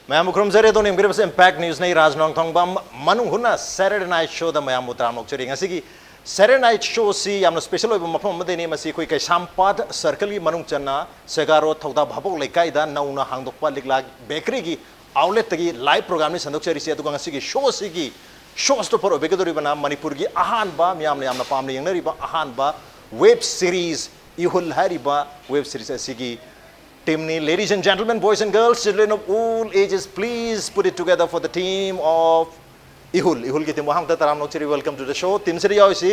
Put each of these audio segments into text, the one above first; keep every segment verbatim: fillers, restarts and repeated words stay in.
ꯃꯌꯥꯝꯕꯨ ꯈꯨꯔꯨꯝꯖꯔꯤ꯫ ꯑꯗꯣꯝꯅ ꯌꯦꯡꯕꯤꯔꯤꯕꯁꯤ Impact News ꯅꯤ꯫ ꯔꯥꯖ ꯅꯣꯡꯊꯣꯡꯕꯝ ꯃꯅꯨꯡ ꯍꯨꯠꯅ Saturday Night Show ꯗ ꯃꯌꯥꯝꯕꯨ ꯇꯔꯥꯝꯅ ꯑꯣꯛꯆꯔꯤ꯫ ꯉꯁꯤꯒꯤ Saturday Night Show ꯁꯤ ꯌꯥꯝꯅ special ꯑꯣꯏꯕ ꯃꯐꯝ ꯑꯃꯗꯒꯤꯅꯤ꯫ ꯃꯁꯤ ꯑꯩꯈꯣꯏ ꯀꯩꯁꯥꯝꯄꯥꯠ circle ꯒꯤ ꯃꯅꯨꯡ ꯆꯟꯅ ꯁꯦꯒꯥ ꯔꯣꯗ ꯊꯧꯗꯥ ꯚꯥꯕꯣꯛ ꯂꯩꯀꯥꯏꯗ ꯅꯧꯅ ꯍꯥꯡꯗꯣꯛꯄ ꯂꯤꯛꯂꯥ bakery ꯒꯤ outlet ꯇꯒꯤ live program ꯅꯤ ꯁꯟꯗꯣꯛꯆꯔꯤꯁꯤ꯫ ꯑꯗꯨꯒ ꯉꯁꯤꯒꯤ show ꯑꯁꯤꯒꯤ show stopper ꯑꯣꯏꯕꯤꯒꯗꯧꯔꯤꯕꯅ ꯃꯅꯤꯄꯨꯔꯒꯤ ꯑꯍꯥꯟꯕ, ꯃꯤꯌꯥꯝꯅ ꯌꯥꯝꯅ ꯄꯥꯝꯅ ꯌꯦꯡꯅꯔꯤꯕ ꯑꯍꯥꯟꯕ web series ꯏꯍꯨꯜ ꯍꯥꯏꯔꯤꯕ web series ꯑꯁꯤꯒꯤ team ꯅꯤ꯫ Ladies and gentlemen, boys and girls, children of all ages, please put it together for the team of ꯏꯍꯨꯜ꯫ ꯏꯍꯨꯜꯒꯤ team ꯕꯨ ꯑꯍꯥꯟꯕꯗ ꯇꯔꯥꯝꯅ ꯑꯣꯛꯆꯔꯤ꯫ Welcome to the show꯫ Team ꯁꯤꯗ ꯌꯥꯎꯔꯤꯁꯤ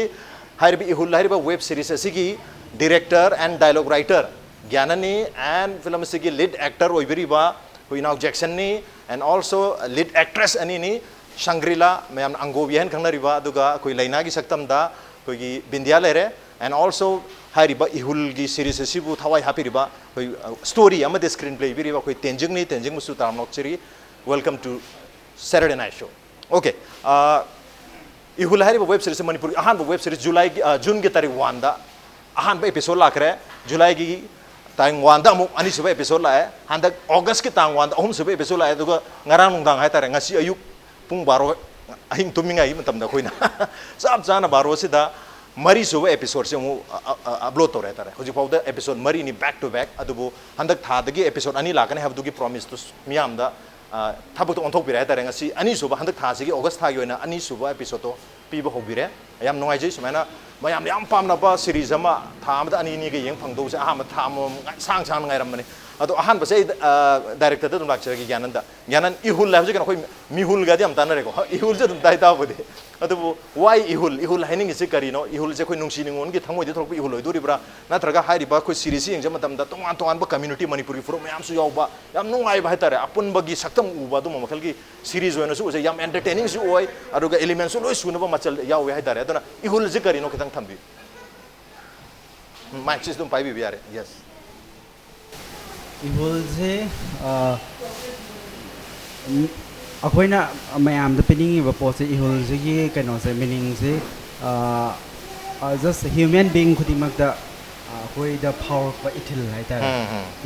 ꯍꯥꯏꯔꯤꯕ ꯏꯍꯨꯜ ꯍꯥꯏꯔꯤꯕ web series ꯑꯁꯤꯒꯤ director and dialogue writer ꯒ꯭ꯌꯥꯅꯟ ꯅꯤ, and film ꯑꯁꯤꯒꯤ lead actor ꯑꯣꯏꯕꯤꯔꯤꯕ ꯑꯩꯈꯣꯏ ꯏꯅꯥꯎ ꯖꯦꯛꯁꯟ ꯅꯤ, and also lead actress ꯑꯅꯤꯅꯤ, ꯁꯪꯒ꯭ꯔꯤꯂꯥ, ꯃꯌꯥꯝꯅ ꯑꯪꯒꯣꯕꯤ ꯍꯥꯏꯅ ꯈꯪꯅꯔꯤꯕ, ꯑꯗꯨꯒ ꯑꯩꯈꯣꯏ ꯂꯩꯅꯥꯒꯤ ꯁꯛꯇꯝꯗ ꯑꯩꯈꯣꯏꯒꯤ ꯕꯤꯟꯗꯤꯌꯥ ꯂꯩꯔꯦ꯫ And also ꯍꯥꯏꯔꯤꯕ ꯏꯍꯨꯜꯒꯤ series ꯑꯁꯤꯕꯨ ꯊꯋꯥꯏ ꯍꯥꯞꯄꯤꯔꯤꯕ ꯑꯩꯈꯣꯏ, ꯑ, story ꯑꯃꯗꯤ screenplay ꯏꯕꯤꯔꯤꯕ ꯑꯩꯈꯣꯏ ꯇꯦꯟꯖꯤꯡꯅꯤ꯫ ꯇꯦꯟꯖꯤꯡꯕꯨꯁꯨ ꯇꯔꯥꯝꯅ ꯑꯣꯛꯆꯔꯤ꯫ Welcome to Saturday Night Show꯫ Okay, ꯑ, ꯏꯍꯨꯜ ꯍꯥꯏꯔꯤꯕ web series ꯁꯤ ꯃꯅꯤꯄꯨꯔꯒꯤ ꯑꯍꯥꯟꯕ web series, ꯖꯨꯂꯥꯏꯒꯤ, ꯑ, ꯖꯨꯟꯒꯤ ꯇꯥꯔꯤꯛ ꯋꯥꯟꯗ ꯑꯍꯥꯟꯕ episode ꯂꯥꯛꯈ꯭ꯔꯦ꯫ ꯖꯨꯂꯥꯏꯒꯤ ꯇꯥꯡ ꯋꯥꯟꯗ ꯑꯃꯨꯛ ꯑꯅꯤꯁꯨꯕ episode ꯂꯥꯛꯑꯦ꯫ ꯍꯟꯗꯛ ꯑꯣꯒꯁꯀꯤ ꯇꯥꯡ ꯋꯥꯟꯗ ꯑꯍꯨꯝꯁꯨꯕ episode ꯂꯥꯛꯑꯦ꯫ ꯑꯗꯨꯒ ꯉꯔꯥꯡ ꯅꯨꯡꯗꯥꯡ ꯍꯥꯏꯇꯥꯔꯦ, ꯉꯁꯤ ꯑꯌꯨꯛ ꯄꯨꯡ ꯕꯥꯔꯣ, ꯑꯍꯤꯡ ꯇꯨꯝꯃꯤꯉꯩꯒꯤ ꯃꯇꯝꯗ ꯑꯩꯈꯣꯏꯅ ꯆꯞ ꯆꯥꯅ ꯕꯥꯔꯣꯁꯤꯗ ꯃꯔꯤꯁꯨꯕ episode ꯁꯦ ꯑꯃꯨꯛ, ꯑ, ꯑ, ꯑ, upload ꯇꯧꯔꯦ ꯍꯥꯏꯇꯥꯔꯦ꯫ ꯍꯧꯖꯤꯛꯐꯥꯎꯗ episode ꯃꯔꯤꯅꯤ back to back꯫ ꯑꯗꯨꯕꯨ ꯍꯟꯗꯛ ꯊꯥꯗꯒꯤ episode ꯑꯅꯤ ꯂꯥꯛꯀꯅꯤ ꯍꯥꯏꯕꯗꯨꯒꯤ promise ꯇꯨ ꯃꯤꯌꯥꯝꯗ, ꯑ, ꯊꯕꯛꯇ ꯑꯣꯟꯊꯣꯛꯄꯤꯔꯦ ꯍꯥꯏꯇꯥꯔꯦ꯫ ꯉꯁꯤ ꯑꯅꯤꯁꯨꯕ, ꯍꯟꯗꯛ ꯊꯥꯁꯤꯒꯤ ꯑꯣꯒꯁ ꯊꯥꯒꯤ ꯑꯣꯏꯅ ꯑꯅꯤꯁꯨꯕ episode ꯇꯣ ꯄꯤꯕ ꯍꯧꯕꯤꯔꯦ꯫ ꯌꯥꯝ ꯅꯨꯡꯉꯥꯏꯖꯩ꯫ ꯁꯨꯃꯥꯏꯅ ꯃꯌꯥꯝꯅ ꯌꯥꯝ ꯄꯥꯝꯅꯕ series ꯑꯃ ꯊꯥ ꯑꯃꯗ ꯑꯅꯤ ꯑꯅꯤꯒ ꯌꯦꯡ ꯐꯪꯗꯧꯕꯁꯦ ꯑꯍꯥꯟꯕ ꯊꯥ ꯑꯃꯃꯝ ꯉꯥꯏ-, ꯁꯥꯡ ꯁꯥꯡꯅ ꯉꯥꯏꯔꯝꯕꯅꯤ꯫ ꯑꯗꯣ ꯑꯍꯥꯟꯕꯁꯦ ꯑꯩ, ꯑ, director ꯗ ꯑꯗꯨꯝ ꯂꯥꯛꯆꯔꯒꯦ, ꯒ꯭ꯌꯥꯅꯟꯗ꯫ ꯒ꯭ꯌꯥꯅꯟ, ꯏꯍꯨꯜ ꯍꯥꯏꯕꯁꯤ ꯀꯩꯅꯣ? ꯑꯩꯈꯣꯏ ꯃꯤꯍꯨꯜꯒꯗꯤ ꯌꯥꯝ ꯇꯥꯟꯅꯔꯦꯀꯣ꯫ ꯏꯍꯨꯜꯁꯦ ꯑꯗꯨꯝ ꯇꯥꯏ ꯇꯥꯕꯨꯗꯤ꯫ ꯑꯗꯨꯕꯨ why ꯏꯍꯨꯜ? ꯏꯍꯨꯜ ꯍꯥꯏꯅꯤꯡꯉꯤꯁꯤ ꯀꯔꯤꯅꯣ? ꯏꯍꯨꯜꯁꯦ ꯑꯩꯈꯣꯏ ꯅꯨꯡꯁꯤ ꯅꯨꯡꯉꯣꯟꯒꯤ ꯊꯃꯣꯏꯗꯒꯤ ꯊꯣꯛꯂꯛꯄ ꯏꯍꯨꯜ ꯑꯣꯏꯗꯣꯔꯤꯕ꯭ꯔꯥ? ꯅꯠꯇ꯭ꯔꯒ ꯍꯥꯏꯔꯤꯕ ꯑꯩꯈꯣꯏ series ꯁꯤ ꯌꯦꯡꯖꯕ ꯃꯇꯝꯗ ꯇꯣꯉꯥꯟ ꯇꯣꯉꯥꯟꯕ community, ꯃꯅꯤꯄꯨꯔꯒꯤ ꯐꯨꯔꯨꯞ ꯃꯌꯥꯝꯁꯨ ꯌꯥꯎꯕ, ꯌꯥꯝ ꯅꯨꯡꯉꯥꯏꯕ ꯍꯥꯏꯇꯥꯔꯦ, ꯑꯄꯨꯟꯕꯒꯤ ꯁꯛꯇꯝ ꯎꯕ ꯑꯗꯨꯝꯕ ꯃꯈꯜꯒꯤ series ꯑꯣꯏꯅꯁꯨ ꯎꯖꯩ꯫ ꯌꯥꯝ entertaining ꯁꯨ ꯑꯣꯏ, ꯑꯗꯨꯒ element ꯁꯨ ꯂꯣꯏ ꯁꯨꯅꯕ ꯃꯆꯜ ꯌꯥꯎꯋꯦ ꯍꯥꯏꯇꯥꯔꯦ꯫ ꯑꯗꯨꯅ ꯏꯍꯨꯜꯁꯤ ꯀꯔꯤꯅꯣ ꯈꯤꯇꯪ ꯊꯝꯕꯤꯌꯨ꯫ ꯎꯝ, mic ꯁꯤ ꯑꯗꯨꯝ ꯄꯥꯏꯕꯤꯕ ꯌꯥꯔꯦ꯫ Yes꯫ ꯏꯍꯨꯜꯁꯦ, ꯑ, ꯎꯝ, ꯑꯩꯈꯣꯏꯅ ꯃꯌꯥꯝꯗ ꯄꯤꯅꯤꯡꯉꯤꯕ ꯄꯣꯠꯁꯦ, ꯏꯍꯨꯜꯁꯤꯒꯤ ꯀꯩꯅꯣꯁꯦ, meaning ꯁꯦ, ꯑ, ꯑ, just human being ꯈꯨꯗꯤꯡꯃꯛꯇ ꯑꯩꯈꯣꯏꯗ ꯐꯥꯎꯔꯛꯄ ꯏꯊꯤꯜ ꯍꯥꯏꯇꯥꯔꯦ꯫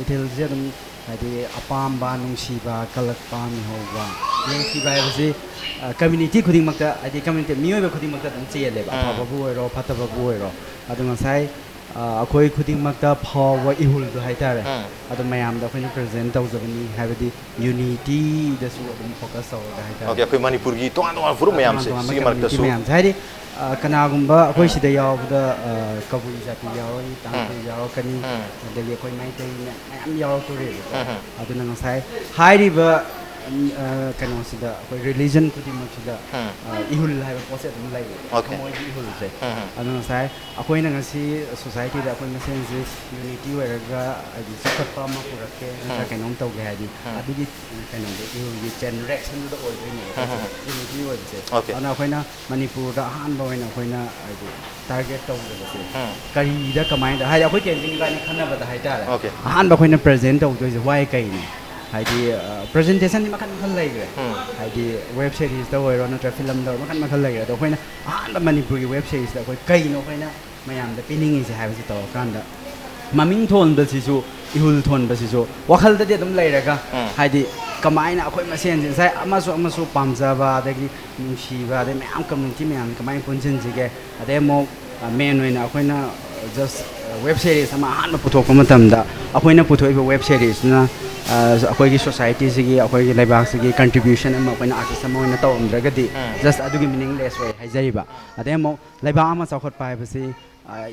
ꯏꯊꯤꯜꯁꯦ ꯑꯗꯨꯝ ꯍꯥꯏꯗꯤ ꯑꯄꯥꯝꯕ, ꯅꯨꯡꯁꯤꯕ, ꯀꯜꯂꯛꯄ, ꯃꯤꯍꯧꯕ, ꯌꯦꯡꯊꯤꯕ ꯍꯥꯏꯕꯁꯤ ꯀꯝꯃ꯭ꯌꯨꯅꯤꯇꯤ ꯈꯨꯗꯤꯡꯃꯛꯇ, ꯍꯥꯏꯗꯤ ꯀꯝꯃ꯭ꯌꯨꯅꯤꯇꯤ ꯃꯤꯑꯣꯏꯕ ꯈꯨꯗꯤꯡꯃꯛꯇ ꯑꯗꯨꯝ ꯆꯦꯜꯂꯦꯕ, ꯑꯐꯕꯕꯨ ꯑꯣꯏꯔꯣ ꯐꯠꯇꯕꯕꯨ ꯑꯣꯏꯔꯣ꯫ ꯑꯗꯣ ꯉꯁꯥꯏ ꯑꯩꯈꯣꯏ ꯈꯨꯗꯤꯡꯃꯛꯇ ꯐꯥꯎꯕ ꯏꯍꯨꯜꯗꯣ ꯍꯥꯏꯇꯥꯔꯦ, ꯑꯗꯣ ꯃꯌꯥꯝꯗ ꯑꯩꯈꯣꯏꯅ ꯄ꯭ꯔꯖꯦꯟ ꯇꯧꯖꯕꯅꯤ꯫ ꯍꯥꯏꯕꯗꯤ ꯌꯨꯅꯤꯇꯤꯗꯁꯨ ꯑꯗꯨꯝ ꯐꯣꯀꯁ ꯇꯧꯔꯒ ꯍꯥꯏꯇꯥꯔꯦ꯫ ꯑꯣꯀꯦ, ꯑꯩꯈꯣꯏ ꯃꯅꯤꯄꯨꯔꯒꯤ ꯇꯣꯉꯥꯟ ꯇꯣꯉꯥꯟꯕ ꯐꯨꯔꯨꯞ ꯃꯌꯥꯝꯁꯦ ꯁꯤꯒꯤ ꯃꯔꯛꯇꯁꯨ꯫ ꯃꯌꯥꯝꯁꯦ ꯍꯥꯏꯗꯤ ꯀꯅꯥꯒꯨꯝꯕ ꯑꯩꯈꯣꯏ ꯁꯤꯗ ꯌꯥꯎꯕꯗ ꯀꯕꯨꯏ ꯖꯥꯇꯤ ꯌꯥꯎꯔꯛꯏ, ꯇꯥꯡꯈꯨꯜ ꯌꯥꯎꯔꯛꯀꯅꯤ, ꯑꯗꯒꯤ ꯑꯩꯈꯣꯏ ꯃꯩꯇꯩ ꯃꯌꯥꯝ ꯌꯥꯎꯔꯛꯇꯣꯔꯦꯕꯀꯣ꯫ ꯑꯗꯨꯅ ꯉꯁꯥꯏ ꯍꯥꯏꯔꯤꯕ ꯀꯩꯅꯣꯁꯤꯗ, ꯑꯩꯈꯣꯏ ꯔꯤꯂꯤꯖꯟ ꯈꯨꯗꯤꯡꯃꯛꯁꯤꯗ ꯏꯍꯨꯜ ꯍꯥꯏꯕ ꯄꯣꯠꯁꯦ ꯑꯗꯨꯝ ꯂꯩꯌꯦ, ꯊꯃꯣꯏꯒꯤ ꯏꯍꯨꯜꯁꯦ꯫ ꯑꯗꯣ ꯉꯁꯥꯏ ꯑꯩꯈꯣꯏꯅ ꯉꯁꯤ ꯁꯣꯁꯥꯏꯇꯤꯗ ꯑꯩꯈꯣꯏ ꯃꯁꯦꯟꯁꯤ ꯌꯨꯅꯤꯇꯤ ꯑꯣꯏꯔꯒ ꯍꯥꯏꯗꯤ ꯆꯥꯎꯈꯠꯄ ꯑꯃ ꯄꯨꯔꯛꯀꯦ ꯅꯠꯇ꯭ꯔꯒ ꯀꯩꯅꯣꯝ ꯇꯧꯒꯦ ꯍꯥꯏꯗꯤ ꯑꯗꯨꯒꯤ ꯀꯩꯅꯣꯗꯣ ꯏꯍꯨꯜꯒꯤ ꯆꯦꯟ ꯔꯤꯑꯦꯛꯁꯟꯗꯨꯗ ꯑꯣꯏꯗꯣꯏꯅꯦꯕ ꯌꯨꯅꯤꯇꯤ ꯑꯣꯏꯕꯁꯦ꯫ ꯑꯗꯨꯅ ꯑꯩꯈꯣꯏꯅ ꯃꯅꯤꯄꯨꯔꯗ ꯑꯍꯥꯟꯕ ꯑꯣꯏꯅ ꯑꯩꯈꯣꯏꯅ ꯍꯥꯏꯗꯤ ꯇꯥꯔꯒꯦꯠ ꯇꯧꯖꯕꯁꯦ ꯀꯔꯤꯗ ꯀꯃꯥꯏꯅ ꯍꯥꯏꯗꯤ ꯑꯩꯈꯣꯏ ꯇꯦꯟꯖꯤꯡ ꯏꯕꯥꯅꯤ ꯈꯟꯅꯕꯗ ꯍꯥꯏꯇꯥꯔꯦ꯫ ꯑꯍꯥꯟꯕ ꯑꯩꯈꯣꯏꯅ ꯄ꯭ꯔꯖꯦꯟ ꯇꯧꯗꯣꯏꯁꯦ ꯋꯥꯏ ꯀꯩꯅꯣ? ꯍꯥꯏꯗꯤ ꯄ꯭ꯔꯖꯦꯟꯇꯦꯁꯟꯗꯤ ꯃꯈꯜ ꯃꯈꯜ ꯂꯩꯈ꯭ꯔꯦ꯫ ꯍꯥꯏꯗꯤ ꯋꯦꯕ ꯁꯦꯔꯤꯁꯇ ꯑꯣꯏꯔꯣ ꯅꯠꯇ꯭ꯔꯒ ꯐꯤꯂꯝꯗ ꯑꯣꯏꯔꯣ ꯃꯈꯜ ꯃꯈꯜ ꯂꯩꯈ꯭ꯔꯦ꯫ ꯑꯗꯣ ꯑꯩꯈꯣꯏꯅ ꯑꯍꯥꯟꯕ ꯃꯅꯤꯄꯨꯔꯒꯤ ꯋꯦꯕ ꯁꯦꯔꯤꯁꯇ ꯑꯩꯈꯣꯏ ꯀꯩꯅꯣ ꯑꯩꯈꯣꯏꯅ ꯃꯌꯥꯝꯗ ꯄꯤꯅꯤꯡꯉꯤꯁꯦ ꯍꯥꯏꯕꯁꯤ ꯇꯧꯔꯀꯥꯟꯗ ꯃꯃꯤꯡ ꯊꯣꯟꯕꯁꯤꯁꯨ, ꯏꯍꯨꯜ ꯊꯣꯟꯕꯁꯤꯁꯨ ꯋꯥꯈꯜꯗꯗꯤ ꯑꯗꯨꯝ ꯂꯩꯔꯒ ꯍꯥꯏꯗꯤ ꯀꯃꯥꯏꯅ ꯑꯩꯈꯣꯏ ꯃꯁꯦꯟꯁꯦ ꯉꯁꯥꯏ ꯑꯃꯁꯨ ꯑꯃꯁꯨ ꯄꯥꯝꯖꯕ ꯑꯗꯒꯤ ꯅꯨꯡꯁꯤꯕ ꯑꯗꯩ ꯃꯌꯥꯝ ꯀꯝꯃ꯭ꯌꯨꯅꯤꯇꯤ ꯃꯌꯥꯝꯁꯦ ꯀꯃꯥꯏꯅ ꯄꯨꯟꯁꯤꯟꯁꯤꯒꯦ꯫ ꯑꯗꯩ ꯑꯃꯨꯛ ꯃꯦꯟ ꯑꯣꯏꯅ ꯑꯩꯈꯣꯏꯅ ꯖꯁ ꯋꯦꯕ ꯁꯦꯔꯤꯁ ꯑꯃ ꯑꯍꯥꯟꯕ ꯄꯨꯊꯣꯛꯄ ꯃꯇꯝꯗ ꯑꯩꯈꯣꯏꯅ ꯄꯨꯊꯣꯛꯏꯕ ꯋꯦꯕ ꯁꯦꯔꯤꯁꯇꯨꯅ ꯑꯩꯈꯣꯏꯒꯤ ꯁꯣꯁꯥꯏꯇꯤꯁꯤꯒꯤ, ꯑꯩꯈꯣꯏꯒꯤ ꯂꯩꯕꯥꯛꯁꯤꯒꯤ ꯀꯟꯇ꯭ꯔꯤꯕ꯭ꯌꯨꯁꯟ ꯑꯃ ꯑꯩꯈꯣꯏꯅ ꯑꯥꯔꯇꯤꯁ ꯑꯃ ꯑꯣꯏꯅ ꯇꯧꯔꯝꯗ꯭ꯔꯒꯗꯤ ꯖꯁ ꯑꯗꯨꯒꯤ ꯃꯤꯅꯤꯡꯂꯦꯁ ꯑꯣꯏ ꯍꯥꯏꯖꯔꯤꯕ꯫ ꯑꯗꯩ ꯑꯃꯨꯛ ꯂꯩꯕꯥꯛ ꯑꯃ ꯆꯥꯎꯈꯠꯄ ꯍꯥꯏꯕꯁꯤ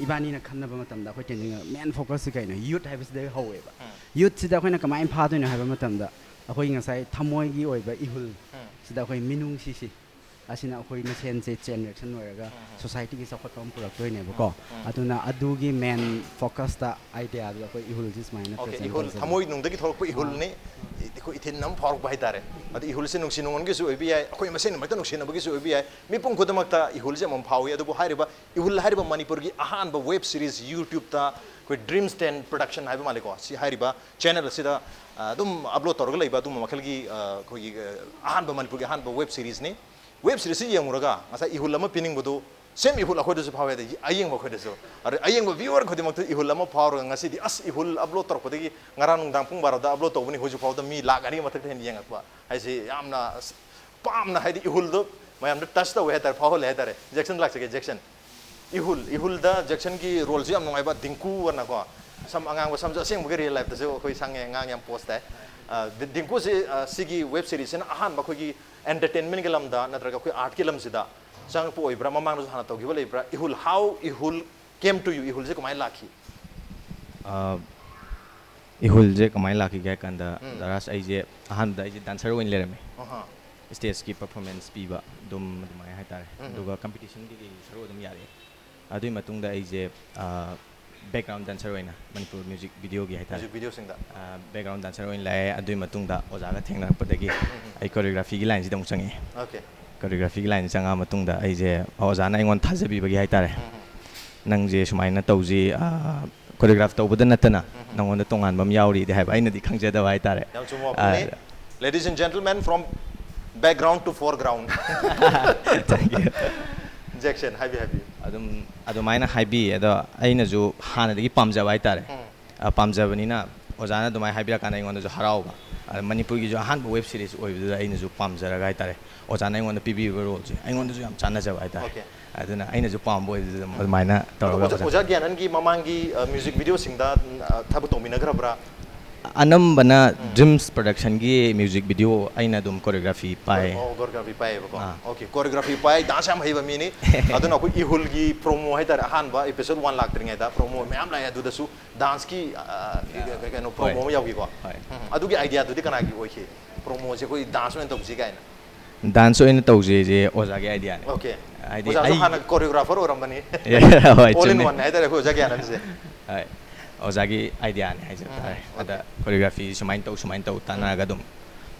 ꯏꯕꯥꯅꯤꯅ ꯈꯟꯅꯕ ꯃꯇꯝꯗ ꯑꯩꯈꯣꯏ ꯇꯦꯟꯖꯤꯡ ꯃꯦꯟ ꯐꯣꯀꯁꯁꯤ ꯀꯩꯅꯣ? ꯌꯨꯠ ꯍꯥꯏꯕꯁꯤꯗꯒꯤ ꯍꯧꯋꯦꯕ꯫ ꯌꯨꯠꯁꯤꯗ ꯑꯩꯈꯣꯏꯅ ꯀꯃꯥꯏꯅ ꯐꯥꯗꯣꯏꯅꯣ ꯍꯥꯏꯕ ꯃꯇꯝꯗ ꯑꯩꯈꯣꯏꯒꯤ ꯉꯁꯥꯏ ꯊꯃꯣꯏꯒꯤ ꯑꯣꯏꯕ ꯏꯍꯨꯜ ꯁꯤꯗ ꯑꯩꯈꯣꯏ ꯃꯤꯅꯨꯡꯁꯤꯁꯤ ꯑꯁꯤꯅ ꯑꯩꯈꯣꯏ ꯃꯁꯦꯟꯁꯦ ꯆꯦꯟ ꯔꯤꯑꯦꯛꯁꯟ ꯑꯣꯏꯔꯒ ꯁꯣꯁꯥꯏꯇꯤꯒꯤ ꯆꯥꯎꯈꯠꯄ ꯑꯃ ꯄꯨꯔꯛꯇꯣꯏꯅꯦꯕꯀꯣ꯫ ꯑꯗꯨꯅ ꯑꯗꯨꯒꯤ ꯃꯦꯟ ꯐꯣꯀꯁꯇ ꯑꯥꯏꯗꯤꯌꯥꯗꯨꯗ ꯑꯩꯈꯣꯏ ꯏꯍꯨꯜꯁꯤ ꯁꯨꯃꯥꯏꯅ ꯑꯣꯀꯦ, ꯄ꯭ꯔꯖꯦꯟ ꯏꯍꯨꯜ ꯇꯧꯖꯕꯅꯤ꯫ ꯊꯃꯣꯏꯅꯨꯡꯗꯒꯤ ꯊꯣꯛꯂꯛꯄ ꯏꯍꯨꯜꯅꯤ꯫ ꯑꯩꯈꯣꯏ ꯏꯊꯤꯟ ꯑꯃ ꯐꯥꯎꯔꯛꯄ ꯍꯥꯏꯇꯥꯔꯦ꯫ ꯑꯗꯨ ꯏꯍꯨꯜꯁꯦ ꯅꯨꯡꯁꯤ ꯅꯨꯡꯉꯣꯟꯒꯤꯁꯨ ꯑꯣꯏꯕ ꯌꯥꯏ, ꯑꯩꯈꯣꯏ ꯃꯁꯦꯟ ꯃꯔꯛꯇ ꯅꯨꯡꯁꯤꯅꯕꯒꯤꯁꯨ ꯑꯣꯏꯕ ꯌꯥꯏ, ꯃꯤꯄꯨꯝ ꯈꯨꯗꯤꯡꯃꯛꯇ ꯏꯍꯨꯜꯁꯦ ꯑꯃꯃꯝ ꯐꯥꯎꯏ꯫ ꯑꯗꯨꯕꯨ ꯍꯥꯏꯔꯤꯕ ꯏꯍꯨꯜ ꯍꯥꯏꯔꯤꯕ ꯃꯅꯤꯄꯨꯔꯒꯤ ꯑꯍꯥꯟꯕ ꯋꯦꯕ ꯁꯤꯔꯤꯁ ꯌꯨꯇ꯭ꯌꯨꯕꯇ ꯑꯩꯈꯣꯏ ꯗ꯭ꯔꯤꯝꯁ ꯇꯦꯟ ꯄ꯭ꯔꯗꯛꯁꯟ ꯍꯥꯏꯕ ꯃꯥꯜꯂꯦꯀꯣ, ꯁꯤ ꯍꯥꯏꯔꯤꯕ ꯆꯦꯅꯦꯜ ꯑꯁꯤꯗ ꯑꯗꯨꯝ ꯑꯞꯂꯣꯗ ꯇꯧꯔꯒ ꯂꯩꯕ ꯑꯗꯨꯒꯨꯝꯕ ꯃꯈꯜꯒꯤ ꯑꯩꯈꯣꯏꯒꯤ ꯑꯍꯥꯟꯕ ꯃꯅꯤꯄꯨꯔꯒꯤ ꯑꯍꯥꯟꯕ ꯋꯦꯕ ꯁꯤꯔꯤꯁꯅꯤ꯫ ꯋꯦꯕ ꯁꯤꯔꯤꯁꯁꯤ ꯌꯦꯡꯉꯨꯔꯒ ꯉꯁꯥꯏ ꯏꯍꯨꯜ ꯑꯃ ꯄꯤꯅꯤꯡꯕꯗꯨ ꯁꯦꯝ ꯏꯍꯨꯜ ꯑꯩꯈꯣꯏꯗꯁꯨ ꯐꯥꯎꯋꯦ, ꯑꯗꯒꯤ ꯑꯌꯦꯡꯕ ꯑꯩꯈꯣꯏꯗꯁꯨ, ꯑꯗꯩ ꯑꯌꯦꯡꯕ viewer ꯈꯨꯗꯤꯡꯃꯛꯇ ꯏꯍꯨꯜ ꯑꯃ ꯐꯥꯎꯔꯒ ꯉꯁꯤꯗꯤ ꯑꯁ ꯏꯍꯨꯜ upload ꯇꯧꯔꯛꯄꯗꯒꯤ ꯉꯔꯥꯡ ꯅꯨꯡꯗꯥꯡ ꯄꯨꯡ ꯕꯥꯔꯣꯗ upload ꯇꯧꯕꯅꯤ, ꯍꯧꯖꯤꯛ ꯐꯥꯎꯗ ꯃꯤ ꯂꯥꯛ ꯑꯅꯤ ꯃꯊꯛꯇ ꯍꯦꯟꯅ ꯌꯦꯡꯉꯛꯄ ꯍꯥꯏꯁꯤ ꯌꯥꯝꯅ ꯑꯁ ꯄꯥꯝꯅ, ꯍꯥꯏꯗꯤ ꯏꯍꯨꯜꯗꯣ ꯃꯌꯥꯝꯗ touch ꯇꯧꯋꯦ ꯍꯥꯏꯇꯥꯔꯦ, ꯐꯥꯎꯍꯜꯂꯦ ꯍꯥꯏꯇꯥꯔꯦ꯫ ꯖꯦꯛꯁꯟ ꯂꯥꯛꯆꯒꯦ, ꯖꯦꯛꯁꯟ꯫ ꯏꯍꯨꯜ, ꯏꯍꯨꯜꯗ ꯖꯦꯛꯁꯟꯒꯤ roleꯁꯤ ꯌꯥꯝ ꯅꯨꯡꯉꯥꯏꯕ, ꯗꯤꯡꯀꯨ ꯑꯅꯀꯣ, ꯁꯝ ꯑꯉꯥꯡꯕ ꯁꯝꯁꯨ ꯑꯁꯦꯡꯕꯒꯤ real lifeꯇꯁꯨ ꯑꯩꯈꯣꯏ ꯁꯪꯉꯦ, ꯑꯉꯥꯡ ꯌꯥꯝ pose ꯇꯥꯏ꯫ ꯑ, ꯗꯤ-, ꯗꯤꯡꯀꯨꯁꯤ, ꯑ, ꯁꯤꯒꯤ web seriesꯁꯤꯅ ꯑꯍꯥꯟꯕ ꯑꯩꯈꯣꯏꯒꯤ entertainmentꯀꯤ ꯂꯝꯗ ꯅꯠꯇ꯭ꯔꯒ ꯑꯩꯈꯣꯏ artꯀꯤ ꯂꯝꯁꯤꯗ ꯆꯪꯉꯛꯄ ꯑꯣꯏꯕ꯭ꯔꯥ? ꯃꯃꯥꯡꯗꯁꯨ ꯍꯥꯟꯅ ꯇꯧꯈꯤꯕ ꯂꯩꯕ꯭ꯔꯥ? ꯏꯍꯨꯜ, how ꯏꯍꯨꯜ came to you, ꯏꯍꯨꯜꯁꯦ ꯀꯃꯥꯏꯅ ꯂꯥꯛꯈꯤ? ꯑ, ꯏꯍꯨꯜꯁꯦ ꯀꯃꯥꯏꯅ ꯂꯥꯛꯈꯤꯒꯦ ꯍꯥꯏ ꯀꯥꯟꯗ, ꯎꯝ꯫ ꯗꯥꯔꯥꯁ, ꯑꯩꯁꯦ ꯑꯍꯥꯟꯕꯗ ꯑꯩꯁꯦ dancer ꯑꯣꯏꯅ ꯂꯩꯔꯝꯃꯦ꯫ ꯑꯍꯥ꯫ Stageꯀꯤ performance ꯄꯤꯕ ꯑꯗꯨꯝ ꯑꯗꯨꯃꯥꯏꯅ ꯍꯥꯏꯇꯥꯔꯦ꯫ ꯎꯝ꯫ ꯑꯗꯨꯒ competitionꯒꯤ ꯀꯩ ꯁꯔꯨꯛ ꯑꯗꯨꯝ ꯌꯥꯔꯛꯑꯦ꯫ ꯑꯗꯨꯒꯤ ꯃꯇꯨꯡꯗ ꯑꯩꯁꯦ, ꯑ, background dancer ꯑꯣꯏꯅ ꯃꯅꯤꯄꯨꯔ music videoꯒꯤ ꯍꯥꯏꯇꯥꯔꯦ꯫ Music videoꯁꯤꯡꯗ꯫ ꯑ, background dancer ꯑꯣꯏꯅ ꯂꯥꯛꯑꯦ꯫ ꯑꯗꯨꯒꯤ ꯃꯇꯨꯡꯗ ꯑꯣꯖꯥꯒ ꯊꯦꯡꯅꯔꯛꯄꯗꯒꯤ ꯎꯝ꯫ ꯑꯩ choreographyꯒꯤ lineꯁꯤꯗ ꯑꯃꯨꯛ ꯆꯪꯉꯛꯑꯦ꯫ Okay꯫ Choreographyꯒꯤ lineꯁꯤ ꯆꯪꯉꯛꯑ ꯃꯇꯨꯡꯗ ꯑꯩꯁꯦ ꯑꯣꯖꯥꯅ ꯑꯩꯉꯣꯟꯗ ꯊꯥꯖꯕꯤꯕꯒꯤ ꯍꯥꯏꯇꯥꯔꯦ꯫ ꯎꯝ꯫ "ꯅꯪꯁꯦ ꯁꯨꯃꯥꯏꯅ ꯇꯧꯁꯤ, ꯑ, choreograph ꯇꯧꯕꯗ ꯅꯠꯇꯅ ꯎꯝ꯫ ꯅꯪꯉꯣꯟꯗ ꯇꯣꯉꯥꯟꯕ ꯑꯃ ꯌꯥꯎꯔꯤꯗꯤ" ꯍꯥꯏꯕ, ꯑꯩꯅꯗꯤ ꯈꯪꯖꯗꯕ ꯍꯥꯏꯇꯥꯔꯦ꯫ ꯌꯥꯝ ꯆꯨꯝꯕ ꯋꯥꯐꯝꯅꯤ꯫ ꯑ, Ladies and gentlemen, from background to foreground꯫ Thank you. Jackson, ꯍꯥꯏꯕꯤꯌꯨ, ꯍꯥꯏꯕꯤꯌꯨ꯫ ꯑꯗꯨꯝ ꯑꯗꯨꯃꯥꯏꯅ ꯍꯥꯏꯕꯤ꯫ ꯑꯗꯣ ꯑꯩꯅꯁꯨ ꯍꯥꯟꯅꯗꯒꯤ ꯄꯥꯝꯖꯕ ꯍꯥꯏꯇꯥꯔꯦ꯫ ꯎꯝ꯫ ꯑ, ꯄꯥꯝꯖꯕꯅꯤꯅ ꯑꯣꯖꯥꯅ ꯑꯗꯨꯃꯥꯏꯅ ꯍꯥꯏꯕꯤꯔꯀꯥꯟꯗ ꯑꯩꯉꯣꯟꯗꯁꯨ ꯍꯔꯥꯎꯕ꯫ ꯑꯗ ꯃꯅꯤꯄꯨꯔꯒꯤꯁꯨ ꯑꯍꯥꯟꯕ web series ꯑꯣꯏꯕꯗꯨꯗ ꯑꯩꯅꯁꯨ ꯄꯥꯝꯖꯔꯒ ꯍꯥꯏꯇꯥꯔꯦ, ꯑꯣꯖꯥꯅ ꯑꯩꯉꯣꯟꯗ ꯄꯤꯕꯤꯕ roleꯁꯦ ꯑꯩꯉꯣꯟꯗꯁꯨ ꯌꯥꯝ ꯆꯥꯟꯅꯖꯕ ꯍꯥꯏꯇꯥꯔꯦ꯫ Okay꯫ ꯑꯗꯨꯅ ꯑꯩꯅꯁꯨ ꯄꯥꯝꯕ ꯑꯣꯏꯕꯗꯨꯗ ꯑꯗꯨꯃꯥꯏꯅ ꯑꯗꯣ ꯇꯧꯔꯒ ꯑꯣꯖꯥ, ꯑꯣꯖꯥ ꯑꯣꯖꯥ ꯒ꯭ꯌꯥꯅꯟꯒꯤ ꯃꯃꯥꯡꯒꯤ, ꯑ, music videoꯁꯤꯡꯗ, ꯎꯝ, ꯑ, ꯊꯕꯛ ꯇꯧꯃꯤꯟꯅꯈ꯭ꯔꯕ꯭ꯔꯥ? ꯑꯅꯝꯕꯅ ꯎꯝ꯫ Dreams Productionꯒꯤ music video ꯑꯩꯅ ꯑꯗꯨꯝ choreography ꯄꯥꯏ꯫ ꯑꯣ, choreography ꯄꯥꯏꯌꯦꯕꯀꯣ꯫ ꯑꯥ꯫ Okay, choreography ꯄꯥꯏ, dance ꯌꯥꯝ ꯍꯩꯕ ꯃꯤꯅꯤ꯫ ꯑꯗꯨꯅ ꯑꯩꯈꯣꯏ ꯏꯍꯨꯜꯒꯤ promo ꯍꯥꯏꯇꯥꯔꯦ, ꯑꯍꯥꯟꯕ episode one ꯂꯥꯛꯇ꯭ꯔꯤꯉꯩꯗ promo ꯃꯌꯥꯝ ꯂꯥꯛꯑꯦ, ꯑꯗꯨꯗꯁꯨ danceꯀꯤ, ꯑ, ꯑꯥ꯫ ꯀꯩꯅꯣ, ꯍꯣꯏ꯫ promo ꯑꯃ ꯌꯥꯎꯈꯤꯀꯣ꯫ ꯍꯣꯏ꯫ ꯎꯝ, ꯑꯗꯨꯒꯤ ideaꯗꯨꯗꯤ ꯀꯅꯥꯒꯤ ꯑꯣꯏꯈꯤ? Promoꯁꯦ ꯑꯩꯈꯣꯏ dance ꯑꯣꯏꯅ ꯇꯧꯁꯤ ꯀꯥꯏꯅ꯫ Dance ꯑꯣꯏꯅ ꯇꯧꯁꯦꯁꯦ ꯑꯣꯖꯥꯒꯤ ideaꯅꯦ꯫ Okay꯫ ꯍꯥꯏꯗꯤ ꯑꯣꯖꯥꯁꯨ ꯑꯩ ꯍꯥꯟꯅ choreographer ꯑꯣꯏꯔꯝꯕꯅꯤ꯫ ꯍꯣꯏ, All in ꯆꯨꯝꯃꯦ꯫ One ꯍꯥꯏꯇꯥꯔꯦ ꯑꯩꯈꯣꯏ ꯑꯣꯖꯥ ꯒ꯭ꯌꯥꯅꯟꯁꯦ꯫ ꯍꯣꯏ꯫ ꯑꯣꯖꯥꯒꯤ ideaꯅꯦ ꯍꯥꯏꯖꯕ ꯎꯝ, ꯇꯥꯔꯦ꯫ okay꯫ ꯑꯗ choreography ꯁꯨꯃꯥꯏꯅ ꯇꯧ, ꯁꯨꯃꯥꯏꯅ ꯇꯧ ꯇꯥꯟꯅꯔꯒ ꯑꯗꯨꯝ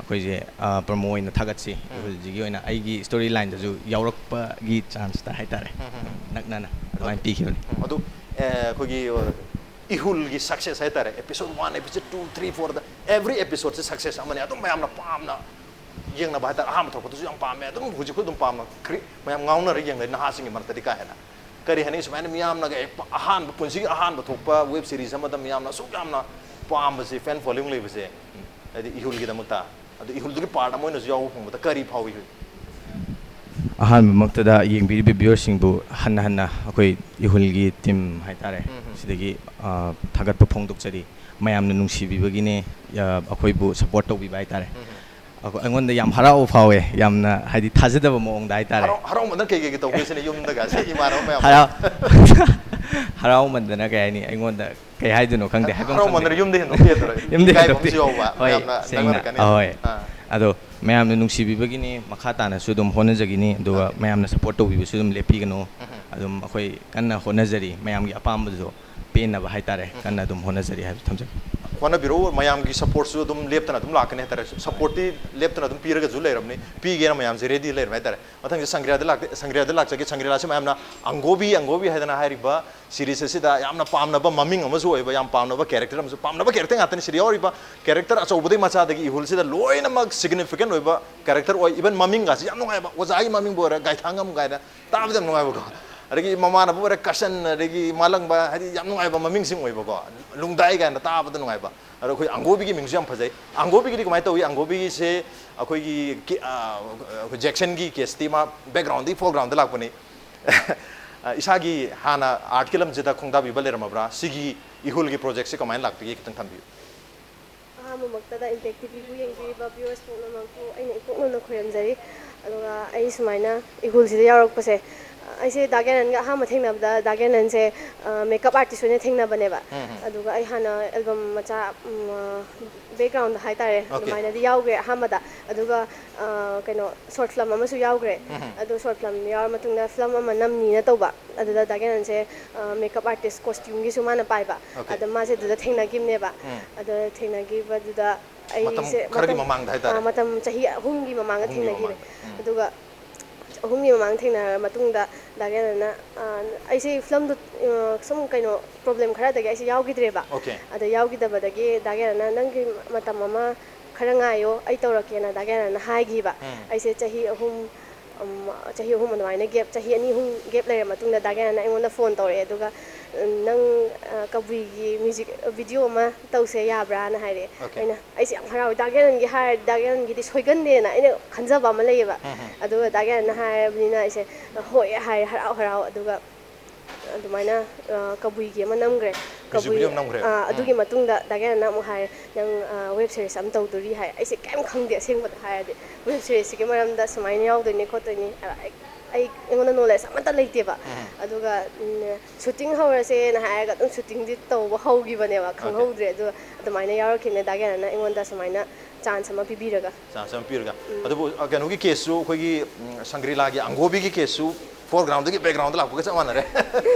ꯑꯩꯈꯣꯏꯁꯦ, ꯑ, promo ꯑꯣꯏꯅ ꯊꯥꯒꯠꯁꯤ꯫ ꯎꯝ꯫ ꯍꯧꯖꯤꯛꯀꯤ ꯑꯣꯏꯅ ꯑꯩꯒꯤ story lineꯗꯁꯨ ꯌꯥꯎꯔꯛꯄꯒꯤ chanceꯇ ꯍꯥꯏꯇꯥꯔꯦ꯫ ꯎꯝ, ꯎꯝ, ꯎꯝ꯫ ꯅꯛꯅꯅ ꯑꯗꯨꯃꯥꯏꯅ ꯄꯤꯈꯤꯕꯅꯤ꯫ ꯎꯝ, ꯑꯗꯨ, ꯑꯦ, ꯑꯩꯈꯣꯏꯒꯤ, ꯑ, ꯏꯍꯨꯜꯒꯤ success ꯍꯥꯏꯇꯥꯔꯦ, episode one, episode two, three, fourꯗ every episodeꯁꯦ success ꯑꯃꯅꯤ, ꯑꯗꯨꯝ ꯃꯌꯥꯝꯅ ꯄꯥꯝꯅ ꯌꯦꯡꯅꯕ ꯍꯥꯏꯇꯥꯔꯦ, ꯑꯍꯥꯟꯕ ꯊꯣꯛꯄꯗꯨꯁꯨ ꯌꯥꯝ ꯄꯥꯝꯃꯦ, ꯑꯗꯨꯝ ꯍꯧꯖꯤꯛꯐꯥꯎ ꯑꯗꯨꯝ ꯄꯥꯝꯅ ꯃꯌꯥꯝ ꯉꯥꯎꯅꯔ ꯌꯦꯡꯅꯩ ꯅꯍꯥꯁꯤꯡꯒꯤ ꯃꯔꯛꯇꯗꯤ꯫ ꯀꯥ ꯍꯦꯟꯅ ꯀꯔꯤ ꯍꯥꯏꯅꯤ, ꯁꯨꯃꯥꯏꯅ ꯃꯤꯌꯥꯝꯅꯒ ꯍꯦꯛ ꯑꯍꯥꯟꯕ, ꯄꯨꯟꯁꯤꯒꯤ ꯑꯍꯥꯟꯕ ꯊꯣꯛꯄ ꯋꯦꯕ ꯁꯤꯔꯤꯁ ꯑꯃꯗ ꯃꯤꯌꯥꯝꯅ ꯑꯁꯨꯛ ꯌꯥꯝꯅ ꯄꯥꯝꯕꯁꯦ, ꯐꯦꯟ ꯐꯣꯂꯣꯋꯤꯡ ꯂꯩꯕꯁꯦ, ꯎꯝ, ꯍꯥꯏꯗꯤ ꯏꯍꯨꯜꯒꯤꯗꯃꯛꯇ, ꯑꯗꯨ ꯏꯍꯨꯜꯗꯨꯒꯤ ꯄꯥꯔꯠ ꯑꯃ ꯑꯣꯏꯅꯁꯨ ꯌꯥꯎꯕ ꯐꯪꯕꯗ ꯀꯔꯤ ꯐꯥꯎꯏ ꯍꯧꯖꯤꯛ? ꯑꯍꯥꯟꯕꯃꯛꯇꯗ ꯌꯦꯡꯕꯤꯔꯤꯕ ꯚ꯭ꯌꯨꯋꯔꯁꯤꯡꯕꯨ ꯍꯟꯅ ꯍꯟꯅ ꯑꯩꯈꯣꯏ ꯏꯍꯨꯜꯒꯤ ꯇꯤꯝ ꯍꯥꯏꯇꯥꯔꯦ, ꯎꯝ, ꯎꯝ꯫ ꯁꯤꯗꯒꯤ ꯊꯥꯒꯠꯄ ꯐꯣꯡꯗꯣꯛꯆꯔꯤ꯫ ꯃꯌꯥꯝꯅ ꯅꯨꯡꯁꯤꯕꯤꯕꯒꯤꯅꯦ, ꯑꯩꯈꯣꯏꯕꯨ ꯁꯞꯄꯣꯔꯠ ꯇꯧꯕꯤꯕ ꯍꯥꯏꯇꯥꯔꯦ꯫ ꯎꯝ, ꯎꯝ꯫ ꯑꯩꯉꯣꯟꯗ ꯌꯥꯝ ꯍꯔꯥꯎꯕ ꯐꯥꯎꯋꯦ, ꯌꯥꯝꯅ ꯍꯥꯏꯗꯤ ꯊꯥꯖꯗꯕ ꯃꯑꯣꯡꯗ ꯍꯥꯏꯇꯥꯔꯦ꯫ ꯍꯔꯥꯎ ꯍꯔꯥꯎꯃꯟꯗꯅ ꯀꯩ ꯀꯩ ꯇꯧꯒꯦ ꯁꯤꯅ ꯌꯨꯝꯗꯒ ꯁꯤ ꯏꯃꯥꯟꯅꯕ ꯃꯌꯥꯝ ꯍꯔꯥꯎ ꯍꯔꯥꯎꯃꯟꯗꯅ ꯀꯩ ꯍꯥꯏꯅꯤ, ꯑꯩꯉꯣꯟꯗ ꯀꯩ ꯍꯥꯏꯗꯣꯏꯅꯣ ꯈꯪꯗꯦ, ꯍꯥꯏꯐꯝ ꯍꯔꯥꯎꯃꯟꯗꯅ ꯈꯪꯗꯦ꯫ ꯌꯨꯝꯗ ꯍꯦꯟꯗꯣꯛꯇꯦ ꯍꯥꯏꯗꯣꯏꯔꯣ? ꯌꯨꯝꯗ ꯏꯀꯥꯏꯕ ꯍꯦꯟꯗꯣꯛꯇꯦ꯫ ꯑꯃꯁꯨ ꯌꯥꯎꯕ ꯍꯣꯏ, ꯃꯌꯥꯝꯅ ꯁꯦꯡꯅ, ꯅꯛꯅꯔꯛꯀꯅꯤ꯫ ꯑꯍꯣꯏ꯫ ꯑꯥ꯫ ꯑꯗꯣ ꯃꯌꯥꯝꯅ ꯅꯨꯡꯁꯤꯕꯤꯕꯒꯤꯅꯤ, ꯃꯈꯥ ꯇꯥꯅꯁꯨ ꯑꯗꯨꯝ ꯍꯣꯠꯅꯖꯈꯤꯅꯤ, ꯑꯗꯨꯒ Okay. ꯃꯌꯥꯝꯅ ꯁꯞꯄꯣꯔꯠ ꯇꯧꯕꯤꯕꯁꯨ ꯑꯗꯨꯝ ꯂꯦꯞꯄꯤꯒꯅꯨ꯫ ꯑꯗꯨꯝ ꯑꯩꯈꯣꯏ ꯀꯟꯅ ꯍꯣꯠꯅꯖꯔꯤ, ꯃꯌꯥꯝꯒꯤ ꯑꯄꯥꯝꯕꯗꯣ ꯄꯦꯟꯅꯕ ꯍꯥꯏꯇꯥꯔꯦ, ꯀꯟꯅ ꯑꯗꯨꯝ ꯍꯣꯠꯅꯖꯔꯤ ꯍꯥꯏꯕ ꯊꯝꯖꯒꯦ꯫ ꯍꯣꯠꯅꯕꯤꯔꯛꯎ, ꯃꯌꯥꯝꯒꯤ ꯁꯞꯄꯣꯔꯠꯁꯨ ꯑꯗꯨꯝ ꯂꯦꯞꯇꯅ ꯑꯗꯨꯝ ꯂꯥꯛꯀꯅꯤ ꯍꯥꯏꯇꯥꯔꯦ꯫ ꯁꯞꯄꯣꯔꯠꯇꯤ ꯂꯦꯞꯇꯅ ꯑꯗꯨꯝ ꯄꯤꯔꯒꯁꯨ ꯂꯩꯔꯕꯅꯤ, ꯄꯤꯒꯦꯅ ꯃꯌꯥꯝꯁꯦ ꯔꯦꯗꯤ ꯂꯩꯔꯕ ꯍꯥꯏꯇꯥꯔꯦ꯫ ꯃꯊꯪꯁꯦ ꯁꯪꯒ꯭ꯔꯤꯌꯥꯗ ꯂꯥꯛꯇꯦ, ꯁꯪꯒ꯭ꯔꯤꯌꯥꯗ ꯂꯥꯛꯆꯒꯦ꯫ ꯁꯪꯒ꯭ꯔꯤꯌꯥꯁꯤ ꯃꯌꯥꯝꯅ ꯑꯪꯒꯣꯕꯤ, ꯑꯪꯒꯣꯕꯤ ꯍꯥꯏꯗꯅ ꯍꯥꯏꯔꯤꯕ ꯁꯤꯔꯤꯁ ꯑꯁꯤꯗ ꯌꯥꯝꯅ ꯄꯥꯝꯅꯕ ꯃꯃꯤꯡ ꯑꯃꯁꯨ ꯑꯣꯏꯕ, ꯌꯥꯝ ꯄꯥꯝꯅꯕ ꯀꯦꯔꯦꯛꯇꯔ ꯑꯃꯁꯨ, ꯄꯥꯝꯅꯕ ꯀꯦꯔꯦꯛꯇꯔ ꯉꯥꯛꯇꯅꯤ ꯁꯤꯗ ꯌꯥꯎꯔꯤꯕ꯫ ꯀꯦꯔꯦꯛꯇꯔ ꯑꯆꯧꯕꯗꯒꯤ ꯃꯆꯥꯗꯒꯤ ꯏꯍꯨꯜꯁꯤꯗ ꯂꯣꯏꯅꯃꯛ ꯁꯤꯒꯅꯤꯐꯤꯀꯦꯟ ꯑꯣꯏꯕ ꯀꯦꯔꯦꯛꯇꯔ ꯑꯣꯏ꯫ ꯏꯚꯟ ꯃꯃꯤꯡꯒꯁꯤ ꯌꯥꯝ ꯅꯨꯡꯉꯥꯏꯕ, ꯑꯣꯖꯥꯒꯤ ꯃꯃꯤꯡꯕꯨ ꯑꯣꯏꯔꯦ, ꯒꯥꯏꯊꯥꯉꯝ ꯀꯥꯏꯅ, ꯇꯥꯕꯗ ꯌꯥꯝ ꯅꯨꯡꯉꯥꯏꯕꯀꯣ꯫ ꯑꯗꯒꯤ ꯃꯃꯥꯟꯅꯕ ꯑꯣꯏꯔꯦ, ꯀꯁꯟ, ꯑꯗꯒꯤ ꯃꯥꯂꯪꯕ, ꯍꯥꯏꯗꯤ ꯌꯥꯝ ꯅꯨꯡꯉꯥꯏꯕ ꯃꯃꯤꯡꯁꯤꯡ ꯑꯣꯏꯕꯀꯣ꯫ ꯂꯨꯡꯗꯥꯏ ꯀꯥꯏꯅ ꯇꯥꯕꯗ ꯅꯨꯡꯉꯥꯏꯕ꯫ ꯑꯗꯣ ꯑꯩꯈꯣꯏ ꯑꯪꯒꯣꯕꯤꯒꯤ ꯃꯤꯡꯁꯨ ꯌꯥꯝ ꯐꯖꯩ꯫ ꯑꯪꯒꯣꯕꯤꯒꯤꯗꯤ ꯀꯃꯥꯏꯅ ꯇꯧꯏ? ꯑꯪꯒꯣꯕꯤꯒꯤꯁꯦ ꯑꯩꯈꯣꯏꯒꯤ ꯀꯦ-, ꯑ, ꯑꯩꯈꯣꯏ ꯖꯦꯛꯁꯟꯒꯤ ꯀꯦꯁꯇꯤ ꯃꯥ ꯕꯦꯛꯒ꯭ꯔꯥꯎꯟꯗꯒꯤ ꯐꯣꯔꯒ꯭ꯔꯥꯎꯟꯗ ꯂꯥꯛꯄꯅꯤ꯫ ꯑ, ꯏꯁꯥꯒꯤ ꯍꯥꯟꯅ ꯑꯥꯔꯠꯀꯤ ꯂꯝꯁꯤꯗ ꯈꯣꯡꯗꯥꯕꯤꯕ ꯂꯩꯔꯝꯃꯕ꯭ꯔꯥ? ꯁꯤꯒꯤ ꯏꯍꯨꯜꯒꯤ ꯄ꯭ꯔꯣꯖꯦꯛꯁꯦ ꯀꯃꯥꯏꯅ ꯂꯥꯛꯄꯤꯒꯦ ꯈꯤꯇꯪ ꯊꯝꯕꯤꯌꯨ꯫ ꯑꯍꯥꯟꯕꯃꯛꯇꯗ ꯏꯝꯄꯦꯛ ꯇꯤꯚꯤꯕꯨ ꯌꯦꯡꯕꯤꯔꯤꯕ ꯚ꯭ꯌꯨꯋꯔꯁ ꯄꯨꯝꯅꯃꯛꯄꯨ ꯑꯩꯅ ꯏꯀꯣꯛꯅꯅ ꯈꯣꯏꯔꯝꯖꯔꯤ꯫ ꯑꯗꯨꯒ ꯑꯩ ꯁꯨꯃꯥꯏꯅ ꯏꯍꯨꯜꯁꯤꯗ ꯌꯥꯎꯔꯛꯄꯁꯦ, ꯑꯩꯁꯦ ꯗꯥ ꯒ꯭ꯌꯥꯅꯟꯒ ꯑꯍꯥꯟꯕ ꯊꯦꯡꯅꯕꯗ ꯗꯥ ꯒ꯭ꯌꯥꯅꯟꯁꯦ ꯃꯦꯀꯞ ꯑꯥꯔꯇꯤꯁ ꯑꯣꯏꯅ ꯊꯦꯡꯅꯕꯅꯦꯕ꯫ ꯑꯗꯨꯒ ꯑꯩ ꯍꯥꯟꯅ ꯑꯦꯜꯕꯝ ꯃꯆꯥ, ꯕꯦꯛꯒ꯭ꯔꯥꯎꯟꯗ ꯍꯥꯏꯇꯥꯔꯦ, Okay. ꯑꯗꯨꯃꯥꯏꯅꯗꯤ ꯌꯥꯎꯈ꯭ꯔꯦ ꯑꯍꯥꯟꯕꯗ꯫ ꯑꯗꯨꯒ ꯑ, ꯀꯩꯅꯣ, ꯁꯣꯔꯠ ꯐꯤꯂꯝ ꯑꯃꯁꯨ ꯌꯥꯎꯈ꯭ꯔꯦ꯫ ꯑꯗꯣ ꯁꯣꯔꯠ ꯐꯤꯂꯝ ꯌꯥꯎꯔ ꯃꯇꯨꯡꯗ ꯐꯤꯂꯝ ꯑꯃ ꯅꯝꯅꯤꯅ ꯇꯧꯕ꯫ ꯑꯗꯨꯗ ꯗꯥ ꯒ꯭ꯌꯥꯅꯟꯁꯦ ꯃꯦꯀꯞ ꯑꯥꯔꯇꯤꯁ, ꯀꯣꯁꯇ꯭ꯌꯨꯝꯒꯤꯁꯨ ꯃꯥꯅ ꯄꯥꯏꯕ꯫ Okay. ꯑꯗ ꯃꯥꯁꯦ ꯑꯗꯨꯗ ꯊꯦꯡꯅꯈꯤꯕꯅꯦꯕ꯫ ꯑꯗ ꯊꯦꯡꯅꯈꯤꯕꯗꯨꯗ ꯃꯇꯝ ꯑꯩꯁꯦ ꯈꯔꯒꯤ ꯃꯃꯥꯡꯗ ꯍꯥꯏꯇꯥꯔꯦ꯫ ꯑ, ꯃꯇꯝ ꯆꯍꯤ ꯑꯍꯨꯝꯒꯤ ꯃꯃꯥꯡꯗ ꯑꯍꯨꯝꯒꯤ ꯊꯦꯡꯅꯈꯤꯕꯅꯦ꯫ ꯃꯃꯥꯡꯗ꯫ ꯎꯝ꯫ ꯑꯗꯨꯒ ꯑꯍꯨꯝꯒꯤ ꯃꯃꯥꯡ ꯊꯦꯡꯅꯔ ꯃꯇꯨꯡꯗ ꯗꯥ ꯒ꯭ꯌꯥꯅꯟꯅ, ꯑ, ꯑꯩꯁꯦ ꯐꯤꯂꯝꯗꯣ, ꯑ, ꯁꯨꯝ ꯀꯩꯅꯣ ꯄ꯭ꯔꯣꯕ꯭ꯂꯦꯝ ꯈꯔꯗꯒꯤ ꯑꯩꯁꯦ ꯌꯥꯎꯈꯤꯗ꯭ꯔꯦꯕ꯫ Okay. ꯑꯗ ꯌꯥꯎꯈꯤꯗꯕꯗꯒꯤ ꯗꯥ ꯒ꯭ꯌꯥꯅꯟꯅ ꯅꯪꯒꯤ ꯃꯇꯝ ꯑꯃ ꯈꯔ ꯉꯥꯏꯌꯣ, ꯑꯩ ꯇꯧꯔꯛꯀꯦꯅ ꯗꯥ ꯒ꯭ꯌꯥꯅꯟꯅ ꯍꯥꯏꯈꯤꯕ꯫ ꯑꯩꯁꯦ ꯆꯍꯤ ꯑꯍꯨꯝ ꯎꯝ, ꯆꯍꯤ ꯑꯍꯨꯝ ꯑꯗꯨꯃꯥꯏꯅ ꯒꯦꯞ, ꯆꯍꯤ ꯑꯅꯤ ꯑꯍꯨꯝ ꯒꯦꯞ ꯂꯩꯔ ꯃꯇꯨꯡꯗ ꯗꯥ ꯒ꯭ꯌꯥꯅꯟꯅ ꯑꯩꯉꯣꯟꯗ ꯐꯣꯟ ꯇꯧꯔꯛꯑꯦ꯫ ꯑꯗꯨꯒ, ꯎꯝ, "ꯅꯪ, ꯑ, ꯀꯕꯨꯏꯒꯤ ꯃ꯭ꯌꯨꯖꯤꯛ ꯚꯤꯗꯤꯑꯣ ꯑꯃ ꯇꯧꯁꯦ ꯌꯥꯕ꯭ꯔꯥꯅ?" ꯍꯥꯏꯔꯛꯑꯦ꯫ ꯑꯣꯀꯦ꯫ ꯑꯩꯅ, ꯑꯩꯁꯦ ꯌꯥꯝ ꯍꯔꯥꯎꯋꯦ, ꯗꯥ ꯒ꯭ꯌꯥꯅꯟꯒꯤ ꯍꯥꯏꯔꯗꯤ, ꯗꯥ ꯒ꯭ꯌꯥꯅꯟꯒꯤꯗꯤ ꯁꯣꯏꯒꯟꯗꯦꯅ ꯑꯩꯅ ꯈꯟꯖꯕ ꯑꯃ ꯂꯩꯌꯦꯕ꯫ ꯑꯗꯨꯒ ꯗꯥ ꯒ꯭ꯌꯥꯅꯟꯅ ꯍꯥꯏꯔꯕꯅꯤꯅ ꯑꯩꯁꯦ, "ꯍꯣꯏ" ꯍꯥꯏꯔꯦ, ꯍꯔꯥꯎ ꯍꯔꯥꯎ꯫ ꯑꯗꯨꯒ ꯑꯗꯨꯃꯥꯏꯅ, ꯑ, ꯀꯕꯨꯏꯒꯤ ꯑꯃ ꯅꯝꯈ꯭ꯔꯦ꯫ ꯃ꯭ꯌꯨꯖꯤꯛ ꯀꯕꯨꯏ, ꯚꯤꯗꯤꯑꯣ ꯑꯃ ꯅꯝꯈ꯭ꯔꯦ꯫ ꯑ, ꯑꯗꯨꯒꯤ ꯃꯇꯨꯡꯗ ꯗꯥ ꯒ꯭ꯌꯥꯅꯟꯅ ꯑꯃꯨꯛ ꯍꯥꯏꯔꯦ, "ꯅꯪ, ꯑ, ꯋꯦꯕ ꯁꯤꯔꯤꯁ ꯑꯃ ꯇꯧꯗꯣꯔꯤ" ꯍꯥꯏ꯫ ꯑꯩꯁꯦ ꯀꯩꯝ ꯈꯪꯗꯦ, ꯑꯁꯦꯡꯕꯗ ꯍꯥꯏꯔꯗꯤ꯫ ꯋꯦꯕ ꯁꯤꯔꯤꯁꯁꯤꯒꯤ ꯃꯔꯝꯗ ꯁꯨꯃꯥꯏꯅ ꯌꯥꯎꯗꯣꯏꯅꯤ ꯈꯣꯠꯇꯣꯏꯅꯤ꯫ ꯑ, ꯑꯩ, ꯑꯩ, ꯑꯩꯉꯣꯟꯗ ꯅꯣꯂꯦꯖ ꯑꯃꯠꯇ ꯂꯩꯇꯦꯕ꯫ ꯑꯗꯨꯒ, ꯎꯝ, ꯁꯨꯇꯤꯡ ꯍꯧꯔꯁꯦꯅ ꯍꯥꯏꯔꯒ ꯑꯗꯨꯝ ꯁꯨꯇꯤꯡꯗꯤ ꯇꯧꯕ ꯍꯧꯈꯤꯕꯅꯦꯕ, ꯑꯣꯀꯦ꯫ ꯈꯪꯍꯧꯗ꯭ꯔꯦ꯫ ꯑꯗꯨꯒ ꯑꯗꯨꯃꯥꯏꯅ ꯌꯥꯎꯔꯛꯈꯤꯕꯅꯦ, ꯗꯥ ꯒ꯭ꯌꯥꯅꯟꯅ ꯑꯩꯉꯣꯟꯗ ꯁꯨꯃꯥꯏꯅ ꯆꯥꯟꯁ ꯑꯃ ꯄꯤꯕꯤꯔꯒ꯫ ꯆꯥꯟꯁ ꯑꯃ ꯄꯤꯔꯒ꯫ ꯑꯗꯨꯕꯨ, ꯑ, ꯀꯩꯅꯣꯒꯤ ꯀꯦꯁꯁꯨ, ꯑꯩꯈꯣꯏꯒꯤ, ꯎꯝ, ꯁꯪꯒ꯭ꯔꯤꯂꯥꯒꯤ ꯑꯪꯒꯣꯕꯤꯒꯤ ꯀꯦꯁꯁꯨ ꯐꯣꯔꯒ꯭ꯔꯥꯎꯟꯗꯒꯤ ꯕꯦꯛꯒ꯭ꯔꯥꯎꯟꯗ ꯂꯥꯛꯄꯒ ꯆꯞ ꯃꯥꯟꯅꯔꯦ꯫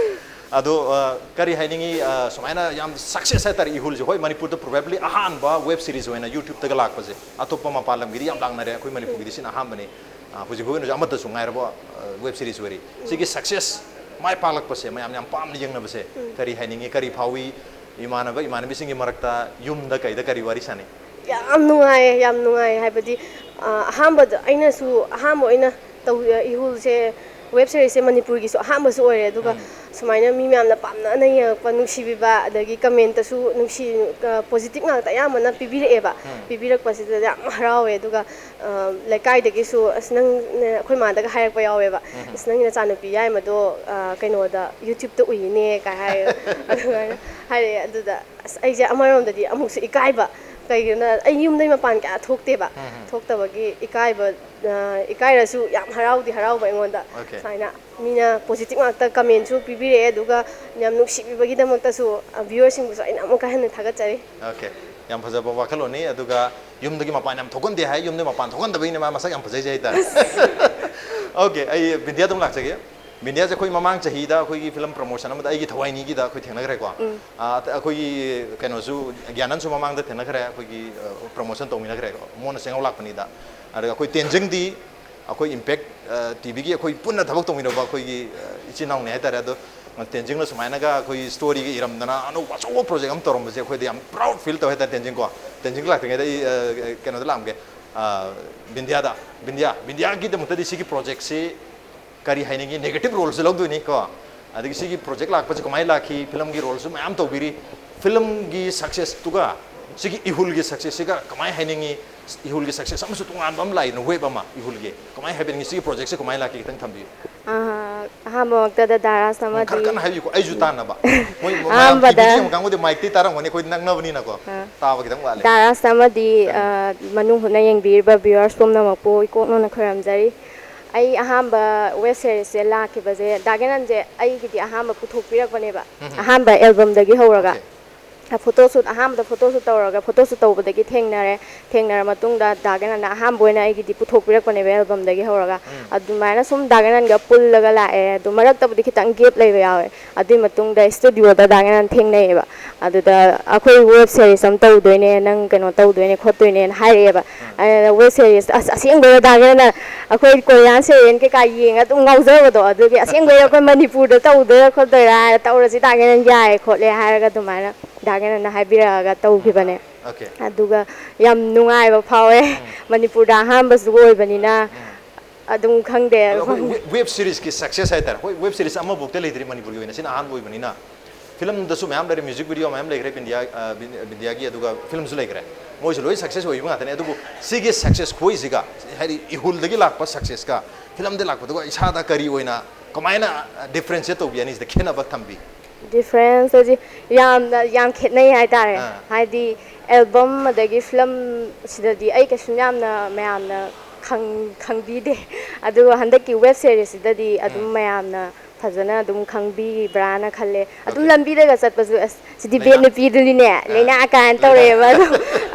ꯑꯗꯣ, ꯑ, ꯀꯔꯤ ꯍꯥꯏꯅꯤꯡꯉꯤ, ꯑ, ꯁꯨꯃꯥꯏꯅ ꯌꯥꯝ ꯁꯛꯁꯦꯁ ꯍꯥꯏꯇꯥꯔꯦ ꯏꯍꯨꯜꯁꯦ꯫ ꯍꯣꯏ, ꯃꯅꯤꯄꯨꯔꯗ ꯄ꯭ꯔꯣꯕꯦꯕ꯭ꯂꯤ ꯑꯍꯥꯟꯕ ꯋꯦꯕ ꯁꯤꯔꯤꯁ ꯑꯣꯏꯅ ꯌꯨꯇ꯭ꯌꯨꯕꯇꯒ ꯂꯥꯛꯄꯁꯦ꯫ ꯑꯇꯣꯞꯄ ꯃꯄꯥꯟ ꯂꯝꯒꯤꯗꯤ ꯌꯥꯝ ꯂꯥꯛꯅꯔꯦ, ꯑꯩꯈꯣꯏ ꯃꯅꯤꯄꯨꯔꯒꯤꯗꯤ ꯁꯤꯅ ꯑꯍꯥꯟꯕꯅꯤ꯫ ꯑ, ꯍꯧꯖꯤꯛ ꯐꯥꯎꯒꯤ ꯑꯣꯏꯅꯁꯨ ꯑꯃꯠꯇꯁꯨ ꯉꯥꯏꯔꯕ, ꯑ, ꯋꯦꯕ ꯁꯤꯔꯤꯁ ꯑꯣꯏꯔꯤ꯫ ꯁꯤꯒꯤ ꯁꯛꯁꯦꯁ, ꯃꯥꯏ ꯄꯥꯛꯂꯛꯄꯁꯦ ꯃꯌꯥꯝꯅ ꯌꯥꯝ ꯄꯥꯝꯅ ꯌꯦꯡꯅꯕꯁꯦ ꯀꯔꯤ ꯍꯥꯏꯅꯤꯡꯉꯤ, ꯀꯔꯤ ꯐꯥꯎꯏ? ꯏꯃꯥꯟꯅꯕ ꯏꯃꯥꯟꯅꯕꯤꯁꯤꯡꯒꯤ ꯃꯔꯛꯇ ꯌꯨꯝꯗ ꯀꯩꯗ ꯀꯔꯤ ꯋꯥꯔꯤ ꯁꯥꯟꯅꯩ? ꯌꯥꯝ ꯅꯨꯡꯉꯥꯏꯌꯦ, ꯌꯥꯝ ꯅꯨꯡꯉꯥꯏꯌꯦ꯫ ꯍꯥꯏꯕꯗꯤ, ꯑ, ꯑꯍꯥꯟꯕꯗ ꯑꯩꯅꯁꯨ ꯑꯍꯥꯟꯕ ꯑꯣꯏꯅ ꯇꯧ-, ꯏꯍꯨꯜꯁꯦ, ꯋꯦꯕ ꯁꯤꯔꯤꯁꯁꯦ ꯃꯅꯤꯄꯨꯔꯒꯤꯁꯨ ꯑꯍꯥꯟꯕꯁꯨ ꯑꯣꯏꯔꯦ꯫ ꯑꯗꯨꯒ ꯁꯨꯃꯥꯏꯅ ꯃꯤ ꯃꯌꯥꯝꯅ ꯄꯥꯝꯅꯅ ꯌꯦꯡꯉꯛꯄ, ꯅꯨꯡꯁꯤꯕꯤꯕ, ꯑꯗꯒꯤ ꯀꯃꯦꯟꯇꯁꯨ ꯅꯨꯡꯁꯤ-, ꯑ, ꯄꯣꯖꯤꯇꯤꯚ ꯉꯥꯛꯇ ꯑꯌꯥꯝꯕꯅ ꯄꯤꯕꯤꯔꯛꯑꯦꯕ꯫ ꯄꯤꯕꯤꯔꯛꯄꯁꯤꯗ ꯌꯥꯝ ꯍꯔꯥꯎꯋꯦ꯫ ꯑꯗꯨꯒ, ꯑ, ꯂꯩꯀꯥꯏꯗꯒꯤꯁꯨ, "ꯑꯁ, ꯅꯪ, ꯅ-, ꯑꯩꯈꯣꯏ ꯃꯥꯗꯒ ꯍꯥꯏꯔꯛꯄ ꯌꯥꯎꯋꯦꯕ꯫ 'ꯑꯁ, ꯅꯪꯒꯤ ꯅꯆꯥꯅꯨꯄꯤ ꯌꯥꯏꯃꯗꯣ, ꯑ, ꯀꯩꯅꯣꯗ, ꯌꯨꯇ꯭ꯌꯨꯕꯇ ꯎꯏꯅꯦ' ꯀꯥꯏ ꯍꯥꯏ"꯫ ꯑꯗꯨꯃꯥꯏꯅ ꯍꯥꯏꯔꯛꯑꯦ꯫ ꯑꯗꯨꯗ ꯑꯁ, ꯑꯩꯁꯦ ꯑꯃꯔꯣꯝꯗꯗꯤ ꯑꯃꯨꯛꯁꯨ ꯏꯀꯥꯏꯕ, ꯀꯩꯒꯤꯅꯣ ꯑꯩ ꯌꯨꯝꯗꯩ ꯃꯄꯥꯟ ꯀꯌꯥ ꯊꯣꯛꯇꯦꯕ꯫ ꯊꯣꯛꯇꯕꯒꯤ ꯏꯀꯥꯏꯕ, ꯑ, ꯏꯀꯥꯏꯔꯁꯨ ꯌꯥꯝ ꯍꯔꯥꯎꯗꯤ ꯍꯔꯥꯎꯕ ꯑꯩꯉꯣꯟꯗ꯫ ꯑꯣꯀꯦ꯫ ꯁꯨꯃꯥꯏꯅ ꯃꯤꯅ ꯄꯣꯖꯤꯇꯤꯚ ꯉꯥꯛꯇ ꯀꯃꯦꯟꯁꯨ ꯄꯤꯕꯤꯔꯛꯑꯦ, ꯑꯗꯨꯒ ꯌꯥꯝ ꯅꯨꯡꯁꯤꯕꯤꯕꯒꯤꯗꯃꯛꯇꯁꯨ, ꯑ, ꯚ꯭ꯌꯨꯋꯔꯁꯤꯡꯕꯨꯁꯨ ꯑꯩꯅ ꯑꯃꯨꯛꯀ ꯍꯟꯅ ꯊꯥꯒꯠꯆꯔꯤ꯫ ꯑꯣꯀꯦ꯫ ꯌꯥꯝ ꯐꯖꯕ ꯋꯥꯈꯜꯂꯣꯟꯅꯤ꯫ ꯑꯗꯨꯒ ꯌꯨꯝꯗꯒꯤ ꯃꯄꯥꯟ ꯌꯥꯝ ꯊꯣꯛꯍꯟꯗꯦ ꯍꯥꯏ, ꯌꯨꯝꯗꯒꯤ ꯃꯄꯥꯟ ꯊꯣꯛꯍꯟꯗꯕꯒꯤꯅꯦ ꯃꯥ ꯃꯁꯛ ꯌꯥꯝ ꯐꯖꯩꯁꯦ ꯍꯥꯏꯇꯥꯔꯦ꯫ ꯑꯣꯀꯦ, ꯑꯩ ꯕꯤꯟꯗꯤꯌꯥꯗ ꯑꯃꯨꯛ ꯂꯥꯛꯆꯒꯦ꯫ ꯕꯤꯟꯗꯤꯌꯥꯁꯦ ꯑꯩꯈꯣꯏ ꯃꯃꯥꯡ ꯆꯍꯤꯗ ꯑꯩꯈꯣꯏꯒꯤ ꯐꯤꯂꯝ ꯄ꯭ꯔꯃꯣꯁꯟ ꯑꯃꯗ ꯑꯩꯒꯤ ꯊꯋꯥꯏꯅꯤꯒꯤꯗ ꯑꯩꯈꯣꯏ ꯊꯦꯡꯅꯈ꯭ꯔꯦꯀꯣ꯫ ꯑ, ꯑꯩꯈꯣꯏꯒꯤ ꯀꯩꯅꯣꯁꯨ, ꯒ꯭ꯌꯥꯅꯟꯁꯨ ꯃꯃꯥꯡꯗ ꯊꯦꯡꯅꯈ꯭ꯔꯦ, ꯑꯩꯈꯣꯏꯒꯤ, ꯑ, ꯄ꯭ꯔꯃꯣꯁꯟ ꯇꯧꯃꯤꯟꯅꯈ꯭ꯔꯦꯀꯣ, ꯃꯣꯟꯅ ꯆꯦꯡꯉꯧ ꯂꯥꯛꯄꯅꯤꯗ꯫ ꯑꯗꯨꯒ ꯑꯩꯈꯣꯏ ꯇꯦꯟꯖꯤꯡꯗꯤ ꯑꯩꯈꯣꯏ ꯏꯝꯄꯦꯛ, ꯑ, ꯇꯤꯚꯤꯒꯤ ꯑꯩꯈꯣꯏ ꯄꯨꯟꯅ ꯊꯕꯛ ꯇꯧꯃꯤꯟꯅꯕ ꯑꯩꯈꯣꯏꯒꯤ, ꯑ, ꯏꯆꯤꯟ ꯏꯅꯥꯎꯅꯤ ꯍꯥꯏꯇꯥꯔꯦ꯫ ꯑꯗꯣ ꯇꯦꯟꯖꯤꯡꯅ ꯁꯨꯃꯥꯏꯅꯒ ꯑꯩꯈꯣꯏꯒꯤ ꯁ꯭ꯇꯣꯔꯤꯒ ꯏꯔꯝꯗꯅ ꯑꯅꯧꯕ ꯑꯆꯧꯕ ꯄ꯭ꯔꯣꯖꯦꯛ ꯑꯃ ꯇꯧꯔꯝꯕꯁꯦ ꯑꯩꯈꯣꯏꯗ ꯌꯥꯝ ꯄ꯭ꯔꯥꯎꯗ ꯐꯤꯜ ꯇꯧꯋꯦ ꯍꯥꯏꯇꯥꯔꯦ꯫ ꯇꯦꯟꯖꯤꯡꯀꯣ, ꯇꯦꯟꯖꯤꯡ ꯂꯥꯛꯇ꯭ꯔꯤꯉꯩꯗ ꯑꯩ ꯑ, ꯀꯩꯅꯣꯗ ꯂꯥꯛꯑꯝꯒꯦ, ꯑ, ꯕꯤꯟꯗꯤꯌꯥꯗ꯫ ꯕꯤꯟꯗꯤꯌꯥ, ꯕꯤꯟꯗꯤꯌꯥꯒꯤꯗꯃꯛꯇꯗꯤ ꯁꯤꯒꯤ ꯄ꯭ꯔꯣꯖꯦꯛꯁꯤ ꯀꯔꯤ ꯍꯥꯏꯅꯤꯡꯉꯤ? ꯅꯦꯒꯦꯇꯤꯚ ꯔꯣꯜꯁꯨ ꯂꯧꯗꯣꯏꯅꯤ ꯀꯣ꯫ ꯑꯗꯒꯤ ꯁꯤꯒꯤ ꯄ꯭ꯔꯣꯖꯦꯛ ꯂꯥꯛꯄꯁꯦ ꯀꯃꯥꯏꯅ ꯂꯥꯛꯈꯤ? ꯐꯤꯂꯝꯒꯤ ꯔꯣꯜꯁꯨ ꯃꯌꯥꯝ ꯇꯧꯕꯤꯔꯤ꯫ ꯐꯤꯂꯝꯒꯤ ꯁꯛꯁꯦꯁꯇꯨꯒ ꯁꯤꯒꯤ ꯏꯍꯨꯜꯒꯤ ꯁꯛꯁꯦꯁꯁꯤꯒ ꯀꯃꯥꯏꯅ ꯍꯥꯏꯅꯤꯡꯉꯤ? ꯏꯍꯨꯜꯒꯤ ꯁꯛꯁꯦꯁ ꯑꯃꯁꯨ ꯇꯣꯉꯥꯟꯕ ꯑꯃ ꯂꯥꯛꯏꯗꯅ, ꯋꯦꯕ ꯑꯃ ꯏꯍꯨꯜꯒꯤ꯫ ꯀꯃꯥꯏꯅ ꯍꯥꯏꯕꯤꯅꯤꯡꯉꯤ? ꯁꯤꯒꯤ ꯄ꯭ꯔꯣꯖꯦꯛꯁꯦ ꯀꯃꯥꯏꯅ ꯂꯥꯛꯈꯤ? ꯈꯤꯇꯪ ꯊꯝꯕꯤꯌꯨ꯫ ꯑꯍꯥꯟꯕꯃꯛꯇꯗ ꯗꯥ ꯔꯥꯁ ꯎꯝ, ꯈꯔ ꯑꯃꯗꯤ ꯀꯟꯅ ꯍꯥꯏꯕꯤꯌꯨꯀꯣ, ꯑꯩꯁꯨ ꯇꯥꯅꯕ꯫ ꯃꯣꯏ ꯃꯌꯥꯝ ꯑꯍꯥꯟꯕꯗ ꯇꯤ ꯚꯤ ꯌꯦꯡꯕ ꯀꯥꯡꯕꯨꯗꯤ ꯃꯥꯏꯛꯇꯤ ꯇꯥꯔꯝꯒꯅꯤ, ꯑꯩꯈꯣꯏꯗꯤ ꯅꯛꯅꯕꯅꯤꯅꯀꯣ꯫ ꯑꯥ꯫ ꯇꯥꯕ ꯈꯤꯇꯪ ꯋꯥꯠꯂꯦ꯫ ꯗꯥ ꯔꯥꯁ ꯑꯃꯗꯤ, ꯀꯟꯅ꯫ ꯑ, ꯃꯅꯨꯡ ꯍꯨꯠꯅ ꯌꯦꯡꯕꯤꯔꯤꯕ viewers ꯄꯨꯝꯅꯃꯛꯄꯨ ꯏꯀꯣꯛꯅꯅ ꯈꯣꯏꯔꯝꯖꯔꯤ꯫ ꯑꯩ ꯑꯍꯥꯟꯕ ꯋꯦꯕ ꯁꯦꯔꯤꯁꯁꯦ ꯂꯥꯛꯈꯤꯕꯁꯦ, ꯗꯥ ꯒꯦꯅꯟꯁꯦ ꯑꯩꯒꯤꯗꯤ ꯑꯍꯥꯟꯕ ꯄꯨꯊꯣꯛꯄꯤꯔꯛꯄꯅꯦꯕ꯫ ꯎꯝ ꯍꯝ꯫ ꯑꯍꯥꯟꯕ ꯑꯦꯜꯕꯝꯗꯒꯤ ꯍꯧꯔꯒ꯫ ꯑꯣꯀꯦ꯫ ꯐꯣꯇꯣ ꯁꯨꯠ, ꯑꯍꯥꯟꯕꯗ ꯐꯣꯇꯣ ꯁꯨꯠ ꯇꯧꯔꯒ, ꯐꯣꯇꯣ ꯁꯨꯠ ꯇꯧꯕꯗꯒꯤ ꯊꯦꯡꯅꯔꯦ꯫ ꯊꯦꯡꯅꯔ ꯃꯇꯨꯡꯗ ꯗꯥ ꯒꯦꯅꯟꯅ ꯑꯍꯥꯟꯕ ꯑꯣꯏꯅ ꯑꯩꯒꯤꯗꯤ ꯄꯨꯊꯣꯛꯄꯤꯔꯛꯄꯅꯦꯕ ꯑꯦꯜꯕꯝꯗꯒꯤ ꯍꯧꯔꯒ꯫ ꯎꯝ꯫ ꯑꯗꯨꯃꯥꯏꯅ ꯁꯨꯝ ꯗꯥ ꯒꯦꯅꯟꯒ ꯄꯨꯜꯂꯒ ꯂꯥꯛꯑꯦ꯫ ꯑꯗꯨ ꯃꯔꯛꯇꯕꯨꯗꯤ ꯈꯤꯇꯪ gap ꯂꯩꯕ ꯌꯥꯎꯋꯦ꯫ ꯑꯗꯨꯏ ꯃꯇꯨꯡꯗ ꯁ꯭ꯇꯨꯗꯤꯑꯣꯗ ꯗꯥ ꯒꯦꯅꯟ ꯊꯦꯡꯅꯩꯌꯦꯕ꯫ ꯑꯗꯨꯗ "ꯑꯩꯈꯣꯏ ꯋꯦꯕ ꯁꯦꯔꯤꯁ ꯑꯃ ꯇꯧꯗꯣꯏꯅꯦ, ꯅꯪ ꯀꯩꯅꯣ ꯇꯧꯗꯣꯏꯅꯦ ꯈꯣꯠꯇꯣꯏꯅꯦꯅ" ꯍꯥꯏꯔꯛꯑꯦꯕ꯫ ꯎꯝ꯫ ꯑꯗꯨꯗ ꯋꯦꯕ ꯁꯦꯔꯤꯁ, ꯑꯁ, ꯑꯁꯦꯡꯕꯩꯔꯣ ꯗꯥ ꯒꯦꯅꯟꯅ? ꯑꯩꯈꯣꯏ ꯀꯣꯔꯤꯌꯥꯟ ꯁꯦꯔꯤꯌꯦꯜ ꯀꯩꯀꯥ ꯌꯦꯡꯉ ꯑꯗꯨꯝ ꯉꯥꯎꯖꯕꯗꯣ, ꯑꯗꯨꯒꯤ "ꯑꯁꯦꯡꯕꯩꯔꯣ ꯑꯩꯈꯣꯏ ꯃꯅꯤꯄꯨꯔꯗ ꯇꯧꯗꯣꯏꯔꯥ ꯈꯣꯠꯇꯣꯏꯔꯥ?" ꯍꯥꯏꯔ, "ꯇꯧꯔꯁꯤ ꯗꯥ ꯒꯦꯅꯟ, ꯌꯥꯏ ꯈꯣꯠꯂꯦ" ꯍꯥꯏꯔꯒ ꯑꯗꯨꯃꯥꯏꯅ ꯗꯥ ꯒꯦꯅꯟꯅ ꯍꯥꯏꯕꯤꯔꯛꯑꯒ ꯇꯧꯈꯤꯕꯅꯦ꯫ ꯑꯣꯀꯦ꯫ ꯑꯗꯨꯒ ꯌꯥꯝ ꯅꯨꯡꯉꯥꯏꯕ ꯐꯥꯎꯋꯦ꯫ ꯎꯝ꯫ ꯃꯅꯤꯄꯨꯔꯗ ꯑꯍꯥꯟꯕꯁꯨ ꯑꯣꯏꯕꯅꯤꯅ꯫ ꯎꯝ꯫ ꯑꯗꯨꯝ ꯈꯪꯗꯦ꯫ ꯑꯗꯣ ꯑꯩꯈꯣꯏ ꯋꯦꯕ, ꯋꯦꯕ ꯁꯤꯔꯤꯁꯀꯤ ꯁꯛꯁꯦꯁ ꯍꯥꯏꯇꯥꯔꯦ꯫ ꯍꯣꯏ, ꯋꯦꯕ ꯁꯤꯔꯤꯁ ꯑꯃꯐꯥꯎꯗ ꯂꯩꯇ꯭ꯔꯤ ꯃꯅꯤꯄꯨꯔꯒꯤ ꯑꯣꯏꯅ, ꯁꯤꯅ ꯑꯍꯥꯟꯕ ꯑꯣꯏꯕꯅꯤꯅ꯫ ꯐꯤꯂꯝꯗꯁꯨ ꯃꯌꯥꯝ ꯂꯩꯔꯦ, ꯃ꯭ꯌꯨꯖꯤꯛ ꯚꯤꯗꯤꯑꯣ ꯃꯌꯥꯝ ꯂꯩꯈ꯭ꯔꯦ ꯕꯤꯟꯗꯤꯌꯥ, ꯑ, ꯕꯤꯟ-, ꯕꯤꯟꯗꯤꯌꯥꯒꯤ, ꯑꯗꯨꯒ ꯐꯤꯂꯝꯁꯨ ꯂꯩꯈ꯭ꯔꯦ꯫ ꯃꯣꯏꯁꯨ ꯂꯣꯏ ꯁꯛꯁꯦꯁ ꯑꯣꯏꯕ ꯉꯥꯛꯇꯅꯦ꯫ ꯑꯗꯨꯕꯨ ꯁꯤꯒꯤ ꯁꯛꯁꯦꯁ ꯈꯣꯏꯁꯤꯒ, ꯍꯥꯏꯗꯤ ꯏꯍꯨꯜꯗꯒꯤ ꯂꯥꯛꯄ ꯁꯛꯁꯦꯁꯀ ꯐꯤꯂꯝꯗ ꯂꯥꯛꯄꯗꯨꯒ ꯏꯁꯥꯗ ꯀꯔꯤ ꯑꯣꯏꯅ, ꯀꯃꯥꯏꯅ, ꯑ, ꯗꯤꯐ꯭ꯔꯦꯟꯁꯤꯌꯦꯠ ꯇꯧꯕꯤ, ꯑꯅꯤꯁꯤꯗ ꯈꯦꯠꯅꯕ ꯊꯝꯕꯤ? ꯗꯤꯐ꯭ꯔꯦꯟꯁ ꯍꯥꯏꯁꯦ ꯌꯥꯝꯅ, ꯌꯥꯝ ꯈꯦꯠꯅꯩ ꯍꯥꯏꯇꯥꯔꯦ꯫ ꯑꯥ꯫ ꯍꯥꯏꯗꯤ ꯑꯦꯜꯕꯝ ꯑꯗꯒꯤ ꯐꯤꯂꯝ ꯁꯤꯗꯗꯤ ꯑꯩ ꯀꯩꯁꯨꯝ ꯌꯥꯝꯅ ꯃꯌꯥꯝꯅ ꯈꯪ-, ꯈꯪꯕꯤꯗꯦ꯫ ꯑꯗꯨꯒ ꯍꯟꯗꯛꯀꯤ ꯋꯦꯕ ꯁꯦꯔꯤꯁꯁꯤꯗꯗꯤ ꯑꯗꯨꯝ ꯎꯝ꯫ ꯃꯌꯥꯝꯅ ꯐꯖꯅ ꯑꯗꯨꯝ ꯈꯪꯕꯤꯕ꯭ꯔꯥꯅ ꯈꯜꯂꯦ꯫ ꯑꯗꯨꯝ ꯑꯣꯀꯦ꯫ ꯂꯝꯕꯤꯗꯒ ꯆꯠꯄꯁꯨ, "ꯑꯁ, ꯁꯤꯗꯤ ꯕꯦꯠ ꯂꯩꯅꯥ-, ꯅꯨꯄꯤꯗꯨꯅꯤꯅꯦ, ꯑꯥ, ꯂꯩꯅꯥ" ꯀꯥꯏꯅ ꯂꯩꯅꯥ-, ꯇꯧꯔꯛꯑꯦꯕ꯫ ꯑꯗꯣ,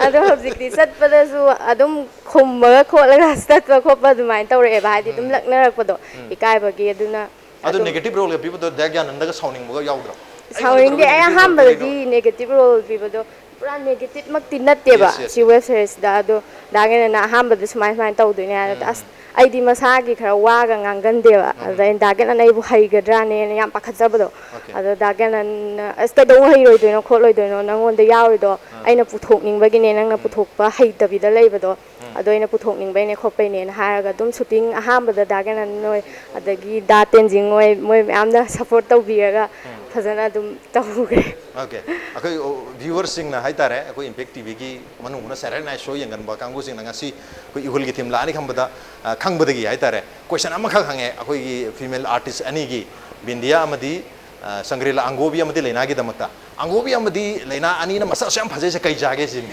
ꯑꯗꯣ ꯍꯧꯖꯤꯛꯇꯤ ꯆꯠꯄꯗꯁꯨ ꯑꯗꯨꯝ ꯈꯨꯝꯃꯒ ꯈꯣꯠꯂꯒ ꯆꯠꯄ ꯈꯣꯠꯄ ꯑꯗꯨꯃꯥꯏꯅ ꯇꯧꯔꯛꯑꯦꯕ, ꯍꯥꯏꯗꯤ ꯑꯗꯨꯝ ꯎꯝ꯫ ꯂꯛꯅꯔꯛꯄꯗꯣ, ꯎꯝ꯫ ꯏꯀꯥꯏꯕꯒꯤ꯫ ꯑꯗꯨꯅ ꯑꯗꯨ ꯑꯗꯨꯝ ꯅꯦꯒꯦꯇꯤꯚ ꯔꯣꯜꯒ ꯄꯤꯕꯗꯣ ꯗꯥ ꯒ꯭ꯌꯥꯅꯟꯗꯒ ꯁꯥꯎꯅꯤꯡꯕꯒ ꯌꯥꯎꯗ꯭ꯔꯣ? ꯁꯥꯎꯅꯤꯡꯗꯦ꯫ ꯑꯩ ꯑꯍꯥꯟꯕꯗꯗꯤ ꯅꯦꯒꯦꯇꯤꯞ ꯔꯣꯜ ꯄꯤꯕꯗꯣ ꯄꯨꯔꯥ ꯅꯦꯒꯦꯇꯤꯞ ꯃꯛꯇꯤ ꯅꯠꯇꯦꯕ꯫ ꯁꯤ ꯋꯦꯕ ꯁꯦꯔꯤꯁꯇ ꯑꯗꯣ ꯗꯥ ꯒꯦꯅꯟꯅ ꯑꯍꯥꯟꯕꯗ ꯁꯨꯃꯥꯏ ꯁꯨꯃꯥꯏꯅ ꯇꯧꯗꯣꯏꯅꯦ ꯍꯥꯏꯔꯗꯤ ꯑꯁ ꯑꯩꯗꯤ ꯃꯁꯥꯒꯤ ꯈꯔ ꯋꯥꯒ ꯉꯥꯡꯒꯟꯗꯦꯕ꯫ ꯑꯗꯨꯗ ꯑꯩꯅ ꯗꯥ ꯒꯦꯅꯟ ꯑꯩꯕꯨ ꯍꯩꯒꯗ꯭ꯔꯥꯅꯦꯅ ꯌꯥꯝ ꯄꯥꯈꯠꯆꯕꯗꯣ꯫ ꯑꯗꯣ ꯗꯥ ꯒꯦꯅꯟꯅ ꯑꯁ ꯀꯩꯗꯧ ꯍꯩꯔꯣꯏꯗꯣꯏꯅꯣ ꯈꯣꯠꯂꯣꯏꯗꯣꯏꯅꯣ, ꯅꯪꯉꯣꯟꯗ ꯌꯥꯎꯔꯤꯗꯣ ꯑꯩꯅ ꯄꯨꯊꯣꯛꯅꯤꯡꯕꯒꯤꯅꯦ, ꯅꯪꯅ ꯄꯨꯊꯣꯛꯄ ꯍꯩꯇꯕꯤꯗ ꯂꯩꯕꯗꯣ ꯑꯗꯣ ꯑꯩꯅ ꯄꯨꯊꯣꯛꯅꯤꯡꯕꯩꯅꯦ ꯈꯣꯠꯄꯩꯅꯦꯅ ꯍꯥꯏꯔꯒ ꯑꯗꯨꯝ ꯁꯨꯇꯤꯡ ꯑꯍꯥꯟꯕꯗ ꯗꯥ ꯒꯦꯅꯟ ꯍꯣꯏ ꯑꯗꯒꯤ ꯗꯥ ꯇꯦꯟꯖꯤꯡ ꯍꯣꯏ ꯃꯣꯏ ꯃꯌꯥꯝꯅ ꯁꯞꯄꯣꯔꯠ ꯇꯧꯕꯤꯔꯒ ꯐꯖꯅ ꯑꯗꯨꯝ ꯇꯧꯈ꯭ꯔꯦ꯫ ꯑꯣꯀꯦ, ꯑꯩꯈꯣꯏ ꯚ꯭ꯌꯨꯋꯔꯁꯤꯡꯅ ꯍꯥꯏꯇꯥꯔꯦ, ꯑꯩꯈꯣꯏ ꯏꯝꯄꯦꯛ ꯇꯤꯚꯤꯒꯤ ꯃꯅꯨꯡ ꯍꯨꯠꯅ Saturday Night Show ꯌꯦꯡꯒꯟꯕ ꯀꯥꯡꯕꯨꯁꯤꯡꯅ ꯉꯁꯤ ꯑꯩꯈꯣꯏ ꯏꯍꯨꯜꯒꯤ ꯊꯤꯝ ꯂꯥꯛꯑꯅꯤ ꯈꯪꯕꯗ, ꯑ, ꯈꯪꯕꯗꯒꯤ ꯍꯥꯏꯇꯥꯔꯦ, ꯀꯣꯏꯁꯟ ꯑꯃꯈꯛ ꯍꯪꯉꯦ ꯑꯩꯈꯣꯏꯒꯤ ꯐꯤꯃꯦꯜ ꯑꯥꯔꯇꯤꯁ ꯑꯅꯤꯒꯤ, ꯕꯤꯟꯗꯤꯌꯥ ꯑꯃꯗꯤ, ꯑ, ꯁꯪꯒ꯭ꯔꯤꯂꯥ, ꯑꯪꯒꯣꯕꯤ ꯑꯃꯗꯤ ꯂꯩꯅꯥꯒꯤꯗꯃꯛꯇ꯫ ꯑꯪꯒꯣꯕꯤ ꯑꯃꯗꯤ ꯂꯩꯅꯥ ꯑꯅꯤꯅ ꯃꯁꯛ ꯑꯁꯨꯛ ꯌꯥꯝ ꯐꯖꯩꯁꯦ ꯀꯩ ꯆꯥꯒꯦ ꯁꯤꯅꯤ꯫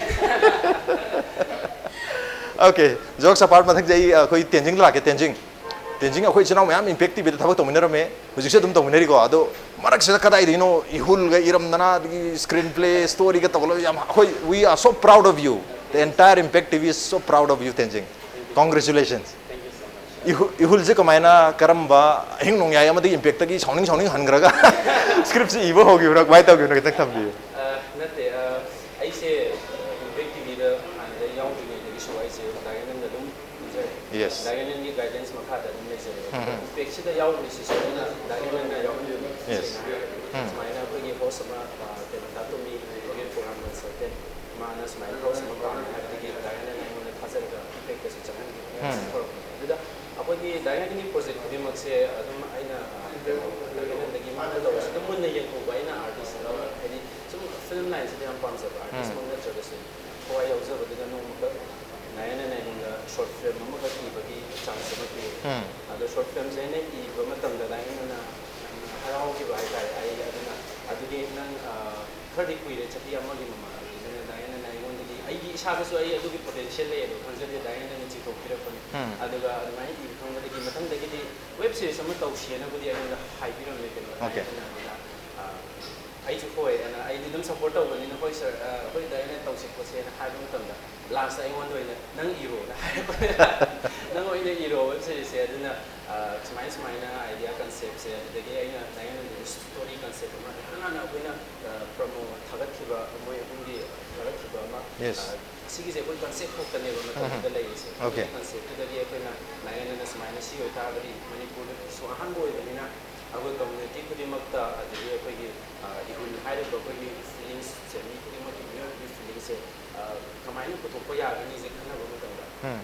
ꯑꯣꯀꯦ, ꯖꯣꯛꯁ ꯑꯄꯥꯔꯠ, ꯃꯊꯪꯁꯦ ꯑꯩ ꯑꯩꯈꯣꯏ ꯇꯦꯟꯖꯤꯡꯗ ꯂꯥꯛꯀꯦ꯫ ꯇꯦꯟꯖꯤꯡ, ꯇꯦꯟꯖꯤꯡ ꯑꯩꯈꯣꯏ ꯏꯆꯤꯟ ꯏꯅꯥꯎ ꯃꯌꯥꯝ ꯏꯝꯄꯦꯛ ꯇꯤꯚꯤꯗ ꯊꯕꯛ ꯇꯧꯃꯤꯟꯅꯔꯝꯃꯦ, ꯍꯧꯖꯤꯛꯁꯨ ꯑꯗꯨꯝ ꯇꯧꯃꯤꯟꯅꯔꯤꯀꯣ꯫ ꯑꯗꯣ ꯃꯔꯛꯁꯤꯗ ꯀꯗꯥꯏꯗꯒꯤꯅꯣ ꯏꯍꯨꯜꯒ ꯏꯔꯝꯗꯅ, ꯑꯗꯒꯤ ꯁ꯭ꯀ꯭ꯔꯤꯟ ꯄ꯭ꯂꯦ, ꯁ꯭ꯇꯣꯔꯤꯒ ꯇꯧꯒꯠꯂꯒ ꯌꯥꯝ, ꯑꯩꯈꯣꯏ, we are so proud of you, the entire Impact T V is so proud of you, ꯇꯦꯟꯖꯤꯡ꯫ Congratulations. ꯏꯍꯨ-, ꯏꯍꯨꯜꯁꯦ ꯀꯃꯥꯏꯅ, ꯀꯔꯝꯕ ꯑꯍꯤꯡ ꯅꯣꯡꯌꯥꯏ ꯑꯃꯗꯤ ꯏꯝꯄꯦꯛꯇꯒꯤ ꯁꯥꯎꯅꯤꯡ ꯁꯥꯎꯅꯤꯡ ꯍꯟꯈ꯭ꯔꯒ ꯁ꯭ꯀ꯭ꯔꯤꯞꯁꯦ ꯏꯕ ꯍꯧꯈꯤꯕ꯭ꯔꯥ, ꯀꯃꯥꯏꯅ ꯇꯧꯈꯤꯕꯅꯣ ꯈꯤꯇꯪ ꯊꯝꯕꯤꯌꯨ꯫ ꯑ, ꯅꯠꯇꯦ, ꯑ, ꯑꯩꯁꯦ, ꯑ, ꯏꯝꯄꯦꯛ ꯇꯤꯚꯤꯗ ꯍꯥꯟꯅꯗꯩ ꯌꯥꯎꯗ꯭ꯔꯤꯉꯩꯗꯒꯤꯁꯨ ꯑꯩꯁꯦ ꯗꯥ ꯒꯦꯅꯟꯗ ꯑꯗꯨꯝ ꯈꯪꯖꯔꯦ꯫ Yes. ꯗꯥ ꯒꯦꯅꯟꯒꯤ ꯒꯥꯏꯗꯦꯟꯁ ꯃꯈꯥꯗ ꯑꯗꯨꯝ ꯂꯩꯖꯔꯦ꯫ ꯏꯝꯄꯦꯛꯁꯤꯗ ꯌꯥꯎꯔꯤꯁꯤꯁꯨ ꯑꯩꯅ ꯗꯥ ꯒꯦꯅꯟꯅ ꯌꯥꯎꯍꯟꯕꯤꯕꯅꯤ꯫ Yes. ꯁꯦꯡꯅ ꯍꯥꯏꯔꯒꯗꯤ ꯁꯨꯃꯥꯏꯅ ꯑꯩꯈꯣꯏꯒꯤ ꯍꯣꯁ ꯑꯃ, ꯑ, ꯀꯩꯅꯣ, ꯗꯥ ꯇꯣꯝꯕꯤ, ꯑꯩꯈꯣꯏꯒꯤ ꯄ꯭ꯔꯣꯒ꯭ꯔꯥꯝ ꯀꯟꯁꯜꯇꯦꯟ, ꯃꯥꯅ ꯁꯨꯃꯥꯏꯅ ꯍꯣꯁ ꯑꯃ ꯄꯥꯝꯃꯦ ꯍꯥꯏꯕꯗꯒꯤ ꯗꯥ ꯒꯦꯅꯟꯅ ꯑꯩꯉꯣꯟꯗ ꯊꯥꯖꯔꯒ ꯏꯝꯄꯦꯛꯇꯁꯨ ꯆꯪꯍꯟꯈꯤꯕꯅꯦ꯫ ꯍꯧꯔꯛꯄꯗ ꯑꯗꯨꯗ ꯑꯩꯈꯣꯏꯒꯤ ꯗꯥ ꯒꯦꯅꯟꯒꯤ ꯄ꯭ꯔꯣꯖꯦꯛ ꯈꯨꯗꯤꯡꯃꯛꯁꯦ ꯑꯗꯨꯝ ꯑꯩꯅ, ꯑ, ꯀꯩꯅꯣ, ꯗꯥ ꯒꯦꯅꯟꯗꯒꯤ ꯃꯥꯅ ꯇꯧꯔꯁꯨ ꯑꯗꯨꯝ ꯃꯨꯟꯅ ꯌꯦꯡꯍꯧꯕ ꯑꯩꯅ ꯑꯥꯔꯇꯤꯁ ꯑꯃ, ꯍꯥꯏꯗꯤ ꯁꯨꯝ ꯐꯤꯂꯝ ꯂꯥꯏꯟꯁꯤꯗ ꯌꯥꯝ ꯄꯥꯝꯖꯕ ꯑꯥꯔꯇꯤꯁꯃꯛ ꯅꯠꯇ꯭ꯔꯒꯁꯨ ꯊꯋꯥꯏ ꯌꯥꯎꯖꯕꯗꯨꯗ ꯅꯣꯡꯃꯈꯛ ꯗꯥ ꯒꯦꯅꯟꯅ ꯑꯩꯉꯣꯟꯗ ꯁꯣꯔꯠ ꯐꯤꯂꯝ ꯑꯃꯈꯛ ꯏꯕꯒꯤ ꯆꯥꯟꯁ ꯑꯃ ꯄꯤꯔꯛꯑꯦ꯫ ꯑꯗꯣ ꯁꯣꯔꯠ ꯐꯤꯂꯝꯁꯦ ꯑꯩꯅ ꯏꯕ ꯃꯇꯝꯗ ꯗꯥ ꯒꯦꯅꯟꯅ ꯌꯥꯝꯅ ꯍꯔꯥꯎꯈꯤꯕ ꯍꯥꯏꯇꯥꯔꯦ꯫ ꯑꯩ ꯑꯗꯨꯅ ꯑꯗꯨꯒꯤ ꯅꯪ, ꯑ, ꯈꯔꯗꯤ ꯀꯨꯏꯔꯦ, ꯆꯍꯤ ꯑꯃꯒꯤ ꯃꯃꯥꯡꯗꯒꯤ꯫ ꯑꯗꯨꯅ ꯗꯥ ꯒꯦꯅꯟꯅ ꯑꯩꯉꯣꯟꯗꯒꯤ, ꯑꯩꯒꯤ ꯏꯁꯥꯗꯁꯨ ꯑꯩ ꯑꯗꯨꯒꯤ ꯄꯣꯇꯦꯟꯁꯤꯌꯦꯜ ꯂꯩ ꯑꯗꯣ ꯈꯪꯖꯗꯦ, ꯗꯥ ꯒꯦꯅꯟꯅ ꯆꯤꯡꯊꯣꯛꯄꯤꯔꯛꯄꯅꯤ꯫ ꯑꯗꯨꯒ ꯑꯗꯨꯃꯥꯏꯅ ꯏꯕ ꯈꯪꯕꯗꯒꯤ ꯃꯊꯪꯗꯒꯤꯗꯤ ꯋꯦꯕ ꯁꯤꯔꯤꯁ ꯑꯃ ꯇꯧꯁꯤꯅꯕꯨꯗꯤ ꯑꯩꯉꯣꯟꯗ ꯍꯥꯏꯕꯤꯔꯝꯃꯦ ꯀꯩꯅꯣ, ꯗꯥ ꯒꯦꯅꯟꯅ꯫ ꯑꯗꯨꯅ, ꯑ, ꯑꯩꯁꯨ ꯍꯣꯏ ꯑꯅ, ꯑꯩꯗꯤ ꯑꯗꯨꯝ ꯁꯞꯄꯣꯔꯠ ꯇꯧꯕꯅꯤꯅ, "ꯍꯣꯏ ꯁꯥꯔ, ꯑ, ꯍꯣꯏ ꯗꯥ ꯒꯦꯅꯟ, ꯇꯧ-, ꯁꯤ ꯄꯣꯠꯁꯦꯅ ꯍꯥꯏꯕ ꯃꯇꯝꯗ, ꯂꯥꯁꯇ ꯑꯩꯉꯣꯟꯗ ꯑꯣꯏꯅ "ꯅꯪ ꯏꯔꯣꯅ" ꯍꯥꯏꯔꯛꯄ꯫ "ꯅꯪ ꯑꯣꯏꯅ ꯏꯔꯣ ꯋꯦꯕ ꯁꯤꯔꯤꯁꯁꯦ꯫ ꯑꯗꯨꯅ ꯑ, ꯁꯨꯃꯥꯏ ꯁꯨꯃꯥꯏꯅ ꯑꯥꯏꯗꯤꯌꯥ ꯀꯟꯁꯦꯞꯁꯦ", ꯑꯗꯨꯗꯒꯤ ꯑꯩꯅ ꯗꯥꯏꯅꯥꯅꯟꯗꯒꯤ ꯁ꯭ꯇꯣꯔꯤ ꯀꯟꯁꯦꯞ ꯑꯃ ꯏꯍꯥꯟ ꯍꯥꯟꯅ ꯑꯩꯈꯣꯏꯅ, ꯑ, ꯄ꯭ꯔꯣꯃꯣ ꯊꯥꯒꯠꯈꯤꯕ, ꯃꯣꯏ ꯑꯍꯨꯝꯒꯤ ꯊꯥꯒꯠꯈꯤꯕ ꯑꯃ, Yes. ꯑ, ꯑꯁꯤꯒꯤꯁꯦ ꯑꯩꯈꯣꯏ ꯀꯟꯁꯦꯞ ꯈꯛꯇꯅꯦꯕ ꯃꯇꯝꯗꯨꯗ ꯎꯝ. ꯂꯩꯔꯤꯁꯦ꯫ Okay. ꯑꯗꯨꯒꯤ ꯀꯟꯁꯦꯞꯇꯨꯗꯒꯤ ꯑꯩꯈꯣꯏꯅ ꯗꯥꯏꯅꯥꯅꯟꯗ ꯁꯨꯃꯥꯏꯅ ꯁꯤ ꯑꯣꯏꯇꯥꯔꯒꯗꯤ ꯃꯅꯤꯄꯨꯔꯗꯁꯨ ꯑꯍꯥꯟꯕ ꯑꯣꯏꯕꯅꯤꯅ ꯑꯩꯈꯣꯏ ꯀꯝꯃ꯭ꯌꯨꯅꯤꯇꯤ ꯈꯨꯗꯤꯡꯃꯛꯇ, ꯑꯗꯒꯤ ꯑꯩꯈꯣꯏꯒꯤ, ꯑ, ꯏꯍꯨꯜ ꯍꯥꯏꯔꯤꯕ ꯑꯩꯈꯣꯏꯒꯤ ꯐꯤꯂꯤꯡꯁꯁꯦ, ꯃꯤ ꯈꯨꯗꯤꯡꯃꯛꯀꯤ ꯃꯤꯑꯣꯏꯕꯒꯤ ꯐꯤꯂꯤꯡꯁꯁꯦ, ꯑ, ꯀꯃꯥꯏꯅ ꯄꯨꯊꯣꯛꯄ ꯌꯥꯒꯅꯤꯁꯦ ꯈꯟꯅꯕ ꯃꯇꯝꯗ, ꯎꯝ.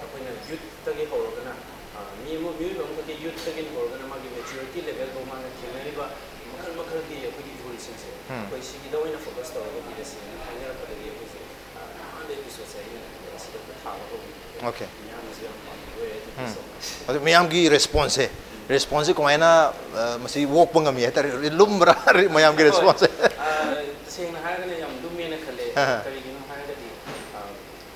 ꯑꯩꯈꯣꯏꯅ ꯌꯨꯠꯇꯒꯤ ꯍꯧꯔꯒꯅ, ꯑ, ꯃꯤ ꯑꯃ, ꯃꯤꯑꯣꯏꯕ ꯑꯃꯈꯛꯀꯤ ꯌꯨꯠꯇꯒꯤ ꯍꯧꯔꯒꯅ ꯃꯥꯒꯤ ꯃꯦꯆꯨꯔꯤꯇꯤ ꯂꯦꯚꯦꯜꯗꯣ, ꯃꯥꯅ ꯊꯦꯡꯅꯔꯤꯕ ꯃꯈꯜ ꯃꯈꯜꯒꯤ ꯑꯩꯈꯣꯏꯒꯤ ꯏꯍꯨꯜꯁꯤꯡꯁꯦ, ꯎꯝ. ꯑꯩꯈꯣꯏ ꯁꯤꯒꯤꯗ ꯑꯣꯏꯅ ꯐꯣꯀꯁ ꯇꯧꯔꯒ ꯏꯔꯁꯦꯅ ꯍꯥꯏꯅꯔꯛꯄꯗꯒꯤ ꯑꯩꯈꯣꯏꯁꯦ, ꯑ, ꯑꯍꯥꯟꯕ ꯑꯦꯄꯤꯁꯣꯗꯁꯦ ꯑꯩꯅ ꯁꯤꯗ ꯊꯥꯕ ꯍꯧꯈꯤꯕꯅꯦ꯫ Okay. ꯃꯤꯌꯥꯝꯅꯁꯨ ꯌꯥꯝ ꯄꯥꯝꯕ ꯑꯣꯏꯔꯦ꯫ Thank you so much. ꯑꯗꯨ ꯃꯌꯥꯝꯒꯤ ꯔꯦꯁꯄꯣꯟꯁꯁꯦ, ꯔꯦꯁꯄꯣꯟꯁꯁꯦ ꯀꯃꯥꯏꯅ, ꯑ, ꯃꯁꯤ ꯑꯣꯛꯄ ꯉꯝꯃꯤ ꯍꯥꯏꯇꯥꯔꯦ? ꯂꯨꯝꯕ꯭ꯔꯥ ꯃꯌꯥꯝꯒꯤ ꯍꯣꯏ. ꯔꯦꯁꯄꯣꯟꯁꯁꯦ? ꯑ, ꯇꯁꯦꯡꯅ ꯍꯥꯏꯔꯒꯅ ꯌꯥꯝ ꯂꯨꯝꯃꯦꯅ ꯈꯜꯂꯦ꯫ ꯑꯍ. ꯀꯔꯤꯒꯤꯅꯣ ꯍꯥꯏꯔꯒꯗꯤ, ꯑ,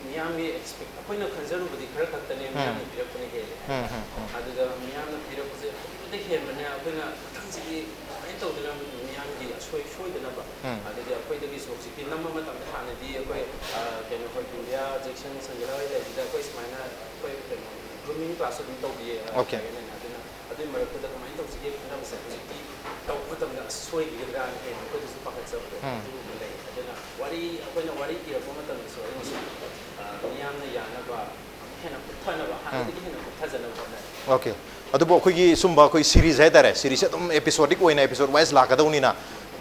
ꯃꯤꯌꯥꯝꯒꯤ ꯑꯦꯛꯁꯄꯦꯛ-, ꯑꯩꯈꯣꯏꯅ ꯈꯟꯖꯔꯨꯕꯗꯤ ꯈꯔ ꯈꯛꯇꯅꯦ ꯎꯝ. ꯃꯤꯌꯥꯝꯅ ꯄꯤꯔꯛꯄꯅ ꯍꯦꯜꯂꯦ꯫ ꯎꯝ, ꯎꯝ, ꯎꯝ. ꯑꯗꯨꯗ ꯃꯤꯌꯥꯝꯅ ꯄꯤꯔꯛꯄꯁꯦ ꯑꯗꯨꯛꯀꯤ ꯃꯇꯤꯛ ꯍꯦꯟꯕꯅꯦ꯫ ꯑꯩꯈꯣꯏꯅ ꯃꯊꯪꯁꯤꯗꯤ ꯀꯃꯥꯏꯅ ꯇꯧꯗꯅ ꯃꯤꯌꯥꯝꯒꯤ ꯑꯁꯣꯏ ꯁꯣꯏꯗꯅꯕ, ꯎꯝ. ꯑꯗꯒꯤ ꯑꯩꯈꯣꯏꯗꯒꯤꯁꯨ ꯍꯧꯖꯤꯛꯇꯤ ꯅꯝꯕ ꯃꯇꯝꯗ ꯍꯥꯟꯅꯗꯤ ꯑꯩꯈꯣꯏ, ꯑ, ꯀꯩꯅꯣ, ꯑꯩꯈꯣꯏ ꯕꯤꯟꯗꯤꯌꯥ ꯖꯦꯛꯁꯟ ꯁꯟꯖꯂꯥ ꯍꯣꯏ ꯂꯩꯕꯁꯤꯗ ꯑꯩꯈꯣꯏ ꯁꯨꯃꯥꯏꯅ ꯑꯩꯈꯣꯏ ꯀꯩꯅꯣ ꯒ꯭ꯔꯨꯃꯤꯡ ꯀ꯭ꯂꯥꯁꯁꯨ ꯑꯗꯨꯝ ꯇꯧꯕꯤꯌꯦ, ꯑ, Okay. ꯀꯩ ꯍꯥꯏꯅꯤ, ꯑꯗꯨꯅ ꯑꯗꯨꯒꯤ ꯃꯔꯛꯇꯨꯗ ꯀꯃꯥꯏꯅ ꯇꯧꯁꯤꯒꯦ ꯈꯟꯅꯕꯁꯦ ꯍꯧꯖꯤꯛꯇꯤ ꯇꯧꯕ ꯃꯇꯝꯗ ꯑꯁ ꯁꯣꯏꯈꯤꯒꯗ꯭ꯔꯥꯅ ꯍꯦꯟꯅ ꯑꯩꯈꯣꯏꯗꯁꯨ ꯄꯥꯈꯠꯆꯕꯗꯣ ꯎꯝ. ꯑꯗꯨꯒꯨꯝꯕ ꯂꯩ꯫ ꯑꯗꯨꯅ ꯋꯥꯔꯤ, ꯑꯩꯈꯣꯏꯅ ꯋꯥꯔꯤ ꯏꯔꯛꯄ ꯃꯇꯝꯗꯁꯨ ꯑꯩꯅꯁꯨ, ꯑ, ꯃꯤꯌꯥꯝꯅ ꯌꯥꯅꯕ, ꯑꯃꯨꯛ ꯍꯦꯟꯅ ꯀꯨꯞꯊꯅꯕ, ꯎꯝ. ꯍꯥꯟꯅꯗꯒꯤ ꯍꯦꯟꯅ ꯀꯨꯞꯊꯖꯅꯕ ꯍꯣꯠꯅꯩ꯫ Okay. ꯑꯗꯨꯕꯨ ꯑꯩꯈꯣꯏꯒꯤ ꯁꯨꯝꯕ ꯑꯩꯈꯣꯏ ꯁꯤꯔꯤꯁ ꯍꯥꯏꯇꯥꯔꯦ, ꯁꯤꯔꯤꯁꯁꯦ ꯑꯗꯨꯝ ꯑꯦꯄꯤꯁꯣꯗꯤꯛ ꯑꯣꯏꯅ ꯑꯦꯄꯤꯁꯣꯗ ꯋꯥꯏꯁ ꯂꯥꯛꯀꯗꯧꯅꯤꯅ,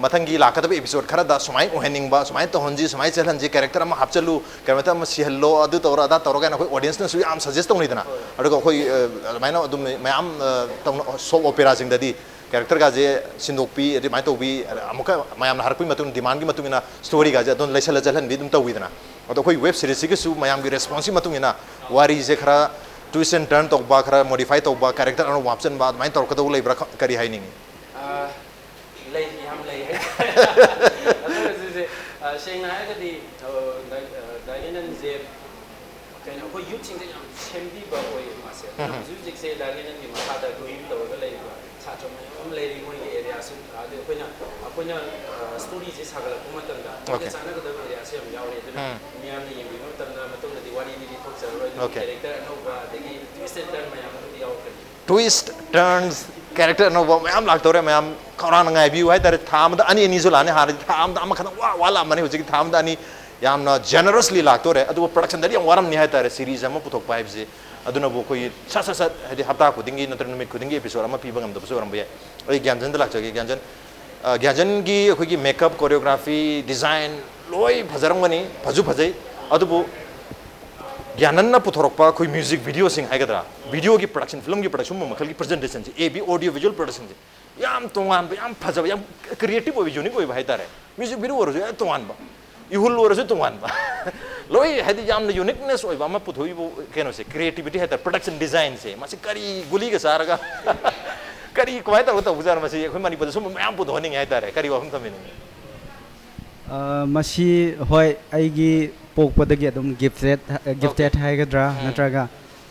ꯃꯊꯪꯒꯤ ꯂꯥꯛꯀꯗꯕ ꯑꯦꯄꯤꯁꯣꯗ ꯈꯔꯗ ꯁꯨꯃꯥꯏꯅ ꯑꯣꯏꯍꯟꯅꯤꯡꯕ, ꯁꯨꯃꯥꯏꯅ ꯇꯧꯍꯟꯁꯤ, ꯁꯨꯃꯥꯏꯅ ꯆꯠꯍꯟꯁꯤ, ꯀꯦꯔꯦꯛꯇꯔ ꯑꯃ ꯍꯥꯞꯆꯜꯂꯨ, ꯀꯦꯔꯦꯛꯇꯔ ꯑꯃ ꯁꯤꯍꯜꯂꯣ, ꯑꯗꯨ ꯇꯧꯔꯣ, ꯑꯗꯥ ꯇꯧꯔꯣ ꯀꯥꯏꯅ ꯑꯩꯈꯣꯏ ꯑꯣꯗꯤꯌꯟꯁꯅꯁꯨ ꯌꯥꯝ ꯁꯖꯦꯁ ꯇꯧꯅꯩꯗꯅ꯫ ꯍꯣꯏ. ꯑꯗꯨꯒ ꯑꯩꯈꯣꯏ, ꯑ, ꯑꯗꯨꯃꯥꯏꯅ ꯑꯗꯨꯝ ꯃꯌꯥꯝ, ꯑ, ꯇꯧꯅ, ꯁꯣꯞ ꯑꯣꯄꯦꯔꯥꯁꯤꯡꯗꯗꯤ ꯀꯦꯔꯦꯛꯇꯔꯒꯥꯁꯦ ꯁꯤꯟꯗꯣꯛꯄꯤ, ꯑꯗꯨꯃꯥꯏꯅ ꯇꯧꯕꯤ, ꯑꯃꯨꯛꯀ ꯃꯌꯥꯝꯅ ꯍꯥꯏꯔꯛꯄꯒꯤ ꯃꯇꯨꯡ, ꯗꯤꯃꯥꯟꯒꯤ ꯃꯇꯨꯡ ꯏꯟꯅ ꯁ꯭ꯇꯣꯔꯤꯒꯥꯁꯦ ꯑꯗꯨꯝ ꯂꯩꯁꯜꯂ ꯆꯠꯍꯟꯕꯤ ꯑꯗꯨꯝ ꯇꯧꯋꯤꯗꯅ꯫ ꯑꯗꯣ ꯑꯩꯈꯣꯏ ꯋꯦꯕ ꯁꯤꯔꯤꯁꯁꯤꯒꯤꯁꯨ ꯃꯌꯥꯝꯒꯤ ꯔꯦꯁꯄꯣꯟꯁꯀꯤ ꯃꯇꯨꯡ ꯏꯟꯅ ꯋꯥꯔꯤꯁꯦ ꯈꯔ twist and turn ꯇꯧꯕ, ꯈꯔ ꯃꯣꯗꯤꯐꯥꯏ ꯇꯧꯕ, ꯀꯦꯔꯦꯛꯇꯔ ꯑꯅꯧꯕ ꯍꯥꯞꯆꯤꯟꯕ, ꯑꯗꯨꯃꯥꯏꯅ ꯇꯧꯔꯛꯀꯗꯧꯕ ꯂꯩꯕ꯭ꯔꯥ? ꯈ-, ꯀꯔꯤ ꯍꯥꯏꯅꯤꯡꯉꯤ? ꯑꯥ, ꯂꯩ, ꯌꯥꯝ ꯂꯩ ꯍꯥꯏꯇꯥꯔꯦ꯫ ꯑꯗꯨ ꯑꯣꯏꯔꯁꯨ ꯁꯦ, ꯑ, ꯁꯦꯡꯅ ꯍꯥꯏꯔꯒꯗꯤ, ꯑ, ꯗꯥꯏ-, ꯑ, ꯗꯥꯏꯅꯥꯅꯟꯁꯦ ꯀꯩꯅꯣ, ꯑꯩꯈꯣꯏ ꯌꯨꯠꯁꯤꯡꯁꯦ ꯌꯥꯝ ꯁꯦꯝꯕꯤꯕ ꯑꯣꯏꯌꯦ ꯃꯥꯁꯦ꯫ ꯎꯝ꯫ ꯍꯧꯖꯤꯛ ꯍꯧꯖꯤꯛꯁꯦ ꯗꯥ ꯒꯦꯅꯟꯒꯤ ꯃꯈꯥꯗ ꯒ꯭ꯔꯣꯋꯤꯡ ꯇꯧꯔꯒ ꯂꯩꯔꯤꯕ ꯁꯥꯇ꯭ꯔ ꯃꯌꯥꯝ ꯑꯃ ꯂꯩꯔꯤ, ꯃꯣꯏꯒꯤ ꯑꯦꯔꯤꯌꯥꯁꯨ꯫ ꯑꯗꯨ ꯑꯩꯈꯣꯏꯅ, ꯑꯩꯈꯣꯏꯅ ꯁ꯭ꯇꯣꯔꯤꯁꯦ ꯁꯥꯒꯠꯂꯛꯄ ꯃꯇꯝꯗ ꯑꯩꯈꯣꯏꯒ Okay. ꯆꯥꯟꯅꯒꯗꯕ ꯑꯦꯔꯤꯌꯥꯁꯦ ꯌꯥꯝ ꯌꯥꯎꯔꯤ꯫ ꯑꯗꯨꯅ ꯎꯝ꯫ ꯃꯤꯌꯥꯝꯅ ꯌꯦꯡꯕꯤꯕ ꯃꯇꯝꯗ ꯃꯇꯨꯡꯗꯗꯤ ꯋꯥꯔꯤ ꯂꯤꯕꯤ ꯊꯣꯛꯆꯔꯔꯣꯏ꯫ ꯑꯗꯨꯒ Okay. ꯀꯦꯔꯦꯛꯇꯔ ꯑꯅꯧꯕ ꯑꯗꯒꯤ twist and turn ꯃꯌꯥꯝ ꯑꯃꯗꯤ ꯌꯥꯎꯔꯛꯀꯅꯤ꯫ Twist, turns, character ꯑꯅꯧꯕ ꯃꯌꯥꯝ ꯂꯥꯛꯇꯧꯔꯦ꯫ ꯃꯌꯥꯝ ꯈꯧꯔꯥꯡꯅ ꯉꯥꯏꯕꯤꯌꯨ ꯍꯥꯏꯇꯥꯔꯦ꯫ ꯊꯥ ꯑꯃꯗ ꯑꯅꯤ ꯑꯅꯤꯁꯨ ꯂꯥꯛꯅꯤ꯫ ꯍꯥꯟꯅꯗꯤ ꯊꯥ ꯑꯃꯗ ꯑꯃꯈꯛꯇꯪ ꯋꯥ ꯋꯥ ꯂꯥꯛꯑꯝꯕꯅꯤ, ꯍꯧꯖꯤꯛꯇꯤ ꯊꯥ ꯑꯃꯗ ꯑꯅꯤ ꯌꯥꯝꯅ generously ꯂꯥꯛꯇꯣꯔꯦ꯫ ꯑꯗꯨꯕꯨ productionꯗꯗꯤ ꯌꯥꯝ ꯋꯥꯔꯝꯅꯤ ꯍꯥꯏꯇꯥꯔꯦ, series ꯑꯃ ꯄꯨꯊꯣꯛꯄ ꯍꯥꯏꯕꯁꯤ꯫ ꯑꯗꯨꯅꯕꯨ ꯑꯩꯈꯣꯏꯒꯤ ꯁꯠ ꯁꯠ ꯁꯠ, ꯍꯥꯏꯗꯤ ꯍꯞꯇꯥ ꯈꯨꯗꯤꯡꯒꯤ ꯅꯠꯇ꯭ꯔꯒ ꯅꯨꯃꯤꯠ ꯈꯨꯗꯤꯡꯒꯤ episode ꯑꯃ ꯄꯤꯕ ꯉꯝꯗꯕꯁꯨ ꯑꯣꯏꯔꯝꯕ ꯌꯥꯏ꯫ ꯑꯩ ꯒ꯭ꯌꯥꯟꯆꯟꯗ ꯂꯥꯛꯆꯒꯦ꯫ ꯒ꯭ꯌꯥꯟꯆꯟ, ꯑ, ꯒ꯭ꯌꯥꯟꯆꯟꯒꯤ ꯑꯩꯈꯣꯏꯒꯤ makeup, choreography, design ꯂꯣꯏ ꯐꯖꯔꯝꯒꯅꯤ, ꯐꯖꯨ ꯐꯖꯩ꯫ ꯑꯗꯨꯕꯨ ꯒ꯭ꯌꯥꯅꯟꯅ ꯄꯨꯊꯣꯔꯛꯄ ꯑꯩꯈꯣꯏ music videoꯁꯤꯡ ꯍꯥꯏꯒꯗ꯭ꯔꯥ, videoꯒꯤ production, filmꯒꯤ production, ꯁꯨꯝꯕ ꯃꯈꯜꯒꯤ presentationꯁꯦ, A B audio visual productionꯁꯦ ꯌꯥꯝ ꯇꯣꯉꯥꯟꯕ, ꯌꯥꯝ ꯐꯖꯕ, ꯌꯥꯝ creative ꯑꯣꯏꯕ, unique ꯑꯣꯏꯕ ꯍꯥꯏꯇꯥꯔꯦ꯫ Music video ꯑꯣꯏꯔꯁꯨ ꯌꯥꯝ ꯇꯣꯉꯥꯟꯕ, ꯏꯍꯨꯜ ꯑꯣꯏꯔꯁꯨ ꯇꯣꯉꯥꯟꯕ꯫ ꯂꯣꯏ ꯍꯥꯏꯗꯤ ꯌꯥꯝꯅ uniqueness ꯑꯣꯏꯕ ꯑꯃ ꯄꯨꯊꯣꯛꯏꯕ ꯀꯩꯅꯣꯁꯦ, creativity ꯍꯥꯏꯇꯥꯔꯦ, production designꯁꯦ, ꯃꯁꯤ ꯀꯔꯤ ꯒꯨꯂꯤꯒ ꯆꯥꯔꯒ ꯀꯔꯤ, ꯀꯃꯥꯏꯅ ꯇꯧꯔꯒ ꯇꯧꯕꯖꯥꯠꯅꯣ? ꯃꯁꯤ ꯑꯩꯈꯣꯏ ꯃꯅꯤꯄꯨꯔꯗ ꯁꯨꯝꯕ ꯃꯌꯥꯝ ꯄꯨꯊꯣꯛꯍꯟꯅꯤꯡꯉꯦ ꯍꯥꯏꯇꯥꯔꯦ꯫ ꯀꯔꯤ ꯋꯥꯐꯝ ꯊꯝꯕꯤꯅꯤꯡꯉꯤ? ꯑ, ꯃꯁꯤ, ꯍꯣꯏ, ꯑꯩꯒꯤ ꯄꯣꯛꯄꯗꯒꯤ ꯑꯗꯨꯝ gifted, gifted Okay. ꯍꯥꯏꯒꯗ꯭ꯔꯥ, ꯎꯝ꯫ ꯅꯠꯇ꯭ꯔꯒ,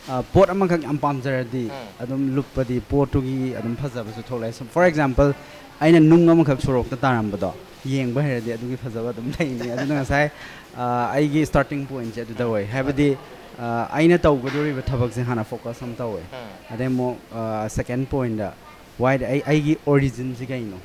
ꯑ, ꯄꯣꯠ ꯑꯃꯈꯛ ꯌꯥꯝ ꯄꯥꯝꯖꯔꯗꯤ ꯎꯝ꯫ ꯑꯗꯨꯝ ꯂꯨꯞꯄꯗꯤ ꯄꯣꯠꯇꯨꯒꯤ ꯑꯗꯨꯝ ꯐꯖꯕꯁꯨ ꯊꯣꯛꯂꯛꯑꯦ꯫ So, for example, ꯑꯩꯅ ꯅꯨꯡ ꯑꯃꯈꯛ ꯁꯣꯔꯣꯛꯇ ꯇꯥꯔꯝꯕꯗꯣ ꯌꯦꯡꯕ ꯍꯩꯔꯗꯤ ꯑꯗꯨꯒꯤ ꯐꯖꯕ ꯑꯗꯨꯝ ꯂꯩꯅꯤ꯫ ꯑꯗꯨꯅ ꯉꯁꯥꯏ, ꯑ, ꯑꯩꯒꯤ starting pointꯁꯦ ꯑꯗꯨꯗ ꯎꯝ꯫ ꯑꯣꯏ꯫ ꯍꯥꯏꯕꯗꯤ, ꯑ, ꯑꯩꯅ ꯇꯧꯒꯗꯧꯔꯤꯕ ꯊꯕꯛꯁꯦ ꯍꯥꯟꯅ focus ꯑꯃ ꯇꯧꯋꯦ꯫ ꯎꯝ꯫ ꯑꯗꯩ ꯑꯃꯨꯛ, ꯑ, second pointꯇ why ꯑꯩ, ꯑꯩꯒꯤ originꯁꯤ ꯀꯩꯅꯣ?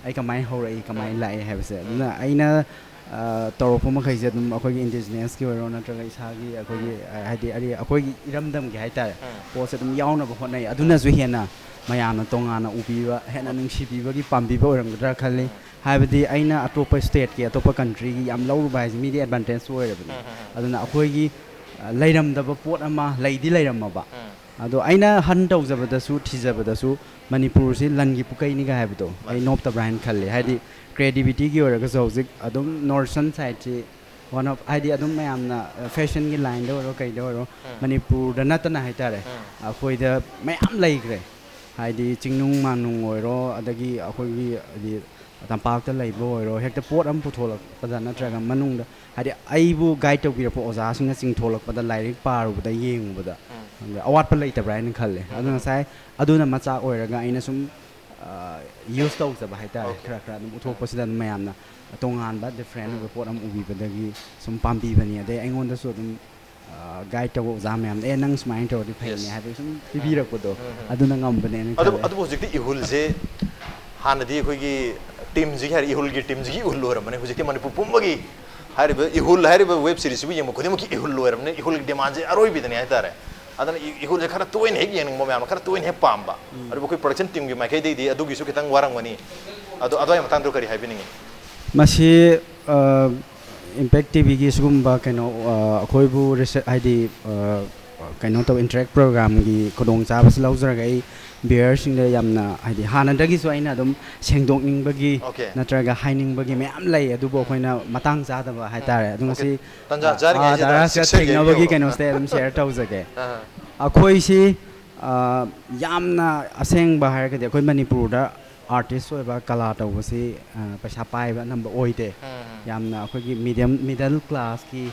ꯑꯩ ꯀꯃꯥꯏꯅ ꯍꯧꯔꯛꯏ, ꯀꯃꯥꯏꯅ ꯎꯝ꯫ ꯂꯥꯛꯏ ꯍꯥꯏꯕꯁꯦ꯫ ꯎꯝ꯫ ꯑꯗꯨꯅ ꯑꯩꯅ, ꯑ, ꯇꯧꯔꯛꯄ ꯃꯈꯩꯁꯦ ꯑꯗꯨꯝ ꯑꯩꯈꯣꯏꯒꯤ indigenousꯀꯤ ꯑꯣꯏꯔꯣ, ꯅꯠꯇ꯭ꯔꯒ ꯏꯁꯥꯒꯤ ꯑꯩꯈꯣꯏꯒꯤ, ꯎꯝ꯫ ꯑ, ꯍꯥꯏꯗꯤ ꯑꯔꯤ-, ꯑꯩꯈꯣꯏꯒꯤ ꯏꯔꯝꯗꯝꯒꯤ ꯍꯥꯏꯇꯥꯔꯦ, ꯎꯝ꯫ ꯄꯣꯠꯁꯦ ꯑꯗꯨꯝ ꯌꯥꯎꯅꯕ ꯍꯣꯠꯅꯩ꯫ ꯑꯗꯨꯅꯁꯨ ꯍꯦꯟꯅ ꯃꯌꯥꯝꯅ ꯇꯣꯉꯥꯟꯅ ꯎꯕꯤꯕ, ꯍꯦꯟꯅ ꯎꯝ꯫ ꯅꯨꯡꯁꯤꯕꯤꯕꯒꯤ ꯄꯥꯝꯕꯤꯕ ꯑꯣꯏꯔꯝꯒꯗ꯭ꯔꯥ ꯈꯜꯂꯤ꯫ ꯎꯝ꯫ ꯍꯥꯏꯕꯗꯤ ꯑꯩꯅ ꯑꯇꯣꯞꯄ stateꯀꯤ, ꯑꯇꯣꯞꯄ countryꯒꯤ ꯌꯥꯝ ꯂꯧꯔꯨꯕ ꯍꯥꯏꯁꯦ ꯃꯤꯗꯤ advantage ꯑꯣꯏꯔꯕꯅꯤ꯫ ꯎꯝ, ꯎꯝ, ꯎꯝ꯫ ꯑꯗꯨꯅ ꯑꯩꯈꯣꯏꯒꯤ, ꯑ, ꯂꯩꯔꯝꯗꯕ ꯄꯣꯠ ꯑꯃ ꯂꯩꯗꯤ ꯂꯩꯔꯝꯃꯕ꯫ ꯎꯝ꯫ ꯑꯗꯣ ꯑꯩꯅ hunt ꯇꯧꯖꯕꯗꯁꯨ, ꯊꯤꯖꯕꯗꯁꯨ ꯃꯅꯤꯄꯨꯔꯁꯤ ꯂꯟꯒꯤ ꯄꯨꯀꯩꯅꯤꯒ ꯍꯥꯏꯕꯗꯣ ꯑꯩ ꯃꯥꯅꯤ꯫ ꯅꯣꯞꯇꯕ꯭ꯔꯥ ꯍꯥꯏꯅ ꯈꯜꯂꯤ꯫ ꯍꯥꯏꯗꯤ creativityꯒꯤ ꯑꯣꯏꯔꯒꯁꯨ ꯍꯧꯖꯤꯛ ꯑꯗꯨꯝ North Eastern sideꯁꯤ one of, ꯍꯥꯏꯗꯤ ꯑꯗꯨꯝ ꯃꯌꯥꯝꯅ, ꯑ, fashionꯒꯤ lineꯗ ꯑꯣꯏꯔꯣ ꯀꯩꯗ ꯑꯣꯏꯔꯣ ꯎꯝ꯫ ꯃꯅꯤꯄꯨꯔꯗ ꯅꯠꯇꯅ ꯍꯥꯏꯇꯥꯔꯦ, ꯎꯝ꯫ ꯑꯩꯈꯣꯏꯗ ꯃꯌꯥꯝ ꯂꯩꯈ꯭ꯔꯦ꯫ ꯍꯥꯏꯗꯤ ꯆꯤꯡꯅꯨꯡ ꯃꯥꯅꯨꯡ ꯑꯣꯏꯔꯣ, ꯑꯗꯒꯤ ꯑꯩꯈꯣꯏꯒꯤ ꯍꯥꯏꯗꯤ ꯇꯝꯄꯥꯛꯇ ꯂꯩꯕ ꯑꯣꯏꯔꯣ, ꯍꯦꯛꯇ ꯄꯣꯠ ꯑꯃ ꯄꯨꯊꯣꯛꯂꯛꯄꯗ ꯅꯠꯇ꯭ꯔꯒ ꯃꯅꯨꯡꯗ, ꯍꯥꯏꯗꯤ ꯑꯩꯕꯨ ꯒꯥꯏꯗ ꯇꯧꯕꯤꯔꯛꯄ ꯑꯣꯖꯥꯁꯤꯡꯅ ꯆꯤꯡꯊꯣꯛꯂꯛꯄꯗ, ꯂꯥꯏꯔꯤꯛ ꯄꯥꯔꯨꯕꯗ, ꯌꯦꯡꯉꯨꯕꯗ, ꯈꯪꯕ꯭ꯔꯥ, ꯑꯋꯥꯠꯄ ꯂꯩꯇꯕ꯭ꯔꯥ ꯍꯥꯏꯅ ꯈꯜꯂꯦ꯫ ꯑꯗꯨ ꯉꯁꯥꯏ ꯑꯗꯨꯅ ꯃꯆꯥꯛ ꯑꯣꯏꯔꯒ ꯑꯩꯅ ꯁꯨꯝ ꯌꯨꯁ ꯇꯧꯖꯕ ꯍꯥꯏꯇꯥꯔꯦ꯫ Okay. ꯈꯔ ꯈꯔ ꯑꯗꯨꯝ ꯎꯠꯊꯣꯛꯄꯁꯤꯗ ꯑꯗꯨꯝ ꯃꯌꯥꯝꯅ ꯇꯣꯉꯥꯟꯕ, ꯗꯤꯐ꯭ꯔꯦꯟ ꯑꯣꯏꯕ ꯄꯣꯠ ꯑꯃ ꯎꯕꯤꯕꯗꯒꯤ ꯁꯨꯝ ꯄꯥꯝꯕꯤꯕꯅꯤ꯫ ꯑꯗꯩ ꯑꯩꯉꯣꯟꯗꯁꯨ ꯑꯗꯨꯝ ꯒꯥꯏꯗ ꯇꯧꯕ ꯑꯣꯖꯥ ꯃꯌꯥꯝꯅ, "ꯑꯦ, ꯅꯪ ꯁꯨꯃꯥꯏꯅ ꯇꯧꯔꯗꯤ ꯐꯩꯅꯦ" Yes. ꯍꯥꯏꯕꯒꯤ ꯁꯨꯝ ꯄꯤꯕꯤꯔꯛꯄꯗꯣ, ꯑꯗꯨꯅ ꯉꯝꯕꯅꯦꯅ ꯑꯗꯨ ꯈꯜꯂꯦ꯫ ꯑꯗꯨꯕꯨ ꯍꯧꯖꯤꯛꯇꯤ ꯏꯍꯨꯜꯁꯦ ꯍꯥꯟꯅꯗꯤ ꯑꯩꯈꯣꯏꯒꯤ ꯇꯤꯝꯁꯤꯒꯤ ꯍꯥꯏꯔ, ꯏꯍꯨꯜꯒꯤ ꯇꯤꯝꯁꯤꯒꯤ ꯏꯍꯨꯜ ꯑꯣꯏꯔꯝꯕꯅꯦ꯫ ꯍꯧꯖꯤꯛꯇꯤ ꯃꯅꯤꯄꯨꯔ ꯄꯨꯝꯕꯒꯤ ꯍꯥꯏꯔꯤꯕ ꯏꯍꯨꯜ ꯍꯥꯏꯔꯤꯕ ꯋꯦꯕ ꯁꯤꯔꯤꯁꯁꯤꯕꯨ ꯌꯦꯡꯕ ꯈꯨꯗꯤꯡꯃꯛꯀꯤ ꯏꯍꯨꯜ ꯑꯣꯏꯔꯕꯅꯤꯅ ꯏꯍꯨꯜꯒꯤ ꯗꯤꯃꯥꯟꯁꯦ ꯑꯔꯣꯏꯕꯤꯗꯅꯦ ꯍꯥꯏꯇꯥꯔꯦ꯫ ꯑꯗꯨꯅ ꯏ- ꯏꯍꯨꯜꯁꯦ ꯈꯔ ꯇꯣꯏꯅ ꯍꯦꯛ ꯌꯦꯡꯅꯤꯡꯕ, ꯃꯌꯥꯝꯅ ꯈꯔ ꯇꯣꯏꯅ ꯍꯦꯛ ꯄꯥꯝꯕ꯫ ꯑꯗꯨꯕꯨ ꯑꯩꯈꯣꯏ ꯄ꯭ꯔꯣꯗꯛꯁꯟ ꯇꯤꯝꯒꯤ ꯃꯥꯏꯀꯩꯗꯒꯤꯗꯤ ꯑꯗꯨꯒꯤꯁꯨ ꯈꯤꯇꯪ ꯋꯥꯔꯝꯒꯅꯤ꯫ ꯑꯗꯣ ꯑꯗꯨꯋꯥꯏ ꯃꯇꯥꯡꯗ ꯀꯔꯤ ꯍꯥꯏꯕꯤꯅꯤꯡꯉꯤ? ꯃꯁꯤ, ꯑ, ꯏꯝꯄꯦꯛ ꯇꯤꯚꯤꯒꯤ ꯁꯤꯒꯨꯝꯕ ꯀꯩꯅꯣ, ꯑ, ꯑꯩꯈꯣꯏꯕꯨ ꯔꯤꯁꯔ-, ꯍꯥꯏꯗꯤ, ꯑ, ꯀꯩꯅꯣ ꯇꯧ, ꯏꯟꯇꯔꯦꯛ ꯄ꯭ꯔꯣꯒ꯭ꯔꯥꯝꯒꯤ ꯈꯨꯗꯣꯡꯆꯥꯕꯁꯤ ꯂꯧꯖꯔꯒ ꯑꯩ ꯚ꯭ꯌꯨꯌꯔꯁꯤꯡꯗ ꯌꯥꯝꯅ, ꯍꯥꯏꯗꯤ, ꯍꯥꯟꯅꯗꯒꯤꯁꯨ ꯑꯩꯅ ꯑꯗꯨꯝ ꯁꯦꯡꯗꯣꯛꯅꯤꯡꯕꯒꯤ Okay. ꯅꯠꯇ꯭ꯔꯒ ꯍꯥꯏꯅꯤꯡꯕꯒꯤ ꯃꯌꯥꯝ ꯂꯩ, ꯑꯗꯨꯕꯨ ꯑꯩꯈꯣꯏꯅ ꯃꯇꯥꯡ ꯆꯥꯗꯕ ꯍꯥꯏꯇꯥꯔꯦ꯫ ꯑꯗꯨ Okay. ꯉꯁꯤ, ꯇꯟꯖꯥ ꯑ, ꯆꯥꯔꯤꯉꯩꯁꯤꯗ ꯗꯥꯔꯥꯁꯀ ꯁꯤꯛꯁꯔ ꯊꯦꯡꯅꯕꯒꯤ ꯌꯩꯕꯤꯔꯣ꯫ ꯀꯩꯅꯣꯁꯤꯗ ꯑꯗꯨꯝ ꯁꯤꯌꯔ ꯇꯧꯖꯒꯦ꯫ ꯑꯥ꯫ ꯑꯩꯈꯣꯏꯁꯤ, ꯑ, ꯌꯥꯝꯅ ꯑꯁꯦꯡꯕ ꯍꯥꯏꯔꯒꯗꯤ ꯑꯩꯈꯣꯏ ꯃꯅꯤꯄꯨꯔꯗ ꯑꯥꯔꯇꯤꯁ ꯑꯣꯏꯕ, ꯀꯂꯥ ꯇꯧꯕꯁꯤ, ꯑ, ꯄꯩꯁꯥ ꯄꯥꯏꯕ ꯑꯅꯝꯕ ꯑꯣꯏꯗꯦ꯫ ꯎꯝ꯫ ꯌꯥꯝꯅ ꯑꯩꯈꯣꯏꯒꯤ ꯃꯤꯗꯤꯌꯝ, ꯃꯤꯗꯜ ꯀ꯭ꯂꯥꯁꯀꯤ,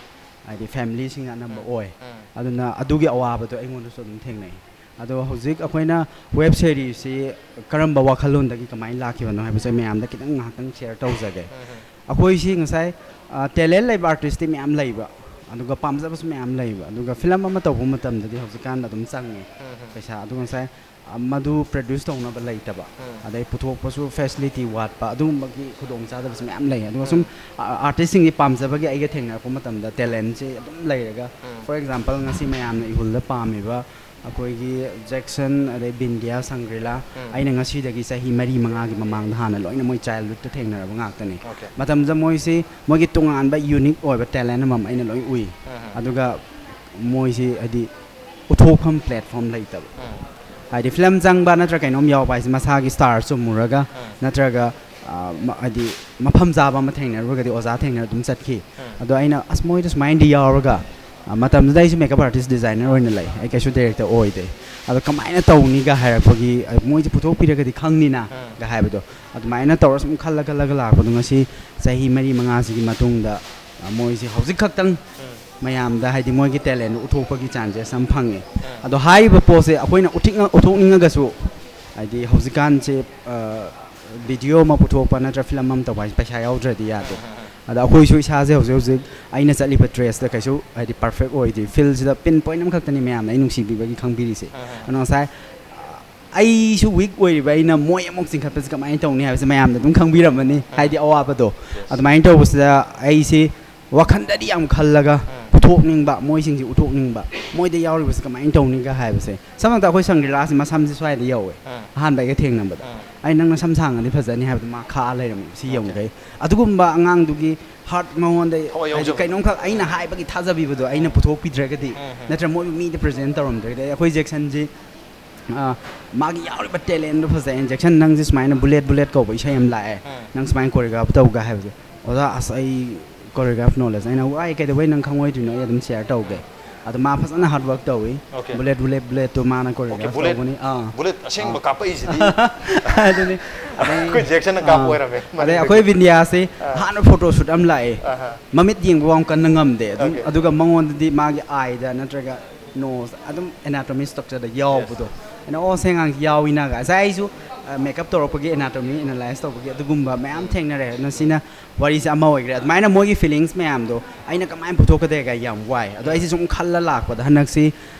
ꯍꯥꯏꯗꯤ, ꯐꯦꯃꯤꯂꯤꯁꯤꯡꯅ ꯑꯅꯝꯕ ꯎꯝ꯫ ꯑꯣꯏ꯫ ꯎꯝ꯫ ꯑꯗꯨꯅ ꯑꯗꯨꯒꯤ ꯑꯋꯥꯕꯗꯣ ꯑꯩꯉꯣꯟꯗꯁꯨ ꯑꯗꯨꯝ ꯊꯦꯡꯅꯩ꯫ ꯑꯗꯣ ꯍꯧꯖꯤꯛ ꯑꯩꯈꯣꯏꯅ ꯋꯦꯕ ꯁꯦꯔꯤꯁꯁꯤ ꯀꯔꯝꯕ ꯋꯥꯈꯜꯂꯣꯟꯗꯒꯤ ꯀꯃꯥꯏꯅ ꯂꯥꯛꯈꯤꯕꯅꯣ ꯍꯥꯏꯕꯁꯦ ꯃꯌꯥꯝꯗ ꯈꯤꯇꯪ ꯉꯥꯏꯍꯥꯛꯇꯪ ꯁꯤꯌꯔ ꯇꯧꯖꯒꯦ꯫ ꯎꯝ꯫ ꯑꯩꯈꯣꯏꯁꯤ ꯉꯁꯥꯏ, ꯑ, ꯇꯦꯂꯦꯟ ꯂꯩꯕ ꯑꯥꯔꯇꯤꯁꯇꯤ ꯃꯌꯥꯝ ꯂꯩꯕ, ꯑꯗꯨꯒ ꯄꯥꯝꯖꯕꯁꯨ ꯃꯌꯥꯝ ꯂꯩꯕ, ꯑꯗꯨꯒ ꯐꯤꯂꯝ ꯑꯃ ꯇꯧꯕ ꯃꯇꯝꯗꯗꯤ ꯍꯧꯖꯤꯛꯀꯥꯟ ꯑꯗꯨꯝ ꯆꯪꯉꯦ ꯎꯝ꯫ ꯄꯩꯁꯥ꯫ ꯑꯗꯨꯒ ꯉꯁꯥꯏ, ꯑ, ꯃꯗꯨ ꯄ꯭ꯔꯗ꯭ꯌꯨꯁ ꯇꯧꯅꯕ ꯂꯩꯇꯕ, ꯎꯝ꯫ ꯑꯗꯩ ꯄꯨꯊꯣꯛꯄꯁꯨ ꯐꯦꯁꯤꯂꯤꯇꯤ ꯋꯥꯠꯄ, ꯑꯗꯨꯒꯨꯝꯕꯒꯤ ꯈꯨꯗꯣꯡꯆꯥꯗꯕꯁꯨ ꯃꯌꯥꯝ ꯂꯩ꯫ ꯑꯗꯨꯒ ꯁꯨꯝ, ꯎꯝ꯫ ꯑ-, ꯑꯥꯔꯇꯤꯁꯁꯤꯡꯒꯤ ꯄꯥꯝꯖꯕꯒꯤ ꯑꯩꯒ ꯊꯦꯡꯅꯔꯛꯄ ꯃꯇꯝꯗ ꯇꯦꯂꯦꯟꯁꯦ ꯑꯗꯨꯝ ꯂꯩꯔꯒ, ꯎꯝ꯫ For example, ꯉꯁꯤ ꯃꯌꯥꯝꯅ ꯏꯍꯨꯜꯗ ꯄꯥꯝꯃꯤꯕ ꯑꯩꯈꯣꯏꯒꯤ ꯖꯦꯛꯁꯟ, ꯑꯗꯩ ꯕꯤꯟꯗꯤꯌꯥ, ꯁꯪꯒ꯭ꯔꯤꯂꯥ, ꯎꯝ꯫ ꯑꯩꯅ ꯉꯁꯤꯗꯒꯤ ꯆꯍꯤ ꯃꯔꯤ ꯃꯉꯥꯒꯤ ꯃꯃꯥꯡꯗ ꯍꯥꯟꯅ ꯂꯣꯏꯅ ꯃꯣꯏ ꯆꯥꯏꯜꯍꯨꯗꯇ ꯊꯦꯡꯅꯔꯕ ꯉꯥꯛꯇꯅꯤ꯫ Okay. ꯃꯇꯝꯗ ꯃꯣꯏꯁꯤ ꯃꯣꯏꯒꯤ ꯇꯣꯉꯥꯟꯕ ꯌꯨꯅꯤꯛ ꯑꯣꯏꯕ ꯇꯦꯂꯦꯟ ꯑꯃꯃꯝ ꯑꯩꯅ ꯂꯣꯏ ꯎꯏ꯫ ꯎꯝ꯫ ꯑꯗꯨꯒ ꯃꯣꯏꯁꯤ, ꯍꯥꯏꯗꯤ, ꯎꯠꯊꯣꯛꯐꯝ ꯄ꯭ꯂꯦꯠꯐꯣꯝ ꯂꯩꯇꯕ꯫ ꯎꯝ꯫ ꯍꯥꯏꯗꯤ, ꯐꯤꯂꯝ ꯆꯪꯕ ꯅꯠꯇ꯭ꯔꯒ ꯀꯩꯅꯣꯝ ꯌꯥꯎꯕ ꯍꯥꯏꯁꯦ ꯃꯁꯥꯒꯤ ꯁ꯭ꯇꯥꯔ ꯆꯨꯝꯃꯨꯔꯒ ꯎꯝ꯫ ꯅꯠꯇ꯭ꯔꯒ, ꯑ, ꯃ-, ꯍꯥꯏꯗꯤ, ꯃꯐꯝ ꯆꯥꯕ ꯑꯃ ꯊꯦꯡꯅꯔꯨꯔꯒꯗꯤ ꯑꯣꯖꯥ ꯊꯦꯡꯅꯔ ꯑꯗꯨꯝ ꯆꯠꯈꯤ꯫ ꯎꯝ꯫ ꯑꯗꯣ ꯑꯩꯅ, "ꯑꯁ, ꯃꯣꯏꯗ ꯁꯨꯃꯥꯏꯅꯗꯤ ꯌꯥꯎꯔꯒ ꯑ, ꯃꯇꯝꯗꯨꯗ ꯑꯩꯁꯨ ꯃꯦꯀꯞ ꯑꯥꯔꯇꯤꯁ ꯗꯤꯖꯥꯏꯅꯔ ꯑꯣꯏꯅ ꯂꯩ, ꯑꯩ ꯀꯩꯁꯨ ꯗꯥꯏꯔꯦꯛꯇꯔ ꯑꯣꯏꯗꯦ꯫ ꯑꯗꯣ ꯀꯃꯥꯏꯅ ꯇꯧꯅꯤꯒ ꯍꯥꯏꯔꯛꯄꯒꯤ, ꯑ, ꯃꯣꯏꯁꯦ ꯄꯨꯊꯣꯛꯄꯤꯔꯒꯗꯤ ꯈꯪꯅꯤꯅ ꯒ ꯍꯥꯏꯕꯗꯣ, ꯑꯗꯨꯃꯥꯏꯅ ꯇꯧꯔ ꯁꯨꯝ ꯈꯜꯂ ꯈꯜꯂꯒ ꯂꯥꯛꯄꯗꯣ ꯉꯁꯤ ꯆꯍꯤ ꯃꯔꯤ ꯃꯉꯥꯁꯤꯒꯤ ꯃꯇꯨꯡꯗ, ꯑ, ꯃꯣꯏꯁꯦ ꯍꯧꯖꯤꯛ ꯈꯛꯇꯪ ꯃꯌꯥꯝꯗ ꯍꯥꯏꯗꯤ ꯃꯣꯏꯒꯤ ꯇꯦꯂꯦꯟꯗꯣ ꯎꯠꯊꯣꯛꯄꯒꯤ ꯆꯥꯟꯁꯦꯁ ꯑꯃ ꯐꯪꯉꯦ꯫ ꯑꯗꯣ ꯍꯥꯏꯔꯤꯕ ꯄꯣꯠꯁꯦ ꯑꯩꯈꯣꯏꯅ ꯎꯠꯊꯤꯛꯅ-, ꯎꯠꯊꯣꯛꯅꯤꯡꯉꯒꯁꯨ ꯍꯥꯏꯗꯤ ꯍꯧꯖꯤꯛꯀꯥꯟꯁꯦ, ꯑ, ꯚꯤꯗꯤꯑꯣ ꯑꯃ ꯄꯨꯊꯣꯛꯄ ꯅꯠꯇ꯭ꯔ ꯐꯤꯂꯝ ꯑꯃ ꯇꯧꯕ ꯍꯥꯏꯁꯦ ꯄꯩꯁꯥ ꯌꯥꯎꯗ꯭ꯔꯗꯤ ꯌꯥꯗꯦ꯫ ꯑꯗ ꯑꯩꯈꯣꯏꯁꯨ ꯏꯁꯥꯁꯦ ꯍꯧꯖꯤꯛ ꯍꯧꯖꯤꯛ ꯑꯩꯅ ꯆꯠꯂꯤꯕ ꯇ꯭ꯔꯦꯁꯇ ꯀꯩꯁꯨ ꯍꯥꯏꯗꯤ ꯄꯔꯐꯦꯛ ꯑꯣꯏꯗꯦ꯫ ꯐꯤꯜꯁꯤꯗ ꯄꯤꯟ ꯄꯣꯏꯟ ꯑꯃꯈꯛꯇꯅꯤ ꯃꯌꯥꯝꯅ ꯑꯩ ꯅꯨꯡꯁꯤꯕꯤꯕꯒꯤ ꯈꯪꯕꯤꯔꯤꯁꯦ꯫ ꯑꯗꯣ ꯉꯁꯥꯏ ꯑꯩꯁꯨ ꯋꯤꯛ ꯑꯣꯏꯔꯤꯕ ꯑꯩꯅ ꯃꯣꯏ ꯑꯃꯨꯛ ꯆꯤꯡꯈꯠꯄꯁꯦ ꯀꯃꯥꯏꯅ ꯇꯧꯅꯤ ꯍꯥꯏꯕꯁꯦ ꯃꯌꯥꯝꯅ ꯑꯗꯨꯝ ꯈꯪꯕꯤꯔꯝꯃꯅꯤ, ꯍꯥꯏꯗꯤ ꯑꯋꯥꯕꯗꯣ꯫ ꯑꯗꯨꯃꯥꯏꯅ ꯇꯧꯕꯁꯤꯗ ꯑꯩꯁꯦ ꯋꯥꯈꯟꯗꯗꯤ ꯌꯥꯝ ꯈꯜꯂꯒ ꯄꯨꯊꯣꯛꯅꯤꯡꯕ, ꯃꯣꯏꯁꯤꯡꯁꯦ ꯎꯠꯊꯣꯛꯅꯤꯡꯕ, ꯃꯣꯏꯗ ꯌꯥꯎꯔꯤꯕꯁꯦ ꯀꯃꯥꯏꯅ ꯇꯧꯅꯤꯒ ꯍꯥꯏꯕꯁꯦ꯫ ꯁꯝꯅ ꯍꯥꯏꯔꯕꯗ ꯑꯩꯈꯣꯏ ꯁꯪꯒ꯭ꯔꯤꯂꯥꯁꯤ ꯃꯁꯝꯁꯦ ꯁ꯭ꯋꯥꯏꯗ ꯌꯧꯋꯦ꯫ ꯑꯍꯥꯟꯕ ꯑꯩꯒ ꯊꯦꯡꯅꯕꯗ ꯑꯩ, "ꯅꯪ ꯅꯁꯝ ꯁꯥꯡꯉꯗꯤ ꯐꯖꯅꯤ" ꯍꯥꯏꯕꯗ ꯃꯥ ꯈꯥꯛꯑ ꯂꯩꯔꯝꯃꯦ꯫ ꯁꯤ ꯌꯦꯡꯉꯨꯈꯩ ꯑꯗꯨꯒꯨꯝꯕ ꯑꯉꯥꯡꯗꯨꯒꯤ ꯍꯥꯔꯠ ꯃꯉꯣꯟꯗ ꯊꯋꯥꯏ ꯍꯥꯏꯗꯤ ꯌꯥꯎꯖꯕ꯫ ꯀꯩꯅꯣꯝꯈꯛ ꯑꯩꯅ ꯍꯥꯏꯕꯒꯤ ꯊꯥꯖꯕꯤꯕꯗꯣ ꯑꯩꯅ ꯄꯨꯊꯣꯛꯄꯤꯗ꯭ꯔꯒꯗꯤ, ꯅꯠꯇ꯭ꯔ ꯃꯣꯏꯕꯨ ꯃꯤꯗ ꯄ꯭ꯔꯖꯦꯟ ꯇꯧꯔꯝꯗ꯭ꯔꯒꯗꯤ, ꯑꯩꯈꯣꯏ ꯖꯦꯛꯁꯟꯁꯤ, ꯑ, ꯃꯥꯒꯤ ꯌꯥꯎꯔꯤꯕ ꯇꯦꯂꯦꯟꯗꯣ ꯐꯖꯩ꯫ ꯖꯦꯛꯁꯟ, ꯅꯪꯁꯦ ꯁꯨꯃꯥꯏꯅ ꯕꯨꯂꯦꯠ ꯕꯨꯂꯦꯠ ꯀꯧꯕ ꯏꯁꯩ ꯑꯃ ꯂꯥꯛꯑꯦ, ꯅꯪ ꯁꯨꯃꯥꯏꯅ ꯀꯣꯔꯤꯌꯣꯒ꯭ꯔꯥꯐ ꯇꯧꯒ ꯍꯥꯏꯕꯁꯦ, "ꯑꯣꯖꯥ, ꯑꯁ, ꯑꯩ ꯀꯣꯔꯤꯌꯣꯒ꯭ꯔꯥꯐ ꯅꯣꯂꯦꯖ", ꯑꯩꯅ, "ꯋꯥꯏ, ꯀꯩꯗꯧꯕꯩ ꯅꯪ ꯈꯪꯉꯣꯏꯗ꯭ꯔꯤꯅꯣ? ꯑꯩ ꯑꯗꯨꯝ ꯁꯤꯌꯔ ꯇꯧꯒꯦ"꯫ ꯑꯗꯣ ꯃꯥ ꯐꯖꯅ ꯍꯥꯔꯗ ꯋꯥꯔꯛ ꯇꯧꯏ꯫ ꯑꯣꯀꯦ꯫ ꯕꯨꯂꯦꯠ ꯕꯨꯂꯦꯠ ꯕꯨꯂꯦꯠꯇꯣ ꯃꯥꯅ ꯑꯣꯀꯦ, ꯀꯣꯔꯤꯌꯣꯒ꯭ꯔꯥꯐ ꯕꯨꯂꯦꯠ, ꯇꯧꯕꯅꯤ꯫ ꯑꯥ꯫ ꯕꯨꯂꯦꯠ ꯑꯁꯦꯡꯕ ꯑꯥ꯫ ꯀꯥꯞꯄꯛꯏꯁꯤꯗꯤ꯫ ꯑꯗꯨꯅꯤ꯫ ꯑꯗꯩ, ꯑꯩꯈꯣꯏ ꯖꯦꯛꯁꯟꯅ ꯀꯥꯞꯄ ꯑꯥ꯫ ꯑꯣꯏꯔꯝꯃꯦ ꯑꯗꯩ ꯃꯅꯤꯡꯗꯒꯤ꯫ ꯑꯩꯈꯣꯏ ꯕꯤꯟꯗꯤꯌꯥꯁꯤ ꯑꯥ꯫ ꯑꯍꯥꯟꯕ ꯐꯣꯇꯣ ꯁꯨꯠ ꯑꯃ ꯂꯥꯛꯑꯦ꯫ ꯑꯍꯥ꯫ ꯃꯃꯤꯠ ꯌꯦꯡꯕ ꯐꯥꯎ ꯀꯟꯅ ꯉꯝꯗꯦ꯫ ꯑꯗꯨꯝ, ꯑꯣꯀꯦ꯫ ꯑꯗꯨꯒ ꯃꯉꯣꯟꯗꯗꯤ ꯃꯥꯒꯤ ꯑꯥꯏꯗ ꯅꯠꯇ꯭ꯔꯒ ꯅꯣꯁ ꯑꯗꯨꯝ ꯑꯦꯅꯥꯇꯣꯃꯤ ꯁ꯭ꯇ꯭ꯔꯛꯆꯔꯗ ꯌꯥꯎꯕꯗꯣ꯫ ꯑꯩꯅ, "ꯑꯣ, ꯁꯦ ꯑꯉꯥꯡꯁꯤ ꯌꯥꯎꯏꯅꯒ"꯫ ꯉꯁꯥꯏ ꯑꯩꯁꯨ, ꯑ, ꯃꯦꯀꯞ ꯇꯧꯔꯛꯄꯒꯤ ꯑꯦꯅꯥꯇꯣꯃꯤ ꯑꯦꯅꯥꯂꯥꯏꯁ ꯇꯧꯕꯒꯤ ꯑꯗꯨꯒꯨꯝꯕ ꯃꯌꯥꯝ ꯊꯦꯡꯅꯔꯦ꯫ ꯑꯗꯨꯅ ꯁꯤꯅ ꯋꯥꯔꯤꯁꯦ ꯑꯃ ꯑꯣꯏꯈ꯭ꯔꯦ꯫ ꯑꯗꯨꯃꯥꯏꯅ ꯃꯣꯏꯒꯤ ꯐꯤꯂꯤꯡꯁ ꯃꯌꯥꯝꯗꯣ ꯑꯩꯅ ꯀꯃꯥꯏꯅ ꯄꯨꯊꯣꯛꯀꯗꯒꯦ ꯌꯥꯝ ꯋꯥꯏ꯫ ꯑꯗꯣ ꯑꯩꯁꯦ ꯁꯨꯝ ꯈꯜꯂ ꯂꯥꯛꯄꯗ ꯍꯟꯗꯛꯁꯤ,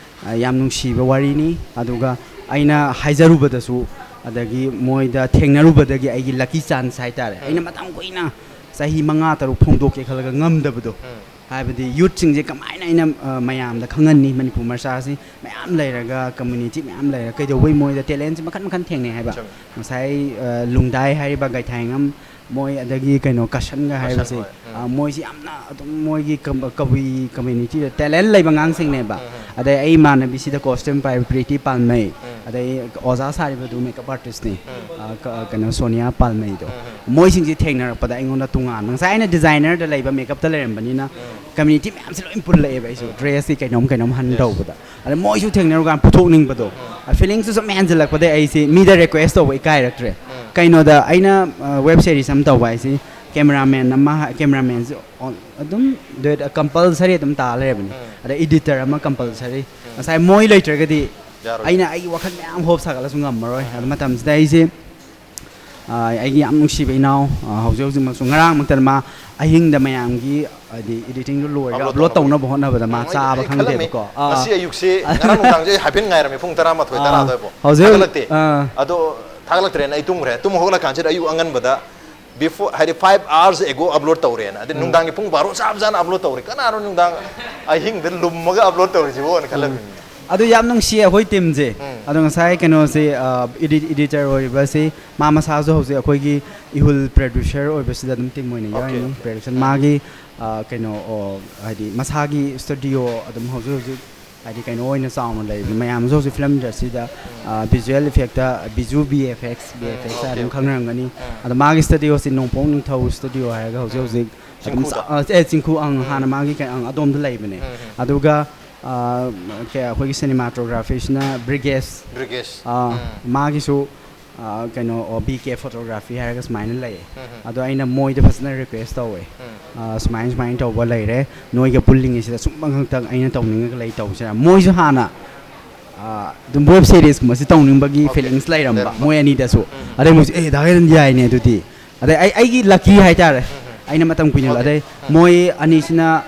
ꯑ, ꯌꯥꯝ ꯅꯨꯡꯁꯤꯕ ꯋꯥꯔꯤꯅꯤ꯫ ꯑꯗꯨꯒ ꯑꯩꯅ ꯍꯥꯏꯖꯔꯨꯕꯗꯁꯨ, ꯑꯗꯒꯤ ꯃꯣꯏꯗ ꯊꯦꯡꯅꯔꯨꯕꯗꯒꯤ ꯑꯩꯒꯤ ꯂꯛꯀꯤ ꯆꯥꯟꯁ ꯍꯥꯏꯇꯥꯔꯦ꯫ ꯑꯩꯅ ꯃꯇꯝ ꯀꯨꯏꯅ ꯆꯍꯤ ꯃꯉꯥ ꯇꯔꯨꯛ ꯐꯣꯡꯗꯣꯛꯀꯦ ꯈꯜꯂꯒ ꯉꯝꯗꯕꯗꯣ꯫ ꯍꯥꯏꯕꯗꯤ ꯌꯨꯠꯁꯤꯡꯁꯦ ꯀꯃꯥꯏꯅ ꯑꯩꯅ, ꯑ, ꯃꯌꯥꯝꯗ ꯈꯪꯍꯟꯅꯤ? ꯃꯅꯤꯄꯨꯔ ꯃꯆꯥꯁꯤ ꯃꯌꯥꯝ ꯂꯩꯔꯒ, ꯀꯝꯃ꯭ꯌꯨꯅꯤꯇꯤ ꯃꯌꯥꯝ ꯂꯩꯔꯒ ꯀꯩꯗꯧꯕꯩ ꯃꯣꯏꯗ ꯇꯦꯂꯦꯟꯁꯦ ꯃꯈꯟ ꯃꯈꯟ ꯊꯦꯡꯅꯩ ꯍꯥꯏꯕ? ꯆꯨꯝꯃꯤ꯫ ꯉꯁꯥꯏ, ꯑ, ꯂꯨꯡꯗꯥꯏ ꯍꯥꯏꯔꯤꯕ ꯒꯥꯏꯊꯥꯏꯉꯝ ꯃꯣꯏ, ꯑꯗꯒꯤ ꯀꯩꯅꯣ ꯀꯁꯟꯒ ꯀꯁꯟ ꯍꯥꯏꯕꯁꯦ, ꯍꯣꯏ꯫ ꯎꯝ꯫ ꯑ, ꯃꯣꯏꯁꯤ ꯌꯥꯝꯅ ꯑꯗꯨꯝ ꯃꯣꯏꯒꯤ ꯀꯝ-, ꯀꯕꯨꯏ ꯀꯝꯃ꯭ꯌꯨꯅꯤꯇꯤꯗ ꯇꯦꯂꯦꯟ ꯂꯩꯕ ꯑꯉꯥꯡꯁꯤꯡꯅꯦꯕ꯫ ꯎꯝ, ꯎꯝ꯫ ꯑꯗꯩ ꯑꯩ ꯏꯃꯥꯟꯅꯕꯤꯁꯤꯗ ꯀꯣꯁꯇ꯭ꯌꯨꯝ ꯄꯥꯏꯕ ꯄ꯭ꯔꯤꯇꯤ ꯄꯥꯜꯃꯩ, ꯎꯝ꯫ ꯑꯗꯩ ꯑꯣꯖꯥ ꯁꯥꯔꯤꯕꯗꯨ ꯃꯦꯀꯞ ꯑꯥꯔꯇꯤꯁꯅꯤ, ꯑ, ꯀ- ꯀꯩꯅꯣ, ꯁꯣꯅꯤꯌꯥ ꯄꯥꯜꯃꯩꯗꯣ꯫ ꯃꯣꯏꯁꯤꯡꯁꯦ ꯊꯦꯡꯅꯔꯛꯄꯗ ꯑꯩꯉꯣꯟꯗ ꯇꯣꯉꯥꯟꯅ, ꯉꯁꯥꯏ ꯑꯩꯅ ꯗꯤꯖꯥꯏꯅꯔꯗ ꯂꯩꯕ, ꯃꯦꯀꯞꯇ ꯂꯩꯔꯝꯕꯅꯤꯅ ꯀꯝꯃ꯭ꯌꯨꯅꯤꯇꯤ ꯃꯌꯥꯝꯁꯦ ꯂꯣꯏ ꯄꯨꯜꯂꯛꯑꯦꯕ꯫ ꯑꯩꯁꯨ ꯗ꯭ꯔꯦꯁꯀꯤ ꯀꯩꯅꯣꯝ ꯀꯩꯅꯣꯝ ꯍꯟ ꯇꯧꯕꯗ, ꯑꯗ ꯃꯣꯏꯁꯨ ꯊꯦꯡꯅꯔꯨꯀꯥꯟꯗ ꯄꯨꯊꯣꯛꯅꯤꯡꯕꯗꯣ, ꯐꯤꯂꯤꯡꯁꯁꯨ ꯁꯨꯝ ꯍꯦꯟꯖꯜꯂꯛꯄꯗꯩ ꯑꯩꯁꯦ ꯃꯤꯗ ꯔꯤꯀ꯭ꯋꯦꯁ ꯇꯧꯕ ꯏꯀꯥꯏꯔꯛꯇ꯭ꯔꯦ꯫ ꯀꯩꯅꯣꯗ ꯑꯩꯅ ꯋꯦꯕ ꯁꯦꯔꯤꯁ ꯑꯃ ꯇꯧꯕ ꯍꯥꯏꯁꯤ, ꯀꯦꯃꯦꯔꯥꯃꯦꯟ ꯑꯃ, ꯀꯦꯃꯦꯔꯥꯃꯦꯟꯁꯦ ꯑꯗꯨꯝ ꯀꯝꯄꯜꯁꯔꯤ ꯑꯗꯨꯝ ꯇꯥ ꯂꯩꯔꯕꯅꯤ꯫ ꯑꯗ ꯏꯗꯤꯇꯔ ꯑꯃ ꯀꯝꯄꯜꯁꯔꯤ꯫ ꯉꯁꯥꯏ ꯃꯣꯏ ꯂꯩꯇ꯭ꯔꯒꯗꯤ ꯑꯩꯅ ꯑꯩꯒꯤ ꯋꯥꯈꯜ ꯃꯌꯥꯝ ꯍꯣꯞ ꯁꯥꯒꯠꯂꯁꯨ ꯉꯝꯃꯔꯣꯏ꯫ ꯑꯗꯨ ꯃꯇꯝꯁꯤꯗ ꯑꯩꯁꯦ, ꯑ, ꯑꯩꯒꯤ ꯌꯥꯝ ꯅꯨꯡꯁꯤꯕ ꯏꯅꯥꯎ, ꯑ, ꯍꯧꯖꯤꯛ ꯍꯧꯖꯤꯛꯃꯛꯁꯨ, ꯉꯔꯥꯡꯃꯛꯇꯅ ꯃꯥ ꯑꯍꯤꯡꯗ ꯃꯌꯥꯝꯒꯤ, ꯍꯥꯏꯗꯤ, ꯏꯗꯤꯇꯤꯡꯗꯨ ꯂꯣꯏꯔꯒ ꯑꯞꯂꯣꯗ ꯇꯧꯅꯕ ꯍꯣꯠꯅꯕꯗ ꯃꯥ ꯆꯥꯕ ꯈꯪꯗꯦꯕꯀꯣ꯫ ꯑꯥ꯫ ꯉꯁꯤ ꯑꯌꯨꯛꯁꯦ, ꯉꯔꯥꯡ ꯅꯨꯡꯗꯥꯡꯁꯦ ꯑꯩ ꯍꯥꯏꯐꯦꯠ ꯉꯥꯏꯔꯝꯃꯦ, ꯄꯨꯡ ꯇꯔꯥ ꯃꯥꯊꯣꯏ, ꯑꯥ, ꯇꯔꯥ ꯑꯗꯨꯋꯥꯏꯐꯥꯎ꯫ ꯍꯧꯖꯤꯛ ꯍꯧꯖꯤꯛ, ꯊꯥꯒꯠꯂꯛꯇꯦ꯫ ꯑꯥ꯫ ꯑꯗꯣ ꯊꯥꯒꯠꯂꯛꯇ꯭ꯔꯦꯅ ꯑꯩ ꯇꯨꯝꯈ꯭ꯔꯦ꯫ ꯇꯨꯝ ꯍꯧꯒꯠꯂꯀꯥꯟꯁꯤꯗ ꯑꯌꯨꯛ ꯑꯉꯟꯕꯗ before, ꯍꯥꯏꯗꯤ, five hours ago upload ꯇꯧꯔꯦꯅ꯫ ꯑꯗꯩ ꯅꯨꯡꯗꯥꯡꯒꯤ ꯄꯨꯡ ꯕꯥꯔꯣ ꯆꯥꯞ ꯆꯥꯅ ꯑꯞꯂꯣꯗ ꯇꯧꯔꯦ꯫ ꯀꯅꯥꯅꯣ ꯅꯨꯡꯗꯥꯡ ꯑꯍꯤꯡꯗ ꯂꯨꯝꯃꯒ ꯑꯞꯂꯣꯗ ꯇꯧꯔꯤꯁꯤꯕꯣꯅ ꯈꯜꯂꯝꯃꯤꯅꯤ꯫ ꯑꯗꯨ ꯌꯥꯝ ꯅꯨꯡꯁꯤꯌꯦ ꯑꯩꯈꯣꯏ ꯇꯤꯝꯁꯦ꯫ ꯑꯗꯣ ꯉꯁꯥꯏ ꯀꯩꯅꯣꯁꯦ, ꯑ, ꯏꯗꯤ-, ꯏꯗꯤꯇꯔ ꯑꯣꯏꯔꯤꯕꯁꯤ ꯃꯥ ꯃꯁꯥꯁꯨ ꯍꯧꯖꯤꯛ ꯑꯩꯈꯣꯏꯒꯤ ꯏꯍꯨꯜ ꯄ꯭ꯔꯗ꯭ꯌꯨꯁꯔ ꯑꯣꯏꯕꯁꯤꯗ ꯑꯗꯨꯝ ꯇꯤꯝ ꯑꯣꯏꯅ ꯌꯥꯎꯔꯤꯅꯤ꯫ ꯄ꯭ꯔꯗꯛꯁꯟ ꯃꯥꯒꯤ, ꯑ, ꯀꯩꯅꯣ, ꯑꯣ, ꯍꯥꯏꯗꯤ ꯃꯁꯥꯒꯤ ꯁ꯭ꯇꯨꯗꯤꯑꯣ ꯑꯗꯨꯝ ꯍꯧꯖꯤꯛ ꯍꯧꯖꯤꯛ, ꯍꯥꯏꯗꯤ, ꯀꯩꯅꯣ ꯑꯣꯏꯅ ꯆꯥꯎꯅ ꯂꯩꯕꯅꯤ꯫ ꯃꯌꯥꯝꯁꯨ ꯍꯧꯖꯤꯛ ꯐꯤꯂꯝ ꯏꯟꯗꯁꯇ꯭ꯔꯤꯗ, ꯑ, ꯚꯤꯖꯨꯑꯦꯜ ꯏꯐꯦꯛꯇ ꯕꯤꯖꯨ V F X, V F X ꯑꯗꯨꯝ ꯈꯪꯅꯔꯝꯒꯅꯤ꯫ ꯑꯗꯣ ꯃꯥꯒꯤ ꯁ꯭ꯇꯨꯗꯤꯑꯣꯁꯤ ꯅꯣꯡꯄꯣꯛ ꯅꯤꯡꯊꯧ ꯁ꯭ꯇꯨꯗꯤꯑꯣ ꯍꯥꯏꯔꯒ ꯍꯧꯖꯤꯛ ꯍꯧꯖꯤꯛ ꯑꯗꯨꯝ ꯆꯤꯡꯈꯨꯗ? ꯆꯥ-, ꯑ, ꯑꯦ, ꯆꯤꯡꯈꯨ, ꯑꯪ, ꯍꯥꯟꯅ ꯃꯥꯒꯤ ꯀꯩ-, ꯑꯪ, ꯑꯗꯣꯝꯗ ꯂꯩꯕꯅꯦ꯫ ꯑꯗꯨꯒ, ꯑ, ꯀꯩ, ꯑꯩꯈꯣꯏꯒꯤ ꯁꯤꯅꯦꯃꯥꯇꯣꯒ꯭ꯔꯥꯐꯤꯁꯤꯅ ꯕ꯭ꯔꯤꯒꯦꯁ꯫ ꯕ꯭ꯔꯤꯒꯦꯁ꯫ ꯑ, ꯃꯥꯒꯤꯁꯨ, ꯑ, ꯀꯩꯅꯣ, ꯑꯣ, ꯕꯤ ꯀꯦ ꯐꯣꯇꯣꯒ꯭ꯔꯥꯐꯤ ꯍꯥꯏꯔꯒ ꯁꯨꯃꯥꯏꯅ ꯂꯩꯌꯦ꯫ ꯑꯗꯣ ꯑꯩꯅ ꯃꯣꯏꯗ ꯐꯖꯅ ꯔꯤꯀ꯭ꯋꯦꯁ ꯇꯧꯋꯦ꯫ ꯑ, ꯁꯨꯃꯥꯏꯅ ꯁꯨꯃꯥꯏꯅ ꯇꯧꯕ ꯂꯩꯔꯦ, ꯅꯣꯏꯒ ꯄꯨꯜꯂꯤꯉꯩꯁꯤꯗ ꯁꯨꯝ ꯑꯃꯈꯛꯇꯪ ꯑꯩꯅ ꯇꯧꯅꯤꯡꯉꯒ ꯂꯩ ꯇꯧꯁꯤꯔꯥ? ꯃꯣꯏꯁꯨ ꯍꯥꯟꯅ, ꯑ, ꯑꯗꯨꯝ ꯋꯦꯕ ꯁꯤꯔꯤꯁꯀꯨꯝꯕꯁꯤ ꯇꯧꯅꯤꯡꯕꯒꯤ ꯐꯤꯂꯤꯡꯁ ꯂꯩꯔꯝꯕ ꯃꯣꯏ ꯑꯅꯤꯗꯁꯨ꯫ ꯑꯗꯩ ꯃꯣꯏꯁꯨ, "ꯑꯦ, ꯗꯥ ꯀꯩꯅꯣ ꯌꯥꯏꯅꯦ ꯑꯗꯨꯗꯤ"꯫ ꯑꯗꯩ ꯑꯩ, ꯑꯩꯒꯤ ꯂꯛꯀꯤ ꯍꯥꯏꯇꯥꯔꯦ, ꯑꯩꯅ ꯃꯇꯝ ꯀꯨꯏꯅ, ꯑꯗꯩ ꯃꯣꯏ ꯑꯅꯤꯁꯤꯅ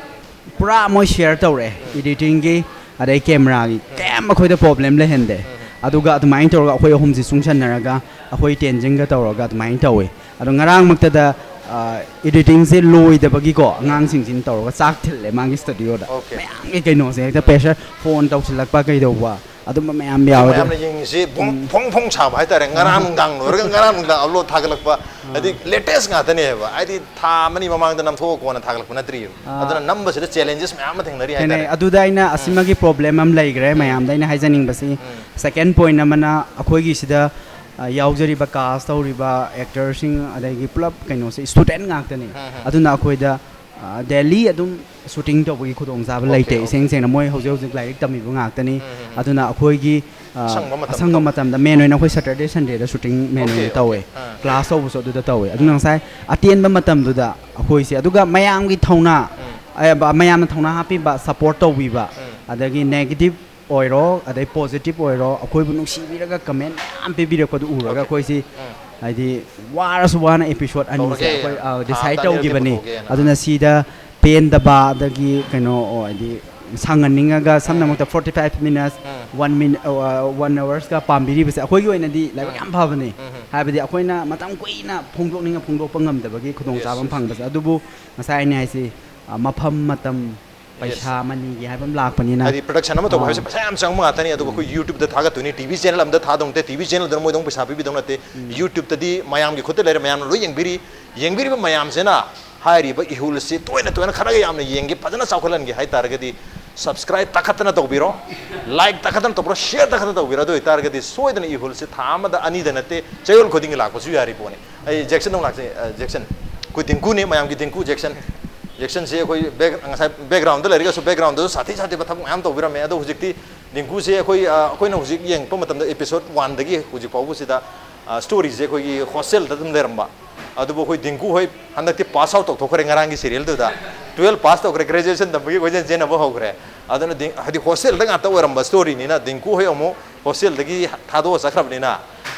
ꯄꯨꯔꯥ ꯃꯣꯏ ꯁꯤꯌꯔ ꯇꯧꯔꯛꯑꯦ, ꯏꯗꯤꯇꯤꯡꯒꯤ ꯑꯗꯩ ꯀꯦꯃꯦꯔꯥꯒꯤ ꯀꯩꯝ ꯑꯩꯈꯣꯏꯗ ꯄ꯭ꯔꯣꯕ꯭ꯂꯦꯝ ꯂꯩꯍꯟꯗꯦ꯫ ꯑꯗꯨꯒ ꯑꯗꯨꯃꯥꯏꯅ ꯇꯧꯔꯒ ꯑꯩꯈꯣꯏ ꯑꯍꯨꯝꯁꯤ ꯆꯨꯡꯁꯟꯅꯔꯒ ꯑꯩꯈꯣꯏ ꯇꯦꯟꯖꯤꯡꯒ ꯇꯧꯔꯒ ꯑꯗꯨꯃꯥꯏꯅ ꯇꯧꯋꯤ꯫ ꯑꯗꯣ ꯉꯔꯥꯡꯃꯛꯇꯗ, ꯑ, ꯏꯗꯤꯇꯤꯡꯁꯦ ꯂꯣꯏꯗꯕꯒꯤꯀꯣ, ꯑꯉꯥꯡꯁꯤꯡꯁꯤꯅ ꯇꯧꯔꯒ ꯆꯥꯛ ꯊꯤꯜꯂꯦ ꯃꯥꯒꯤ ꯁ꯭ꯇꯨꯗꯤꯑꯣꯗ꯫ ꯃꯌꯥꯝꯒꯤ ꯀꯩꯅꯣꯁꯦ ꯍꯦꯛꯇ ꯄ꯭ꯔꯦꯁꯔ, ꯐꯣꯟ ꯇꯧꯁꯤꯜꯂꯛꯄ ꯀꯩꯗꯧꯕ, ꯑꯗꯨꯝꯕ ꯃꯌꯥꯝ ꯌꯥꯎꯋꯦ꯫ ꯑꯗꯨ ꯃꯌꯥꯝꯅ ꯌꯦꯡꯉꯤꯁꯦ ꯐꯣꯡ ꯐꯣꯡ ꯐꯣꯡ ꯁꯥꯕ ꯍꯥꯏꯇꯥꯔꯦ꯫ ꯉꯔꯥꯡ ꯅꯨꯡꯗꯥꯡ ꯂꯣꯏꯔꯒ ꯉꯔꯥꯡ ꯅꯨꯡꯗꯥꯡ ꯑꯞꯂꯣꯗ ꯊꯥꯒꯠꯂꯛꯄ, ꯍꯥꯏꯗꯤ ꯂꯦꯇꯦꯁ ꯉꯥꯛꯇꯅꯦꯕ꯫ ꯍꯥꯏꯗꯤ ꯊꯥ ꯑꯃꯅꯤ ꯃꯃꯥꯡꯗ ꯅꯝꯊꯣꯛꯑ ꯀꯣꯟꯅ ꯊꯥꯒꯠꯂꯛꯄ ꯅꯠꯇ꯭ꯔꯤꯕ꯫ ꯑꯗꯨꯅ ꯅꯝꯕꯁꯤꯗ ꯆꯦꯂꯦꯟꯖꯦꯁ ꯃꯌꯥꯝ ꯑꯃ ꯊꯦꯡꯅꯔꯤ ꯍꯥꯏꯇꯥꯔꯦ꯫ ꯑꯗꯨꯗ ꯑꯩꯅ ꯑꯁꯤꯃꯒꯤ ꯄ꯭ꯔꯣꯕ꯭ꯂꯦꯝ ꯑꯃ ꯂꯩꯈ꯭ꯔꯦ ꯃꯌꯥꯝꯗ ꯑꯩꯅ ꯍꯥꯏꯖꯅꯤꯡꯕꯁꯤ꯫ ꯁꯦꯀꯦꯟ ꯄꯣꯏꯟ ꯑꯃꯅ ꯑꯩꯈꯣꯏꯒꯤ ꯁꯤꯗ ꯑ, ꯌꯥꯎꯖꯔꯤꯕ ꯀꯥꯁ ꯇꯧꯔꯤꯕ ꯑꯦꯛꯇꯔꯁꯤꯡ ꯑꯗꯒꯤ ꯄꯨꯂꯞ ꯀꯩꯅꯣꯁꯦ ꯁ꯭ꯇꯨꯗꯦꯟ ꯉꯥꯛꯇꯅꯤ꯫ ꯑꯗꯨꯅ ꯑꯩꯈꯣꯏꯗ ꯗꯦꯂꯤ ꯑꯗꯨꯝ ꯁꯨꯇꯤꯡ ꯇꯧꯕꯒꯤ ꯈꯨꯗꯣꯡꯆꯥꯕ Okay, ꯂꯩꯇꯦ꯫ okay. ꯏꯁꯦꯡ ꯁꯦꯡꯅ ꯃꯣꯏ ꯍꯧꯖꯤꯛ ꯍꯧꯖꯤꯛ ꯂꯥꯏꯔꯤꯛ ꯇꯝꯃꯤꯕ ꯉꯥꯛꯇꯅꯤ꯫ ꯑꯗꯨꯅ ꯑꯩꯈꯣꯏꯒꯤ ꯑ, ꯑꯁꯪꯕ ꯃꯇꯝ ꯑꯁꯪꯕ ꯇꯧ- ꯃꯇꯝꯗ ꯃꯦꯟ ꯑꯣꯏꯅ ꯑꯩꯈꯣꯏ ꯁꯦꯇꯔꯗꯦ ꯁꯟꯗꯦꯗ ꯁꯨꯇꯤꯡ ꯃꯦꯟ Okay, ꯑꯣꯏꯅ ꯇꯧꯋꯦ꯫ okay. ꯑꯥ. ꯀ꯭ꯂꯥꯁ ꯇꯧꯕꯁꯨ ꯑꯗꯨꯗ ꯇꯧꯋꯦ꯫ ꯑꯗꯨꯅ ꯉꯁꯥꯏ ꯑꯇꯦꯟꯕ ꯃꯇꯝꯗꯨꯗ ꯑꯩꯈꯣꯏꯁꯦ ꯑꯗꯨꯒ ꯃꯌꯥꯝꯒꯤ ꯊꯧꯅꯥ ꯑ, ꯃꯌꯥꯝꯅ ꯊꯧꯅꯥ ꯍꯥꯞꯄꯤꯕ, ꯁꯄꯣꯔꯠ ꯇꯧꯕꯤꯕ, ꯑꯗꯒꯤ ꯅꯦꯒꯦꯇꯤꯞ ꯑꯣꯏꯔꯣ ꯑꯗꯩ ꯄꯣꯖꯤꯇꯤꯞ ꯑꯣꯏꯔꯣ ꯑꯩꯈꯣꯏꯕꯨ ꯅꯨꯡꯁꯤꯕꯤꯔꯒ ꯀꯃꯦꯟ ꯃꯌꯥꯝ ꯄꯤꯕꯤꯔꯛꯄꯗꯨ ꯎꯔꯒ Okay. ꯑꯩꯈꯣꯏꯁꯤ ꯎꯝ. ꯍꯥꯏꯗꯤ ꯋꯥꯔꯁꯨ ꯋꯥꯅ ꯑꯦꯄꯤꯁꯣꯗ ꯑꯅꯤꯁꯦ ꯇꯧꯔꯒꯦ, ꯑꯩꯈꯣꯏ ꯊꯥ ꯗꯤꯁꯥꯏꯠ ꯑꯝꯗ ꯑꯅꯤꯔꯛꯇꯤ ꯇꯧꯈꯤꯕꯅꯤ꯫ ꯄꯨꯊꯣꯛꯀꯦꯅ꯫ ꯑꯗꯨꯅ ꯁꯤꯗ ꯄꯦꯟꯗꯕ ꯑꯗꯒꯤ ꯀꯩꯅꯣ ꯍꯥꯏꯗꯤ ꯁꯥꯡꯍꯟꯅꯤꯡꯉꯒ ꯁꯝꯅ ꯃꯛꯇ forty five minutes one minute one ꯑꯋꯥꯔꯁꯀ ꯄꯥꯝꯕꯤꯔꯤꯕꯁꯦ ꯑꯩꯈꯣꯏꯒꯤ ꯑꯣꯏꯅꯗꯤ ꯂꯥꯏꯕꯛ ꯌꯥꯝ ꯐꯕꯅꯤ꯫ ꯍꯥꯏꯕꯗꯤ ꯑꯩꯈꯣꯏꯅ ꯃꯇꯝ ꯀꯨꯏꯅ ꯐꯣꯡꯗꯣꯛꯅꯤꯡꯉ ꯐꯣꯡꯗꯣꯛꯄ ꯉꯝꯗꯕꯒꯤ ꯈꯨꯗꯣꯡꯆꯥꯕ ꯑꯃ Yes, yes. ꯐꯪꯕꯁꯦ꯫ ꯑꯗꯨꯕꯨ ꯉꯁꯥꯏ ꯑꯩꯅ ꯍꯥꯏꯁꯤ ꯑ, ꯃꯐꯝ ꯃꯇꯝ ꯄꯩꯁꯥ ꯃꯅꯤꯒꯤ ꯍꯥꯏꯕ ꯑꯃ ꯂꯥꯛꯄꯅꯤꯅ꯫ ꯍꯥꯏꯗꯤ ꯄ꯭ꯔꯗꯛꯁꯟ ꯑꯃ ꯇꯧꯕ ꯑꯥ, ꯍꯥꯏꯕꯁꯦ ꯄꯩꯁꯥ ꯌꯥꯝ ꯆꯪꯕ ꯉꯥꯛꯇꯅꯤ꯫ ꯑꯗꯨꯒ ꯑꯩꯈꯣꯏ ꯌꯨꯇ꯭ꯌꯨꯕꯇ ꯊꯥꯒꯠꯇꯣꯏꯅꯤ, ꯇꯤ ꯚꯤ ꯆꯦꯅꯦꯜ ꯑꯝꯗ ꯊꯥꯗꯧ ꯅꯠꯇꯦ, ꯇꯤ ꯚꯤ ꯆꯦꯅꯦꯜꯗꯨꯅ ꯃꯣꯏꯗꯧ ꯄꯩꯁꯥ ꯄꯤꯕꯤꯗꯧ ꯅꯠꯇꯦ꯫ ꯌꯨꯇ꯭ꯌꯨꯕꯇꯗꯤ ꯃꯌꯥꯝꯒꯤ ꯈꯨꯠꯇ ꯂꯩꯔꯦ, ꯃꯌꯥꯝꯅ ꯂꯣꯏ ꯌꯦꯡꯕꯤꯔꯤ꯫ ꯌꯦꯡꯕꯤꯔꯤꯕ ꯃꯌꯥꯝꯁꯤꯅ ꯍꯥꯏꯔꯤꯕ ꯏꯍꯨꯜꯁꯤ ꯇꯣꯏꯅ ꯇꯣꯏꯅ ꯈꯔꯒ ꯌꯥꯝꯅ ꯌꯦꯡꯒꯦ, ꯐꯖꯅ ꯆꯥꯎꯈꯠꯍꯟꯒꯦ ꯍꯥꯏ ꯇꯥꯔꯒꯗꯤ ꯁꯕꯁꯀ꯭ꯔꯥꯏꯕ ꯇꯥꯈꯠꯇꯅ ꯇꯧꯕꯤꯔꯣ, ꯂꯥꯏꯛ ꯇꯥꯈꯠꯇꯅ ꯇꯧꯕꯤꯔꯣ, ꯁꯤꯌꯔ ꯇꯥꯈꯠꯇꯅ ꯇꯧꯕꯤꯔꯣ꯫ ꯑꯗꯨ ꯑꯣꯏꯇꯥꯔꯒꯗꯤ ꯁꯣꯏꯗꯅ ꯏꯍꯨꯜꯁꯤ ꯊꯥ ꯑꯃꯗ ꯑꯅꯤꯗ ꯅꯠꯇꯦ, ꯆꯌꯣꯜ ꯈꯨꯗꯤꯡꯒꯤ ꯂꯥꯛꯄꯁꯨ ꯌꯥꯔꯤ ꯄꯣꯠꯅꯤ꯫ ꯑꯩ ꯖꯦꯛꯁꯟꯗ ꯑꯃꯨꯛ ꯂꯥꯛꯆꯩ꯫ ꯑ, ꯖꯦꯛꯁꯟ, ꯑꯩꯈꯣꯏ ꯗꯤꯡꯀꯨꯅꯤ, ꯃꯌꯥꯝꯒꯤ ꯗꯤꯡꯀꯨ꯫ ꯖꯦꯛꯁꯟ, ꯖꯦꯛꯁꯟꯁꯦ ꯑꯩꯈꯣꯏ ꯕꯦꯛ-, ꯉꯁꯥꯏ ꯕꯦꯛꯒ꯭ꯔꯥꯎꯟꯗ ꯂꯩꯔꯒꯁꯨ ꯕꯦꯛꯒ꯭ꯔꯥꯎꯟꯗꯁꯨ ꯁꯥꯊꯤ ꯁꯥꯊꯤꯕ ꯊꯕꯛ ꯃꯌꯥꯝ ꯇꯧꯕꯤꯔꯝꯃꯦ꯫ ꯑꯗꯣ ꯍꯧꯖꯤꯛꯇꯤ ꯗꯤꯡꯀꯨꯁꯦ ꯑꯩꯈꯣꯏ, ꯑ, ꯑꯩꯈꯣꯏꯅ ꯍꯧꯖꯤꯛ ꯌꯦꯡꯉꯛꯄ ꯃꯇꯝꯗ ꯑꯦꯄꯤꯁꯣꯗ ꯋꯥꯟꯗꯒꯤ ꯍꯧꯖꯤꯛ ꯐꯥꯎꯕꯁꯤꯗ, ꯑ, ꯁ꯭ꯇꯣꯔꯤꯁꯦ ꯑꯩꯈꯣꯏꯒꯤ ꯍꯣꯁꯇꯦꯜꯗ ꯑꯗꯨꯝ ꯂꯩꯔꯝꯕ꯫ ꯑꯗꯨꯕꯨ ꯑꯩꯈꯣꯏ ꯗꯤꯡꯀꯨ ꯍꯣꯏ ꯍꯟꯗꯛꯇꯤ ꯄꯥꯁ ꯑꯥꯎꯠ ꯇꯧꯊꯣꯛꯈ꯭ꯔꯦ ꯉꯔꯥꯡꯒꯤ ꯁꯤꯔꯤꯌꯦꯜꯗꯨꯗ꯫ ꯇꯨꯌꯦꯜꯞ ꯄꯥꯁ ꯇꯧꯈ꯭ꯔꯦ, ꯒ꯭ꯔꯦꯖꯨꯑꯦꯁꯟ ꯇꯝꯕꯒꯤ ꯀꯣꯏꯆꯦꯟ ꯆꯦꯟꯅꯕ ꯍꯧꯈ꯭ꯔꯦ꯫ ꯑꯗꯨꯅ ꯗꯤꯡ-, ꯍꯥꯏꯗꯤ ꯍꯣꯁꯇꯦꯜꯗ ꯉꯥꯛꯇ ꯑꯣꯏꯔꯝꯕ ꯁ꯭ꯇꯣꯔꯤꯅꯤꯅ ꯗꯤꯡꯀꯨ ꯍꯣꯏ ꯑꯃꯨꯛ ꯍꯣꯁꯇꯦꯜꯗꯒꯤ ꯊꯥꯗꯣꯛꯑ ꯆꯠꯈ꯭ꯔꯕꯅꯤꯅ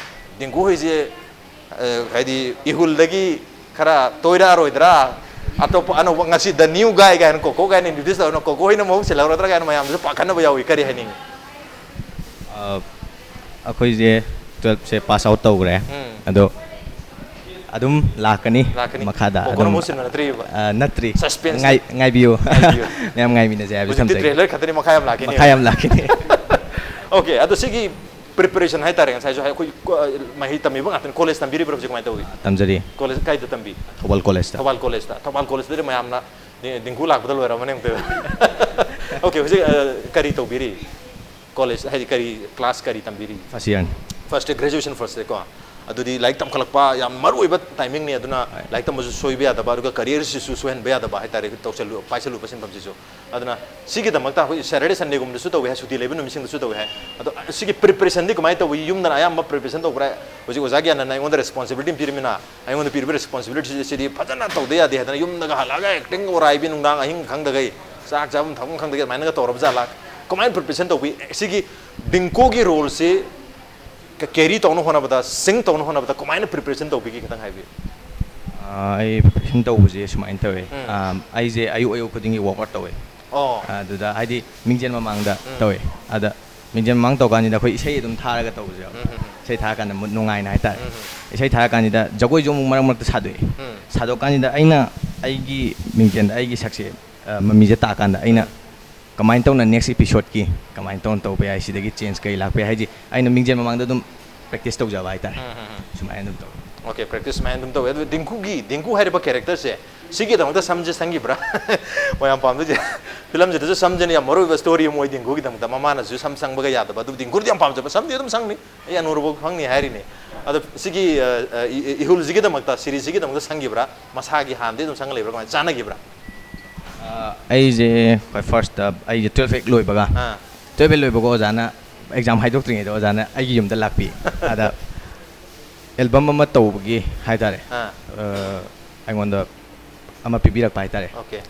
ꯗꯤꯡꯀꯨ ꯍꯣꯏꯁꯦ, ꯑ, ꯍꯥꯏꯗꯤ ꯏꯍꯨꯜꯗꯒꯤ ꯈꯔ ꯇꯣꯏꯔꯛꯑꯔꯣꯏꯗ꯭ꯔꯥ? ꯑꯇꯣꯞꯄ ꯑꯅꯧꯕ ꯉꯁꯤ ꯗ ꯅ꯭ꯌꯨ ꯒꯥꯏ ꯀꯥꯏꯅ ꯀꯣꯀꯣ ꯀꯥꯏꯅ ꯏꯟꯇ꯭ꯔꯣꯗ꯭ꯌꯨꯁ ꯇꯧꯔꯅ ꯀꯣꯀꯣ ꯍꯣꯏꯅ ꯃꯍꯨꯠ ꯁꯤꯜꯍꯧꯔꯗ꯭ꯔꯥ ꯀꯥꯏꯅ ꯃꯌꯥꯝꯗꯁꯨ ꯄꯥꯈꯠꯅꯕ ꯌꯥꯎꯏ꯫ ꯀꯔꯤ ꯍꯥꯏꯅꯤꯡꯉꯤ? ꯑ, ꯑꯩꯈꯣꯏꯁꯦ ꯇꯨꯌꯦꯜꯞꯁꯦ ꯄꯥꯁ ꯑꯥꯎꯠ ꯇꯧꯈ꯭ꯔꯦ꯫ ꯑꯗꯣ ꯑꯗꯨꯝ ꯂꯥꯛꯀꯅꯤ꯫ ꯂꯥꯛꯀꯅꯤ꯫ ꯃꯈꯥꯗ ꯀꯣꯀꯣꯅ ꯑꯗꯨꯝ, ꯃꯍꯨꯠ ꯁꯤꯟꯕ ꯅꯠꯇ꯭ꯔꯤꯕ? ꯑ, ꯅꯠꯇ꯭ꯔꯤ꯫ Suspense. ꯉꯥꯏ-, ꯉꯥꯏꯕꯤꯌꯨ꯫ ꯉꯥꯏꯕꯤꯌꯨ꯫ ꯃꯌꯥꯝ ꯉꯥꯏꯃꯤꯟꯅꯁꯦ ꯍꯥꯏꯕꯁꯨ ꯍꯧꯖꯤꯛꯇꯤ ꯊꯝꯖꯒꯦ꯫ ꯇ꯭ꯔꯦꯂꯔ ꯈꯛꯇꯅꯤ ꯃꯈꯥ ꯌꯥꯝ ꯂꯥꯛꯈꯤꯅꯤ꯫ ꯃꯈꯥ ꯌꯥꯝ ꯂꯥꯛꯈꯤꯅꯤ꯫ Okay, ꯑꯗꯣ ꯁꯤꯒꯤ preparation ꯍꯥꯏꯇꯥꯔꯦ, ꯉꯁꯥꯏꯁꯨ ꯑꯩꯈꯣꯏ ꯀꯣ-, ꯃꯍꯩ ꯇꯝꯃꯤꯕ ꯉꯥꯛꯇꯅꯤ꯫ College ꯇꯝꯕꯤꯔꯤꯕ꯭ꯔꯣ ꯍꯧꯖꯤꯛ, ꯀꯃꯥꯏꯅ ꯇꯧꯔꯤ? ꯇꯝꯖꯔꯤ꯫ College ꯀꯥꯏꯗ ꯇꯝꯕꯤ? ꯊꯧꯕꯥꯜ ꯀꯣꯂꯦꯖꯇ꯫ ꯊꯧꯕꯥꯜ ꯀꯣꯂꯦꯖꯇ꯫ ꯊꯧꯕꯥꯜ ꯀꯣꯂꯦꯖꯇꯗꯤ ꯃꯌꯥꯝꯅ ꯗꯤ-, ꯗꯤꯡꯀꯨ ꯂꯥꯛꯄꯗ ꯂꯣꯏꯔꯝꯃꯅꯤ ꯑꯃꯨꯛꯇ꯫ Okay, ꯍꯧꯖꯤꯛ, ꯑ, ꯀꯔꯤ ꯇꯧꯕꯤꯔꯤ? College ꯍꯥꯏꯗꯤ ꯀꯔꯤ class ꯀꯔꯤ ꯇꯝꯕꯤꯔꯤ? First year꯫ First year, graduation first year ꯀꯣ꯫ ꯑꯗꯨꯗꯤ ꯂꯥꯏꯔꯤꯛ ꯇꯝꯈꯠꯂꯛꯄ ꯌꯥꯝ ꯃꯔꯨ ꯑꯣꯏꯕ timingꯅꯤ, ꯑꯗꯨꯅ ꯍꯣꯏ꯫ ꯂꯥꯏꯔꯤꯛ ꯇꯝꯕꯁꯨ ꯁꯣꯏꯕ ꯌꯥꯗꯕ, ꯑꯗꯨꯒ careerꯁꯤꯁꯨ ꯁꯣꯏꯍꯟꯕ ꯌꯥꯗꯕ ꯍꯥꯏꯇꯥꯔꯦ, ꯇꯧꯁꯜꯂꯨ-, ꯄꯥꯏꯁꯜꯂꯨꯕ ꯁꯤꯟꯐꯝꯁꯤꯁꯨ꯫ ꯑꯗꯨꯅ ꯁꯤꯒꯤꯗꯃꯛꯇ ꯑꯩꯈꯣꯏ Saturday Sundayꯒꯨꯝꯕꯗꯁꯨ ꯇꯧꯋꯦ ꯍꯥꯏ, ꯁꯨꯇꯤ ꯂꯩꯕ ꯅꯨꯃꯤꯠꯁꯤꯡꯗꯁꯨ ꯇꯧꯋꯦ ꯍꯥꯏ꯫ ꯑꯗꯣ ꯁꯤꯒꯤ preparationꯗꯤ ꯀꯃꯥꯏꯅ ꯇꯧꯏ? ꯌꯨꯝꯗꯅ ꯑꯌꯥꯝꯕ preparation ꯇꯧꯕ꯭ꯔꯥ? ꯍꯧꯖꯤꯛ ꯑꯣꯖꯥ ꯒ꯭ꯌꯥꯅꯟꯅ ꯑꯩꯉꯣꯟꯗ responsibility ꯑꯃ ꯄꯤꯔꯃꯤꯅ, ꯑꯩꯉꯣꯟꯗ ꯄꯤꯔꯤꯕ responsibilityꯁꯤꯗꯤ ꯐꯖꯅ ꯇꯧꯗ ꯌꯥꯗꯦ ꯍꯥꯏꯗꯅ ꯌꯨꯝꯗꯒ ꯍꯜꯂꯛꯑꯒ acting ꯑꯣꯔꯥꯏꯕꯤ, ꯅꯨꯡꯗꯥꯡ ꯑꯍꯤꯡ ꯈꯪꯗꯒꯩ, ꯆꯥꯛ ꯆꯥꯐꯝ ꯊꯛꯐꯝ ꯈꯪꯗꯒꯩ ꯑꯗꯨꯃꯥꯏꯅꯒ ꯇꯧꯔꯕ ꯖꯥꯠꯂꯥ? ꯀꯃꯥꯏꯅ preparation ꯇꯧꯕꯤ? ꯁꯤꯒꯤ ꯗꯤꯡꯀꯨꯒꯤ roleꯁꯤ ꯀ-, carry ꯇꯧꯅ ꯍꯣꯠꯅꯕꯗ, sing ꯇꯧꯅ ꯍꯣꯠꯅꯕꯗ ꯀꯃꯥꯏꯅ preparation ꯇꯧꯕꯤꯒꯦ ꯈꯤꯇꯪ ꯍꯥꯏꯕꯤꯌꯨ꯫ ꯑꯥ, ꯑꯩ preparation ꯇꯧꯕꯁꯦ ꯁꯨꯃꯥꯏꯅ ꯇꯧꯋꯦ꯫ ꯎꯝ꯫ ꯑꯥ, ꯑꯩꯁꯦ ꯑꯌꯨꯛ ꯑꯌꯨꯛ ꯈꯨꯗꯤꯡꯒꯤ workout ꯇꯧꯋꯦ꯫ ꯑꯣ꯫ ꯑꯗꯨꯗ ꯍꯥꯏꯗꯤ ꯃꯤꯡꯖꯦꯜ ꯃꯃꯥꯡꯗ ꯎꯝ꯫ ꯇꯧꯋꯦ꯫ ꯑꯗ ꯃꯤꯡꯖꯦꯜ ꯃꯃꯥꯡ ꯇꯧꯀꯥꯟꯁꯤꯗ ꯑꯩꯈꯣꯏ ꯏꯁꯩ ꯑꯗꯨꯝ ꯊꯥꯔꯒ ꯇꯧꯕꯁꯦ ꯌꯥꯎꯋꯦ꯫ ꯎꯝ, ꯎꯝ, ꯎꯝ꯫ ꯏꯁꯩ ꯊꯥꯔꯀꯥꯟꯗ mood ꯅꯨꯡꯉꯥꯏꯅ ꯍꯥꯏꯇꯥꯔꯦ꯫ ꯎꯝ, ꯎꯝ꯫ ꯏꯁꯩ ꯊꯥꯔꯀꯥꯟꯁꯤꯗ ꯖꯒꯣꯏꯁꯨ ꯑꯃꯨꯛ ꯃꯔꯛ ꯃꯔꯛꯇ ꯁꯥꯗꯣꯛꯑꯦ꯫ ꯎꯝ꯫ ꯁꯥꯗꯣꯛꯀꯥꯟꯁꯤꯗ ꯑꯩꯅ ꯑꯩꯒꯤ ꯃꯤꯡꯖꯦꯜꯗ ꯑꯩꯒꯤ ꯁꯛꯁꯦ, ꯑ, ꯃꯃꯤꯁꯦ ꯇꯥꯀꯥꯟꯗ ꯑꯩꯅ ꯀꯃꯥꯏꯅ ꯇꯧꯅ next episodeꯀꯤ ꯀꯃꯥꯏꯅ ꯇꯧꯅ ꯇꯧꯕ ꯌꯥꯏ, ꯁꯤꯗꯒꯤ change ꯀꯩ ꯂꯥꯛꯄ ꯌꯥꯏ ꯍꯥꯏꯁꯦ ꯑꯩꯅ ꯃꯤꯡꯖꯦꯜ ꯃꯃꯥꯡꯗ ꯑꯗꯨꯝ practice ꯇꯧꯖꯕ ꯍꯥꯏꯇꯥꯔꯦ꯫ ꯎꯝ, ꯎꯝ, ꯎꯝ꯫ ꯁꯨꯃꯥꯏꯅ ꯑꯗꯨꯝ ꯇꯧꯋꯦ꯫ Okay, practice ꯁꯨꯃꯥꯏꯅ ꯑꯗꯨꯝ ꯇꯧꯋꯦ꯫ ꯑꯗꯨ ꯗꯤꯡꯀꯨꯒꯤ, ꯗꯤꯡꯀꯨ ꯍꯥꯏꯔꯤꯕ characterꯁꯦ, ꯁꯤꯒꯤꯗꯃꯛꯇ ꯁꯝꯁꯦ ꯁꯪꯈꯤꯕ꯭ꯔꯥ? ꯃꯌꯥꯝ ꯄꯥꯝꯗꯣꯏꯁꯦ꯫ Filmꯁꯤꯗꯁꯨ ꯁꯝꯁꯤꯅ ꯌꯥꯝ ꯃꯔꯨ ꯑꯣꯏꯕ story ꯑꯃ ꯑꯣꯏ ꯗꯤꯡꯀꯨꯒꯤꯗꯃꯛꯇ꯫ ꯃꯃꯥꯅꯁꯨ ꯁꯝ ꯁꯪꯕꯒ ꯌꯥꯗꯕ, ꯑꯗꯨꯕꯨ ꯗꯤꯡꯀꯨꯗꯤ ꯌꯥꯝ ꯄꯥꯝꯖꯕ, ꯁꯝꯗꯤ ꯑꯗꯨꯝ ꯁꯪꯅꯤ꯫ ꯑꯩ ꯑꯅꯨꯔꯕꯧ ꯈꯪꯅꯤ ꯍꯥꯏꯔꯤꯅꯦ꯫ ꯑꯗꯣ ꯁꯤꯒꯤ, ꯑ, ꯑ, ꯏ-, ꯏ-, ꯏꯍꯨꯜꯁꯤꯒꯤꯗꯃꯛꯇ, seriesꯁꯤꯒꯤꯗꯃꯛꯇ ꯁꯪꯈꯤꯕ꯭ꯔꯥ? ꯃꯁꯥꯒꯤ ꯍꯥꯟꯅꯗꯤ ꯑꯗꯨꯝ ꯁꯪꯉ ꯂꯩꯕ꯭ꯔꯥ? ꯀꯃꯥꯏꯅ ꯆꯥꯟꯅꯈꯤꯕ꯭ꯔꯥ? ꯑ, ꯑꯩꯁꯦ ꯍꯣꯏ, firstꯇ ꯑꯩꯁꯦ twelve ꯍꯦꯛ ꯂꯣꯏꯕꯒ, ꯑꯥ꯫ twelve ꯍꯦꯛ ꯂꯣꯏꯕꯒ ꯑꯣꯖꯥꯅ exam ꯍꯥꯏꯗꯣꯛꯇ꯭ꯔꯤꯉꯩꯗ ꯑꯣꯖꯥꯅ ꯑꯩꯒꯤ ꯌꯨꯝꯗ ꯂꯥꯛꯄꯤ꯫ ꯑꯗ album ꯑꯃ ꯇꯧꯕꯒꯤ ꯍꯥꯏꯇꯥꯔꯦ, ꯑꯥ꯫ ꯑ, ꯑꯩꯉꯣꯟꯗ ꯑꯃ ꯄꯤꯕꯤꯔꯛꯄ ꯍꯥꯏꯇꯥꯔꯦ꯫ Okay꯫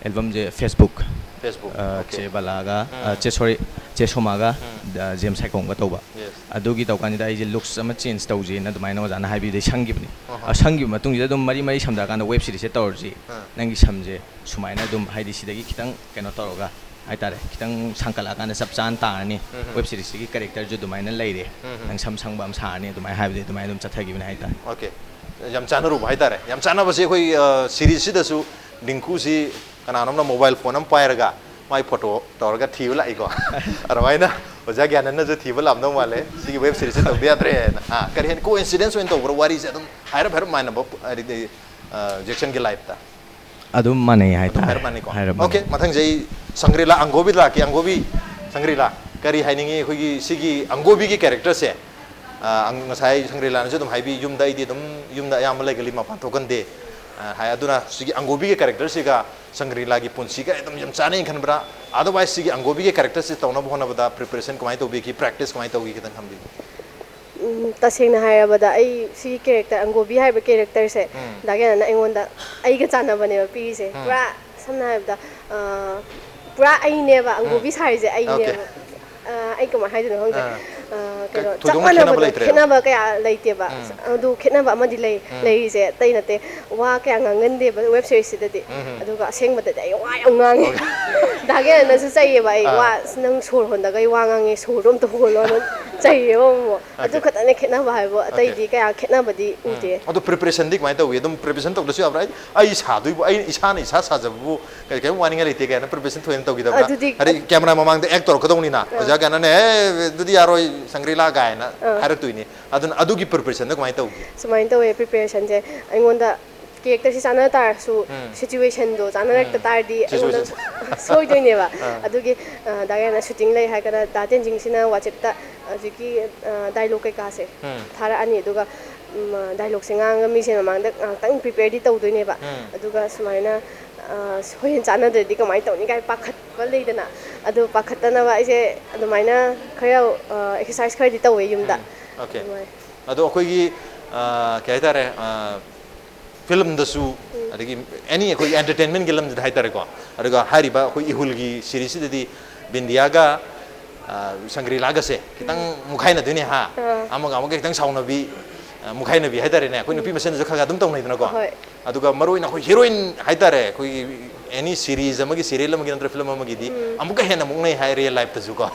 Albumꯁꯦ Facebook, Facebook, ꯑ, okay꯫ ꯆꯦ ꯕꯂꯥꯒ, ꯑ, ꯎꯝ꯫ ꯆꯦ, sorry, ꯆꯦ ꯁꯣꯃꯥꯒ, ꯎꯝ꯫ ꯑ, ꯖꯦꯝꯁ ꯁꯥꯏꯈꯣꯝꯒ ꯇꯧꯕ꯫ Yes꯫ ꯑꯗꯨꯒꯤ ꯇꯧꯀꯥꯟꯁꯤꯗ ꯑꯩꯁꯦ looks ꯑꯃ change ꯇꯧꯁꯦꯅ ꯑꯗꯨꯃꯥꯏꯅ ꯑꯣꯖꯥꯅ ꯍꯥꯏꯕꯤꯗꯩ ꯁꯪꯈꯤꯕꯅꯤ꯫ ꯑꯍꯥ꯫ ꯑ, ꯁꯪꯈꯤꯕ ꯃꯇꯨꯡꯁꯤꯗ ꯑꯗꯨꯝ ꯃꯔꯤ ꯃꯔꯤ ꯁꯝꯊꯔꯀꯥꯟꯗ web seriesꯁꯦ ꯇꯧꯔꯁꯤ, ꯑꯥ꯫ ꯅꯪꯒꯤ ꯁꯝꯁꯦ ꯁꯨꯃꯥꯏꯅ ꯑꯗꯨꯝ, ꯍꯥꯏꯗꯤ ꯁꯤꯗꯒꯤ ꯈꯤꯇꯪ ꯀꯩꯅꯣ ꯇꯧꯔꯒ ꯍꯥꯏꯇꯥꯔꯦ, ꯈꯤꯇꯪ ꯁꯥꯡꯀꯠꯂꯛꯑꯀꯥꯟꯗ ꯆꯞ ꯆꯥꯅ ꯇꯥꯔꯅꯤ, ꯎꯝ꯫ web seriesꯁꯤꯒꯤ characterꯁꯨ ꯑꯗꯨꯃꯥꯏꯅ ꯂꯩꯔꯦ, ꯎꯝ꯫ ꯅꯪ ꯁꯝ ꯁꯪꯕ ꯑꯃ ꯁꯥꯔꯅꯤ, ꯑꯗꯨꯃꯥꯏꯅ ꯍꯥꯏꯕꯗꯤ ꯑꯗꯨꯃꯥꯏꯅ ꯑꯗꯨꯝ ꯆꯠꯊꯈꯤꯕꯅꯦ ꯍꯥꯏꯇꯥꯔꯦ꯫ Okay꯫ ꯌꯥꯝ ꯆꯥꯟꯅꯔꯨꯕ ꯍꯥꯏꯇꯥꯔꯦ꯫ ꯌꯥꯝ ꯆꯥꯟꯅꯕꯁꯦ ꯑꯩꯈꯣꯏ, ꯑ, seriesꯁꯤꯗꯁꯨ ꯗꯤꯡꯀꯨꯁꯤ ꯀꯅꯥꯅꯣꯝꯅ mobile phone ꯑꯃ ꯄꯥꯏꯔꯒ ꯃꯥꯏ photo ꯇꯧꯔꯒ ꯊꯤꯕ ꯂꯥꯛꯏꯀꯣ꯫ ꯑꯗꯨꯃꯥꯏꯅ ꯑꯣꯖꯥ ꯒ꯭ꯌꯥꯅꯟꯅꯁꯨ ꯊꯤꯕ ꯂꯥꯝꯗꯧ ꯃꯥꯜꯂꯦ, ꯁꯤꯒꯤ ꯋꯦꯕ ꯁꯤꯔꯤꯁꯁꯦ ꯇꯧꯗ ꯌꯥꯗ꯭ꯔꯦꯅ꯫ ꯑꯥ, ꯀꯔꯤ ꯍꯥꯏꯅꯤ, ꯀꯣ ꯏꯟꯁꯤꯗꯦꯟꯁ ꯑꯣꯏꯅ ꯇꯧꯕ꯭ꯔꯥ ꯋꯥꯔꯤꯁꯦ? ꯑꯗꯨꯝ ꯍꯥꯏꯔꯞ ꯍꯥꯏꯔꯞ ꯃꯥꯟꯅꯕ, ꯍꯥꯏꯗꯤ, ꯑꯥ, ꯖꯦꯛꯁꯟꯒꯤ ꯂꯥꯏꯐꯇ꯫ ꯑꯗꯨꯝ ꯃꯥꯟꯅꯩ ꯑꯗꯨꯝ ꯍꯥꯏꯇꯥꯔꯦ꯫ ꯍꯥꯏꯔꯞ ꯃꯥꯟꯅꯩꯀꯣ꯫ ꯍꯥꯏꯔꯞ ꯑꯣꯀꯦ, ꯃꯥꯟꯅꯩ꯫ ꯃꯊꯪꯁꯦ ꯑꯩ ꯁꯪꯒ꯭ꯔꯤꯂꯥ ꯑꯪꯒꯣꯕꯤꯗ ꯂꯥꯛꯀꯦ꯫ ꯑꯪꯒꯣꯕꯤ, ꯁꯪꯒ꯭ꯔꯤꯂꯥ, ꯀꯔꯤ ꯍꯥꯏꯅꯤꯡꯉꯤ ꯑꯩꯈꯣꯏꯒꯤ ꯁꯤꯒꯤ ꯑꯪꯒꯣꯕꯤꯒꯤ ꯀꯦꯔꯦꯛꯇꯔꯁꯦ? ꯑꯥ, ꯑꯪ-, ꯉꯁꯥꯏ ꯁꯪꯒ꯭ꯔꯤꯂꯥꯅꯁꯨ ꯑꯗꯨꯝ ꯍꯥꯏꯕꯤ, "ꯌꯨꯝꯗ ꯑꯩꯗꯤ ꯑꯗꯨꯝ, ꯌꯨꯝꯗ ꯑꯌꯥꯝꯕ ꯂꯩꯒꯜꯂꯤ, ꯃꯄꯥꯟ ꯊꯣꯛꯀꯟꯗꯦ", ꯑꯥ, ꯍꯥꯏ꯫ ꯑꯗꯨꯅ ꯁꯤꯒꯤ ꯑꯪꯒꯣꯕꯤꯒꯤ ꯀꯦꯔꯦꯛꯇꯔꯁꯤꯒ ꯁꯪꯒ꯭ꯔꯤꯂꯥꯒꯤ ꯄꯨꯟꯁꯤꯒ ꯑꯗꯨꯝ ꯌꯥꯝ ꯆꯥꯅꯩꯅ ꯈꯟꯕ꯭ꯔꯥ? Otherwise, ꯁꯤꯒꯤ ꯑꯪꯒꯣꯕꯤꯒꯤ ꯀꯦꯔꯦꯛꯇꯔꯁꯦ ꯇꯧꯅꯕ ꯍꯣꯠꯅꯕꯗ ꯄ꯭ꯔꯤꯄꯦꯔꯦꯁꯟ ꯀꯃꯥꯏꯅ ꯇꯧꯕꯤꯈꯤ, ꯄ꯭ꯔꯦꯛꯇꯤꯁ ꯀꯃꯥꯏꯅ ꯇꯧꯈꯤ, ꯈꯤꯇꯪ ꯊꯝꯕꯤꯌꯨ꯫ ꯎꯝ, ꯇꯁꯦꯡꯅ ꯍꯥꯏꯔꯕꯗ ꯑꯩ ꯁꯤꯒꯤ ꯀꯦꯔꯦꯛꯇꯔ, ꯑꯪꯒꯣꯕꯤ ꯍꯥꯏꯕ ꯀꯦꯔꯦꯛꯇꯔꯁꯦ, ꯎꯝ꯫ ꯗꯥ ꯒ꯭ꯌꯥꯅꯟꯅ ꯑꯩꯉꯣꯟꯗ ꯑꯩꯒ ꯆꯥꯟꯅꯕꯅꯦꯕ ꯄꯤꯔꯤꯁꯦ꯫ ꯎꯝ꯫ ꯄꯨꯔꯥ ꯁꯝꯅ ꯍꯥꯏꯔꯕꯗ, ꯑ, ꯄꯨꯔꯥ ꯑꯩꯅꯦꯕ, ꯎꯝ꯫ ꯑꯪꯒꯣꯕꯤ ꯁꯥꯔꯤꯁꯦ ꯑꯣꯀꯦ꯫ ꯑꯩꯅꯦꯕ꯫ ꯑ, ꯑꯩ ꯀꯃꯥꯏꯅ ꯍꯥꯏꯗꯣꯏꯅꯣ ꯈꯪꯗ꯭ꯔꯦ꯫ ꯑꯥ꯫ ꯑ, ꯀꯩ-, ꯀꯩꯅꯣ, ꯆꯞ ꯊꯣꯏꯗꯣꯛꯅ ꯈꯦꯠꯅꯕ ꯃꯥꯟꯅꯕꯗꯣ, ꯂꯩꯇ꯭ꯔꯦꯕ꯫ ꯈꯦꯠꯅꯕ ꯀꯌꯥ ꯂꯩꯇꯦꯕ꯫ ꯎꯝ꯫ ꯑꯗꯨ ꯈꯦꯠꯅꯕ ꯑꯃꯗꯤ ꯂꯩ, ꯎꯝ꯫ ꯂꯩꯔꯤꯁꯦ ꯑꯇꯩ ꯅꯠꯇꯦ, ꯋꯥ ꯀꯌꯥ ꯉꯥꯡꯒꯟꯗꯦꯕ ꯋꯦꯕ ꯁꯤꯔꯤꯁꯁꯤꯗꯗꯤ꯫ ꯎꯝ꯫ ꯑꯗꯨꯒ ꯑꯁꯦꯡꯕꯗꯗꯤ ꯑꯩ ꯋꯥ ꯌꯥꯝ ꯉꯥꯡꯉꯦ꯫ ꯗꯥ ꯒ꯭ꯌꯥꯅꯟꯅꯁꯨ ꯆꯩꯌꯦꯕ ꯑꯩ, ꯑꯥ꯫ "ꯋꯥ, ꯑꯁ, ꯅꯪ ꯁꯣꯔ ꯍꯣꯟꯗꯒꯩ ꯋꯥ ꯉꯥꯡꯉꯦ, ꯁꯣꯔꯗꯣ ꯑꯝꯇ ꯍꯣꯜꯂꯣꯅ" ꯆꯩꯌꯦꯕ ꯑꯃꯨꯛ꯫ ꯑꯗꯨ ꯑꯣꯀꯦ꯫ ꯈꯛꯇꯅꯦ ꯈꯦꯠꯅꯕ ꯍꯥꯏꯕꯨ, ꯑꯣꯀꯦ꯫ ꯑꯇꯩꯗꯤ ꯀꯌꯥ ꯈꯦꯠꯅꯕꯗꯤ ꯎꯝ꯫ ꯎꯗꯦ꯫ ꯑꯗꯣ ꯄ꯭ꯔꯤꯄꯦꯔꯦꯁꯟꯗꯤ ꯀꯃꯥꯏꯅ ꯇꯧꯏ? ꯑꯗꯨꯝ ꯄ꯭ꯔꯤꯄꯦꯔꯦꯁꯟ ꯇꯧꯗ꯭ꯔꯁꯨ ꯌꯥꯕ꯭ꯔꯥ? ꯑꯩ, ꯑꯩ ꯁꯥꯗꯣꯏꯕꯨ, ꯑꯩ ꯏꯁꯥꯅ ꯏꯁꯥ ꯁꯥꯖꯕꯕꯨ ꯀꯔꯤ, ꯀꯔꯤꯝ ꯋꯥꯅꯤꯡꯉꯥꯏ ꯂꯩꯇꯦ ꯀꯥꯏꯅ ꯄ꯭ꯔꯤꯄꯦꯔꯦꯁꯟ ꯊꯣꯏꯅ ꯇꯧꯈꯤꯗꯕ꯭ꯔꯥ? ꯑꯗꯨꯗꯤ ꯍꯥꯏꯗꯤ ꯀꯦꯃꯦꯔꯥ ꯃꯃꯥꯡꯗ ꯑꯦꯛ ꯇꯧꯔꯛꯀꯗꯧꯅꯤꯅ, ꯑꯥ꯫ ꯑꯣꯖꯥ ꯒ꯭ꯌꯥꯅꯟꯅ, "ꯑꯦ, ꯑꯗꯨꯗꯤ ꯌꯥꯔꯣꯏ, ꯁꯪꯒ꯭ꯔꯤꯂꯥ" ꯀꯥꯏꯅ ꯑꯥ꯫ ꯍꯥꯏꯔꯛꯇꯣꯏꯅꯤ꯫ ꯑꯗꯨꯅ ꯑꯗꯨꯒꯤ ꯄ꯭ꯔꯤꯄꯦꯔꯦꯁꯟꯗꯣ ꯀꯃꯥꯏꯅ ꯇꯧꯒꯦ? ꯁꯨꯃꯥꯏꯅ ꯇꯧꯋꯦ, ꯄ꯭ꯔꯤꯄꯦꯔꯦꯁꯟꯁꯦ ꯑꯩꯉꯣꯟꯗ ꯀꯦꯔꯦꯛꯇꯔꯁꯤ ꯆꯥꯟꯅ ꯇꯥꯔꯁꯨ, ꯎꯝ꯫ ꯁꯤꯆꯨꯋꯦꯁꯟꯗꯣ ꯆꯥꯟꯅꯔꯛꯇ ꯎꯝ꯫ ꯇꯥꯔꯗꯤ ꯑꯩꯉꯣꯟꯗ ꯁꯤꯆꯨꯋꯦꯁꯟ꯫ ꯁꯣꯏꯗꯣꯏꯅꯦꯕ꯫ ꯑꯥ꯫ ꯑꯗꯨꯒꯤ, ꯑ, ꯗꯥ ꯒ꯭ꯌꯥꯅꯟꯅ ꯁꯨꯇꯤꯡ ꯂꯩ ꯍꯥꯏꯔꯒꯅ ꯗꯥ ꯇꯦꯟꯖꯤꯡꯁꯤꯅ ꯋꯥꯆꯦꯞꯇ ꯍꯧꯖꯤꯛꯀꯤ, ꯑ, ꯗꯥꯏꯂꯣꯛ ꯀꯩꯀꯥꯁꯦ ꯎꯝ꯫ ꯊꯥꯔꯛꯑꯅꯤ꯫ ꯑꯗꯨꯒ, ꯎꯝ, ꯑ, ꯗꯥꯏꯂꯣꯛꯁꯦ ꯉꯥꯡꯉꯒ ꯃꯤꯁꯦ ꯃꯃꯥꯡꯗ ꯉꯥꯏꯍꯥꯛꯇꯪ ꯄ꯭ꯔꯤꯄꯦꯌꯔꯗꯤ ꯇꯧꯗꯣꯏꯅꯦꯕ꯫ ꯎꯝ꯫ ꯑꯗꯨꯒ ꯁꯨꯃꯥꯏꯅ, ꯑ, ꯍꯣꯔꯦꯟ ꯆꯥꯟꯅꯗ꯭ꯔꯗꯤ ꯀꯃꯥꯏꯅ ꯇꯧꯅꯤ ꯀꯥꯏꯅ ꯄꯥꯈꯠꯄ ꯂꯩꯗꯅ, ꯑꯗꯨ ꯄꯥꯈꯠꯇꯅꯕ ꯑꯩꯁꯦ ꯑꯗꯨꯃꯥꯏꯅ ꯈꯔ, ꯑ, ꯑꯦꯛꯁꯔꯁꯥꯏꯁ ꯈꯔꯗꯤ ꯇꯧꯋꯦ ꯌꯨꯝꯗ꯫ ꯎꯝ, ꯑꯣꯀꯦ꯫ ꯑꯗꯨꯃꯥꯏꯅ꯫ ꯑꯗꯣ ꯑꯩꯈꯣꯏꯒꯤ, ꯑ, ꯀꯩ ꯍꯥꯏꯇꯥꯔꯦ, ꯑ, ꯐꯤꯂꯝꯗꯁꯨ, ꯎꯝ꯫ ꯑꯗꯒꯤ ꯑꯦꯅꯤ ꯑꯩꯈꯣꯏꯒꯤ ꯑꯦꯟꯇꯔꯇꯦꯟꯃꯦꯟꯒꯤ ꯂꯝꯁꯤꯗ ꯍꯥꯏꯇꯥꯔꯦꯀꯣ, ꯑꯗꯨꯒ ꯍꯥꯏꯔꯤꯕ ꯑꯩꯈꯣꯏ ꯏꯍꯨꯜꯒꯤ ꯁꯤꯔꯤꯁꯁꯤꯗꯗꯤ ꯕꯤꯟꯗꯤꯌꯥꯒ, ꯑ, ꯁꯪꯒ꯭ꯔꯤꯂꯥꯒꯁꯦ ꯈꯤꯇꯪ ꯃꯨꯈꯥꯏꯅꯗꯣꯏꯅꯦ ꯍꯥ, ꯑꯥ꯫ ꯑꯃꯒ ꯑꯃꯒ ꯈꯤꯇꯪ ꯁꯥꯎꯅꯕꯤ, ꯑ, ꯃꯨꯈꯥꯏꯅꯕꯤ ꯍꯥꯏꯇꯥꯔꯦꯅꯦ, ꯑꯩꯈꯣꯏ ꯅꯨꯄꯤ ꯃꯁꯦꯟꯗꯁꯨ ꯈꯔ ꯈꯔ ꯑꯗꯨꯝ ꯇꯧꯅꯩꯗꯅꯀꯣ꯫ ꯍꯣꯏ꯫ ꯑꯗꯨꯒ ꯃꯔꯨ ꯑꯣꯏꯅ ꯑꯩꯈꯣꯏ ꯍꯤꯔꯣꯏꯟ ꯍꯥꯏꯇꯥꯔꯦ, ꯑꯩꯈꯣꯏꯒꯤ ꯑꯦꯅꯤ ꯁꯤꯔꯤꯁ ꯑꯃꯒꯤ, ꯁꯤꯔꯤꯌꯦꯜ ꯑꯃꯒꯤ ꯅꯠꯇ꯭ꯔꯒ ꯐꯤꯂꯝ ꯑꯃꯒꯤꯗꯤ ꯑꯃꯨꯛꯀ ꯍꯦꯟꯅ ꯃꯨꯛꯅꯩ ꯍꯥꯏ ꯔꯤꯌꯦꯜ ꯂꯥꯏꯐꯇꯁꯨꯀꯣ꯫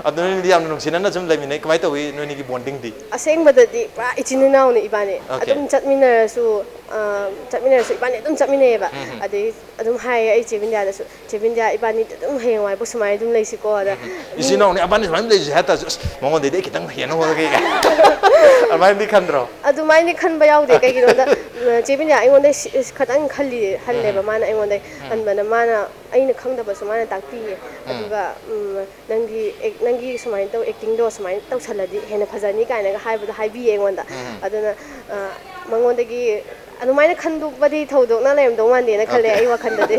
ꯑꯗꯨ ꯅꯣꯏꯅꯤꯗꯤ ꯌꯥꯝꯅ ꯅꯨꯡꯁꯤꯅꯅ ꯁꯨꯝ ꯂꯩꯃꯤꯟꯅꯩ, ꯀꯃꯥꯏꯅ ꯇꯧꯏ ꯅꯣꯏꯅꯤꯒꯤ ꯕꯣꯟꯗꯤꯡꯗꯤ? ꯑꯁꯦꯡꯕꯗꯗꯤ ꯄꯨꯔꯥ ꯏꯆꯤꯟ ꯏꯅꯥꯎꯅꯤ ꯏꯕꯥꯅꯤ꯫ ꯑꯣꯀꯦ꯫ ꯑꯗꯨꯝ ꯆꯠꯃꯤꯟꯅꯔꯁꯨ, ꯑ, ꯆꯠꯃꯤꯟꯅꯔꯁꯨ ꯏꯕꯥꯅꯤ ꯑꯗꯨꯝ ꯆꯠꯃꯤꯟꯅꯩꯌꯦꯕ꯫ ꯑꯗꯩ ꯑꯗꯨꯝ ꯍꯥꯏꯌꯦ ꯑꯩ ꯆꯦ ꯕꯤꯟꯗꯤꯌꯥꯗꯁꯨ, "ꯆꯦ ꯕꯤꯟꯗꯤꯌꯥ, ꯏꯕꯥꯅꯤꯗꯤ ꯑꯗꯨꯝ ꯍꯌꯦꯡꯋꯥꯏꯕꯨ ꯁꯨꯃꯥꯏꯅ ꯑꯗꯨꯝ ꯂꯩꯁꯤꯀꯣ", ꯑꯗ "ꯏꯆꯤꯟ ꯏꯅꯥꯎꯅꯤ, ꯑꯕꯥꯅꯤ ꯁꯨꯃꯥꯏꯅ ꯂꯩꯁꯤ" ꯍꯥꯏ ꯇꯥꯔꯁꯨ, "ꯑꯁ, ꯃꯉꯣꯟꯗꯩꯗꯤ ꯑꯩ ꯈꯤꯇꯪ ꯍꯦꯟꯅ ꯍꯣꯠꯅꯒꯦ" ꯀꯥꯏ꯫ ꯑꯗꯨꯃꯥꯏꯅꯗꯤ ꯈꯟꯗ꯭ꯔꯣ? ꯑꯗꯨꯃꯥꯏꯅꯗꯤ ꯈꯟꯕ ꯌꯥꯎꯗꯦ꯫ ꯀꯩꯒꯤꯅꯣꯗ, ꯎꯝ, ꯆꯦ ꯕꯤꯟꯗꯤꯌꯥ ꯑꯩꯉꯣꯟꯗꯩ ꯁꯤ-, ꯈꯇꯪ ꯈꯜꯂꯤ, ꯍꯜꯂꯦꯕ꯫ ꯃꯥꯅ ꯑꯩꯉꯣꯟꯗꯩ ꯍꯟꯕꯅ, ꯃꯥꯅ, ꯑꯩꯅ ꯈꯪꯗꯕꯁꯨ ꯃꯥꯅ ꯇꯥꯛꯄꯤꯌꯦ꯫ ꯑꯗꯨꯒ, ꯎꯝ, "ꯅꯪꯒꯤ ꯑꯦꯛ-, ꯅꯪꯒꯤ ꯁꯨꯃꯥꯏꯅ ꯇꯧ, ꯑꯦꯛꯇꯤꯡꯗꯣ ꯁꯨꯃꯥꯏꯅ ꯇꯧꯁꯜꯂꯗꯤ ꯍꯦꯟꯅ ꯐꯖꯅꯤ" ꯀꯥꯏꯅꯒ ꯍꯥꯏꯕꯗꯣ ꯍꯥꯏꯕꯤꯌꯦ ꯑꯩꯉꯣꯟꯗ꯫ ꯑꯗꯨꯅ, ꯑ, ꯃꯉꯣꯟꯗꯒꯤ ꯑꯗꯨꯃꯥꯏꯅ ꯈꯟꯗꯣꯛꯄꯗꯤ ꯊꯧꯗꯣꯛꯅ ꯂꯩꯔꯝꯗꯧ ꯃꯥꯟꯗꯦꯅ ꯈꯜꯂꯦ, ꯑꯣꯀꯦ꯫ ꯑꯩ ꯋꯥꯈꯜꯗꯗꯤ꯫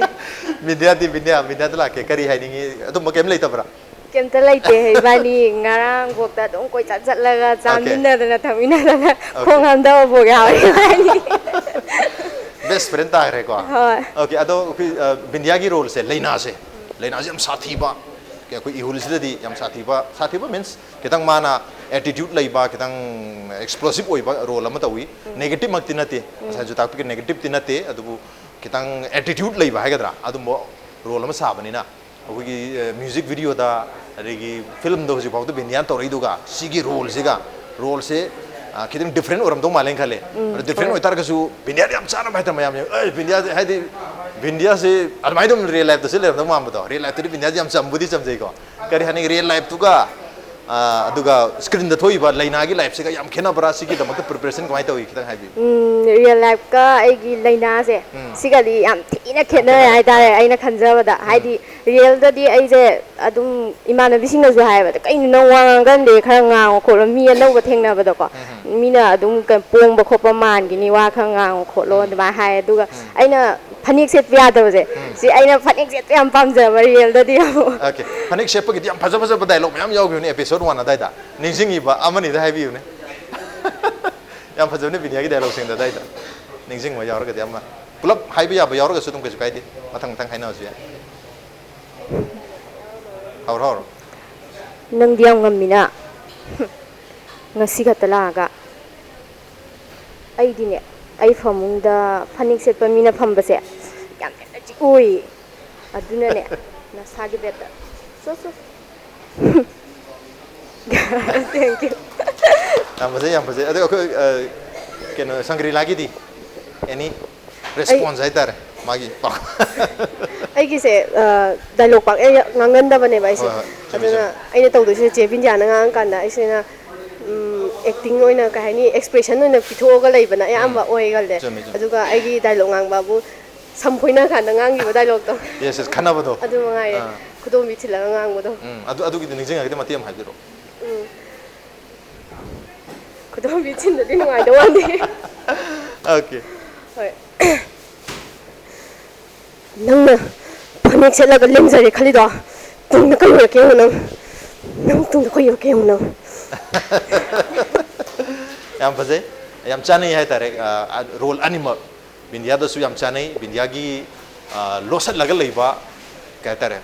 ꯕꯤꯟꯗꯤꯌꯥꯗꯤ, ꯕꯤꯟꯗꯤꯌꯥ, ꯕꯤꯟꯗꯤꯌꯥꯗ ꯂꯥꯛꯀꯦ꯫ ꯀꯔꯤ ꯍꯥꯏꯅꯤꯡꯉꯤ? ꯑꯗꯨꯝꯕ ꯀꯩꯝ ꯂꯩꯇꯕ꯭ꯔꯥ? ꯀꯩꯝꯇ ꯂꯩꯇꯦ꯫ ꯏꯕꯥꯅꯤ ꯉꯔꯥꯡ ꯕꯣꯛꯇ ꯑꯗꯨꯝ ꯀꯣꯏꯆꯠ ꯆꯠꯂꯒ, ꯑꯣꯀꯦ꯫ ꯆꯥꯃꯤꯟꯅꯗꯅ ꯊꯛꯃꯤꯟꯅꯗꯅ, ꯑꯣꯀꯦ꯫ ꯈꯣꯡ ꯍꯥꯝꯊꯕ ꯐꯥꯎ ꯌꯥꯎꯔꯦ ꯏꯕꯥꯅꯤ꯫ ꯕꯦꯁ ꯐ꯭ꯔꯦꯟ ꯇꯥꯈ꯭ꯔꯦꯀꯣ? ꯍꯣꯏ꯫ ꯑꯣꯀꯦ, ꯑꯗꯣ ꯑꯩꯈꯣꯏ, ꯑ, ꯕꯤꯟꯗꯤꯌꯥꯒꯤ ꯔꯣꯜꯁꯦ, ꯂꯩꯅꯥꯁꯦ, ꯂꯩꯅꯥꯁꯦ ꯌꯥꯝ ꯁꯥꯊꯤꯕ꯫ ꯑꯩꯈꯣꯏ ꯏꯍꯨꯜꯁꯤꯗꯗꯤ ꯌꯥꯝ ꯁꯥꯊꯤꯕ, ꯁꯥꯊꯤꯕ ꯃꯤꯟꯁ ꯈꯤꯇꯪ ꯃꯥꯅ ꯑꯦꯇꯤꯇ꯭ꯌꯨꯠ ꯂꯩꯕ, ꯈꯤꯇꯪ ꯑꯦꯛꯁꯄ꯭ꯂꯣꯁꯤꯞ ꯑꯣꯏꯕ ꯔꯣꯜ ꯑꯃ ꯇꯧꯏ꯫ ꯅꯦꯒꯦꯇꯤꯞꯃꯛꯇꯤ ꯅꯠꯇꯦ, ꯉꯁꯥꯏꯁꯨ ꯇꯥꯛꯄꯤꯈ꯭ꯔꯦ, ꯅꯦꯒꯦꯇꯤꯞꯇꯤ ꯅꯠꯇꯦ, ꯑꯗꯨꯕꯨ ꯈꯤꯇꯪ ꯑꯦꯇꯤꯇ꯭ꯌꯨꯠ ꯂꯩꯕ ꯍꯥꯏꯒꯗ꯭ꯔꯥ, ꯑꯗꯨꯝꯕ ꯔꯣꯜ ꯑꯃ ꯁꯥꯕꯅꯤꯅ꯫ ꯑꯩꯈꯣꯏꯒꯤ, ꯑ, ꯃ꯭ꯌꯨꯖꯤꯛ ꯚꯤꯗꯤꯑꯣꯗ, ꯑꯗꯒꯤ ꯐꯤꯂꯝꯗ ꯍꯧꯖꯤꯛ ꯐꯥꯎꯗ ꯕꯤꯟꯗꯤꯌꯥꯅ ꯇꯧꯔꯛꯏꯗꯨꯒ ꯁꯤꯒꯤ ꯔꯣꯜꯁꯤꯒ, ꯔꯣꯜꯁꯦ, ꯑ, ꯈꯤꯇꯪ ꯗꯤꯐ꯭ꯔꯦꯟ ꯑꯣꯏꯔꯝꯗꯧ ꯃꯥꯜꯂꯦꯅ ꯈꯜꯂꯦ꯫ ꯎꯝ, ꯑꯗꯣ ꯗꯤꯐ꯭ꯔꯦꯟ ꯍꯣꯏ꯫ ꯑꯣꯏꯇꯥꯔꯒꯁꯨ ꯕꯤꯟꯗꯤꯌꯥꯗ ꯌꯥꯝ ꯆꯥꯟꯅꯕ ꯍꯥꯏꯇꯥꯔꯦ ꯃꯌꯥꯝꯁꯦ꯫ "ꯑꯦ, ꯕꯤꯟꯗꯤꯌꯥꯁꯦ", ꯍꯥꯏꯗꯤ ꯕꯤꯟꯗꯤꯌꯥꯁꯦ ꯑꯗꯨꯃꯥꯏꯅ ꯑꯗꯨꯝ ꯔꯤꯌꯦꯜ ꯂꯥꯏꯐꯇꯁꯨ ꯂꯩꯔꯝꯗꯧ ꯃꯥꯟꯕꯗꯣ꯫ ꯔꯤꯌꯦꯜ ꯂꯥꯏꯐꯇꯗꯤ ꯕꯤꯟꯗꯤꯌꯥꯁꯦ ꯌꯥꯝ ꯆꯝꯕꯨꯗꯤ ꯆꯝꯖꯩꯀꯣ꯫ ꯀꯔꯤ ꯍꯥꯏꯅꯤꯡꯉꯤ, ꯔꯤꯌꯦꯜ ꯂꯥꯏꯐꯇꯨꯒ, ꯑ, ꯑꯗꯨꯒ ꯁ꯭ꯀ꯭ꯔꯤꯟꯗ ꯊꯣꯛꯏꯕ ꯂꯩꯅꯥꯒꯤ ꯂꯥꯏꯐꯁꯤꯒ ꯌꯥꯝ ꯈꯦꯠꯅꯕ꯭ꯔꯥ? ꯁꯤꯒꯤꯗꯃꯛꯇ ꯄ꯭ꯔꯤꯄꯦꯔꯦꯁꯟ ꯀꯃꯥꯏꯅ ꯇꯧꯏ, ꯈꯤꯇꯪ ꯍꯥꯏꯕꯤꯌꯨ꯫ ꯎꯝ, ꯔꯤꯌꯦꯜ ꯂꯥꯏꯐꯀ ꯑꯩꯒꯤ ꯂꯩꯅꯥꯁꯦ, ꯎꯝ꯫ ꯁꯤꯒꯗꯤ ꯌꯥꯝ ꯊꯤꯅ ꯌꯥꯝ ꯈꯦꯠꯅꯔꯦ ꯈꯦꯠꯅꯔꯦ꯫ ꯍꯥꯏꯇꯥꯔꯦ, ꯑꯥ꯫ ꯑꯩꯅ ꯈꯟꯖꯕꯗ꯫ ꯎꯝ꯫ ꯍꯥꯏꯗꯤ, ꯔꯤꯌꯦꯜꯗꯗꯤ ꯑꯩꯁꯦ ꯑꯗꯨꯝ ꯏꯃꯥꯟꯅꯕꯤꯁꯤꯡꯅꯁꯨ ꯍꯥꯏꯌꯦꯕ, "ꯀꯩꯅꯣ ꯅꯪ ꯋꯥ ꯉꯥꯡꯒꯟꯗꯦ, ꯈꯔ ꯉꯥꯡꯉꯣ ꯈꯣꯠꯂꯣ", ꯃꯤ ꯑꯅꯧꯕ ꯊꯦꯡꯅꯕꯗꯀꯣ꯫ ꯎꯝ꯫ ꯃꯤꯅ ꯑꯗꯨꯝ ꯀ-, ꯄꯣꯡꯕ ꯈꯣꯠꯄ ꯃꯥꯟꯈꯤꯅꯤ, ꯋꯥ ꯈꯔ ꯉꯥꯡꯉꯣ ꯈꯣꯠꯂꯣ ꯎꯝ꯫ ꯑꯗꯨꯃꯥꯏꯅ ꯍꯥꯏ꯫ ꯑꯗꯨꯒ ꯎꯝ꯫ ꯑꯩꯅ ꯐꯅꯦꯛ ꯁꯦꯠꯄ ꯌꯥꯗꯕꯁꯦ, ꯎꯝ꯫ ꯁꯤ ꯑꯩꯅ ꯐꯅꯦꯛ ꯁꯦꯠꯄ ꯌꯥꯝ ꯄꯥꯝꯖꯕ, ꯔꯤꯌꯦꯜꯗꯗꯤ ꯑꯃꯨꯛ꯫ ꯑꯣꯀꯦ꯫ ꯐꯅꯦꯛ ꯁꯦꯠꯄꯒꯤꯗꯤ ꯌꯥꯝ ꯐꯖ ꯐꯖꯕ ꯗꯥꯏꯂꯣꯛ ꯃꯌꯥꯝ ꯌꯥꯎꯈꯤꯕꯅꯦ ꯑꯦꯄꯤꯁꯣꯗ ꯋꯥꯟ ꯑꯗꯥꯏꯗ꯫ ꯅꯤꯡꯁꯤꯡꯉꯤꯕ ꯑꯃꯅꯤꯗ ꯍꯥꯏꯕꯤꯌꯨꯅꯦ꯫ ꯌꯥꯝ ꯐꯖꯕꯅꯦ ꯕꯤꯟꯗꯤꯌꯥꯒꯤ ꯗꯥꯏꯂꯣꯛꯁꯤꯡꯗꯣ ꯑꯗꯥꯏꯗ꯫ ꯅꯤꯡꯁꯤꯡꯕ ꯌꯥꯎꯔꯒꯗꯤ ꯑꯃ꯫ ꯄꯨꯂꯞ ꯍꯥꯏꯕ ꯌꯥꯕ ꯌꯥꯎꯔꯒꯁꯨ ꯑꯗꯨꯝ ꯀꯩꯁꯨ ꯀꯥꯏꯗꯦ꯫ ꯃꯊꯪ ꯃꯊꯪ ꯍꯥꯏꯅꯕꯁꯨ ꯌꯥꯏ꯫ ꯍꯧꯔꯣ, ꯍꯧꯔꯣ꯫ ꯅꯪꯗꯤ ꯌꯥꯝ ꯉꯝꯃꯤꯅ꯫ ꯉꯁꯤ ꯈꯛꯇ ꯂꯥꯛꯑꯒ꯫ ꯑꯩꯗꯤꯅꯦ, ꯑꯩ ꯐꯃꯨꯡꯗ ꯐꯅꯦꯛ ꯁꯦꯠꯄ ꯃꯤꯅ ꯐꯝꯕꯁꯦ ꯌꯥꯝ ꯑꯦꯅꯔꯖꯤ ꯑꯣꯏꯌꯦ꯫ ꯑꯗꯨꯅꯅꯦ, ꯅꯁꯥꯒꯤ ꯕꯦꯠꯇ꯫ ꯁꯣ, ꯁꯣ꯫ Thank you꯫ ꯌꯥꯝ ꯐꯖꯩ, ꯌꯥꯝ ꯐꯖꯩ꯫ ꯑꯗꯣ ꯑꯩꯈꯣꯏ, ꯑ, ꯀꯩꯅꯣ, ꯁꯪꯒ꯭ꯔꯤꯂꯥꯒꯤꯗꯤ? ꯑꯦꯅꯤ ꯔꯦꯁꯄꯣꯟꯁ ꯍꯥꯏꯇꯥꯔꯦ ꯃꯥꯒꯤ ꯄꯥꯎ꯫ ꯑꯩꯒꯤꯁꯦ ꯗꯥꯏꯂꯣꯛ ꯄꯥꯛ ꯉꯥꯡꯒꯟꯗꯕꯅꯦꯕ ꯑꯩꯁꯦ꯫ ꯍꯣꯏ, ꯍꯣꯏ, ꯆꯨꯝꯃꯦ, ꯑꯗꯨꯅ ꯆꯨꯝꯃꯦ꯫ ꯑꯩꯅ ꯇꯧꯗꯣꯏꯁꯦ ꯆꯦ ꯕꯤꯟꯗꯤꯌꯥꯅ ꯉꯥꯡꯉꯀꯥꯟꯗ ꯑꯩꯁꯤꯅ ꯑꯦꯛꯇꯤꯡ ꯑꯣꯏꯅ, ꯀꯩ ꯍꯥꯏꯅꯤ, ꯑꯦꯛꯁꯄ꯭ꯔꯦꯁꯟ ꯑꯣꯏꯅ ꯄꯤꯊꯣꯛꯑꯒ ꯂꯩꯕꯅ ꯎꯝ, ꯑꯌꯥꯝꯕ ꯑꯣꯏꯒꯜꯂꯦ꯫ ꯆꯨꯝꯃꯦ, ꯆꯨꯝꯃꯦ꯫ ꯑꯗꯨꯒ ꯑꯩꯒꯤ ꯗꯥꯏꯂꯣꯛ ꯉꯥꯡꯕꯕꯨ ꯁꯝ ꯐꯣꯏꯅ ꯀꯥꯟꯗ ꯉꯥꯡꯈꯤꯕ ꯗꯥꯏꯂꯣꯛꯇꯣ, ꯌꯦꯁ, ꯌꯦꯁ, ꯈꯟꯅꯕꯗꯣ꯫ ꯑꯗꯨ ꯃꯉꯥꯏꯔꯦ꯫ ꯑꯥ꯫ ꯈꯨꯗꯣꯝꯕꯤ ꯊꯤꯜꯂꯒ ꯉꯥꯡꯕꯗꯣ꯫ ꯎꯝ, ꯑꯗꯨ ꯑꯗꯨꯒꯤꯗꯤ ꯅꯤꯡꯁꯤꯡꯉꯒꯗꯤ ꯃꯇꯦꯛ ꯑꯃ ꯍꯥꯏꯕꯤꯔꯛꯑꯣ꯫ ꯎꯝ꯫ ꯈꯨꯗꯣꯝꯕꯤ ꯊꯤꯟꯗꯗꯤ ꯅꯨꯡꯉꯥꯏꯗꯧ ꯃꯥꯟꯗꯦ꯫ ꯑꯣꯀꯦ꯫ ꯍꯣꯏ꯫ ꯅꯪꯅ ꯐꯅꯦꯛ ꯁꯦꯠꯂꯒ ꯂꯦꯡꯖꯔꯦ ꯈꯜꯂꯤꯗꯣ, ꯇꯨꯡꯗ ꯀꯩ ꯑꯣꯏꯔꯛꯀꯦ ꯌꯦꯡꯉꯨ ꯅꯪ꯫ ꯅꯪ ꯇꯨꯡꯗ ꯀꯩ ꯑꯣꯏꯔꯛꯀꯦ ꯌꯦꯡꯉꯨ ꯅꯪ꯫ ꯌꯥꯝ ꯐꯖꯩ꯫ ꯌꯥꯝ ꯆꯥꯅꯩ ꯍꯥꯏꯇꯥꯔꯦ, ꯑ, ꯑ, ꯔꯣꯜ ꯑꯅꯤꯃꯛ꯫ ꯕꯤꯟꯗꯤꯌꯥꯗꯁꯨ ꯌꯥꯝ ꯆꯥꯅꯩ꯫ ꯕꯤꯟꯗꯤꯌꯥꯒꯤ, ꯑ, ꯂꯣꯠꯁꯤꯜꯂꯒ ꯂꯩꯕ, ꯀꯩ ꯍꯥꯏꯇꯥꯔꯦ,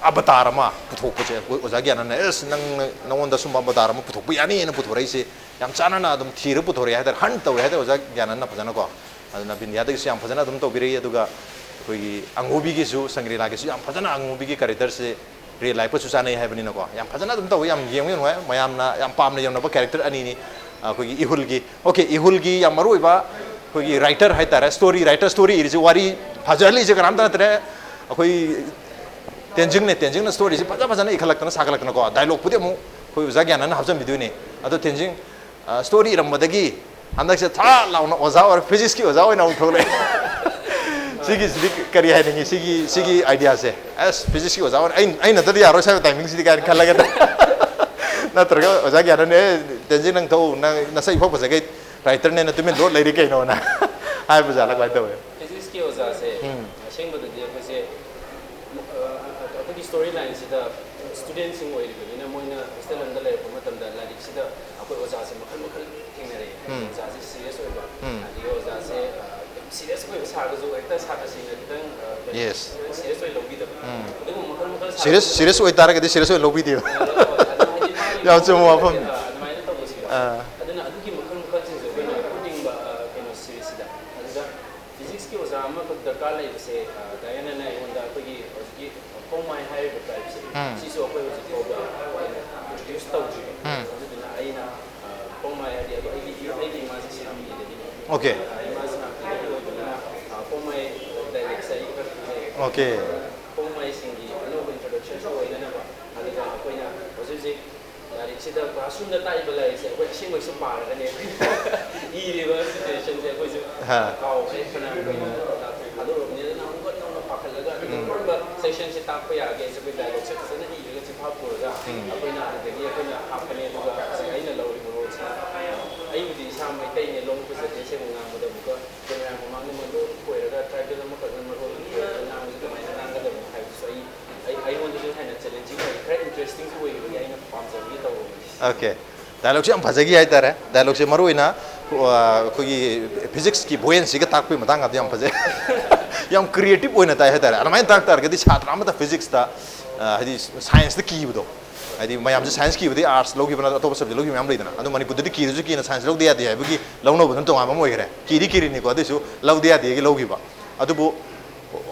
ꯑꯕꯇꯥꯔ ꯑꯃ ꯄꯨꯊꯣꯛꯄꯁꯦ ꯑꯩꯈꯣꯏ ꯑꯣꯖꯥ ꯒ꯭ꯌꯥꯅꯟꯅ, "ꯑꯦꯁ, ꯅꯪ, ꯅꯪꯉꯣꯟꯗ ꯁꯨꯝꯕ ꯑꯕꯇꯥꯔ ꯑꯃ ꯄꯨꯊꯣꯛꯄ ꯌꯥꯅꯤꯅ ꯄꯨꯊꯣꯔꯛꯏꯁꯦ ꯌꯥꯝ ꯆꯥꯅꯅ ꯑꯗꯨꯝ ꯊꯤꯔ ꯄꯨꯊꯣꯔꯛꯑꯦ" ꯍꯥꯏꯇꯥꯔꯦ, ꯍꯟ ꯇꯧꯋꯦ ꯍꯥꯏꯇꯥꯔꯦ ꯑꯣꯖꯥ ꯒ꯭ꯌꯥꯅꯟꯅ ꯐꯖꯅꯀꯣ꯫ ꯑꯗꯨꯅ ꯕꯤꯟꯗꯤꯌꯥꯗꯒꯤꯁꯨ ꯌꯥꯝ ꯐꯖꯅ ꯑꯗꯨꯝ ꯇꯧꯕꯤꯔꯛꯏ꯫ ꯑꯗꯨꯒ ꯑꯩꯈꯣꯏꯒꯤ ꯑꯉꯣꯕꯤꯒꯤꯁꯨ, ꯁꯪꯒ꯭ꯔꯤꯂꯥꯒꯤꯁꯨ ꯌꯥꯝ ꯐꯖꯅ ꯑꯉꯣꯕꯤꯒꯤ ꯀꯦꯔꯦꯛꯇꯔꯁꯦ ꯔꯤꯌꯦꯜ ꯂꯥꯏꯐꯀꯁꯨ ꯆꯥꯅꯩ ꯍꯥꯏꯕꯅꯤꯅꯀꯣ, ꯌꯥꯝ ꯐꯖꯅ ꯑꯗꯨꯝ ꯇꯧꯋꯤ, ꯌꯥꯝ ꯌꯦꯡꯕ ꯅꯨꯡꯉꯥꯏ, ꯃꯌꯥꯝꯅ ꯌꯥꯝ ꯄꯥꯝꯅ ꯌꯦꯡꯅꯕ ꯀꯦꯔꯦꯛꯇꯔ ꯑꯅꯤꯅꯤ꯫ ꯑꯩꯈꯣꯏꯒꯤ ꯏꯍꯨꯜꯒꯤ, ꯑꯣꯀꯦ, ꯏꯍꯨꯜꯒꯤ ꯌꯥꯝ ꯃꯔꯨ ꯑꯣꯏꯕ ꯑꯩꯈꯣꯏꯒꯤ ꯔꯥꯏꯇꯔ ꯍꯥꯏꯇꯥꯔꯦ, ꯁ꯭ꯇꯣꯔꯤ ꯔꯥꯏꯇꯔ, ꯁ꯭ꯇꯣꯔꯤ ꯏꯔꯤꯁꯦ, ꯋꯥꯔꯤ ꯐꯖꯍꯜꯂꯤꯁꯦ ꯀꯅꯥꯝꯇ ꯅꯠꯇ꯭ꯔꯦ, ꯑꯩꯈꯣꯏ ꯇꯦꯟꯖꯤꯡꯅꯦ꯫ ꯇꯦꯟꯖꯤꯡꯅ ꯁ꯭ꯇꯣꯔꯤꯁꯦ ꯐꯖ ꯐꯖꯅ ꯏꯈꯠꯂꯛꯇꯅ ꯁꯥꯒꯠꯂꯛꯇꯅꯀꯣ, ꯗꯥꯏꯂꯣꯛꯄꯨꯗꯤ ꯑꯃꯨꯛ ꯑꯩꯈꯣꯏ ꯑꯣꯖꯥ ꯒ꯭ꯌꯥꯅꯟꯅ ꯍꯥꯞꯆꯤꯟꯕꯤꯗꯣꯏꯅꯤ꯫ ꯑꯗꯣ ꯇꯦꯟꯖꯤꯡ, ꯑ, ꯁ꯭ꯇꯣꯔꯤ ꯏꯔꯝꯕꯗꯒꯤ ꯍꯟꯗꯛꯁꯦ ꯊꯥ ꯂꯥꯎꯅ ꯑꯣꯖꯥ ꯑꯣꯏꯔ, ꯐꯤꯖꯤꯛꯁꯀꯤ ꯑꯣꯖꯥ ꯑꯣꯏꯅ ꯑꯃꯨꯛ ꯊꯣꯛꯂꯛꯑꯦ꯫ ꯁꯤꯒꯤꯁꯤꯗꯤ ꯀꯔꯤ ꯍꯥꯏꯅꯤꯡꯉꯤ, ꯁꯤꯒꯤ, ꯁꯤꯒꯤ ꯑꯥꯏꯗꯤꯌꯥꯁꯦ? ꯑꯁ, ꯐꯤꯖꯤꯛꯁꯀꯤ ꯑꯣꯖꯥ ꯑꯣꯏꯅ ꯑꯩ, ꯑꯩ ꯅꯠꯇꯗꯤ ꯌꯥꯔꯣꯏ ꯁ꯭ꯋꯥꯏ ꯇꯥꯏꯃꯤꯡꯁꯤꯗꯤ ꯀꯥꯏꯅ ꯈꯜꯂꯒ꯫ ꯅꯠꯇ꯭ꯔꯒ ꯑꯣꯖꯥ ꯒ꯭ꯌꯥꯅꯟꯅ, "ꯑꯦ, ꯇꯦꯟꯖꯤꯡ, ꯅꯪ ꯊꯣꯛꯎ, ꯅꯪ ꯅꯁꯛ ꯏꯐ ꯐꯖꯈꯩ ꯔꯥꯏꯇꯔꯅꯦꯅ ꯇꯨꯃꯤꯟ ꯂꯣꯠ ꯂꯩꯔꯤ ꯀꯩꯅꯣꯅ" ꯍꯥꯏꯕ ꯖꯥꯠꯂ ꯀꯃꯥꯏꯅ ꯇꯧꯋꯦ? ꯐꯤꯖꯤꯛꯁꯀꯤ ꯑꯣꯖꯥꯁꯦ ꯎꯝ꯫ ꯑꯁꯦꯡꯕꯗꯗꯤ ꯑꯩꯈꯣꯏꯁꯦ, ꯑ, ꯑꯩꯈꯣꯏꯒꯤ ꯁ꯭ꯇꯣꯔꯤ ꯂꯥꯏꯟꯁꯤꯗ ꯁ꯭ꯇꯨꯗꯦꯟꯁꯤꯡ ꯑꯣꯏꯔꯤꯕꯅꯤꯅ ꯃꯣꯏꯅ ꯍꯣꯁꯇꯦꯜ ꯑꯃꯗ ꯂꯩꯔꯛꯄ ꯃꯇꯝꯗ ꯂꯥꯏꯔꯤꯛꯁꯤꯗ ꯑꯩꯈꯣꯏ ꯑꯣꯖꯥꯁꯦ ꯃꯈꯜ ꯃꯈꯜ ꯊꯦꯡꯅꯔꯛꯑꯦ꯫ ꯎꯝ꯫ ꯑꯣꯖꯥꯁꯦ ꯁꯤꯔꯤꯌꯁ ꯑꯣꯏꯕ, ꯎꯝ꯫ ꯑꯗꯒꯤ ꯑꯣꯖꯥꯁꯦ, ꯑ, ꯌꯥꯝ ꯁꯤꯔꯤꯌꯁ ꯑꯣꯏꯕ ꯁꯥꯔꯒꯁꯨ ꯍꯦꯛꯇ ꯁꯥꯇ꯭ꯔꯁꯤꯡꯅ ꯈꯤꯇꯪ, ꯑ, ꯀꯩꯅꯣ, ꯌꯦꯁ꯫ ꯈꯤꯇꯪ ꯁꯤꯔꯤꯌꯁ ꯑꯣꯏꯅ ꯂꯧꯕꯤꯗꯕ꯫ ꯎꯝ꯫ ꯑꯗꯨꯒꯨꯝꯕ ꯃꯈꯜ ꯃꯈꯜ ꯁꯤꯔꯤꯌꯁ, ꯁꯤꯔꯤꯌꯁ ꯑꯣꯏꯇꯥꯔꯒꯗꯤ ꯁꯤꯔꯤꯌꯁ ꯑꯣꯏꯅ ꯂꯧꯕꯤꯗꯦꯕ꯫ ꯑꯗꯨꯃꯥꯏꯅ ꯌꯥꯝ ꯆꯨꯝꯕ ꯋꯥꯐꯝ꯫ ꯑꯗꯨꯃꯥꯏꯅ ꯇꯧꯕꯁꯤꯀꯣ꯫ ꯑꯥ꯫ ꯑꯗꯨꯅ ꯑꯗꯨꯒꯤ ꯃꯈꯜ ꯃꯈꯜꯁꯤꯡꯁꯦ ꯑꯩꯈꯣꯏꯅ ꯎꯠꯅꯤꯡꯕ, ꯑ, ꯀꯩꯅꯣ, ꯁꯤꯔꯤꯁꯁꯤꯗ꯫ ꯑꯗꯨꯗ ꯐꯤꯖꯤꯛꯁꯀꯤ ꯑꯣꯖꯥ ꯑꯃꯈꯛ ꯗꯔꯀꯥꯔ ꯂꯩꯕꯁꯦ, ꯑ, ꯗꯥꯏꯌꯥꯅꯅ ꯑꯩꯉꯣꯟꯗ ꯑꯩꯈꯣꯏꯒꯤ ꯍꯧꯖꯤꯛꯀꯤ ꯄꯣꯡꯃꯥꯏ ꯍꯥꯏꯔꯤꯕ ꯇ꯭ꯔꯥꯏꯕꯁꯦ, ꯎꯝ꯫ ꯁꯤꯁꯨ ꯑꯩꯈꯣꯏ ꯍꯧꯖꯤꯛ ꯐꯥꯎꯕ ꯏꯟꯇ꯭ꯔꯣꯗ꯭ꯌꯨꯁ ꯇꯧꯗ꯭ꯔꯤꯕ꯫ ꯎꯝ꯫ ꯑꯗꯨꯗꯨꯅ ꯑꯩꯅ, ꯑ, ꯄꯣꯡꯃꯥꯏ ꯍꯥꯏꯗꯤ ꯑꯗꯣ ꯑꯩꯒꯤ, ꯑꯩꯒꯤ ꯏꯃꯥꯁꯦ ꯁꯦꯅꯥꯄꯇꯤꯗꯒꯤꯅꯦ꯫ ꯑꯣꯀꯦ꯫ ꯑ, ꯏꯃꯥ ꯁꯦꯅꯥꯄꯇꯤꯗꯒꯤ Okay. ꯄꯣꯡꯃꯩꯁꯤꯡꯒꯤ ꯑꯅꯧꯕ introduction ꯁꯨ ꯑꯣꯏꯅꯅꯕ, ꯑꯗꯨꯒ ꯑꯩꯈꯣꯏꯅ ꯍꯧꯖꯤꯛ ꯍꯧꯖꯤꯛ ꯂꯥꯏꯔꯤꯛꯁꯤꯗ classroom ꯗ ꯇꯥꯛꯏꯕ ꯂꯥꯏꯔꯤꯛꯁꯦ ꯑꯩꯈꯣꯏ ꯑꯁꯦꯡꯕꯩꯁꯨ ꯄꯥꯔꯒꯅꯦ ꯏꯔꯤꯕ situation ꯁꯦ ꯑꯩꯈꯣꯏꯁꯨ ꯍꯥ. ꯀꯥꯎꯈ꯭ꯔꯦ꯫ ꯐꯅ ꯑꯩꯈꯣꯏꯅ ꯊꯥꯗꯣꯔꯛꯑꯕꯅꯤꯅ ꯅꯧꯅ ꯅꯧꯅ ꯄꯥꯈꯠꯂꯒ ꯑꯗꯨꯒ ꯀꯔꯝꯕ section ꯁꯦ ꯇꯥꯛꯄ ꯌꯥꯒꯦ ꯍꯥꯏꯁꯦ ꯑꯩꯈꯣꯏ dialogue ꯁꯦ ꯐꯖꯅ ꯏꯔꯒ ꯆꯤꯟꯐꯥ ꯄꯨꯔꯒ ꯑꯩꯈꯣꯏꯅ ꯑꯗꯨꯗꯒꯤ ꯑꯩꯈꯣꯏꯅ ꯍꯥꯞꯄꯅꯦ꯫ ꯑꯗꯨꯒ ꯍꯧꯖꯤꯛ ꯑꯩꯅ ꯂꯧꯔꯤꯕ role ꯁꯤꯅ, ꯑꯩꯕꯨꯗꯤ ꯏꯁꯥ ꯃꯩꯇꯩꯅꯦ, ꯂꯣꯟ ꯐꯖꯗꯦ, ꯑꯁꯦꯡꯕ ꯉꯥꯡꯕꯗ ꯑꯃꯨꯛꯀ camera ꯃꯃꯥꯡꯗ ꯃꯔꯣꯟ ꯈꯣꯏꯔꯒ tribal ꯑꯃꯈꯛꯅ ꯃꯔꯣꯟ ꯈꯣꯏꯔꯒ ꯉꯥꯡꯕꯁꯤ ꯀꯃꯥꯏꯅ ꯉꯥꯡꯒꯗꯕꯅꯣ ꯍꯥꯏꯕꯗꯨꯁꯨ ꯑꯩ ꯑꯩ ꯑꯩꯉꯣꯟꯗꯁꯨ ꯍꯦꯟꯅ challenging ꯑꯣꯏ, ꯈꯔ interesting ꯁꯨ ꯑꯣꯏꯈꯤꯕꯒꯤ ꯑꯩꯅ ꯄꯥꯝꯖꯕꯒꯤ ꯇꯧꯕꯅꯤ꯫ Okay. Dialogue ꯁꯦ ꯌꯥꯝ ꯐꯖꯈꯤ ꯍꯥꯏꯇꯥꯔꯦ꯫ Dialogue ꯁꯦ ꯃꯔꯨ ꯑꯣꯏꯅ ꯑ, ꯑꯩꯈꯣꯏꯒꯤ physics ꯀꯤ buoyancy ꯒ ꯇꯥꯛꯄꯒꯤ ꯃꯇꯥꯡ ꯑꯗꯨ ꯌꯥꯝ ꯐꯖꯩ꯫ ꯌꯥꯝ creative ꯑꯣꯏꯅ ꯇꯥꯏ ꯍꯥꯏꯇꯥꯔꯦ꯫ ꯑꯗꯨꯃꯥꯏꯅ ꯇꯥꯛ ꯇꯥꯔꯒꯗꯤ ꯁꯥꯇ꯭ꯔ ꯑꯃꯠꯇ physics ꯇ, ꯑ, ꯍꯥꯏꯗꯤ science ꯇ ꯀꯤꯕꯗꯣ, ꯍꯥꯏꯗꯤ ꯃꯌꯥꯝꯁꯦ science ꯀꯤꯕꯗꯤ arts ꯂꯧꯈꯤꯕ ꯅꯠꯇ꯭ꯔꯒ ꯑꯇꯣꯞꯄ subject ꯂꯧꯈꯤꯕ ꯃꯌꯥꯝ ꯂꯩꯗꯅ, ꯑꯗꯨ ꯃꯅꯤꯄꯨꯔꯗꯗꯤ ꯀꯤꯔꯁꯨ ꯀꯤꯅ science ꯂꯧꯗ ꯌꯥꯗꯦ ꯍꯥꯏꯕꯒꯤ ꯂꯧꯅꯕꯗꯨꯅ ꯇꯣꯉꯥꯟꯕ ꯑꯃ ꯑꯣꯏꯈ꯭ꯔꯦ꯫ ꯀꯤꯗꯤ ꯀꯤꯔꯤꯅꯤꯀꯣ, ꯑꯗꯨꯏꯁꯨ ꯂꯧꯗ ꯌꯥꯗꯦꯒꯤ ꯂꯧꯈꯤꯕ꯫ ꯑꯗꯨꯕꯨ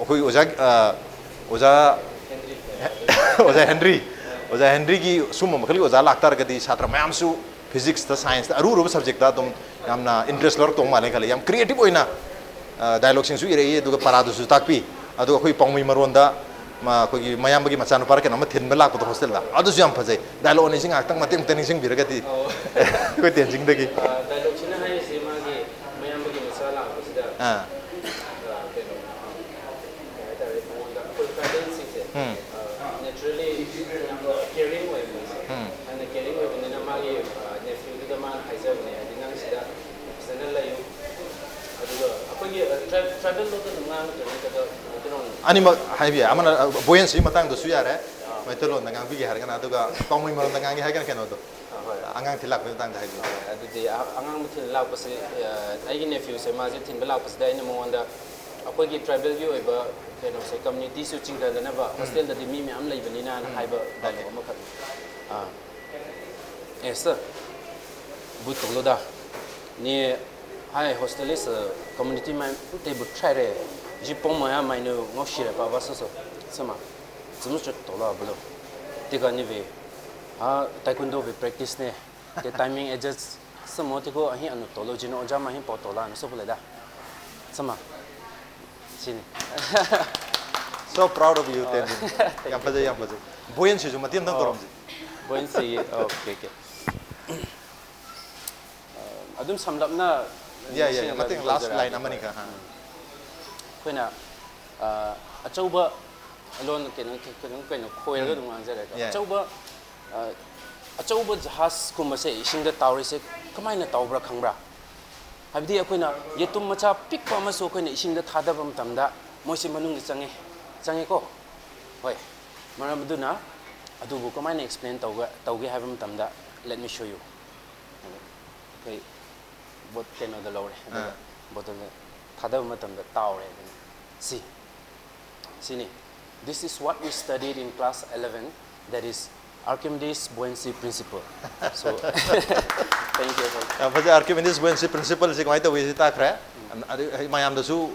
ꯑꯩꯈꯣꯏ ꯑꯣꯖꯥ, ꯑ, ꯑꯣꯖꯥ ꯑꯣꯖꯥ ꯍꯦꯟꯔꯤ, ꯑꯣꯖꯥ ꯍꯦꯟꯔꯤꯒꯤ ꯁꯨꯝꯕ ꯃꯈꯜꯒꯤ ꯑꯣꯖꯥ ꯂꯥꯛꯇꯥꯔꯒꯗꯤ ꯁꯥꯇ꯭ꯔ ꯃꯌꯥꯝꯁꯨ physics ꯇ, science ꯇ, ꯑꯔꯨ ꯑꯔꯨꯕ subject ꯇ ꯑꯗꯨꯝ ꯌꯥꯝꯅ interest ꯂꯧꯔꯛꯇꯧ ꯃꯥꯜꯂꯦ ꯈꯜꯂꯦ꯫ ꯌꯥꯝ creative ꯑꯣꯏꯅ, ꯑ, dialogue ꯁꯤꯡꯁꯨ ꯏꯔꯛꯏ, ꯑꯗꯨꯒ ꯄꯔꯥꯗꯨꯁꯨ ꯇꯥꯛꯄꯤ꯫ ꯑꯗꯨꯒ ꯑꯩꯈꯣꯏ ꯄꯥꯎꯃꯩ ꯃꯔꯣꯟꯗ, ꯃ-, ꯑꯩꯈꯣꯏꯒꯤ ꯃꯌꯥꯝꯕꯒꯤ ꯃꯆꯥꯅꯨꯄꯥꯔ ꯀꯩꯅꯣꯝꯃ ꯊꯤꯟꯕ ꯂꯥꯛꯄꯗꯣ hostel ꯗ, ꯑꯗꯨꯁꯨ ꯌꯥꯝ ꯐꯖꯩ꯫ Dialogue ꯑꯅꯤꯁꯤ ꯉꯥꯏꯍꯥꯛꯇꯪ ꯃꯇꯦꯛ ꯃꯇꯦꯛ ꯅꯤꯡꯁꯤꯡꯕꯤꯔꯒꯗꯤ꯫ ꯑꯩꯈꯣꯏ ꯇꯦꯟꯖꯤꯡꯗꯒꯤ꯫ ꯑ, dialogue ꯁꯤꯅ ꯍꯥꯏꯔꯤꯁꯦ ꯃꯥꯒꯤ ꯃꯌꯥꯝꯕꯒꯤ ꯃꯆꯥ ꯂꯥꯛꯄꯁꯤꯗ, ꯑꯥ꯫ ꯑ, ꯀꯩꯅꯣ, ꯀꯩ ꯍꯥꯏꯇꯥꯔꯦ, ꯃꯉꯣꯟꯗ ꯑꯩꯈꯣꯏ tribal ꯁꯤꯡꯁꯦ, ꯎꯝ꯫ ꯑ, naturally ꯌꯥꯝꯅ caring ꯑꯣꯏꯕꯅꯦ꯫ ꯎꯝ꯫ ꯌꯥꯝꯅ caring ꯑꯣꯏꯕꯅꯤꯅ ꯃꯥꯒꯤ, ꯑ, nephew ꯗꯨꯗ ꯃꯥꯅ ꯍꯥꯏꯖꯕꯅꯦ, ꯍꯥꯏꯗꯤ ꯅꯪ ꯁꯤꯗ ꯐꯖꯅ ꯂꯩꯌꯨ꯫ ꯑꯗꯨꯒ ꯑꯩꯈꯣꯏꯒꯤ, ꯑ, tri-, tribal ꯂꯣꯟꯗ ꯑꯗꯨꯝ ꯉꯥꯡꯒꯗ꯭ꯔꯥ ꯅꯠꯇ꯭ꯔꯒ ꯃꯩꯇꯩꯂꯣꯟ? ꯑꯅꯤꯃꯛ ꯍꯥꯏꯕ ꯌꯥꯏ꯫ ꯑꯃꯅ, ꯑ, buoyancy ꯒꯤ ꯃꯇꯥꯡꯗꯁꯨ ꯌꯥꯔꯦ, ꯃꯩꯇꯩꯂꯣꯟꯗ ꯉꯥꯡꯕꯤꯒꯦ ꯍꯥꯏꯔꯒꯅ, ꯑꯗꯨꯒ ꯄꯥꯎꯃꯩ ꯃꯔꯣꯟꯗ ꯉꯥꯡꯒꯦ ꯍꯥꯏꯔꯒꯅ ꯀꯩꯅꯣꯗꯣ, ꯑ, ꯍꯣꯏ꯫ ꯑꯉꯥꯡ ꯊꯤꯜ ꯂꯥꯛꯄꯒꯤ ꯃꯇꯥꯡꯗ ꯍꯥꯏꯕꯤꯌꯨ꯫ ꯍꯣꯏ, ꯑꯗꯨꯗꯤ ꯑ-, ꯑꯉꯥꯡ ꯊꯤꯟ ꯂꯥꯛꯄꯁꯦ, ꯑ, ꯑꯩꯒꯤ nephew ꯁꯦ ꯃꯥꯁꯦ ꯊꯤꯟꯕ ꯂꯥꯛꯄꯁꯤꯗ ꯑꯩꯅ ꯃꯉꯣꯟꯗ ꯑꯩꯈꯣꯏꯒꯤ tribal ꯒꯤ ꯑꯣꯏꯕ ꯀꯩꯅꯣꯁꯦ, community ꯁꯨ ꯆꯤꯡꯊꯅꯅꯕ hostel ꯗꯗꯤ ꯃꯤ ꯃꯌꯥꯝ ꯂꯩꯕꯅꯤꯅ ꯍꯥꯏꯅ ꯍꯥꯏꯕ dialogue ꯑꯃꯈꯛ꯫ ꯑꯥ꯫ ꯑꯦ sir, ꯕꯨꯠ ꯇꯧꯂꯣꯗ꯫ ꯅꯦ ꯍꯥꯏ hostel ꯂꯤꯁ community ꯃꯌꯥꯝ ꯇꯦꯕꯨ ꯇ꯭ꯔꯥꯏꯔꯦ꯫ ꯖꯤ ꯄꯣꯝ ꯃꯌꯥꯝ ꯃꯥꯏꯅ ꯉꯥꯎꯁꯤꯔꯦ ꯄꯥꯕ ꯁꯣꯁꯣ꯫ ꯁꯃ꯫ ꯆꯨꯝꯅ ꯆꯠ ꯇꯧꯂꯣ ꯕꯨꯂꯣ꯫ ꯇꯤꯒ ꯅꯤꯕꯤ꯫ ꯍꯥ, taekwondo ꯕꯤ practice ꯅꯦ꯫ ꯇꯦ timing adjust ꯁꯃꯣ ꯇꯤꯀꯣ ꯑꯍꯤꯡ ꯑꯅꯨ ꯇꯣꯂꯣ ꯖꯤꯅ ꯑꯣꯖꯥ ꯃꯍꯤꯡ ꯄꯥꯎ ꯇꯣꯂꯥ ꯑꯅ ꯁꯣꯄ ꯂꯩꯗ꯫ ꯁꯃ꯫ ꯁꯤꯅꯤ꯫ So proud of you, Tenzin. ꯌꯥꯝ ꯐꯖꯩ, ꯌꯥꯝ ꯐꯖꯩ. ꯕꯣꯌꯦꯟꯁꯤꯁꯨ ꯃꯇꯦꯛ ꯑꯃꯇꯪ ꯇꯧꯔꯝꯁꯤ. ꯕꯣꯌꯦꯟꯁꯤ, ꯑꯣꯀꯦ, ꯑꯣꯀꯦ. ꯑꯗꯨꯝ ꯁꯝꯂꯞꯅ ꯌꯥꯏ, ꯌꯥꯏ, ꯌꯥꯏ. ꯃꯇꯦꯛ ꯂꯥꯁ ꯂꯥꯏꯟ ꯑꯃꯅꯤ ꯈꯛ. ꯑꯩꯈꯣꯏꯅ ꯑꯆꯧꯕ ꯂꯣꯟ ꯀꯩꯅꯣ ꯀꯩꯅꯣ ꯀꯩꯅꯣ ꯈꯣꯏꯔꯒ ꯑꯗꯨꯝ ꯉꯥꯡꯖꯔꯦꯀꯣ. ꯑꯆꯧꯕ ꯑꯆꯧꯕ ꯖꯍꯥꯖꯀꯨꯝꯕꯁꯦ ꯏꯁꯤꯡꯗ ꯇꯥꯎꯔꯤꯁꯦ ꯀꯃꯥꯏꯅ ꯇꯧꯕ꯭ꯔꯥ ꯈꯪꯕ꯭ꯔꯥ? ꯍꯥꯏꯕꯗꯤ ꯑꯩꯈꯣꯏꯅ ꯌꯦꯇꯨꯝ ꯃꯆꯥ ꯄꯤꯛꯄ ꯑꯃꯁꯨ ꯑꯩꯈꯣꯏꯅ ꯏꯁꯤꯡꯗ ꯊꯥꯗꯕ ꯃꯇꯝꯗ ꯃꯣꯏꯁꯦ ꯃꯅꯨꯡꯗ ꯆꯪꯉꯦ, ꯆꯪꯉꯦꯀꯣ? ꯍꯣꯏ. ꯃꯔꯝ ꯑꯗꯨꯅ ꯑꯗꯨꯕꯨ ꯀꯃꯥꯏꯅ ꯑꯦꯛꯁꯄ꯭ꯂꯦꯟ ꯇꯧꯒꯦ ꯇꯧꯒꯦ ꯍꯥꯏꯕ ꯃꯇꯝꯗ, let me show you. ꯑꯩꯈꯣꯏ ꯕꯣꯠ ꯀꯩꯅꯣꯗ ꯂꯧꯔꯦ, ꯑꯗꯨꯒ ꯕꯣꯇꯜꯗ ꯊꯥꯗꯕ ꯃꯇꯝꯗ ꯇꯥꯎꯔꯦ ꯑꯗꯨꯅ. ꯁꯤ ꯁꯤꯅꯤ. This is what we studied in class eleven, that is Archimedes buoyancy principle. So, thank you. ꯌꯥꯝ ꯐꯖꯩ. Archimedes buoyancy principleꯁꯤ ꯀꯃꯥꯏꯅ ꯇꯧꯏ ꯁꯤ ꯇꯥꯛꯈ꯭ꯔꯦ. ꯑꯗꯨ ꯃꯌꯥꯝꯗꯁꯨ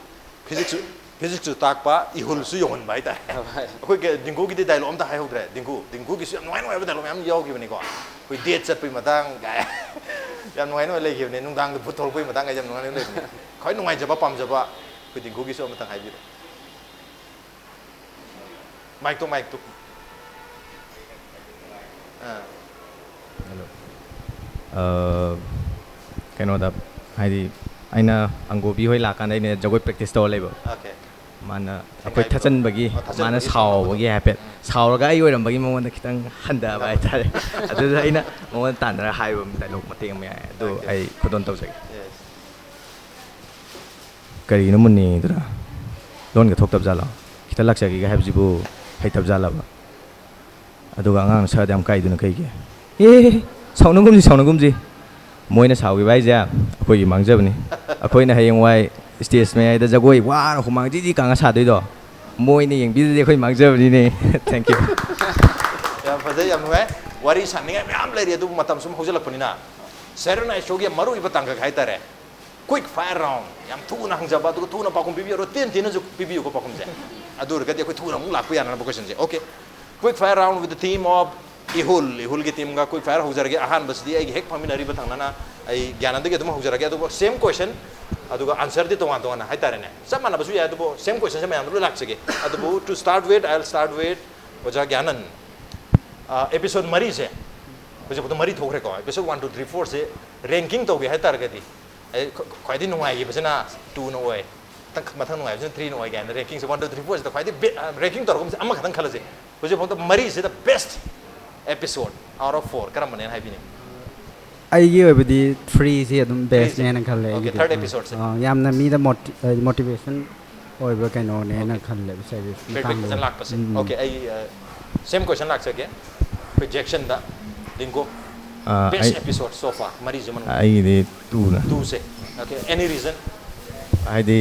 ꯐꯤꯖꯤꯛꯁꯁꯨ ꯐꯤꯖꯤꯛꯁꯁꯨ ꯇꯥꯛꯄ, ꯏꯍꯨꯜꯁꯨ ꯌꯧꯍꯟꯕ ꯍꯥꯏꯇꯥꯔꯦ. ꯑꯩꯈꯣꯏ ꯗꯤꯡꯀꯨꯒꯤꯗꯤ ꯗꯥꯏꯂꯣꯛ ꯑꯝꯇ ꯍꯥꯏꯍꯧꯗ꯭ꯔꯦ. ꯗꯤꯡꯀꯨ ꯗꯤꯡꯀꯨꯒꯤꯁꯨ ꯌꯥꯝ ꯅꯨꯡꯉꯥꯏ ꯅꯨꯡꯉꯥꯏꯕ ꯗꯥꯏꯂꯣꯛ ꯃꯌꯥꯝ ꯌꯥꯎꯈꯤꯕꯅꯤꯀꯣ. ꯑꯩꯈꯣꯏ ꯗꯦꯠ ꯆꯠꯄꯒꯤ ꯃꯇꯥꯡ ꯀꯥꯏ ꯌꯥꯝ ꯅꯨꯡꯉꯥꯏ ꯅꯨꯡꯉꯥꯏ ꯂꯩꯈꯤꯕꯅꯦ. ꯅꯨꯡꯗꯥꯡꯗ ꯚꯨꯠ ꯊꯣꯛꯂꯛꯄꯒꯤ ꯃꯇꯥꯡ ꯀꯥꯏꯁꯦ ꯌꯥꯝ ꯅꯨꯡꯉꯥꯏ ꯅꯨꯡꯉꯥꯏ ꯂꯩꯕꯅꯦ. ꯈ꯭ꯋꯥꯏ ꯅꯨꯡꯉꯥꯏꯖꯕ ꯄꯥꯝꯖꯕ ꯑꯩꯈꯣꯏ ꯗꯤꯡꯀꯨꯒꯤꯁꯨ ꯑꯃꯇꯪ ꯍꯥꯏꯕꯤꯔꯣ. ꯃꯥꯏꯛꯇꯣ ꯃꯥꯏꯛꯇꯣ. ꯑꯥ. ꯀꯩꯅꯣꯗ ꯍꯥꯏꯗꯤ ꯑꯩꯅ ꯑꯪꯒꯣꯕꯤ ꯍꯣꯏ ꯂꯥꯛꯀꯥꯟꯗ ꯑꯩꯅ ꯖꯒꯣꯏ ꯄ꯭ꯔꯦꯛꯇꯤꯁ ꯇꯧꯔ ꯂꯩꯕ. ꯑꯣꯀꯦ. ꯃꯥꯅ ꯑꯩꯈꯣꯏ ꯊꯠꯆꯟꯕꯒꯤ, ꯃꯥꯅ ꯁꯥꯎꯕꯒꯤ ꯍꯥꯏꯐꯦꯠ ꯁꯥꯎꯔꯒ ꯑꯩ ꯑꯣꯏꯔꯝꯕꯒꯤ ꯃꯉꯣꯟꯗ ꯈꯤꯇꯪ ꯍꯟꯊꯕ ꯍꯥꯏꯇꯥꯔꯦ. ꯑꯗꯨꯗ ꯑꯩꯅ ꯃꯉꯣꯟꯗ ꯇꯥꯟꯅꯔꯒ ꯍꯥꯏꯕ ꯗꯥꯏꯂꯣꯛ ꯃꯇꯦꯛ ꯑꯃ ꯌꯥꯏ, ꯑꯗꯨ ꯑꯩ ꯈꯨꯗꯣꯜ ꯇꯧꯖꯒꯦ. ꯀꯔꯤꯒꯤꯅꯣ ꯃꯨꯟꯅ ꯌꯦꯡꯉꯤꯗꯨꯅ? ꯂꯣꯟꯒ ꯊꯣꯛꯇꯕ ꯖꯥꯠꯂꯣ? ꯈꯤꯇ ꯂꯥꯛꯆꯒꯦꯒ ꯍꯥꯏꯕꯁꯤꯕꯨ ꯍꯩꯇꯕ ꯖꯥꯠꯂꯕ? ꯑꯗꯨꯒ ꯑꯉꯥꯡꯅ ꯁꯛꯑꯗꯤ ꯌꯥꯝ ꯀꯥꯏꯗꯨꯅ ꯀꯩꯒꯤ? ꯑꯦ, ꯁꯥꯎꯅꯒꯨꯝꯁꯤ, ꯁꯥꯎꯅꯒꯨꯝꯁꯤ. ꯃꯣꯏꯅ ꯁꯥꯎꯈꯤꯕ ꯍꯥꯏꯁꯦ ꯑꯩꯈꯣꯏꯒꯤ ꯃꯥꯡꯖꯕꯅꯤ. ꯑꯩꯈꯣꯏꯅ ꯍꯌꯦꯡꯋꯥꯏ ꯁ꯭ꯇꯦꯖ ꯃꯌꯥꯏꯗ ꯖꯒꯣꯏ ꯋꯥꯅ ꯍꯨꯃꯥꯡ ꯖꯤꯖꯤ ꯀꯥꯡꯉ ꯁꯥꯗꯣꯏꯗꯣ ꯃꯣꯏꯅ ꯌꯦꯡꯕꯤꯗ꯭ꯔꯗꯤ ꯑꯩꯈꯣꯏ ꯃꯥꯡꯖꯕꯅꯤꯅꯦ. Thank you. ꯌꯥꯝ ꯐꯖꯩ, ꯌꯥꯝ ꯅꯨꯡꯉꯥꯏ. ꯋꯥꯔꯤ ꯁꯥꯟꯅꯤꯡꯉꯥꯏ ꯃꯌꯥꯝ ꯂꯩꯔꯤ, ꯑꯗꯨꯕꯨ ꯃꯇꯝ ꯁꯨꯝ ꯍꯧꯖꯤꯜꯂꯛꯄꯅꯤꯅ, ꯁꯦꯔꯦꯅꯥꯏ ꯁꯣꯒꯤ ꯃꯔꯨꯑꯣꯏꯕ ꯇꯥꯡꯀꯛ ꯍꯥꯏꯇꯥꯔꯦ, quick fire round, ꯌꯥꯝ ꯊꯨꯅ ꯍꯪꯖꯕ, ꯑꯗꯨꯒ ꯊꯨꯅ ꯄꯥꯎꯈꯨꯝ ꯄꯤꯕꯤꯌꯨ, ꯇꯦꯟ ꯇꯦꯟꯅꯁꯨ ꯄꯤꯕꯤꯌꯨꯀꯣ ꯄꯥꯎꯈꯨꯝꯁꯦ. ꯑꯗꯨ ꯑꯣꯏꯔꯒꯗꯤ ꯑꯩꯈꯣꯏ ꯊꯨꯅ ꯑꯃꯨꯛ ꯂꯥꯛꯄ ꯌꯥꯅꯅꯕ questionꯁꯦ. Okay, quick fire round with the team of ꯏꯍꯨꯜ, ꯏꯍꯨꯜꯒꯤ ꯇꯤꯝꯒ quick fire ꯍꯧꯖꯔꯒꯦ꯫ ꯑꯍꯥꯟꯕꯁꯤꯗꯤ ꯑꯩꯒꯤ ꯍꯦꯛ ꯐꯝꯃꯤꯟꯅꯔꯤꯕ ꯊꯪꯅꯅ ꯑꯩ ꯒ꯭ꯌꯥꯅꯟꯗꯒꯤ ꯑꯗꯨꯝ ꯍꯧꯖꯔꯒꯦ꯫ ꯑꯗꯨꯒ same question, ꯑꯗꯨꯒ answer ꯗꯤ ꯇꯣꯉꯥꯟ ꯇꯣꯉꯥꯟꯅ ꯍꯥꯏꯇꯥꯔꯦꯅꯦ꯫ ꯆꯞ ꯃꯥꯟꯅꯕꯁꯨ ꯌꯥꯏ, ꯑꯗꯨꯕꯨ same question ꯁꯦ ꯃꯌꯥꯝꯗ ꯂꯣꯏ ꯂꯥꯛꯆꯒꯦ꯫ ꯑꯗꯨꯕꯨ to start with, I'll start with ꯑꯣꯖꯥ ꯒ꯭ꯌꯥꯅꯟ꯫ ꯑ, episode ꯃꯔꯤꯁꯦ ꯍꯧꯖꯤꯛꯐꯥꯎꯗ ꯃꯔꯤ ꯊꯣꯛꯈ꯭ꯔꯦꯀꯣ꯫ Episode one, two, three, four ꯁꯦ ranking ꯇꯧꯒꯦ ꯍꯥꯏꯇꯥꯔꯒꯗꯤ, ꯑꯩ ꯈ꯭ꯋ-, ꯈ꯭ꯋꯥꯏꯗꯒꯤ ꯅꯨꯡꯉꯥꯏꯈꯤꯕꯁꯤꯅ two ꯅ ꯑꯣꯏ, ꯃꯊꯪ, ꯃꯊꯪ ꯅꯨꯡꯉꯥꯏꯕꯁꯤꯅ three ꯅ ꯑꯣꯏ ꯀꯥꯏꯅ ranking ꯁꯦ one, two, three, four ꯁꯤꯗ ꯈ꯭ꯋꯥꯏꯗꯒꯤ be-, ꯑ, ranking ꯇꯧꯔꯒꯨꯝꯁꯦ ꯑꯃꯈꯛꯇꯪ ꯈꯜꯂꯁꯦ꯫ ꯍꯧꯖꯤꯛꯐꯥꯎꯗ ꯃꯔꯤꯁꯤꯗ best episode out of four ꯀꯔꯝꯕꯅꯦꯅ ꯍꯥꯏꯕꯤꯅꯤꯡꯉꯤ? ꯑꯩꯒꯤ ꯑꯣꯏꯕꯗꯤ three ꯁꯤ ꯑꯗꯨꯝ best ꯅꯦꯅ ꯈꯜꯂꯦ꯫ Okay, ꯑꯩꯒꯤꯗꯤ꯫ Third episode ꯁꯦ꯫ ꯑ, ꯌꯥꯝꯅ ꯃꯤꯗ ꯃꯣꯇꯤ-, ꯑ, motivation ꯑꯣꯏꯕ ꯀꯩꯅꯣꯅꯦꯅ Okay. ꯈꯜꯂꯦꯕ ꯁꯤꯒꯤ feedback ꯃꯇꯥꯡꯗ꯫ ꯐꯖꯅ ꯂꯥꯛꯄꯁꯦ꯫ ꯎꯝ꯫ Okay, ꯑꯩ, ꯑ, same question ꯂꯥꯛꯆꯒꯦ꯫ ꯑꯩꯈꯣꯏ ꯖꯦꯛꯁꯟꯗ, ꯂꯤꯡꯒꯣ꯫ ꯑ, best ꯑꯩ episode so far, ꯃꯔꯤꯁꯤ ꯃꯅꯨꯡꯗ꯫ ꯑꯩꯒꯤꯗꯤ two ꯅ꯫ Two ꯁꯦ꯫ Okay, any reason? ꯍꯥꯏꯗꯤ,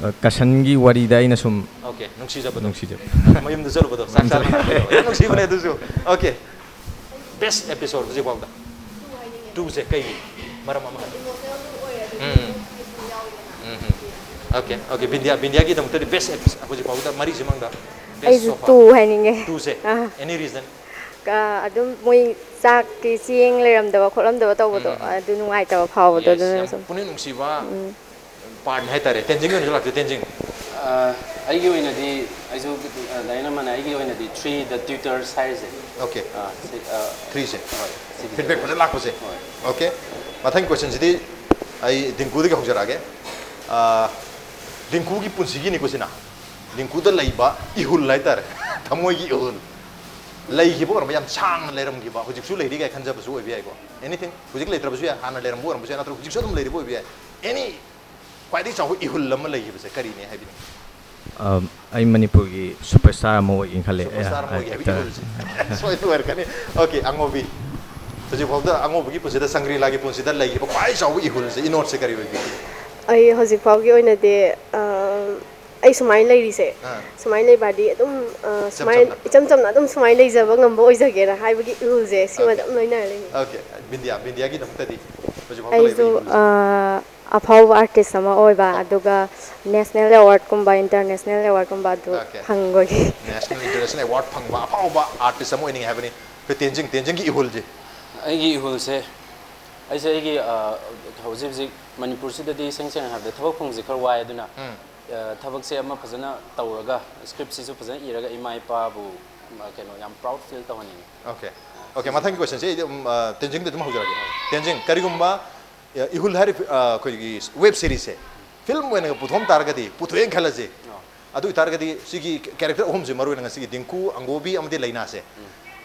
ꯑ, ꯀꯁꯟꯒꯤ ꯋꯥꯔꯤꯗ ꯑꯩꯅ ꯁꯨꯝ Okay, ꯅꯨꯡꯁꯤꯖꯕꯗꯣ꯫ ꯅꯨꯡꯁꯤꯖꯕ꯫ ꯃꯌꯨꯝꯗ ꯆꯠꯂꯨꯕꯗꯣ, ꯆꯥꯛ ꯃꯌꯨꯝꯗ ꯆꯥꯅꯕ꯫ ꯌꯥꯝ ꯅꯨꯡꯁꯤꯕꯅꯦ ꯑꯗꯨꯁꯨ꯫ Okay. Best episode ꯍꯧꯖꯤꯛꯐꯥꯎꯗ꯫ Two ꯁꯦ ꯀꯩꯒꯤ? ꯃꯔꯝ ꯑꯃ ꯍꯥꯏꯕꯤꯌꯨ꯫ ꯎꯝ꯫ ꯎꯝ, ꯎꯝ꯫ Okay, okay. ꯕꯤꯟꯗꯤꯌꯥ, ꯕꯤꯟꯗꯤꯌꯥꯒꯤꯗꯃꯛꯇꯗꯤ best episode ꯍꯧꯖꯤꯛꯐꯥꯎꯗ ꯃꯔꯤꯁꯤ ꯃꯅꯨꯡꯗ best ꯑꯩꯁꯨ so far꯫ Two ꯍꯥꯏꯅꯤꯡꯉꯦ꯫ Two ꯁꯦ꯫ ꯑꯥ꯫ Any reason? ꯀ-, ꯑꯗꯨꯝ ꯃꯣꯏ ꯆꯥꯛꯀꯤ ꯆꯦꯡ ꯂꯩꯔꯝꯗꯕ ꯈꯣꯠꯂꯝꯗꯕ ꯇꯧꯕꯗꯣ, ꯎꯝ, ꯎꯝ꯫ ꯑꯗꯨ ꯅꯨꯡꯉꯥꯏꯇꯕ ꯐꯥꯎꯕꯗꯣ, Yes, ꯑꯗꯨꯅ ꯌꯥꯝ ꯁꯨꯝ꯫ ꯄꯨꯛꯅꯤꯡ ꯅꯨꯡꯁꯤꯕ ꯎꯝ꯫ Part ꯅꯤ ꯍꯥꯏꯇꯥꯔꯦ꯫ ꯇꯦꯟꯖꯤꯡꯒꯤ ꯑꯣꯏꯅꯁꯨ ꯂꯥꯛꯆꯩ, ꯇꯦꯟꯖꯤꯡ꯫ ꯑ, ꯑꯩꯒꯤ ꯑꯣꯏꯅꯗꯤ, ꯑꯩꯁꯨ, ꯑ, ꯗꯥꯏꯅꯥ ꯃꯥꯟꯅꯩ, ꯑꯩꯒꯤ ꯑꯣꯏꯅꯗꯤ three, The Tutors ꯍꯥꯏꯔꯤꯁꯦ꯫ Okay꯫ ꯑ, ꯁꯤ, ꯑ, Three ꯁꯦ꯫ ꯍꯣꯏ, ꯁꯤꯒꯤꯁꯦ꯫ Feedback ꯐꯖꯅ ꯂꯥꯛꯄꯁꯦ꯫ ꯍꯣꯏ꯫ Okay꯫ ꯃꯊꯪꯒꯤ question ꯁꯤꯗꯤ ꯑꯩ ꯗꯤꯡꯀꯨꯗꯒꯤ ꯍꯧꯖꯔꯛꯑꯒꯦ꯫ ꯑ, ꯗꯤꯡꯀꯨꯒꯤ ꯄꯨꯟꯁꯤꯒꯤꯅꯤꯀꯣ ꯁꯤꯅ꯫ ꯗꯤꯡꯀꯨꯗ ꯂꯩꯕ ꯏꯍꯨꯜ ꯍꯥꯏꯇꯥꯔꯦ꯫ ꯊꯃꯣꯏꯒꯤ ꯏꯍꯨꯜ꯫ ꯂꯩꯈꯤꯕ ꯑꯣꯏꯔꯝꯕ ꯌꯥꯝ ꯁꯥꯡꯅ ꯂꯩꯔꯝꯈꯤꯕ, ꯍꯧꯖꯤꯛꯁꯨ ꯂꯩꯔꯤ ꯀꯥꯏ ꯈꯟꯖꯕꯁꯨ ꯑꯣꯏꯕ ꯌꯥꯏꯀꯣ꯫ Anything꯫ ꯍꯧꯖꯤꯛ ꯂꯩꯇ꯭ꯔꯕꯁꯨ ꯌꯥꯏ, ꯍꯥꯟꯅ ꯂꯩꯔꯝꯕ ꯑꯣꯏꯔꯝꯕꯁꯨ ꯌꯥꯏ, ꯅꯠꯇ꯭ꯔꯒ ꯍꯧꯖꯤꯛꯁꯨ ꯑꯗꯨꯝ ꯂꯩꯔꯤꯕ ꯑꯣꯏꯕ ꯌꯥꯏ꯫ Any ꯈ꯭ꯋꯥꯏꯗꯒꯤ ꯆꯥꯎꯕ ꯏꯍꯨꯜ ꯑꯃ ꯂꯩꯈꯤꯕꯁꯦ ꯀꯔꯤꯅꯦ ꯍꯥꯏꯕꯤꯅꯤꯡꯉꯤ? ꯑꯝ, ꯑꯩ ꯃꯅꯤꯄꯨꯔꯒꯤ superstar ꯑꯃ ꯑꯣꯏꯒꯦꯅ ꯈꯜꯂꯦ꯫ Superstar ꯑꯃ ꯑꯣꯏꯒꯦ ꯍꯥꯏꯕꯒꯤ actor꯫ ꯏꯍꯨꯜꯁꯦ ꯁꯣꯏꯗꯅ ꯑꯣꯏꯔꯛꯀꯅꯤ꯫ Okay, ꯑꯉꯧꯕꯤ꯫ ꯍꯧꯖꯤꯛꯐꯥꯎꯗ ꯑꯉꯧꯕꯒꯤ ꯄꯨꯟꯁꯤꯗ, ꯁꯪꯒ꯭ꯔꯤꯂꯥꯒꯤ ꯄꯨꯟꯁꯤꯗ ꯂꯩꯈꯤꯕ ꯈ꯭ꯋꯥꯏ ꯆꯥꯎꯕ ꯏꯍꯨꯜꯁꯦ, ꯏꯅꯣꯠꯁꯦ ꯀꯔꯤ ꯑꯣꯏꯕꯤꯒꯦ? ꯑꯩ ꯍꯧꯖꯤꯛ ꯐꯥꯎꯒꯤ ꯑꯣꯏꯅꯗꯤ, ꯑ, ꯑꯩ ꯁꯨꯃꯥꯏꯅ ꯂꯩꯔꯤꯁꯦ, ꯑꯥ꯫ ꯁꯨꯃꯥꯏꯅ ꯂꯩꯕ ꯍꯥꯏꯗꯤ ꯑꯗꯨꯝ, ꯑ, ꯏꯆꯝ ꯁꯨꯃꯥꯏꯅ ꯆꯝꯅ꯫ ꯏꯆꯝ ꯆꯝꯅ ꯑꯗꯨꯝ ꯁꯨꯃꯥꯏꯅ ꯂꯩꯖꯕ ꯉꯝꯕ ꯑꯣꯏꯖꯒꯦꯅ ꯍꯥꯏꯕꯒꯤ ꯏꯍꯨꯜꯁꯦ, ꯁꯤꯃ Okay꯫ ꯑꯗꯨꯝ ꯂꯣꯏꯅꯔ ꯂꯩꯅꯤꯡꯉꯤ꯫ Okay, ꯕꯤꯟꯗꯤꯌꯥ, ꯕꯤꯟꯗꯤꯌꯥꯒꯤꯗꯃꯛꯇꯗꯤ ꯍꯧꯖꯤꯛꯐꯥꯎꯗ ꯂꯩꯕ ꯑꯩꯁꯨ, ꯏꯍꯨꯜꯁꯦ? ꯑ, ꯑꯐꯥꯎꯕ artist ꯑꯃ ꯑꯣꯏꯕ, ꯑꯣ꯫ ꯑꯗꯨꯒ national award ꯀꯨꯝꯕ, international award ꯀꯨꯝꯕ ꯑꯗꯨ Okay꯫ ꯐꯪꯕꯒꯤ꯫ National, international award ꯐꯪꯕ ꯑꯐꯥꯎꯕ artist ꯑꯃ ꯑꯣꯏꯅꯤꯡꯉꯦ ꯍꯥꯏꯕꯅꯤ꯫ ꯑꯩꯈꯣꯏ ꯇꯦꯟꯖꯤꯡ, ꯇꯦꯟꯖꯤꯡꯒꯤ ꯏꯍꯨꯜꯁꯦ꯫ ꯑꯩꯒꯤ ꯏꯍꯨꯜꯁꯦ ꯑꯩꯁꯦ ꯑꯩꯒꯤ ꯑ, ꯍꯧꯖꯤꯛ ꯍꯧꯖꯤꯛ ꯃꯅꯤꯄꯨꯔꯁꯤꯗꯗꯤ ꯏꯁꯦꯡ ꯁꯦꯡꯅ ꯍꯥꯏꯕꯗ ꯊꯕꯛ ꯐꯪꯕꯁꯦ ꯈꯔ ꯋꯥꯏ꯫ ꯑꯗꯨꯅ ꯑ, ꯊꯕꯛꯁꯦ ꯑꯃ ꯐꯖꯅ ꯇꯧꯔꯒ, ꯁ꯭ꯀ꯭ꯔꯤꯞꯁꯤꯁꯨ ꯐꯖꯅ ꯏꯔꯒ, ꯏꯃꯥ ꯏꯄꯥꯕꯨ ꯑ, ꯀꯩꯅꯣ, ꯌꯥꯝ ꯄ꯭ꯔꯥꯎꯗ ꯐꯤꯜ ꯇꯧꯍꯟꯅꯤꯡꯉꯤ꯫ ꯑꯣꯀꯦ ꯑꯣꯀꯦ ꯃꯊꯪꯒꯤ ꯀꯣꯏꯁꯟꯁꯦ ꯑꯩ ꯑꯗꯨꯝ ꯑ, ꯇꯦꯟꯖꯤꯡꯗ ꯑꯗꯨꯝ ꯍꯧꯖꯔꯒꯦ꯫ ꯇꯦꯟꯖꯤꯡ, ꯀꯔꯤꯒꯨꯝꯕ ꯑ, ꯏꯍꯨꯜ ꯍꯥꯏꯔꯤꯕ ꯑ, ꯑꯩꯈꯣꯏꯒꯤ ꯋꯦꯕ ꯁꯤꯔꯤꯁꯁꯦ ꯐꯤꯂꯝ ꯑꯣꯏꯅꯒ ꯄꯨꯊꯣꯛꯑꯝ ꯇꯥꯔꯒꯗꯤ, ꯄꯨꯊꯣꯛꯑꯦꯅ ꯈꯜꯂꯁꯦ꯫ ꯑꯗꯨ ꯑꯣꯏꯇꯥꯔꯒꯗꯤ ꯁꯤꯒꯤ ꯀꯦꯔꯦꯛꯇꯔ ꯑꯍꯨꯝꯁꯦ, ꯃꯔꯨꯑꯣꯏꯅ ꯉꯁꯤꯒꯤ ꯗꯤꯡꯀꯨ, ꯑꯪꯒꯣꯕꯤ ꯑꯃꯗꯤ ꯂꯩꯅꯥꯁꯦ,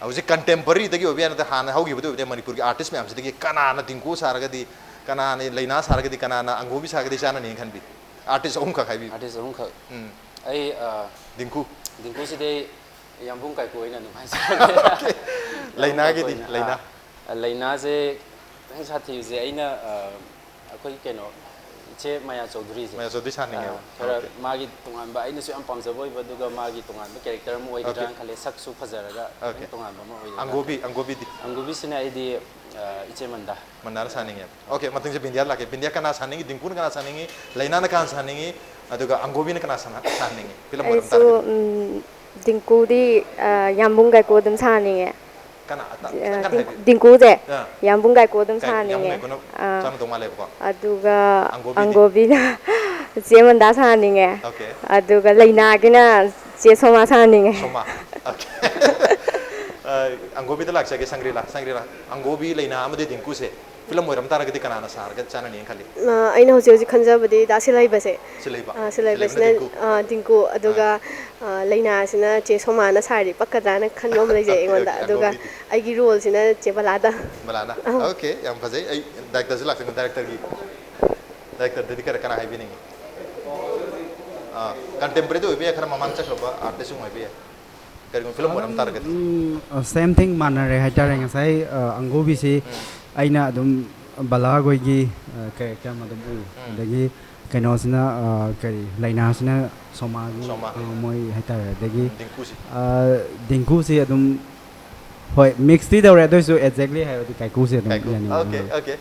ꯍꯧꯖꯤꯛ ꯀꯟꯇꯦꯝꯄꯔꯔꯤꯗꯒꯤ ꯑꯣꯏꯕ ꯌꯥꯏ, ꯅꯠꯇ꯭ꯔꯒ ꯍꯥꯟꯅ ꯍꯧꯈꯤꯕꯗꯒꯤ ꯑꯣꯏꯕ ꯌꯥꯏ, ꯃꯅꯤꯄꯨꯔꯒꯤ ꯑꯥꯔꯇꯤꯁ ꯃꯌꯥꯝꯁꯤꯗꯒꯤ ꯀꯅꯥꯅ ꯗꯤꯡꯀꯨ ꯁꯥꯔꯒꯗꯤ, ꯀꯅꯥꯅ ꯂꯩꯅꯥ ꯁꯥꯔꯒꯗꯤ, ꯀꯅꯥꯅ ꯑꯪꯒꯣꯕꯤ ꯁꯥꯔꯒꯗꯤ ꯆꯥꯟꯅꯅꯤꯅ ꯈꯟꯕꯤ? ꯑꯥꯔꯇꯤꯁ ꯑꯍꯨꯝꯈꯛ ꯍꯥꯏꯕꯤꯌꯨ꯫ ꯑꯥꯔꯇꯤꯁ ꯑꯍꯨꯝꯈꯛ꯫ ꯎꯝ꯫ ꯑꯩ ꯑ, ꯗꯤꯡꯀꯨ꯫ ꯗꯤꯡꯀꯨꯁꯤꯗꯤ ꯑꯩ ꯌꯥꯝꯕꯨꯡ ꯀꯥꯏꯀꯨ ꯑꯣꯏꯅ ꯑꯗꯨꯝ ꯍꯥꯏꯖꯔꯒꯦ꯫ ꯂꯩꯅꯥꯒꯤꯗꯤ, ꯑꯣꯏꯅ, ꯂꯩꯅꯥ꯫ ꯑ, ꯂꯩꯅꯥꯁꯦ ꯈꯤꯇꯪ ꯁꯥꯊꯤꯕꯁꯦ ꯑꯩꯅ ꯑ, ꯑꯩꯈꯣꯏ ꯀꯩꯅꯣ, ꯏꯆꯦ ꯃꯌꯥ ꯆꯧꯙꯨꯔꯤꯁꯦ꯫ ꯃꯌꯥ ꯆꯧꯙꯨꯔꯤ ꯁꯥꯅꯤꯡꯉꯦꯕ꯫ ꯑ, ꯈꯔ ꯑꯣꯀꯦ꯫ ꯃꯥꯒꯤ ꯇꯣꯉꯥꯟꯕ, ꯑꯩꯅꯁꯨ ꯌꯥꯝ ꯄꯥꯝꯖꯕ ꯑꯣꯏꯕ, ꯑꯗꯨꯒ ꯃꯥꯒꯤ ꯇꯣꯉꯥꯟꯕ ꯀꯦꯔꯦꯛꯇꯔ ꯑꯃ ꯑꯣꯏꯒꯗ꯭ꯔꯥꯅ ꯑꯣꯀꯦ꯫ ꯈꯜꯂꯦ꯫ ꯁꯛꯁꯨ ꯐꯖꯔꯒ ꯑꯣꯀꯦ꯫ ꯈꯤꯇꯪ ꯇꯣꯉꯥꯟꯕ ꯑꯃ ꯑꯣꯏꯒꯗ꯭ꯔꯥ ꯑꯪꯒꯣꯕꯤ, ꯈꯜꯂꯦ꯫ ꯑꯪꯒꯣꯕꯤꯗꯤ? ꯑꯪꯒꯣꯕꯤꯁꯤꯅ ꯑꯩꯗꯤ ꯑ, ꯏꯆꯦ ꯃꯟꯗꯥ꯫ ꯃꯟꯗꯥꯅ ꯁꯥꯅꯤꯡꯉꯦꯕ꯫ ꯑꯣꯀꯦ, ꯃꯊꯪꯁꯦ ꯕꯤꯟꯗꯤꯌꯥ ꯂꯥꯛꯀꯦ꯫ ꯕꯤꯟꯗꯤꯌꯥ ꯀꯅꯥ ꯁꯥꯅꯤꯡꯉꯤ? ꯗꯤꯡꯀꯨꯅ ꯀꯅꯥ ꯁꯥꯅꯤꯡꯉꯤ? ꯂꯩꯅꯥꯅ ꯀꯅꯥ ꯁꯥꯅꯤꯡꯉꯤ? ꯑꯗꯨꯒ ꯑꯪꯒꯣꯕꯤꯅ ꯀꯅꯥ ꯁꯥꯅ-, ꯁꯥꯍꯟꯅꯤꯡꯉꯤ? ꯐꯤꯂꯝ ꯑꯣꯏꯔꯝ ꯑꯩꯁꯨ ꯇꯥꯔꯒꯗꯤ? ꯎꯝ, ꯗꯤꯡꯀꯨꯗꯤ ꯑ, ꯌꯥꯝꯕꯨꯡ ꯀꯥꯏꯀꯨ ꯑꯗꯨꯝ ꯁꯥꯍꯟꯅꯤꯡꯉꯦ꯫ ꯀꯅꯥ? ꯑ, ꯑ, ꯈꯤꯇꯪ ꯀꯟꯅ ꯗꯤꯡ- ꯍꯥꯏꯕꯤꯌꯨ꯫ ꯗꯤꯡꯀꯨꯁꯦ ꯑꯥ꯫ ꯌꯥꯝꯕꯨꯡ ꯀꯥꯏꯀꯨ ꯑꯗꯨꯝ ꯀꯥꯏ-, ꯌꯥꯝꯕꯨꯡ ꯁꯥꯍꯟꯅꯤꯡꯉꯦ꯫ ꯀꯥꯏꯀꯨꯅ ꯑꯥ, ꯆꯥꯅꯗꯧ ꯃꯥꯜꯂꯦꯕꯀꯣ꯫ ꯑꯗꯨꯒ ꯑꯪꯒꯣꯕꯤꯗꯤ? ꯑꯪꯒꯣꯕꯤꯅ ꯆꯦ ꯃꯟꯗꯥ ꯁꯥꯍꯟꯅꯤꯡꯉꯦ꯫ ꯑꯣꯀꯦ꯫ ꯑꯗꯨꯒ ꯂꯩꯅꯥꯒꯤꯅ ꯆꯦ ꯁꯣꯃꯥ ꯁꯥꯍꯟꯅꯤꯡꯉꯦ꯫ ꯁꯣꯃꯥ꯫ ꯑꯣꯀꯦ꯫ ꯑ, ꯑꯪꯒꯣꯕꯤꯗ ꯂꯥꯛꯆꯒꯦ, ꯁꯪꯒ꯭ꯔꯤꯂꯥ, ꯁꯪꯒ꯭ꯔꯤꯂꯥ꯫ ꯑꯪꯒꯣꯕꯤ, ꯂꯩꯅꯥ ꯑꯃꯗꯤ ꯗꯤꯡꯀꯨꯁꯦ ꯐꯤꯂꯝ ꯑꯣꯏꯔꯝ ꯇꯥꯔꯒꯗꯤ ꯀꯅꯥꯅ ꯁꯥꯔꯒ ꯆꯥꯅꯅꯤꯅ ꯈꯜꯂꯤ? ꯑ, ꯑꯩꯅ ꯍꯧꯖꯤꯛ ꯍꯧꯖꯤꯛ ꯈꯟꯖꯕꯗꯤ ꯗꯥ ꯁꯤꯜꯍꯩꯕꯁꯦ꯫ ꯁꯤꯜꯍꯩꯕ? ꯑ, ꯁꯤꯜꯍꯩꯕꯅ ꯁꯤꯜꯍꯩꯕꯁꯤꯅ ꯗꯤꯡꯀꯨ? ꯑ, ꯗꯤꯡꯀꯨ, ꯑꯗꯨꯒ ꯑ, ꯂꯩꯅꯥꯁꯤꯅ ꯆꯦ ꯁꯣꯃꯥꯅ ꯁꯥꯔꯗꯤ ꯄꯛꯀꯗ꯭ꯔꯥꯅ ꯈꯟꯕ ꯑꯃ ꯂꯩꯖꯩ ꯑꯣꯀꯦ, ꯑꯩꯉꯣꯟꯗ꯫ ꯑꯣꯀꯦ, ꯑꯗꯨꯒ ꯑꯪꯒꯣꯕꯤꯗꯤ? ꯑꯩꯒꯤ ꯔꯣꯜꯁꯤꯅ ꯆꯦ ꯕꯂꯥꯗ꯫ ꯕꯂꯥꯅ? ꯑꯧ꯫ ꯑꯣꯀꯦ, ꯌꯥꯝ ꯐꯖꯩ꯫ ꯑꯩ ꯗꯥꯏꯔꯦꯛꯇꯔꯁꯨ ꯂꯥꯛꯆꯒꯦ, ꯗꯥꯏꯔꯦꯛꯇꯔꯒꯤ, ꯗꯥꯏꯔꯦꯛꯇꯔꯗꯗꯤ ꯀꯔ-, ꯀꯅꯥ ꯍꯥꯏꯕꯤꯅꯤꯡꯉꯤ? ꯑꯥ, ꯀꯟꯇꯦꯝꯄꯔꯔꯤꯗ ꯑꯣꯏꯕ ꯌꯥꯏ, ꯈꯔ ꯃꯃꯥꯡ ꯆꯠꯈ꯭ꯔꯕ ꯑꯥꯔꯇꯤꯁ ꯑꯃ ꯑꯣꯏꯕ ꯌꯥꯏ꯫ ꯀꯔꯤꯒꯨꯝꯕ ꯐꯤꯂꯝ ꯑꯣꯏꯔꯝ ꯇꯥꯔꯒꯗꯤ? ꯁꯦꯝ ꯊꯤꯡ ꯃꯥꯟꯅꯔꯦ ꯍꯥꯏꯇꯥꯔꯦ꯫ ꯉꯁꯥꯏ ꯑ, ꯑꯪꯒꯣꯕꯤꯁꯤ ꯑꯩꯅ ꯑꯗꯨꯝ ꯕꯂꯥꯒꯣꯏꯒꯤ ꯀꯦꯔꯦꯛꯇꯔ ꯑꯃ ꯑꯗꯨꯝ ꯎꯏ꯫ ꯑꯗꯒꯤ ꯀꯩꯅꯣꯁꯤꯅ ꯑ, ꯀꯔꯤ, ꯂꯩꯅꯥꯁꯤꯅ ꯁꯣꯃꯥꯒꯤ ꯁꯣꯃꯥ꯫ ꯑ, ꯃꯣꯏ ꯍꯥꯏꯇꯥꯔꯦ꯫ ꯑꯗꯒꯤ ꯗꯤꯡꯀꯨꯁꯤ꯫ ꯑ, ꯗꯤꯡꯀꯨꯁꯤ ꯑꯗꯨꯝ, ꯍꯣꯏ, ꯃꯤꯛꯁꯇꯤ ꯇꯧꯔꯦ, ꯑꯗꯨ ꯑꯣꯏꯔꯁꯨ ꯑꯦꯛꯖꯦꯛꯂꯤ ꯍꯥꯏꯔꯗꯤ ꯀꯥꯏꯀꯨꯁꯦ ꯑꯗꯨꯝ ꯀꯥꯏꯀꯨ꯫ ꯌꯥꯅꯤꯡꯉꯦ꯫ Okay, okay.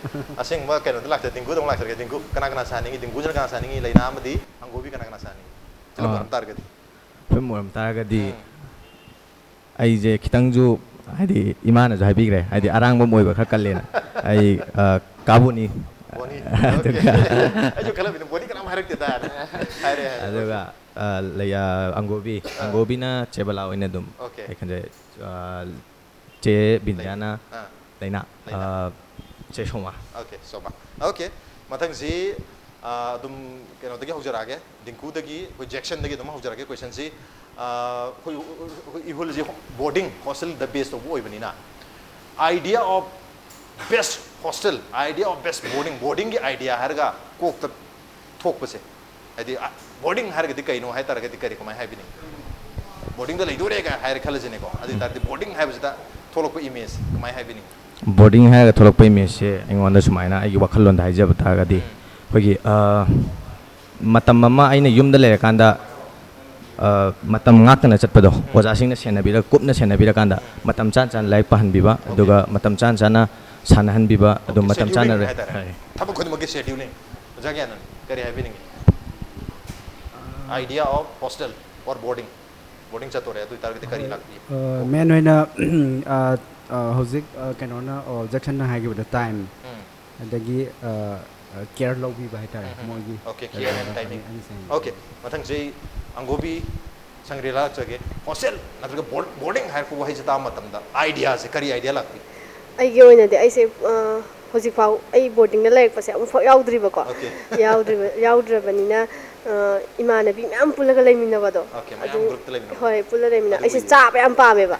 ꯑꯁꯦꯡꯕ ꯀꯩꯅꯣꯗ ꯂꯥꯛꯆ-, ꯗꯤꯡꯀꯨꯗ ꯑꯃꯨꯛ ꯂꯥꯛꯆꯔꯒꯦ꯫ ꯗꯤꯡꯀꯨ, ꯀꯅꯥ ꯀꯅꯥ ꯁꯥꯅꯤꯡꯉꯤ? ꯗꯤꯡꯀꯨꯁꯤꯅ ꯀꯅꯥ ꯁꯥꯅꯤꯡꯉꯤ? ꯂꯩꯅꯥ ꯑꯃꯗꯤ ꯑꯪꯒꯣꯕꯤ ꯀꯅꯥ ꯀꯅꯥ ꯁꯥꯅꯤꯡꯉꯤ? ꯐꯤꯂꯝ ꯑꯥ꯫ ꯑꯣꯏꯔꯝ ꯇꯥꯔꯒꯗꯤ? ꯐꯤꯂꯝ ꯑꯣꯏꯔꯝ ꯇꯥꯔꯒꯗꯤ ꯑꯩꯁꯦ ꯈꯤꯇꯪꯁꯨ, ꯍꯥꯏꯗꯤ, ꯏꯃꯥꯅꯁꯨ ꯍꯥꯏꯕꯤꯈ꯭ꯔꯦ, ꯍꯥꯏꯗꯤ ꯑꯔꯥꯡꯕ ꯑꯃ ꯑꯣꯏꯕ ꯈꯔ ꯀꯜꯂꯦꯅ꯫ ꯑꯩ ꯑ, ꯀꯥꯕꯨꯅꯤ꯫ ꯕꯣꯅꯤ꯫ ꯑꯗꯨꯒ ꯑꯩꯁꯨ ꯈꯜꯂꯝꯃꯤꯅꯦ, ꯕꯣꯅꯤ ꯀꯅꯥꯝ ꯍꯥꯏꯔꯛꯇꯦꯗ ꯍꯥꯏꯅ꯫ ꯍꯥꯏꯔꯦ, ꯍꯥꯏꯔꯦ꯫ ꯑꯗꯨꯒ ꯑ, ꯂꯩ ꯑ, ꯑꯪꯒꯣꯕꯤ ꯑꯪꯒꯣꯕꯤꯅ ꯆꯦꯕꯂꯥ ꯑꯣꯏꯅ ꯑꯗꯨꯝ Okay. ꯑꯩ ꯈꯟꯖꯩ꯫ ꯑ, ꯆꯦ ꯕꯤꯟꯗ꯭ꯌꯥꯅ ꯑꯥ, ꯂꯩꯅꯥ꯫ ꯂꯩꯅꯥ꯫ ꯑ, ꯆꯦ ꯁꯣꯃꯥ꯫ Okay, ꯁꯣꯃꯥ꯫ Okay, ꯃꯊꯪꯁꯤ ꯑ, ꯑꯗꯨꯝ ꯀꯩꯅꯣꯗꯒꯤ ꯍꯧꯖꯔꯛꯑꯒꯦ, ꯗꯤꯡꯀꯨꯗꯒꯤ, ꯑꯩꯈꯣꯏ ꯖꯦꯛꯁꯟꯗꯒꯤ ꯑꯗꯨꯝ ꯍꯧꯖꯔꯛꯑꯒꯦ꯫ Questionꯁꯤ ꯑ, ꯑꯩꯈꯣꯏ ꯑꯩꯈꯣꯏ ꯏꯍꯨꯜꯁꯤ boarding hostelꯗ base ꯇꯧꯕ ꯑꯣꯏꯕꯅꯤꯅ, idea of best hostel, idea of best boarding, boardingꯒꯤ idea ꯍꯥꯏꯔꯒ ꯀꯣꯛꯇ ꯊꯣꯛꯄꯁꯦ, ꯍꯥꯏꯗꯤ boarding ꯍꯥꯏꯔꯒꯗꯤ ꯀꯩꯅꯣ ꯍꯥꯏ ꯇꯥꯔꯒꯗꯤ ꯀꯔꯤ, ꯀꯃꯥꯏꯅ ꯍꯥꯏꯕꯤꯅꯤꯡꯉꯤ? Boardingꯗ ꯂꯩꯗꯣꯔꯦꯒ ꯍꯥꯏꯔꯦ ꯈꯜꯂꯁꯤꯅꯦꯀꯣ, ꯑꯗꯨ ꯑꯣꯏ ꯇꯥꯔꯗꯤ boarding ꯍꯥꯏꯕꯁꯤꯗ ꯊꯣꯛꯂꯛꯄ image ꯀꯃꯥꯏꯅ ꯍꯥꯏꯕꯤꯅꯤꯡꯉꯤ? Boarding ꯍꯥꯏꯔꯒ ꯊꯣꯛꯂꯛꯄ imageꯁꯦ ꯑꯩꯉꯣꯟꯗ ꯁꯨꯃꯥꯏꯅ, ꯑꯩꯒꯤ ꯋꯥꯈꯜꯂꯣꯟꯗ ꯍꯥꯏꯖꯕ ꯇꯥꯔꯒꯗꯤ, ꯑꯩꯈꯣꯏꯒꯤ ꯑ, ꯃꯇꯝ ꯑꯃ ꯑꯩꯅ ꯌꯨꯝꯗ ꯂꯩꯔꯀꯥꯟꯗ ꯑ, ꯃꯇꯝ ꯉꯥꯛꯇꯅ ꯆꯠꯄꯗꯣ, ꯑꯣꯖꯥꯁꯤꯡꯅ ꯁꯦꯟꯅꯕꯤꯔ ꯀꯨꯞꯅ ꯁꯦꯟꯅꯕꯤꯔꯀꯥꯟꯗ ꯃꯇꯝ ꯆꯥꯅ ꯆꯥꯅ ꯂꯥꯏꯔꯤꯛ ꯄꯥꯍꯟꯕꯤꯕ, ꯑꯗꯨꯒ ꯃꯇꯝ ꯆꯥꯅ ꯆꯥꯅ ꯁꯥꯟꯅꯍꯟꯕꯤꯕ, ꯑꯗꯨꯝ Okay, ꯃꯇꯝ ꯆꯥꯅ scheduling ꯂꯩ- ꯍꯥꯏꯇꯥꯔꯦ꯫ ꯍꯣꯏ꯫ ꯊꯕꯛ ꯈꯨꯗꯤꯡꯃꯛꯀꯤ scheduling꯫ ꯑꯣꯖꯥ ꯒ꯭ꯌꯥꯅꯟ, ꯀꯔꯤ ꯍꯥꯏꯕꯤꯅꯤꯡꯉꯤ? Idea of hostel or boarding, boarding ꯆꯠꯇꯣꯔꯦ, ꯑꯗꯨ ꯑꯣꯏꯇꯥꯔꯒꯗꯤ ꯀꯔꯤ ꯂꯥꯛꯄꯤ? ꯃꯦꯟ ꯑꯣꯏꯅ ꯑ, ꯑ, ꯍꯧꯖꯤꯛ ꯑ, ꯀꯩꯅꯣꯅ ꯑꯣ, ꯖꯦꯛꯁꯟꯅ ꯍꯥꯏꯈꯤꯕꯗ time, ꯎꯝ꯫ ꯑꯗꯒꯤ ꯀꯦꯌꯔ ꯂꯧꯕꯤꯕ ꯍꯥꯏꯇꯥꯔꯦ, ꯃꯣꯏꯒꯤ꯫ Okay, care and timing꯫ ꯑꯅꯤꯁꯦ꯫ Okay, ꯃꯊꯪꯁꯤ ꯑꯪꯒꯣꯕꯤ ꯁꯪꯒ꯭ꯔꯤꯂꯥ ꯂꯥꯛꯆꯒꯦ꯫ Hostel ꯅꯠꯇ꯭ꯔꯒ board-, boarding ꯍꯥꯏꯔꯛꯄ ꯋꯥꯍꯩꯁꯦ ꯇꯥꯕ ꯃꯇꯝꯗ ideaꯁꯦ ꯀꯔꯤ idea ꯂꯥꯛꯄꯤ? ꯑꯩꯒꯤ ꯑꯣꯏꯅꯗꯤ ꯑꯩꯁꯦ ꯑ, ꯍꯧꯖꯤꯛꯐꯥꯎ ꯑꯩ boardingꯗ ꯂꯩꯔꯛꯄꯁꯦ ꯑꯃꯨꯛꯐꯥꯎ ꯌꯥꯎꯗ꯭ꯔꯤꯕꯀꯣ꯫ Okay꯫ ꯌꯥꯎꯗ꯭ꯔꯤꯕ ꯌꯥꯎꯗ꯭ꯔꯕꯅꯤꯅ ꯑ, ꯏꯃꯥꯟꯅꯕꯤ ꯃꯌꯥꯝ ꯄꯨꯜꯂꯒ ꯂꯩꯃꯤꯟꯅꯕꯗꯣ꯫ Okay, ꯃꯌꯥꯝ ꯑꯗꯨ groupꯇ ꯂꯩꯃꯤꯟꯅꯕ꯫ ꯍꯣꯏ, ꯄꯨꯜꯂ ꯂꯩꯃꯤꯟꯅ꯫ ꯑꯗꯨ ꯑꯩꯁꯦ ꯎꯏꯌꯦ꯫ ꯆꯥꯕ ꯌꯥꯝ ꯄꯥꯝꯃꯦꯕ꯫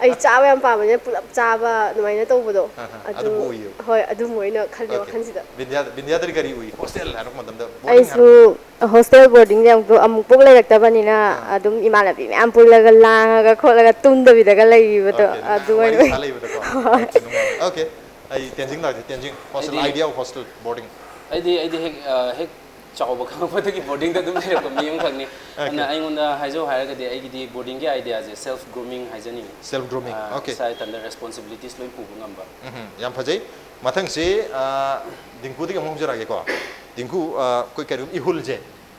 ꯑꯩ ꯆꯥꯕ ꯌꯥꯝ ꯄꯥꯝꯕꯅꯤꯅ ꯄꯨꯂꯞ ꯆꯥꯕ ꯑꯗꯨꯃꯥꯏꯅ ꯇꯧꯕꯗꯣ꯫ ꯑꯍ, ꯑꯗꯨ ꯑꯗꯨꯕꯨ ꯎꯏꯌꯦꯕ꯫ ꯍꯣꯏ, ꯑꯗꯨꯝꯕ ꯑꯣꯏꯅ ꯈꯜꯂꯦ Okay꯫ ꯋꯥꯈꯜꯁꯤꯗ꯫ ꯕꯤꯟꯗ꯭ꯌꯥ-, ꯕꯤꯟꯗ꯭ꯌꯥꯗꯗꯤ ꯀꯔꯤ ꯎꯏ? Hostel ꯍꯥꯏꯔꯛꯄ ꯃꯇꯝꯗ boarding ꯑꯩꯁꯨ ꯍꯥꯏꯔꯛꯄ hostel boardingꯁꯦ ꯑꯃꯨꯛ ꯑꯃꯨꯛ ꯄꯣꯛ ꯂꯩꯔꯛꯇꯕꯅꯤꯅ ꯑꯗꯨꯝ ꯏꯃꯥꯟꯅꯕꯤ ꯃꯌꯥꯝ ꯄꯨꯜꯂꯒ ꯂꯥꯡꯉꯒ ꯈꯣꯠꯂꯒ ꯇꯨꯝꯗꯕꯤꯗꯒ ꯂꯩꯕꯗꯣ Okay, ꯑꯗꯨ ꯋꯥꯔꯤ ꯑꯣꯏꯅ ꯁꯥ ꯂꯩꯕꯗꯀꯣ꯫ Okay, ꯅꯨꯡꯉꯥꯏ꯫ Okay, ꯑꯩ ꯇꯦꯟꯖꯤꯡ ꯂꯥꯛꯀꯦ, ꯇꯦꯟꯖꯤꯡ꯫ Hostel, ꯑꯩꯗꯤ idea of hostel, boarding꯫ ꯑꯩꯗꯤ ꯑꯩꯗꯤ ꯍꯦꯛ ꯑ, ꯍꯦꯛ ꯆꯥꯎꯕ ꯈꯪꯉꯛꯄꯗꯒꯤ boardingꯗ ꯑꯗꯨꯝ ꯂꯩꯔꯛꯄ ꯃꯤ ꯑꯃꯈꯛꯅꯤ꯫ ꯑꯗꯨꯅ ꯑꯩꯉꯣꯟꯗ ꯍꯥꯏꯖꯧ ꯍꯥꯏꯔꯒꯗꯤ ꯑꯩꯒꯤꯗꯤ boardingꯒꯤ ideaꯁꯦ self grooming ꯍꯥꯏꯖꯅꯤꯡꯉꯤ꯫ Self grooming, ꯑ, okay꯫ ꯏꯁꯥ ꯏꯊꯟꯇ responsibilities ꯂꯣꯏ ꯄꯨꯕ ꯉꯝꯕ꯫ ꯎꯝ, ꯌꯥꯝ ꯐꯖꯩ꯫ ꯃꯊꯪꯁꯤ ꯑ, ꯗꯤꯡꯀꯨꯗꯒꯤ ꯑꯃꯨꯛ ꯍꯧꯖꯔꯛꯑꯒꯦꯀꯣ꯫ ꯗꯤꯡꯀꯨ, ꯑ, ꯑꯩꯈꯣꯏ ꯀꯔꯤꯒꯨꯝꯕ ꯏꯍꯨꯜꯁꯦ,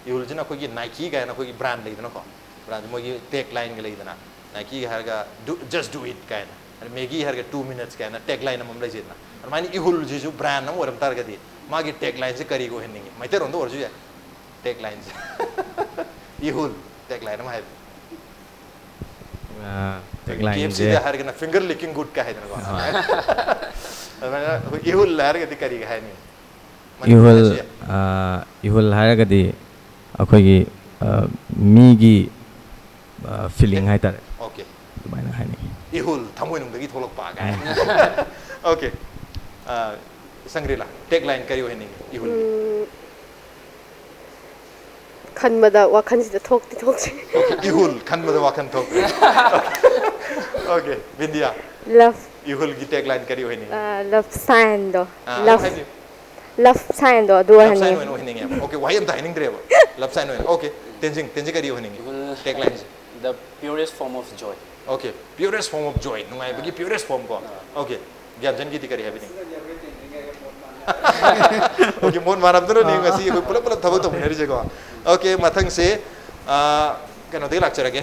ꯏꯍꯨꯜꯁꯤꯅ ꯑꯩꯈꯣꯏꯒꯤ Nike ꯀꯥꯏꯅ ꯑꯩꯈꯣꯏꯒꯤ brand ꯂꯩꯗꯅꯀꯣ, brand ꯃꯣꯏꯒꯤ taglineꯒ ꯂꯩꯗꯅ, Nikeꯒ ꯍꯥꯏꯔꯒ do, just do it ꯀꯥꯏꯅ, ꯑꯗ Maggi ꯍꯥꯏꯔꯒ two minutes ꯀꯥꯏꯅ taglineꯅ ꯑꯃ ꯂꯩꯖꯩꯗꯅ꯫ ꯑꯗꯨꯃꯥꯏꯅ ꯏꯍꯨꯜꯁꯤꯁꯨ ꯕ꯭ꯔꯥꯟ ꯑꯃ ꯑꯣꯏꯔꯝ ꯇꯥꯔꯒꯗꯤ ꯃꯥꯒꯤ ꯇꯦꯛ ꯂꯥꯏꯟꯁꯦ ꯀꯔꯤ ꯑꯣꯏꯍꯟꯅꯤꯡꯉꯤ? ꯃꯩꯇꯩꯔꯣꯟꯗ ꯑꯣꯏꯔꯁꯨ ꯌꯥꯏ, ꯇꯦꯛ ꯂꯥꯏꯟꯁꯦ꯫ ꯏꯍꯨꯜ, ꯇꯦꯛ ꯂꯥꯏꯟ ꯑꯃ ꯍꯥꯏꯕ꯫ ꯇꯦꯛ ꯀꯦ ꯑꯦꯐ ꯂꯥꯏꯟꯁꯦ ꯁꯤꯗ ꯍꯥꯏꯔꯒꯅ ꯐꯤꯡꯒꯔ ꯂꯤꯀꯤꯡ ꯒꯨꯗꯀ ꯍꯥꯏꯗꯅꯀꯣ꯫ ꯍꯣꯏ꯫ ꯑꯗꯨꯃꯥꯏꯅ ꯑꯩꯈꯣꯏ ꯏꯍꯨꯜ ꯍꯥꯏꯔꯒꯗꯤ ꯀꯔꯤꯒ ꯍꯥꯏꯅꯤ? ꯏꯍꯨꯜ ꯃꯅꯤꯄꯨꯔꯗꯁꯨ ꯌꯥꯏ꯫ ꯑ, ꯏꯍꯨꯜ ꯍꯥꯏꯔꯒꯗꯤ ꯑꯩꯈꯣꯏꯒꯤ ꯑ, ꯃꯤꯒꯤ ꯐꯤꯂꯤꯡ ꯍꯥꯏꯇꯥꯔꯦ, ꯑꯣꯀꯦ꯫ ꯑꯗꯨꯃꯥꯏꯅ ꯍꯥꯏꯅꯤꯡꯉꯤ꯫ ꯏꯍꯨꯜ ꯊꯃꯣꯏꯅꯨꯡꯗꯒꯤ ꯊꯣꯛꯂꯛꯄ ꯀꯥꯏ꯫ ꯑꯣꯀꯦ꯫ ꯑ, ꯁꯪꯒ꯭ꯔꯤꯂꯥ, ꯇꯦꯛ ꯂꯥꯏꯟ ꯀꯔꯤ ꯑꯣꯏꯍꯟꯅꯤꯡꯉꯤ ꯏꯍꯨꯜꯒꯤ? ꯎꯝ, ꯈꯟꯕꯗ ꯋꯥꯈꯜꯁꯤꯗ ꯊꯣꯛꯇꯤ ꯊꯣꯛꯇ꯭ꯔꯤ꯫ ꯏꯍꯨꯜ ꯈꯟꯕꯗ ꯋꯥꯈꯜ ꯊꯣꯛꯇ꯭ꯔꯦ꯫ ꯑꯣꯀꯦ, ꯕꯤꯟꯗꯤꯌꯥ, ꯂꯞ ꯏꯍꯨꯜꯒꯤ ꯇꯦꯛ ꯂꯥꯏꯟ ꯀꯔꯤ ꯑꯣꯏꯍꯟꯅꯤꯡꯉꯤ? ꯂꯞ ꯁꯥꯏꯟꯗꯣ ꯑꯥ, ꯂꯞ ꯍꯥꯏꯕꯤꯌꯨ꯫ ꯂꯞ ꯁꯥꯏꯟꯗꯣ ꯑꯗꯨ ꯂꯞ ꯁꯥꯏꯟ ꯑꯣꯏꯍꯟꯅꯤꯡꯉꯤ꯫ ꯑꯣꯏꯅ ꯑꯣꯏꯍꯟꯅꯤꯡꯉꯦꯕ꯫ ꯑꯣꯀꯦ, ꯋꯥꯍꯩ ꯑꯝꯇ ꯍꯥꯏꯅꯤꯡꯗ꯭ꯔꯦꯕ꯫ ꯂꯞ ꯁꯥꯏꯟ ꯑꯣꯏꯅ꯫ ꯑꯣꯀꯦ, ꯇꯦꯟꯖꯤꯡ, ꯇꯦꯟꯖꯤꯡ ꯀꯔꯤ ꯑꯣꯏꯍꯟꯅꯤꯡꯉꯤ? ꯇꯦꯛ ꯂꯥꯏꯟꯁꯦ꯫ The purest form of joy. Okay, purest form of joy, ꯅꯨꯡꯉꯥꯏꯕꯒꯤ purest form ꯀꯣ꯫ ꯑꯣꯀꯦ, ꯒ꯭ꯌꯥꯟꯆꯟꯒꯤꯗꯤ ꯀꯔꯤ ꯍꯥꯏꯕꯤꯅꯤꯡꯉꯤ? ꯑꯣꯀꯦ, ꯃꯣꯠ ꯃꯥꯟꯅꯕꯗꯨꯅꯅꯦ ꯉꯁꯤ ꯑꯩꯈꯣꯏ ꯄꯨꯂꯞ ꯄꯨꯂꯞ ꯊꯕꯛ ꯇꯧꯃꯤꯟꯅꯔꯤꯁꯦꯀꯣ꯫ ꯑꯣꯀꯦ, ꯃꯊꯪꯁꯦ, ꯑ, ꯀꯩꯅꯣꯗꯒꯤ ꯂꯥꯛꯆꯔꯒꯦ꯫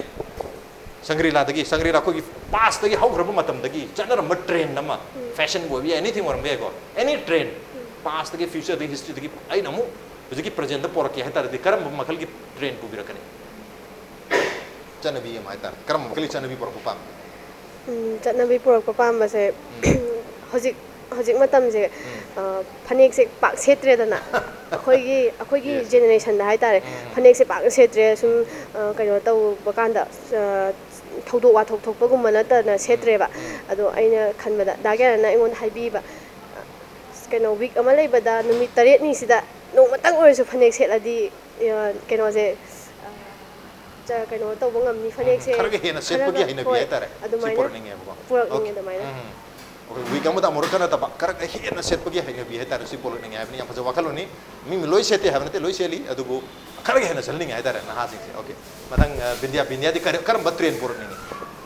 ꯁꯪꯒ꯭ꯔꯤꯂꯥꯗꯒꯤ, ꯁꯪꯒ꯭ꯔꯤꯂꯥ ꯑꯩꯈꯣꯏꯒꯤ ꯄꯥꯁꯇꯒꯤ ꯍꯧꯈ꯭ꯔꯕ ꯃꯇꯝꯗꯒꯤ ꯆꯠꯅꯔꯝꯕ ꯇ꯭ꯔꯦꯟ ꯑꯃ, ꯐꯦꯁꯟꯕꯨ ꯑꯣꯏꯕ ꯌꯥꯏ, ꯑꯦꯅꯤꯊꯤꯡ ꯑꯣꯏꯔꯝꯕ ꯌꯥꯏꯀꯣ, ꯑꯦꯅꯤ ꯇ꯭ꯔꯦꯟ, ꯄꯥꯁꯇꯒꯤ, ꯐ꯭ꯌꯨꯆꯔꯗꯒꯤ, ꯍꯤꯁꯇ꯭ꯔꯤꯗꯒꯤ ꯑꯩꯅ ꯑꯃꯨꯛ ꯍꯧꯖꯤꯛꯀꯤ ꯄ꯭ꯔꯖꯦꯟꯗ ꯄꯣꯔꯛꯀꯦ ꯍꯥꯏ ꯇꯥꯔꯗꯤ ꯀꯔꯝꯕ ꯃꯈꯜꯒꯤ ꯇ꯭ꯔꯦꯟ ꯄꯨꯕꯤꯔꯛꯀꯅꯤ? ꯆꯠꯅꯕꯤ ꯑꯃ ꯍꯥꯏ ꯇꯥꯔꯦ, ꯀꯔꯝꯕ ꯃꯈꯜꯒꯤ ꯆꯠꯅꯕꯤ ꯄꯨꯔꯛꯄ ꯄꯥꯝꯃꯤ? ꯎꯝ, ꯆꯠꯅꯕꯤ ꯄꯨꯔꯛꯄ ꯄꯥꯝꯕꯁꯦ ꯍꯧꯖꯤꯛ ꯍꯧꯖꯤꯛ ꯃꯇꯝꯁꯦ, ꯑ, ꯐꯅꯦꯛꯁꯦ ꯄꯥꯛ ꯁꯦꯠꯇ꯭ꯔꯦꯗꯅ꯫ ꯑꯩꯈꯣꯏꯒꯤ ꯑꯩꯈꯣꯏꯒꯤ Yes. ꯖꯦꯅꯦꯔꯦꯁꯟꯗ ꯍꯥꯏꯇꯥꯔꯦ, ꯐꯅꯦꯛꯁꯦ ꯄꯥꯛꯅ ꯁꯦꯠꯇ꯭ꯔꯦ꯫ ꯁꯨꯝ, ꯑ, ꯀꯩꯅꯣ ꯇꯧꯕ ꯀꯥꯟꯗ, ꯑ, ꯊꯧꯗꯣꯛ ꯋꯥꯊꯣꯛ ꯊꯣꯛꯄꯒꯨꯝꯕ ꯅꯠꯇꯅ ꯁꯦꯠꯇ꯭ꯔꯦꯕ꯫ ꯑꯗꯣ ꯑꯩꯅ ꯈꯟꯕꯗ ꯗꯥ ꯒ꯭ꯌꯥꯅꯅ ꯑꯩꯉꯣꯟꯗ ꯍꯥꯏꯕꯤꯕ, ꯑ, ꯀꯩꯅꯣ, ꯋꯤꯛ ꯑꯃ ꯂꯩꯕꯗ ꯅꯨꯃꯤꯠ ꯇꯔꯦꯠꯅꯤꯁꯤꯗ ꯅꯣꯡꯃꯇꯪ ꯑꯣꯏꯔꯁꯨ ꯐꯅꯦꯛ ꯁꯦꯠꯂꯗꯤ, ꯑ, ꯀꯩꯅꯣꯁꯦ, ꯑ, ꯆ-, ꯀꯩꯅꯣ ꯇꯧꯕ ꯉꯝꯅꯤ, ꯐꯅꯦꯛꯁꯦ ꯈꯔꯒ ꯍꯦꯟꯅ ꯁꯦꯠꯄꯒꯤ ꯈꯔꯒ, ꯍꯩꯅꯕꯤ ꯍꯣꯏ, ꯍꯥꯏꯇꯥꯔꯦ, ꯁꯤ ꯑꯗꯨꯃꯥꯏꯅ ꯄꯨꯔꯛꯅꯤꯡꯉꯦꯕꯀꯣ꯫ ꯄꯨꯔꯛꯅꯤꯡꯉꯦ ꯑꯣꯀꯦ꯫ ꯑꯗꯨꯃꯥꯏꯅ꯫ ꯎꯝ꯫ ꯑꯩꯈꯣꯏ ꯋꯤꯛ ꯑꯃꯗ ꯑꯃꯨꯔꯛꯀ ꯅꯠꯇꯕ ꯈꯔꯒ ꯍꯦꯟꯅ ꯁꯦꯠꯄꯒꯤ ꯍꯩꯅꯕꯤ ꯍꯥꯏꯇꯥꯔꯦ, ꯁꯤ ꯄꯨꯔꯛꯅꯤꯡꯉꯦ ꯍꯥꯏꯕꯅꯤ꯫ ꯌꯥꯝ ꯐꯖꯕ ꯋꯥꯈꯜꯂꯣꯟꯅꯤ꯫ ꯃꯤ ꯂꯣꯏ ꯁꯦꯠꯇꯦ ꯍꯥꯏꯕ ꯅꯠꯇꯦ, ꯂꯣꯏ ꯁꯦꯠꯂꯤ, ꯑꯗꯨꯕꯨ ꯈꯔꯒ ꯍꯦꯟꯅ ꯁꯦꯠꯍꯟꯅꯤꯡꯉꯦ ꯍꯥꯏꯇꯥꯔꯦ ꯅꯍꯥꯁꯤꯡꯁꯦ꯫ ꯑꯣꯀꯦ, ꯃꯊꯪ, ꯑ, ꯕꯤꯟꯗꯤꯌꯥ, ꯕꯤꯟꯗꯤꯌꯥꯗꯤ ꯀꯔꯤ, ꯀꯔꯝꯕ ꯇ꯭ꯔꯦꯟ ꯄꯨꯔꯛꯅꯤꯡꯉꯤ?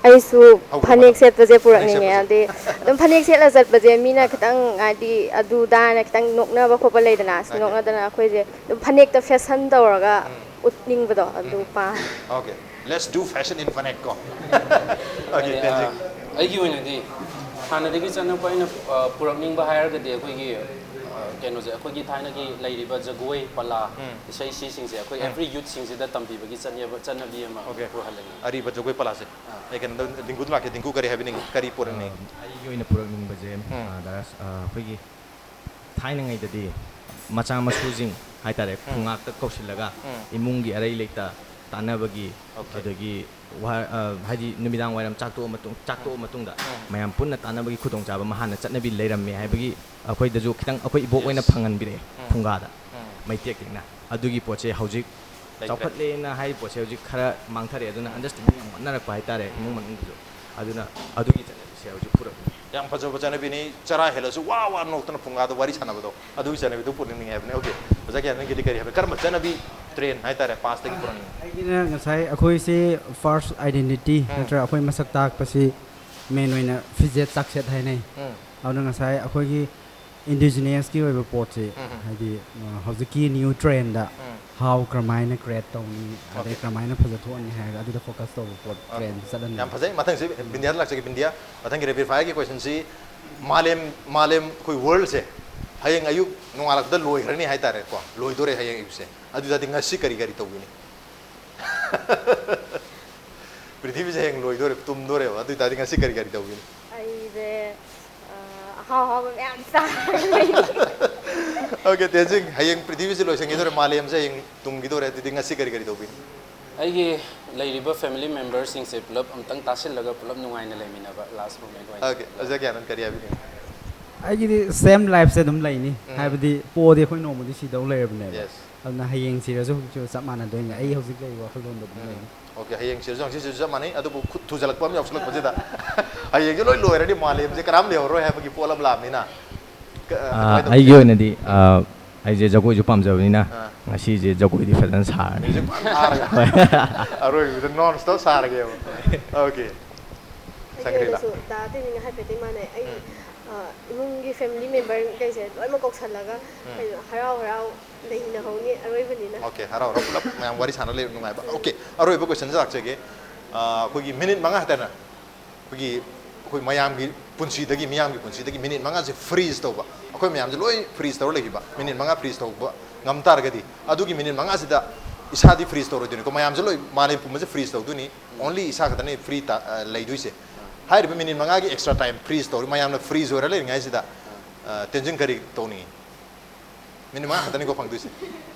ꯑꯩꯁꯨ ꯍꯧꯈ꯭ꯔꯕ ꯐꯅꯦꯛ ꯃꯇꯝ꯫ ꯁꯦꯠꯄꯁꯦ ꯐꯅꯦꯛ ꯄꯨꯔꯛꯅꯤꯡꯉꯦ꯫ ꯁꯦꯠꯄꯁꯦ꯫ ꯍꯥꯏꯗꯤ ꯑꯥ꯫ ꯑꯗꯨꯝ ꯐꯅꯦꯛ ꯁꯦꯠꯂ ꯆꯠꯄꯁꯦ ꯃꯤꯅ ꯈꯤꯇꯪ, ꯍꯥꯏꯗꯤ ꯑꯗꯨꯗꯥꯅ ꯈꯤꯇꯪ ꯅꯣꯛꯅꯕ ꯈꯣꯠꯄ ꯂꯩꯗꯅ, ꯑꯁ, ꯑꯣꯀꯦ꯫ ꯅꯣꯛꯅꯗꯅ ꯑꯩꯈꯣꯏꯁꯦ ꯑꯗꯨꯝ ꯐꯅꯦꯛꯇ ꯐꯦꯁꯟ ꯇꯧꯔꯒ ꯎꯠꯅꯤꯡꯕꯗꯣ ꯑꯗꯨ ꯄꯥꯝꯃꯦ꯫ Okay, let's do fashion in ꯐꯅꯦꯛ ꯀꯣ꯫ ꯑꯣꯀꯦ, ꯑꯩ, ꯇꯦꯟꯖꯤꯡ꯫ ꯑ, ꯑꯩꯒꯤ ꯑꯣꯏꯅꯗꯤ ꯍꯥꯟꯅꯗꯒꯤ ꯆꯠꯅꯕ ꯑꯩꯅ ꯑ, ꯄꯨꯔꯛꯅꯤꯡꯕ ꯍꯥꯏꯔꯒꯗꯤ ꯑꯩꯈꯣꯏꯒꯤ ꯑ, ꯀꯩꯅꯣꯁꯦ, ꯑꯩꯈꯣꯏꯒꯤ ꯊꯥꯏꯅꯒꯤ ꯂꯩꯔꯤꯕ ꯖꯒꯣꯏ, ꯄꯂꯥ, ꯏꯁꯩ, ꯁꯤꯁꯤꯡꯁꯦ ꯑꯩꯈꯣꯏ ꯑꯦꯚ꯭ꯔꯤ ꯌꯨꯠꯁꯤꯡꯁꯤꯗ ꯇꯝꯕꯤꯕꯒꯤ ꯆꯠꯅꯕ ꯆꯠꯅꯕꯤ ꯑꯃ ꯑꯣꯀꯦ꯫ ꯄꯨꯍꯜꯂꯛꯏ꯫ ꯑꯔꯤꯕ ꯖꯒꯣꯏ ꯄꯂꯥꯁꯦ꯫ ꯑꯩ ꯀꯩꯅꯣꯗ ꯗꯤꯡꯒꯨꯗ ꯂꯥꯛꯀꯦ꯫ ꯗꯤꯡꯒꯨ, ꯀꯔꯤ ꯍꯥꯏꯕꯤꯅꯤꯡꯉꯤ? ꯀꯔꯤ ꯄꯨꯔꯛꯅꯤꯡꯉꯤ? ꯑꯩꯒꯤ ꯑꯣꯏꯅ ꯄꯨꯔꯛꯅꯤꯡꯕꯁꯦ, ꯎꯝ꯫ ꯑ, ꯗꯥꯔꯥꯁ, ꯑ, ꯑꯩꯈꯣꯏꯒꯤ ꯊꯥꯏꯅꯉꯩꯗꯗꯤ ꯃꯆꯥ ꯃꯁꯨꯁꯤꯡ ꯍꯥꯏꯇꯥꯔꯦ, ꯎꯝ꯫ ꯈꯨꯡꯉꯥꯛꯇ ꯀꯧꯁꯤꯜꯂꯒ ꯎꯝ꯫ ꯏꯃꯨꯡꯒꯤ ꯑꯔꯩ ꯂꯩꯇ ꯇꯥꯟꯅꯕꯒꯤ, ꯑꯣꯀꯦ꯫ ꯑꯗꯒꯤ ꯋꯥ-, ꯑ, ꯍꯥꯏꯗꯤ ꯅꯨꯃꯤꯗꯥꯡ ꯋꯥꯏꯔꯝ ꯆꯥꯛ ꯇꯣꯛꯑ ꯃꯇꯨꯡ, ꯆꯥꯛ ꯇꯣꯛꯑ ꯃꯇꯨꯡꯗ ꯎꯝ꯫ ꯃꯌꯥꯝ ꯄꯨꯟꯅ ꯇꯥꯟꯅꯕꯒꯤ ꯈꯨꯗꯣꯡꯆꯥꯕ ꯑꯃ ꯍꯥꯟꯅ ꯆꯠꯅꯕꯤ ꯂꯩꯔꯝꯃꯦ ꯍꯥꯏꯕꯒꯤ ꯑꯩꯈꯣꯏꯗꯁꯨ ꯈꯤꯇꯪ ꯑꯩꯈꯣꯏ ꯏꯕꯣꯛ ꯑꯣꯏꯅ ꯌꯦꯁ꯫ ꯐꯪꯍꯟꯕꯤꯔꯛꯑꯦ ꯎꯝ꯫ ꯐꯨꯡꯒꯥꯗ꯫ ꯎꯝ꯫ ꯃꯩꯇꯦꯛ ꯇꯦꯛꯅ꯫ ꯑꯗꯨꯒꯤ ꯄꯣꯠꯁꯦ ꯍꯧꯖꯤꯛ ꯂꯩꯇ꯭ꯔꯦ꯫ ꯆꯥꯎꯈꯠꯂꯦꯅ ꯍꯥꯏꯔꯤꯕ ꯄꯣꯠꯁꯦ ꯍꯧꯖꯤꯛ ꯈꯔ ꯃꯥꯡꯊꯔꯛꯑꯦ, ꯑꯗꯨꯅ ꯑꯟꯗꯔꯁ꯭ꯇꯦꯟꯗꯤꯡ ꯌꯥꯝ ꯋꯥꯠꯅꯔꯛꯄ ꯍꯥꯏꯇꯥꯔꯦ, ꯏꯃꯨꯡ ꯃꯅꯨꯡꯗꯁꯨ꯫ ꯑꯗꯨꯅ ꯑꯗꯨꯒꯤ ꯆꯠꯅꯕꯤꯁꯦ ꯍꯧꯖꯤꯛ ꯄꯨꯔꯛꯅꯤꯡꯉꯦ꯫ ꯌꯥꯝ ꯐꯖꯕ ꯆꯠꯅꯕꯤꯅꯤ꯫ ꯆꯔꯥ ꯍꯦꯜꯂꯁꯨ ꯋꯥ ꯋꯥ ꯅꯣꯛꯇꯅ ꯐꯨꯡꯒꯥꯗ ꯋꯥꯔꯤ ꯁꯥꯟꯅꯕꯗꯣ, ꯑꯗꯨꯒꯤ ꯆꯠꯅꯕꯤꯗꯨ ꯄꯨꯔꯛꯅꯤꯡꯉꯦ ꯍꯥꯏꯕꯅꯦ꯫ ꯑꯣꯀꯦ, ꯑꯣꯖꯥ ꯀꯤꯔꯟꯒꯤꯗꯤ ꯀꯔꯤ ꯍꯥꯏꯕ? ꯀꯔꯝꯕ ꯆꯠꯅꯕꯤ ꯇ꯭ꯔꯦꯟ ꯍꯥꯏꯇꯥꯔꯦ ꯄꯥꯁꯇꯒꯤ ꯄꯨꯔꯛꯅꯤꯡꯉꯤ? ꯑꯩꯒꯤꯅ ꯉꯁꯥꯏ ꯑꯩꯈꯣꯏꯁꯦ ꯐꯥꯔꯁ ꯑꯥꯏꯗꯦꯟꯇꯤꯇꯤ ꯎꯝ꯫ ꯅꯠꯇ꯭ꯔꯒ ꯑꯩꯈꯣꯏ ꯃꯁꯛ ꯇꯥꯛꯄꯁꯤ ꯃꯦꯟ ꯑꯣꯏꯅ ꯐꯤꯖꯦꯠ ꯆꯥꯛꯁꯦꯠ ꯍꯥꯏꯅꯩ꯫ ꯎꯝ꯫ ꯑꯗꯨꯅ ꯉꯁꯥꯏ ꯑꯩꯈꯣꯏꯒꯤ ꯏꯟꯗꯤꯖꯤꯅꯁꯀꯤ ꯑꯣꯏꯕ ꯄꯣꯠꯁꯤ ꯎꯝ꯫ ꯍꯥꯏꯗꯤ ꯑ, ꯍꯧꯖꯤꯛꯀꯤ ꯅ꯭ꯌꯨ ꯇ꯭ꯔꯦꯟꯗ ꯎꯝ꯫ ꯍꯥꯎ ꯀꯔꯝꯍꯥꯏꯅ ꯀ꯭ꯔꯤꯌꯦꯠ ꯇꯧꯅꯤ, ꯑꯗꯩ ꯑꯣꯀꯦ꯫ ꯀꯔꯝꯍꯥꯏꯅ ꯐꯖꯊꯣꯛꯍꯟꯅꯤ ꯍꯥꯏꯔꯒ ꯑꯗꯨꯗ ꯐꯣꯀꯁ ꯇꯧꯕ ꯄꯣꯠ ꯑꯣꯀꯦ꯫ ꯇ꯭ꯔꯦꯟꯗ ꯆꯠꯍꯟꯅꯤꯡꯉꯤ꯫ ꯌꯥꯝ ꯐꯖꯩ꯫ ꯃꯊꯪꯁꯤ ꯕꯤꯟꯗꯤꯌꯥꯗ ꯂꯥꯛꯆꯒꯦ꯫ ꯕꯤꯟꯗꯤꯌꯥ, ꯃꯊꯪꯒꯤ ꯔꯦꯄꯤꯗ ꯐꯥꯌꯔꯒꯤ ꯀꯣꯏꯁꯟꯁꯤ ꯃꯥꯂꯦꯝ, ꯃꯥꯂꯦꯝ ꯑꯩꯈꯣꯏ ꯋꯥꯔꯜꯁꯦ ꯍꯌꯦꯡ ꯑꯌꯨꯛ ꯅꯣꯡꯉꯥꯜꯂꯛꯄꯗ ꯂꯣꯏꯈ꯭ꯔꯅꯤ ꯍꯥꯏꯇꯥꯔꯦꯀꯣ, ꯂꯣꯏꯗꯣꯔꯦ ꯍꯌꯦꯡ ꯑꯌꯨꯛꯁꯦ꯫ ꯑꯗꯨ ꯑꯣꯏ ꯇꯥꯔꯗꯤ ꯉꯁꯤ ꯀꯔꯤ ꯀꯔꯤ ꯇꯧꯒꯅꯤ? ꯄ꯭ꯔꯤꯊꯤꯕꯤꯁꯦ ꯍꯌꯦꯡ ꯂꯣꯏꯗꯣꯔꯦ, ꯇꯨꯝꯗꯣꯔꯦꯕ꯫ ꯑꯗꯨ ꯑꯣꯏ ꯇꯥꯔꯗꯤ ꯉꯁꯤ ꯀꯔꯤ ꯀꯔꯤ ꯇꯧꯒꯅꯤ? ꯑꯩꯁꯦ ꯑ, ꯑꯍꯥꯎ ꯑꯍꯥꯎꯕ ꯃꯌꯥꯝ ꯆꯥꯔꯒ ꯂꯩꯅꯤ꯫ ꯑꯣꯀꯦ, ꯇꯦꯟꯖꯤꯡ, ꯍꯌꯦꯡ ꯄ꯭ꯔꯤꯊꯤꯕꯤꯁꯦ ꯂꯣꯏꯁꯤꯟꯈꯤꯗꯣꯔꯦ, ꯃꯥꯂꯦꯝꯁꯦ ꯍꯌꯦꯡ ꯇꯨꯝꯈꯤꯗꯣꯔꯦ, ꯑꯗꯨꯗꯤ ꯉꯁꯤ ꯀꯔꯤ ꯀꯔꯤ ꯇꯧꯕꯤꯅꯤ? ꯑꯩꯒꯤ ꯂꯩꯔꯤꯕ ꯐꯦꯃꯤꯂꯤ ꯃꯦꯝꯕꯔꯁꯤꯡꯁꯦ ꯄꯨꯂꯞ ꯑꯝꯇꯪ ꯇꯥꯁꯤꯜꯂꯒ ꯄꯨꯂꯞ ꯅꯨꯡꯉꯥꯏꯅ ꯂꯩꯃꯤꯟꯅꯕ, ꯂꯥꯁ ꯃꯣꯃꯦꯟ ꯑꯣꯏꯅ꯫ ꯑꯣꯀꯦ, ꯑꯣꯖꯥ ꯀꯤꯔꯟ, ꯀꯔꯤ ꯍꯥꯏꯕꯤꯅꯤꯡꯉꯤ? ꯑꯩꯒꯤꯗꯤ ꯁꯦꯝ ꯂꯥꯏꯐꯁꯦ ꯑꯗꯨꯝ ꯂꯩꯅꯤ꯫ ꯎꯝ꯫ ꯍꯥꯏꯕꯗꯤ ꯄꯣꯛꯑꯗꯤ ꯑꯩꯈꯣꯏ ꯅꯣꯡꯃꯗꯤ ꯁꯤꯗꯧ ꯂꯩꯔꯕꯅꯦꯕ꯫ ꯌꯦꯁ꯫ ꯑꯗꯨꯅ ꯍꯌꯦꯡ ꯁꯤꯔꯁꯨ ꯍꯧꯖꯤꯛꯁꯨ ꯆꯞ ꯃꯥꯟꯅꯗꯣꯏꯅꯦ꯫ ꯑꯩ ꯍꯧꯖꯤꯛ ꯂꯩꯔꯤꯕ ꯋꯥꯈꯜꯂꯣꯟꯗ ꯑꯗꯨꯝ ꯎꯝ꯫ ꯂꯩꯅꯤ꯫ ꯑꯣꯀꯦ, ꯍꯌꯦꯡ ꯁꯤꯔꯁꯨ ꯍꯪꯆꯤꯠ ꯁꯤꯔꯁꯨ ꯆꯞ ꯃꯥꯟꯅꯩ꯫ ꯑꯗꯨꯕꯨ ꯈꯨꯠ ꯊꯨꯖꯜꯂꯛꯄ ꯑꯃ ꯌꯥꯎꯁꯜꯂꯛꯄꯁꯤꯗ ꯍꯌꯦꯡꯁꯦ ꯂꯣꯏ ꯂꯣꯏꯔꯅꯤ, ꯃꯥꯂꯦꯝꯁꯦ ꯀꯅꯥꯝ ꯂꯩꯍꯧꯔꯣꯏ ꯍꯥꯏꯕꯒꯤ ꯄꯣꯠ ꯑꯃ ꯂꯥꯛꯑꯕꯅꯤꯅ꯫ ꯀ-, ꯑ, ꯀꯃꯥꯏꯅ ꯇꯧꯁꯦ? ꯑꯩꯒꯤ ꯑꯣꯏꯅꯗꯤ, ꯑ, ꯑꯩꯁꯦ ꯖꯒꯣꯏꯁꯨ ꯄꯥꯝꯖꯕꯅꯤꯅ ꯑꯥ꯫ ꯉꯁꯤꯁꯦ ꯖꯒꯣꯏꯗꯤ ꯐꯖꯅ ꯁꯥꯔꯅꯤ꯫ ꯃ꯭ꯌꯨꯖꯤꯛ ꯐꯖꯅ ꯊꯥꯔꯒ꯫ ꯍꯣꯏ꯫ ꯑꯔꯣꯏꯕꯗ ꯅꯣꯟ ꯁ꯭ꯇꯣꯞ ꯁꯥꯔꯒꯦꯕ꯫ ꯑꯣꯀꯦ꯫ ꯑꯩꯒꯤ ꯁꯪꯒ꯭ꯔꯤꯂꯥ꯫ ꯑꯣꯏꯅꯁꯨ ꯗꯥ ꯇꯦꯅꯤꯡꯒ ꯍꯥꯏꯐꯦꯠꯇꯤ ꯃꯥꯟꯅꯩ꯫ ꯑꯩ, ꯎꯝ꯫ ꯑ, ꯏꯃꯨꯡꯒꯤ ꯐꯦꯃꯤꯂꯤ ꯃꯦꯝꯕꯔꯈꯩꯁꯦ ꯂꯣꯏꯅꯃꯛ ꯀꯧꯁꯜꯂꯒ ꯎꯝ꯫ ꯀꯩꯅꯣ ꯍꯔꯥꯎ ꯍꯔꯥꯎ ꯂꯩꯃꯤꯟꯅꯍꯧꯅꯤ ꯑꯔꯣꯏꯕꯅꯤꯅ꯫ ꯑꯣꯀꯦ, ꯍꯔꯥꯎ ꯍꯔꯥꯎ ꯄꯨꯂꯞ ꯃꯌꯥꯝ ꯋꯥꯔꯤ ꯁꯥꯟꯅ ꯂꯩꯕ ꯅꯨꯡꯉꯥꯏꯕ꯫ ꯎꯝ꯫ ꯑꯣꯀꯦ, ꯑꯔꯣꯏꯕ ꯀꯣꯏꯁꯟꯁꯦ ꯂꯥꯛꯆꯒꯦ꯫ ꯑ, ꯑꯩꯈꯣꯏꯒꯤ ꯃꯤꯅꯤꯠ ꯃꯉꯥ ꯍꯥꯏꯇꯥꯔꯦ꯫ ꯑꯩꯈꯣꯏꯒꯤ ꯑꯩꯈꯣꯏ ꯃꯌꯥꯝꯒꯤ ꯄꯨꯟꯁꯤꯗꯒꯤ, ꯃꯤꯌꯥꯝꯒꯤ ꯄꯨꯟꯁꯤꯗꯒꯤ ꯃꯤꯅꯤꯠ ꯃꯉꯥꯁꯦ ꯐ꯭ꯔꯤꯖ ꯇꯧꯕ, ꯑꯩꯈꯣꯏ ꯃꯌꯥꯝꯁꯦ ꯂꯣꯏ ꯐ꯭ꯔꯤꯖ ꯇꯧꯔ ꯂꯩꯈꯤꯕ, ꯃꯤꯅꯤꯠ ꯃꯉꯥ ꯐ꯭ꯔꯤꯖ ꯇꯧꯕ ꯉꯝ ꯇꯥꯔꯒꯗꯤ, ꯑꯗꯨꯒꯤ ꯃꯤꯅꯤꯠ ꯃꯉꯥꯁꯤꯗ ꯏꯁꯥꯗꯤ ꯐ꯭ꯔꯤꯖ ꯇꯧꯔꯣꯏꯗꯣꯏꯅꯤꯀꯣ, ꯃꯌꯥꯝꯁꯦ ꯂꯣꯏ, ꯃꯥꯂꯦꯝ ꯄꯨꯝꯕꯁꯦ ꯐ꯭ꯔꯤꯖ ꯇꯧꯗꯣꯏꯅꯤ, ꯑꯣꯟꯂꯤ ꯏꯁꯥ ꯈꯛꯇꯅꯤ ꯐ꯭ꯔꯤ ꯇꯥ-, ꯑ, ꯂꯩꯗꯣꯏꯁꯦ꯫ ꯍꯥꯏꯔꯤꯕ ꯃꯤꯅꯤꯠ ꯃꯉꯥꯒꯤ ꯑꯦꯛꯁꯇ꯭ꯔꯥ ꯇꯥꯏꯝ ꯐ꯭ꯔꯤꯖ ꯇꯧꯔꯤ ꯃꯌꯥꯝꯅ ꯐ꯭ꯔꯤꯖ ꯑꯣꯏꯔ ꯂꯩꯔꯤꯉꯩꯁꯤꯗ, ꯑ, ꯇꯦꯟꯖꯤꯟ ꯀꯔꯤ ꯇꯧꯅꯤꯡꯉꯤ? ꯃꯤꯅꯤꯠ ꯃꯉꯥ ꯈꯛꯇꯅꯤꯀꯣ ꯐꯪꯗꯣꯏꯁꯦ꯫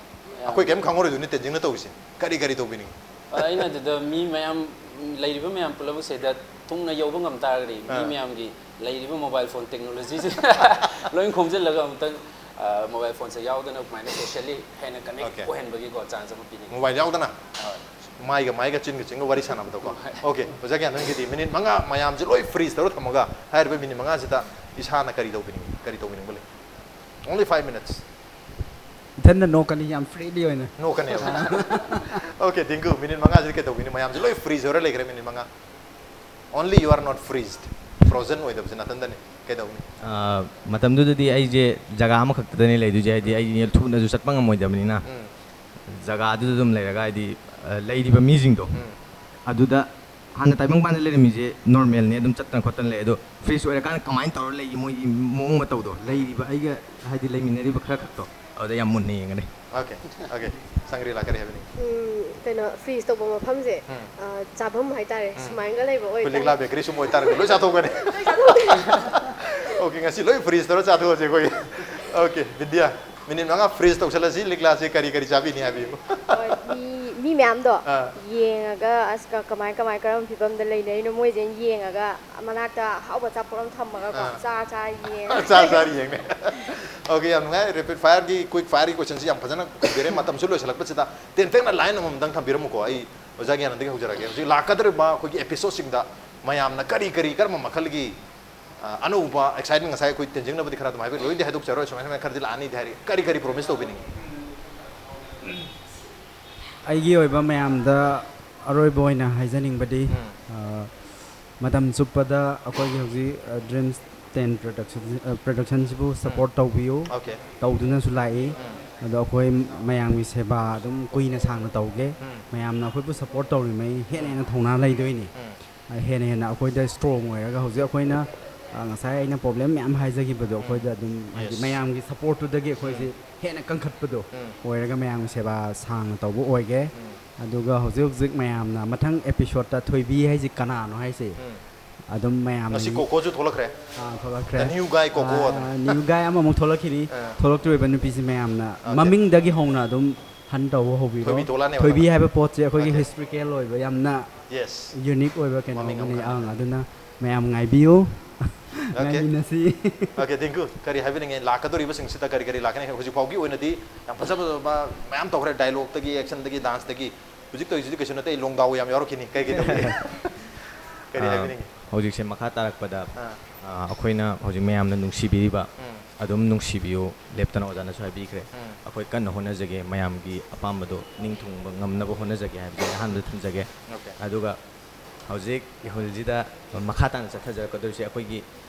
ꯑꯩꯈꯣꯏ ꯀꯩꯝ ꯈꯪꯉꯔꯣꯏꯗꯣꯏꯅꯤ ꯇꯦꯟꯖꯤꯡꯅ ꯇꯧꯔꯤꯁꯦ꯫ ꯀꯔꯤ ꯀꯔꯤ ꯇꯧꯕꯤꯅꯤꯡꯉꯤ? ꯑ, ꯑꯩꯅ ꯑꯗꯨꯗ ꯃꯤ ꯃꯌꯥꯝ, ꯂꯩꯔꯤꯕ ꯃꯌꯥꯝ ꯄꯨꯝꯅꯃꯛꯁꯤꯗ ꯊꯨꯡꯅ ꯌꯧꯕ ꯉꯝ ꯇꯥꯔꯒꯗꯤ, ꯃꯤ ꯑꯥ꯫ ꯃꯌꯥꯝꯒꯤ ꯂꯩꯔꯤꯕ ꯃꯣꯕꯥꯏꯜ ꯐꯣꯟ ꯇꯦꯛꯅꯣꯂꯣꯖꯤꯁꯦ ꯂꯣꯏ ꯈꯣꯝꯖꯤꯜꯂꯒ ꯑꯃꯨꯛꯇꯪ, ꯑ, ꯃꯣꯕꯥꯏꯜ ꯐꯣꯟꯁꯦ ꯌꯥꯎꯗꯅ ꯑꯗꯨꯃꯥꯏꯅ ꯁꯣꯁꯤꯌꯦꯜꯂꯤ ꯍꯦꯟꯅ ꯀꯅꯦꯛ ꯑꯣꯀꯦ꯫ ꯑꯣꯏꯍꯟꯕꯒꯤꯀꯣ ꯆꯥꯟꯁ ꯑꯃ ꯄꯤꯅꯤꯡꯉꯤ꯫ ꯃꯣꯕꯥꯏꯜ ꯌꯥꯎꯗꯅ? ꯍꯣꯏ꯫ ꯃꯥꯏꯒ ꯃꯥꯏꯒ, ꯆꯤꯟꯒ ꯆꯤꯟꯒ ꯋꯥꯔꯤ ꯁꯥꯟꯅꯕꯗꯀꯣ꯫ ꯍꯣꯏ꯫ ꯑꯣꯀꯦ, ꯑꯣꯖꯥ ꯒ꯭ꯌꯥꯟꯊꯟꯒꯤꯗꯤ ꯃꯤꯅꯤꯠ ꯃꯉꯥ ꯃꯌꯥꯝꯁꯦ ꯂꯣꯏ ꯐ꯭ꯔꯤꯖ ꯇꯧꯔ ꯊꯝꯃꯒ, ꯍꯥꯏꯔꯤꯕ ꯃꯤꯅꯤꯠ ꯃꯉꯥꯁꯤꯗ ꯏꯁꯥꯅ ꯀꯔꯤ ꯇꯧꯕꯤꯅꯤꯡꯉꯤ, ꯀꯔꯤ ꯇꯧꯕꯤꯅꯤꯡꯕ ꯂꯩ? Only five minutes. ꯏꯊꯟꯗ ꯅꯣꯛꯀꯅꯤ, ꯌꯥꯝ ꯐ꯭ꯔꯤꯂꯤ ꯑꯣꯏꯅ꯫ ꯅꯣꯛꯀꯅꯦꯕ꯫ ꯑꯣꯀꯦ, ꯗꯤꯡꯀꯨ, ꯃꯤꯅꯤꯠ ꯃꯉꯥꯁꯤꯗꯤ ꯀꯩꯗꯧꯕꯤꯅꯤ? ꯃꯌꯥꯝꯁꯦ ꯂꯣꯏ ꯐ꯭ꯔꯤꯖ ꯑꯣꯏꯔ ꯂꯩꯈ꯭ꯔꯦ ꯃꯤꯅꯤꯠ ꯃꯉꯥ꯫ Only you are not freezed. Frozen ꯑꯣꯏꯗꯕꯁꯦ ꯅꯥꯊꯟꯗꯅꯤ꯫ ꯀꯩꯗꯧꯅꯤ? ꯑ, ꯃꯇꯝꯗꯨꯗꯗꯤ ꯑꯩꯁꯦ ꯖꯒꯥ ꯑꯃꯈꯛꯇꯗꯅꯤ ꯂꯩꯗꯣꯏꯁꯦ, ꯍꯥꯏꯗꯤ ꯑꯩ ꯊꯨꯅꯁꯨ ꯆꯠꯄ ꯉꯝꯃꯣꯏꯗꯕꯅꯤꯅ꯫ ꯎꯝ꯫ ꯖꯒꯥꯗꯨꯗ ꯑꯗꯨꯝ ꯂꯩꯔꯒ, ꯍꯥꯏꯗꯤ, ꯑ, ꯂꯩꯔꯤꯕ ꯃꯤꯁꯤꯡꯗꯣ, ꯎꯝ꯫ ꯑꯗꯨꯗ ꯍꯥꯟꯅ ꯇꯥꯏꯕꯪꯄꯥꯟꯗ ꯂꯩꯔꯝꯃꯤꯁꯦ ꯅꯣꯔꯃꯦꯜꯅꯤ, ꯑꯗꯨꯝ ꯆꯠꯇꯅ ꯈꯣꯠꯇꯅ ꯂꯩ, ꯑꯗꯣ ꯐ꯭ꯔꯤꯖ ꯑꯣꯏꯔꯀꯥꯟꯗ ꯀꯃꯥꯏꯅ ꯇꯧꯔ ꯂꯩꯒꯦ ꯃꯣꯏꯒꯤ ꯃꯑꯣꯡ ꯃꯇꯧꯗꯣ, ꯂꯩꯔꯤꯕ ꯑꯩꯒ ꯍꯥꯏꯗꯤ ꯂꯩꯃꯤꯟꯅꯔꯤꯕ ꯈꯔ ꯈꯛꯇꯣ, ꯑꯗꯨꯗ ꯌꯥꯝ ꯃꯨꯟꯅ ꯌꯦꯡꯒꯅꯤ꯫ Okay, okay. ꯁꯪꯒ꯭ꯔꯤꯂꯥ ꯀꯔꯤ ꯍꯥꯏꯕꯅꯤ? ꯎꯝ, ꯀꯩꯅꯣ, ꯐ꯭ꯔꯤꯖ ꯇꯧꯕ ꯃꯐꯝꯁꯦ, ꯎꯝ꯫ ꯑ, ꯆꯥꯐꯝ ꯍꯥꯏꯇꯥꯔꯦ, ꯎꯝ꯫ ꯁꯨꯃꯥꯏꯅꯒ ꯂꯩꯕ ꯑꯩꯈꯣꯏ ꯂꯤꯛꯂꯥ ꯑꯣꯏꯇꯥꯔꯗꯤ꯫ ꯕꯦꯀꯔꯤ ꯁꯨꯝ ꯑꯣꯏꯇꯥꯔꯒꯗꯤ ꯂꯣꯏ ꯆꯥꯊꯣꯛꯀꯅꯤ꯫ ꯑꯣꯀꯦ, ꯉꯁꯤ ꯂꯣꯏ ꯐ꯭ꯔꯤꯖ ꯇꯧꯔ ꯆꯥꯊꯣꯛꯑꯁꯦ ꯑꯩꯈꯣꯏ꯫ ꯑꯣꯀꯦ, ꯕꯤꯗ꯭ꯌꯥ, ꯃꯤꯅꯤꯠ ꯃꯉꯥ ꯐ꯭ꯔꯤꯖ ꯇꯧꯁꯜꯂꯁꯤ, ꯂꯤꯛꯂꯥꯁꯦ ꯀꯔꯤ ꯀꯔꯤ ꯆꯥꯕꯤꯅꯤ ꯍꯥꯏꯕꯤꯌꯨ꯫ ꯍꯣꯏ, ꯃꯤ, ꯃꯤ ꯃꯌꯥꯝꯗꯣ ꯑꯥ꯫ ꯌꯦꯡꯉꯒ, ꯑꯁ, ꯀ-, ꯀꯃꯥꯏ, ꯀꯃꯥꯏ, ꯀꯔꯝꯕ ꯐꯤꯕꯝꯗ ꯂꯩꯅꯔꯤꯅꯣ ꯃꯣꯏꯁꯦ ꯌꯦꯡꯉꯒ, ꯃꯅꯥꯛꯇ ꯑꯍꯥꯎꯕ ꯑꯆꯥꯄꯣꯠ ꯑꯃ ꯊꯝꯃꯒꯀꯣ, ꯑꯥ꯫ ꯆꯥ, ꯆꯥ ꯌꯦꯡꯉꯒ꯫ ꯆꯥ, ꯆꯥ ꯌꯦꯡꯉꯦ꯫ ꯑꯣꯀꯦ, ꯌꯥꯝ ꯅꯨꯡꯉꯥꯏ꯫ ꯔꯦꯄꯤꯗ ꯐꯥꯌꯔꯒꯤ, ꯀ꯭ꯋꯤꯛ ꯐꯥꯌꯔꯒꯤ ꯀꯣꯏꯁꯟꯁꯤ ꯌꯥꯝ ꯐꯖꯅ ꯈꯨꯝꯕꯤꯔꯦ꯫ ꯃꯇꯝꯁꯨ ꯂꯣꯏꯁꯤꯜꯂꯛꯄꯁꯤꯗ ꯇꯦꯟꯇꯛꯅ ꯂꯥꯏꯟ ꯑꯃꯃꯝꯗꯪ ꯊꯝꯕꯤꯔꯝꯃꯨꯀꯣ꯫ ꯑꯩ ꯑꯣꯖꯥ ꯒ꯭ꯌꯥꯅꯟꯗꯒꯤ ꯍꯧꯖꯔꯛꯑꯒꯦ꯫ ꯍꯧꯖꯤꯛ ꯂꯥꯛꯀꯗꯧꯔꯤꯕ ꯑꯩꯈꯣꯏꯒꯤ ꯑꯦꯄꯤꯁꯣꯗꯁꯤꯡꯗ ꯃꯌꯥꯝꯅ ꯀꯔꯤ ꯀꯔꯤ, ꯀꯔꯝꯕ ꯃꯈꯜꯒꯤ, ꯑ, ꯑꯅꯧꯕ ꯑꯦꯛꯁꯥꯏꯠꯃꯦꯟ, ꯉꯁꯥꯏ ꯑꯩꯈꯣꯏ ꯇꯦꯟꯖꯤꯡꯅꯕꯨꯗꯤ ꯈꯔ ꯑꯗꯨꯝ ꯍꯥꯏꯕꯤꯔꯦ, ꯂꯣꯏꯅꯗꯤ ꯍꯥꯏꯗꯣꯛꯆꯔꯣꯏ, ꯁꯨꯃꯥꯏ ꯁꯨꯃꯥꯏꯅ ꯈꯔꯗꯤ ꯂꯥꯛꯑꯅꯤꯗꯤ ꯍꯥꯏꯔꯤ꯫ ꯀꯔꯤ ꯀꯔꯤ ꯄ꯭ꯔꯣꯃꯤꯁ ꯇꯧꯕꯤꯅꯤꯡꯉꯤ? ꯑꯩꯒꯤ ꯑꯣꯏꯕ ꯃꯌꯥꯝꯗ ꯑꯔꯣꯏꯕ ꯑꯣꯏꯅ ꯍꯥꯏꯖꯅꯤꯡꯕꯗꯤ, ꯎꯝ꯫ ꯑ, ꯃꯇꯝ ꯆꯨꯞꯄꯗ ꯑꯩꯈꯣꯏꯒꯤ ꯍꯧꯖꯤꯛ, ꯑ, ꯗ꯭ꯔꯤꯝꯁ ꯇꯦꯟ ꯄ꯭ꯔꯗꯛꯁꯟ, ꯑ, ꯄ꯭ꯔꯗꯛꯁꯟꯁꯤꯕꯨ ꯁꯄꯣꯔꯠ ꯇꯧꯕꯤꯌꯨ꯫ ꯑꯣꯀꯦ꯫ ꯇꯧꯗꯨꯅꯁꯨ ꯂꯥꯛꯏ꯫ ꯎꯝ꯫ ꯑꯗꯣ ꯑꯩꯈꯣꯏ ꯃꯌꯥꯝꯒꯤ ꯁꯦꯕꯥ ꯑꯗꯨꯝ ꯀꯨꯏꯅ ꯁꯥꯡꯅ ꯇꯧꯒꯦ꯫ ꯎꯝ꯫ ꯃꯌꯥꯝꯅ ꯑꯩꯈꯣꯏꯕꯨ ꯁꯄꯣꯔꯠ ꯇꯧꯔꯤꯉꯩ ꯍꯦꯟꯅ ꯍꯦꯟꯅ ꯊꯧꯅꯥ ꯂꯩꯗꯣꯏꯅꯤ꯫ ꯎꯝ꯫ ꯍꯦꯟꯅ ꯍꯦꯟꯅ ꯑꯩꯈꯣꯏꯗ ꯁ꯭ꯇ꯭ꯔꯣꯡ ꯑꯣꯏꯔꯒ ꯍꯧꯖꯤꯛ ꯑꯩꯈꯣꯏꯅ, ꯑ, ꯉꯁꯥꯏ ꯑꯩꯅ ꯄ꯭ꯔꯣꯕ꯭ꯂꯦꯝ ꯃꯌꯥꯝ ꯍꯥꯏꯖꯈꯤꯕꯗꯣ, ꯑꯩꯈꯣꯏꯗ ꯑꯗꯨꯝ ꯍꯥꯏꯗꯤ Yes. ꯃꯌꯥꯝꯒꯤ ꯁꯞꯄꯣꯔꯠꯇꯨꯗꯒꯤ ꯑꯩꯈꯣꯏꯁꯦ ꯍꯦꯟꯅ ꯀꯟꯈꯠꯄꯗꯣ ꯎꯝ. ꯑꯣꯏꯔꯒ ꯃꯌꯥꯝꯒꯤ ꯁꯦꯕꯥ ꯁꯥꯡꯅ ꯇꯧꯕ ꯑꯣꯏꯒꯦ꯫ ꯑꯗꯨꯒ ꯍꯧꯖꯤꯛ ꯍꯧꯖꯤꯛ ꯃꯌꯥꯝꯅ ꯃꯊꯪ ꯑꯦꯄꯤꯁꯣꯗꯇ ꯊꯣꯏꯕꯤ ꯍꯥꯏꯁꯤ ꯀꯅꯥꯅꯣ ꯍꯥꯏꯁꯦ ꯎꯝ. ꯑꯗꯨꯝ ꯃꯌꯥꯝ ꯉꯁꯤ ꯀꯣꯀꯣꯁꯨ ꯊꯣꯛꯂꯛꯈ꯭ꯔꯦ꯫ ꯑꯥ, ꯊꯣꯛꯂꯛꯈ꯭ꯔꯦ꯫ The new guy ꯀꯣꯀꯣ ꯑꯗꯨꯝ꯫ ꯅ꯭ꯌꯨ ꯒꯥꯏ ꯑꯃꯃꯨꯛ ꯊꯣꯛꯂꯛꯈꯤꯅꯤ꯫ ꯑꯥ. ꯊꯣꯛꯂꯛꯇꯣꯏꯕ ꯅꯨꯄꯤꯁꯤ ꯃꯌꯥꯝꯅ Okay. ꯃꯃꯤꯡꯗꯒꯤ ꯍꯧꯅ ꯑꯗꯨꯝ ꯍꯟ ꯇꯧꯕ ꯍꯧꯕꯤꯔꯣ꯫ ꯊꯣꯏꯕꯤ ꯊꯣꯛꯂꯛꯑꯅꯦꯕ ꯊꯣꯏꯕꯤ ꯅꯪ? ꯍꯥꯏꯕ ꯄꯣꯠꯁꯦ ꯑꯩꯈꯣꯏꯒꯤ Okay. ꯍꯤꯁꯇ꯭ꯔꯤꯀꯦꯜ ꯑꯣꯏꯕ ꯌꯥꯝꯅ Yes. ꯌꯨꯅꯤꯛ ꯑꯣꯏꯕ ꯀꯩꯅꯣ ꯃꯃꯤꯡ ꯑꯃꯅꯤ꯫ ꯑꯃꯈꯛꯅꯤ꯫ ꯑꯪ, ꯑꯗꯨꯅ ꯃꯌꯥꯝ ꯉꯥꯏꯕꯤꯌꯨ꯫ Okay. ꯉꯥꯏꯃꯤꯟꯅꯁꯤ꯫ Okay, ꯇꯤꯡꯀꯨ, ꯀꯔꯤ ꯍꯥꯏꯕꯤꯅꯤꯡꯉꯤ? ꯂꯥꯛꯀꯗꯧꯔꯤꯕꯁꯤꯡꯁꯤꯗ ꯀꯔꯤ ꯀꯔꯤ ꯂꯥꯛꯀꯅꯤ? ꯍꯧꯖꯤꯛ ꯐꯥꯎꯒꯤ ꯑꯣꯏꯅꯗꯤ ꯌꯥꯝ ꯐꯖ ꯐꯖꯕ ꯃꯌꯥꯝ ꯇꯧꯈ꯭ꯔꯦ, ꯗꯥꯏꯂꯣꯛꯇꯒꯤ, ꯑꯦꯛꯁꯟꯗꯒꯤ, ꯗꯥꯟꯁꯇꯒꯤ꯫ ꯍꯧꯖꯤꯛ ꯇꯧꯔꯤꯁꯤꯗꯤ ꯀꯩꯁꯨ ꯅꯠꯇꯦ, ꯂꯣꯡꯗꯥꯎ ꯌꯥꯝ ꯌꯥꯎꯔꯛꯈꯤꯅꯤ꯫ ꯀꯩ ꯀꯩ ꯇꯧꯒꯦ? ꯀꯔꯤ ꯑ, ꯍꯥꯏꯕꯤꯅꯤꯡꯉꯤ? ꯍꯧꯖꯤꯛꯁꯦ ꯃꯈꯥ ꯇꯥꯔꯛꯄꯗ ꯑꯥ. ꯑ, ꯑꯩꯈꯣꯏꯅ ꯍꯧꯖꯤꯛ ꯃꯌꯥꯝꯅ ꯅꯨꯡꯁꯤꯕꯤꯔꯤꯕ ꯎꯝ. ꯑꯗꯨꯝ ꯅꯨꯡꯁꯤꯕꯤꯌꯨ ꯂꯦꯞꯇꯅ ꯑꯣꯖꯥꯅꯁꯨ ꯍꯥꯏꯕꯤꯈ꯭ꯔꯦ꯫ ꯎꯝ. ꯑꯩꯈꯣꯏ ꯀꯟꯅ ꯍꯣꯠꯅꯖꯒꯦ, ꯃꯌꯥꯝꯒꯤ ꯑꯄꯥꯝꯕꯗꯣ ꯅꯤꯡꯊꯨꯡꯕ ꯉꯝꯅꯕ ꯍꯣꯠꯅꯖꯒꯦ ꯍꯥꯏꯕꯁꯦ ꯑꯩ ꯑꯍꯥꯟꯕꯗ ꯊꯝꯖꯒꯦ꯫ Okay. ꯑꯗꯨꯒ ꯍꯧꯖꯤꯛ ꯏꯍꯨꯜꯁꯤꯗ ꯃꯈꯥ ꯇꯥꯅ ꯆꯠꯊꯖꯔꯛꯀꯗꯣꯏꯁꯦ ꯑꯩꯈꯣꯏꯒꯤ,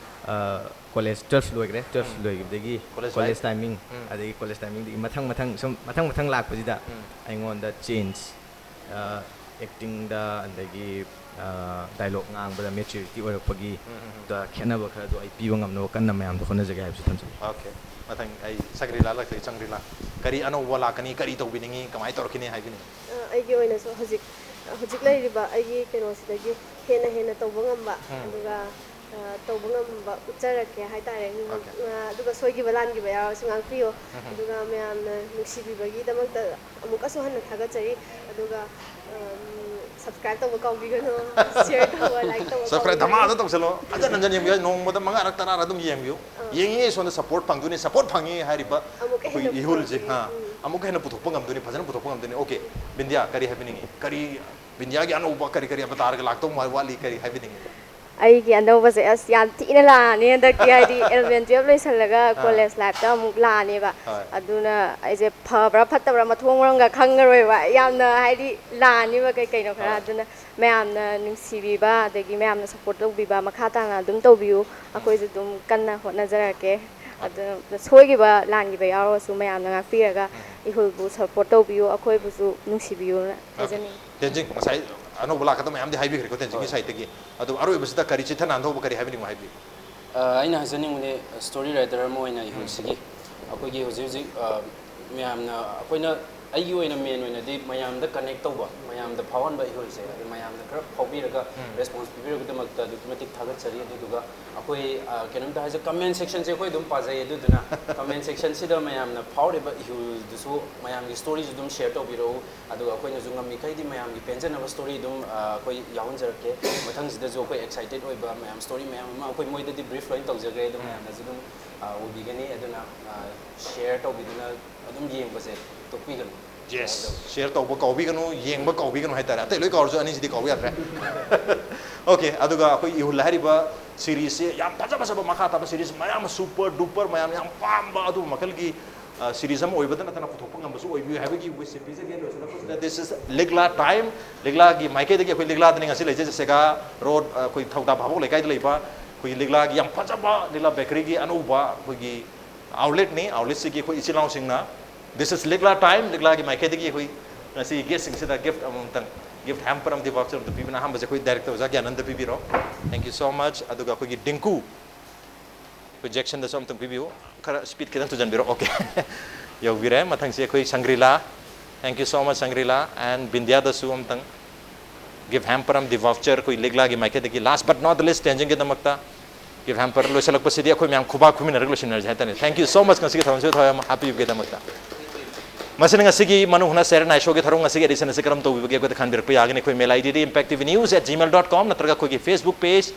ꯑ, ꯀꯣꯂꯦꯖ ꯇꯨꯋꯦꯜꯐ ꯂꯣꯏꯈ꯭ꯔꯦ꯫ ꯇꯨꯋꯦꯜꯐ ꯎꯝ. ꯂꯣꯏꯈꯤꯕꯗꯒꯤ ꯀꯣꯂꯦꯖ ꯀꯣꯂꯦꯖ ꯂꯥꯏꯐ? ꯇꯥꯏꯃꯤꯡ, ꯎꯝ. ꯑꯗꯒꯤ ꯀꯣꯂꯦꯖ ꯇꯥꯏꯃꯤꯡꯗꯒꯤ ꯃꯊꯪ ꯃꯊꯪ ꯁꯨꯝ ꯃꯊꯪ ꯃꯊꯪ ꯂꯥꯛꯄꯁꯤꯗ ꯎꯝ. ꯑꯩꯉꯣꯟꯗ ꯆꯦꯟꯖ, ꯑ, ꯑꯦꯛꯇꯤꯡꯗ, ꯑꯗꯒꯤ, ꯑ, ꯗꯥꯏꯂꯣꯛ ꯉꯥꯡꯕꯗ ꯃꯦꯆ꯭ꯌꯨꯔꯤꯇꯤ ꯑꯣꯏꯔꯛꯄꯒꯤ ꯎꯝ, ꯎꯝ, ꯎꯝ. ꯗ ꯈꯦꯠꯅꯕ ꯈꯔꯗꯣ ꯑꯩ ꯄꯤꯕ ꯉꯝꯅꯕ ꯀꯟꯅ ꯃꯌꯥꯝꯗ ꯍꯣꯠꯅꯖꯒꯦ ꯍꯥꯏꯕꯁꯨ ꯊꯝꯖꯒꯦ꯫ Okay. ꯃꯊꯪ ꯑꯩ ꯁꯪꯒ꯭ꯔꯤꯂꯥ ꯂꯥꯛꯆꯒꯦ, ꯁꯪꯒ꯭ꯔꯤꯂꯥ꯫ ꯀꯔꯤ ꯑꯅꯧꯕ ꯂꯥꯛꯀꯅꯤ, ꯀꯔꯤ ꯇꯧꯕꯤꯅꯤꯡꯉꯤ, ꯀꯃꯥꯏꯅ ꯇꯧꯔꯛꯈꯤꯅꯤ ꯍꯥꯏꯕꯤꯅꯤꯡꯉꯤ? ꯑ, ꯑꯩꯒꯤ ꯑꯣꯏꯅꯁꯨ ꯍꯧꯖꯤꯛ, ꯍꯧꯖꯤꯛ ꯂꯩꯔꯤꯕ ꯑꯩꯒꯤ ꯀꯩꯅꯣꯁꯤꯗꯒꯤ ꯍꯦꯟꯅ ꯍꯦꯟꯅ ꯇꯧꯕ ꯉꯝꯕ, ꯎꯝ. ꯑꯗꯨꯒ, ꯑ, ꯇꯧꯕ ꯉꯝꯕ ꯎꯠꯆꯔꯛꯀꯦ ꯍꯥꯏꯇꯥꯔꯦ꯫ Okay. ꯑ, ꯑꯗꯨꯒ ꯁꯣꯏꯈꯤꯕ ꯂꯥꯟꯈꯤꯕ ꯌꯥꯎꯔꯁꯨ ꯉꯥꯛꯄꯤꯌꯣ꯫ ꯎꯝ. ꯑꯗꯨꯒ ꯃꯌꯥꯝꯅ ꯅꯨꯡꯁꯤꯕꯤꯕꯒꯤꯗꯃꯛꯇ ꯑꯃꯨꯛꯀꯁꯨ ꯍꯟꯅ ꯊꯥꯒꯠꯆꯔꯤ꯫ ꯑꯗꯨꯒ, ꯑꯝ, subscribe ꯇꯧꯕ ꯀꯥꯎꯕꯤꯒꯅꯨ, share ꯇꯧꯕ, like ꯇꯧꯕ Subscribe ꯀꯥꯎꯕꯤꯒꯅꯨ꯫ ꯙꯃꯥꯗ ꯇꯧꯁꯜꯂꯣ꯫ ꯐꯖꯅ ꯐꯖꯅ ꯌꯦꯡꯕꯤꯌꯨ꯫ ꯅꯣꯡꯃꯗ ꯃꯉꯥꯔꯛ ꯇꯔꯥꯔꯛ ꯑꯗꯨꯝ ꯌꯦꯡꯕꯤꯌꯨ꯫ ꯑꯥ. ꯌꯦꯡꯉꯤ, ꯁꯣꯝꯗ support ꯐꯪꯗꯣꯏꯅꯤ, support ꯐꯪꯉꯤ ꯍꯥꯏꯔꯤꯕ ꯑꯃꯨꯛꯀ ꯍꯦꯟꯅ ꯑꯩꯈꯣꯏꯒꯤ ꯏꯍꯨꯜꯁꯦ, ꯄꯨꯊꯣꯛꯄꯤꯌꯨ꯫ ꯑꯥ, ꯎꯝ. ꯑꯃꯨꯛꯀ ꯍꯦꯟꯅ ꯄꯨꯊꯣꯛꯄ ꯉꯝꯗꯣꯏꯅꯤ, ꯐꯖꯅ ꯄꯨꯊꯣꯛꯄ ꯉꯝꯗꯣꯏꯅꯤ꯫ Okay, ꯕꯤꯟꯗꯤꯌꯥ, ꯀꯔꯤ ꯍꯥꯏꯕꯤꯅꯤꯡꯉꯤ? ꯀꯔꯤ ꯕꯤꯟꯗꯤꯌꯥꯒꯤ ꯑꯅꯧꯕ ꯀꯔꯤ ꯀꯔꯤ ꯑꯕꯇꯥꯔꯒ ꯂꯥꯛꯇꯧ ꯃꯥ-, ꯋꯥꯠꯂꯤ, ꯀꯔꯤ ꯍꯥꯏꯕꯤꯅꯤꯡꯉꯤ? ꯑꯩꯒꯤ ꯑꯅꯧꯕꯁꯦ ꯑꯁ ꯌꯥꯝ ꯊꯤꯅ ꯂꯥꯛꯑꯅꯤ ꯍꯟꯗꯛꯇꯤ, ꯍꯥꯏꯗꯤ eleven twelve ꯂꯣꯏꯁꯜꯂꯒ ꯑꯥ. ꯀꯣꯂꯦꯖ ꯂꯥꯏꯐꯇ ꯑꯃꯨꯛ ꯂꯥꯛꯑꯅꯦꯕ꯫ ꯍꯣꯏ. ꯑꯗꯨꯅ ꯑꯩꯁꯦ ꯐꯕ꯭ꯔꯥ ꯐꯠꯇꯕ꯭ꯔꯥ ꯃꯊꯣꯡ ꯃꯔꯝꯒ ꯈꯪꯉꯔꯣꯏꯕ, ꯌꯥꯝꯅ ꯍꯥꯏꯗꯤ ꯂꯥꯛꯑꯅꯤꯕ ꯀꯩ ꯀꯩꯅꯣ ꯈꯔ꯫ ꯍꯣꯏ. ꯑꯗꯨꯅ ꯃꯌꯥꯝꯅ ꯅꯨꯡꯁꯤꯕꯤꯕ ꯑꯗꯒꯤ ꯃꯌꯥꯝꯅ support ꯇꯧꯕꯤꯕ ꯃꯈꯥ ꯇꯥꯅ ꯑꯗꯨꯝ ꯇꯧꯕꯤꯌꯨ꯫ ꯑꯩꯈꯣꯏꯁꯨ ꯑꯗꯨꯝ ꯀꯟꯅ ꯍꯣꯠꯅꯖꯔꯛꯀꯦ꯫ ꯑꯗꯨ ꯁꯣꯏꯈꯤꯕ ꯂꯥꯟꯈꯤꯕ ꯌꯥꯎꯔꯒꯁꯨ ꯃꯌꯥꯝꯅ ꯉꯥꯛꯄꯤꯔꯒ ꯏꯍꯨꯜꯕꯨ support ꯇꯧꯕꯤꯌꯨ, ꯑꯩꯈꯣꯏꯕꯨꯁꯨ ꯅꯨꯡꯁꯤꯕꯤꯌꯨꯅ ꯍꯥꯏꯖꯅꯤꯡꯉꯤ꯫ ꯇꯦꯟꯖꯤꯡ, ꯉꯁꯥꯏ ꯑꯅꯧꯕ ꯂꯥꯛꯀꯗꯕ ꯃꯌꯥꯝꯗꯤ ꯍꯥꯏꯕꯤꯈ꯭ꯔꯦꯀꯣ ꯇꯦꯟꯖꯤꯡꯒꯤ ꯁꯥꯏꯠꯇꯒꯤ꯫ ꯑꯗꯨ ꯑꯔꯣꯏꯕꯁꯤꯗ ꯀꯔꯤ ꯆꯤꯊꯅ ꯑꯟꯊꯧꯕ ꯀꯔꯤ ꯍꯥꯏꯕꯤꯅꯤꯡꯕ ꯍꯥꯏꯕꯤꯌꯨ꯫ ꯑ, ꯑꯩꯅ ꯍꯥꯏꯖꯅꯤꯡꯕꯗꯤ ꯁ꯭ꯇꯣꯔꯤ ꯔꯥꯏꯇꯔ ꯑꯃ ꯑꯣꯏꯅ ꯏꯍꯨꯜꯁꯤꯒꯤ ꯑꯩꯈꯣꯏꯒꯤ ꯍꯧꯖꯤꯛ ꯍꯧꯖꯤꯛ ꯑ, ꯃꯌꯥꯝꯅ ꯑꯩꯈꯣꯏꯅ ꯑꯩꯒꯤ ꯑꯣꯏꯅ ꯃꯦꯟ ꯑꯣꯏꯅꯗꯤ ꯃꯌꯥꯝꯗ ꯀꯅꯦꯛ ꯇꯧꯕ, ꯃꯌꯥꯝꯗ ꯐꯥꯎꯍꯟꯕ ꯏꯍꯨꯜꯁꯦ꯫ ꯑꯗꯨ ꯃꯌꯥꯝꯅ ꯈꯔ ꯐꯥꯎꯕꯤꯔꯒ ꯔꯦꯁꯄꯣꯟꯁ ꯄꯤꯕꯤꯔꯛꯄꯒꯤꯗꯃꯛꯇ ꯑꯗꯨꯛꯀꯤ ꯃꯇꯤꯛ ꯊꯥꯒꯠꯆꯔꯤ꯫ ꯑꯗꯨꯗꯨꯒ ꯑꯩꯈꯣꯏ ꯑ, ꯀꯩꯅꯣꯝꯇ ꯍꯥꯏꯖ ꯀꯃꯦꯟ ꯁꯦꯛꯁꯟꯁꯦ ꯑꯩꯈꯣꯏ ꯑꯗꯨꯝ ꯄꯥꯖꯩ꯫ ꯑꯗꯨꯗꯨꯅ ꯀꯃꯦꯟ ꯁꯦꯛꯁꯟꯁꯤꯗ ꯃꯌꯥꯝꯅ ꯐꯥꯎꯔꯤꯕ ꯏꯍꯨꯜꯗꯨꯁꯨ ꯃꯌꯥꯝꯒꯤ ꯁ꯭ꯇꯣꯔꯤꯁꯨ ꯑꯗꯨꯝ ꯁꯦꯌꯔ ꯇꯧꯕꯤꯔꯛꯎ꯫ ꯑꯗꯨꯒ ꯑꯩꯈꯣꯏꯅꯁꯨ ꯉꯝꯃꯤꯈꯩꯗꯤ ꯃꯌꯥꯝꯒꯤ ꯄꯦꯟꯖꯅꯕ ꯁ꯭ꯇꯣꯔꯤ ꯑꯗꯨꯝ ꯑ, ꯑꯩꯈꯣꯏ ꯌꯥꯎꯍꯟꯖꯔꯛꯀꯦ꯫ ꯃꯊꯪꯁꯤꯗꯁꯨ ꯑꯩꯈꯣꯏ ꯑꯦꯛꯁꯥꯏꯇꯦꯠ ꯑꯣꯏꯕ ꯃꯌꯥꯝ ꯁ꯭ꯇꯣꯔꯤ ꯃꯌꯥꯝ ꯑꯃ ꯑꯩꯈꯣꯏ ꯃꯣꯏꯗꯗꯤ ꯕ꯭ꯔꯤꯐ ꯂꯣꯏꯅ ꯇꯧꯖꯈ꯭ꯔꯦ꯫ ꯑꯗꯨ ꯃꯌꯥꯝꯅꯁꯨ ꯑꯗꯨꯝ ꯑ, ꯎꯕꯤꯒꯅꯤ꯫ ꯑꯗꯨꯅ ꯁꯦꯌꯔ ꯇꯧꯕꯤꯗꯨꯅ ꯑꯗꯨꯝ ꯌꯦꯡꯕꯁꯦ ꯇꯣꯛꯄꯤꯒꯅꯨ꯫ ꯌꯦꯁ, ꯁꯦꯌꯔ ꯇꯧꯕ ꯀꯥꯎꯕꯤꯒꯅꯨ, ꯌꯦꯡꯕ ꯀꯥꯎꯕꯤꯒꯅꯨ ꯍꯥꯏꯇꯥꯔꯦ꯫ ꯑꯇꯩ ꯂꯣꯏ ꯀꯥꯎꯔꯁꯨ ꯑꯅꯤꯁꯤꯗꯤ ꯀꯥꯎꯕ ꯌꯥꯗ꯭ꯔꯦ꯫ ꯑꯣꯀꯦ, ꯑꯗꯨꯒ ꯑꯩꯈꯣꯏ ꯏꯍꯨꯜ ꯍꯥꯏꯔꯤꯕ ꯁꯤꯔꯤꯁꯁꯦ ꯌꯥꯝ ꯐꯖ ꯐꯖꯕ ꯃꯈꯥ ꯇꯥꯕ ꯁꯤꯔꯤꯁ ꯃꯌꯥꯝ ꯑꯃ, ꯁꯨꯄꯔ ꯗꯨꯄꯔ ꯃꯌꯥꯝ, ꯌꯥꯝ ꯄꯥꯝꯕ ꯑꯗꯨꯒꯨꯝꯕ ꯃꯈꯜꯒꯤ ꯁꯤꯔꯤꯁ ꯑꯃ ꯑꯣꯏꯕꯗ ꯅꯠꯇꯅ ꯄꯨꯊꯣꯛꯄ ꯉꯝꯕꯁꯨ ꯑꯣꯏꯕꯤꯌꯨ ꯍꯥꯏꯕꯒꯤ ꯋꯤꯁꯁꯦ ꯄꯤꯖꯒꯦ꯫ ꯂꯣꯏꯁꯤꯜꯂꯛꯄꯁꯤꯗ, this is ꯂꯤꯛꯂꯥ ꯇꯥꯏꯝ, ꯂꯤꯛꯂꯥꯒꯤ ꯃꯥꯏꯀꯩꯗꯒꯤ ꯑꯩꯈꯣꯏ ꯂꯤꯛꯂꯥꯗꯅꯤ ꯉꯁꯤ ꯂꯩꯖꯩꯁꯦ, ꯁꯦꯒꯥ ꯔꯣꯗ, ꯑꯩꯈꯣꯏ ꯊꯧꯗꯥ ꯚꯥꯕꯣꯛ ꯂꯩꯀꯥꯏꯗ ꯂꯩꯕ ꯑꯩꯈꯣꯏꯒꯤ ꯂꯤꯛꯂꯥꯒꯤ ꯌꯥꯝ ꯐꯖꯕ ꯂꯤꯛꯂꯥ ꯕꯦꯀꯔꯤꯒꯤ ꯑꯅꯧꯕ ꯑꯩꯈꯣꯏꯒꯤ ꯑꯥꯎꯠꯂꯦꯠꯅꯤ꯫ ꯑꯥꯎꯠꯂꯦꯠꯁꯤꯒꯤ ꯑꯩꯈꯣꯏ ꯏꯆꯤꯜ ꯏꯅꯥꯎꯁꯤꯡꯅ, this is ꯂꯤꯛꯂꯥ ꯇꯥꯏꯝ, ꯂꯤꯛꯂꯥꯒꯤ ꯃꯥꯏꯀꯩꯗꯒꯤ ꯑꯩꯈꯣꯏ ꯉꯁꯤ ꯒꯦꯁꯁꯤꯡꯁꯤꯗ ꯒꯤꯐ ꯑꯃꯃꯝꯇꯪ, ꯒꯤꯐ ꯍꯦꯝꯄꯔ ꯑꯃꯗꯤ ꯚꯥꯎꯆꯔ ꯑꯝꯇ ꯄꯤꯕꯤꯅ ꯑꯍꯥꯟꯕꯁꯦ ꯑꯩꯈꯣꯏ ꯗꯥꯏꯔꯦꯛꯇꯔ ꯑꯣꯖꯥ ꯒ꯭ꯌꯥꯅꯟꯗ ꯄꯤꯕꯤꯔꯣ꯫ Thank you so much꯫ ꯑꯗꯨꯒ ꯑꯩꯈꯣꯏꯒꯤ ꯗꯤꯡꯀꯨ, ꯑꯩꯈꯣꯏ ꯖꯦꯛꯁꯟꯗꯁꯨ ꯑꯝꯇꯪ ꯄꯤꯕꯤꯌꯨ꯫ ꯈꯔ ꯁ꯭ꯄꯤꯗ ꯈꯤꯇꯪ ꯊꯨꯖꯟꯕꯤꯔꯣ꯫ ꯑꯣꯀꯦ꯫ ꯌꯧꯕꯤꯔꯦ꯫ ꯃꯊꯪꯁꯤ ꯑꯩꯈꯣꯏ ꯁꯪꯒ꯭ꯔꯤꯂꯥ꯫ Thank you so much ꯁꯪꯒ꯭ꯔꯤꯂꯥ꯫ And ꯕꯤꯟꯗꯤꯌꯥꯗꯁꯨ ꯑꯝꯇꯪ ꯒꯤꯐ ꯍꯦꯝꯄꯔ ꯑꯃꯗꯤ ꯚꯥꯎꯆꯔ ꯑꯩꯈꯣꯏ ꯂꯤꯛꯂꯥꯒꯤ ꯃꯥꯏꯀꯩꯗꯒꯤ꯫ Last but not the least ꯇꯦꯟꯖꯤꯡꯒꯤꯗꯃꯛꯇ ꯒꯤꯐ ꯍꯦꯝꯄꯔ꯫ ꯂꯣꯏꯁꯤꯜꯂꯛꯄꯁꯤꯗꯤ ꯑꯩꯈꯣꯏ ꯃꯌꯥꯝ ꯈꯨꯕꯥꯛ ꯈꯨꯃꯤꯟꯅꯔꯒ ꯂꯣꯏꯁꯤꯟꯅꯔꯁꯦ ꯍꯥꯏꯇꯥꯔꯦ꯫ Thank you so much ꯉꯁꯤꯒꯤ ꯊꯧꯔꯝꯁꯤꯗ ꯊꯋꯥꯏ ꯌꯥꯝ ꯍꯥꯞꯄꯤꯕꯒꯤꯗꯃꯛꯇ꯫ ꯃꯁꯤꯅ ꯉꯁꯤꯒꯤ ꯃꯅꯨꯡ ꯍꯨꯠꯅ ꯁꯦꯔꯦ ꯅꯥꯏ ꯁꯣꯒꯤ ꯊꯧꯔꯝ ꯉꯁꯤꯒꯤ ꯑꯦꯗꯤꯁꯟ ꯑꯁꯤ ꯀꯔꯝ ꯇꯧꯕꯤꯕꯒꯦ ꯑꯩꯈꯣꯏꯗ ꯈꯟꯕꯤꯔꯛꯄ ꯌꯥꯒꯅꯤ꯫ ꯑꯩꯈꯣꯏ ꯃꯦꯜ ꯑꯥꯏ ꯗꯤꯗꯤ impacttvnews at gmail dot com ꯅꯠꯇ꯭ꯔꯒ ꯑꯩꯈꯣꯏꯒꯤ Facebook page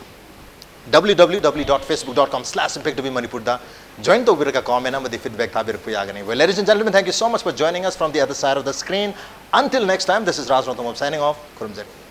W W W dot facebook dot com slash impact T V Manipur ꯗ join ꯇꯧꯕꯤꯔꯒ comment ꯑꯃꯗꯤ feedback ꯊꯥꯕꯤꯔꯛꯄ ꯌꯥꯒꯅꯤ꯫ Well, ladies and gentlemen, thank you so much for joining us from the other side of the screen. Until next time, this is Raj Rongthangam signing off. ꯈꯨꯔꯨꯝꯖꯔꯤ꯫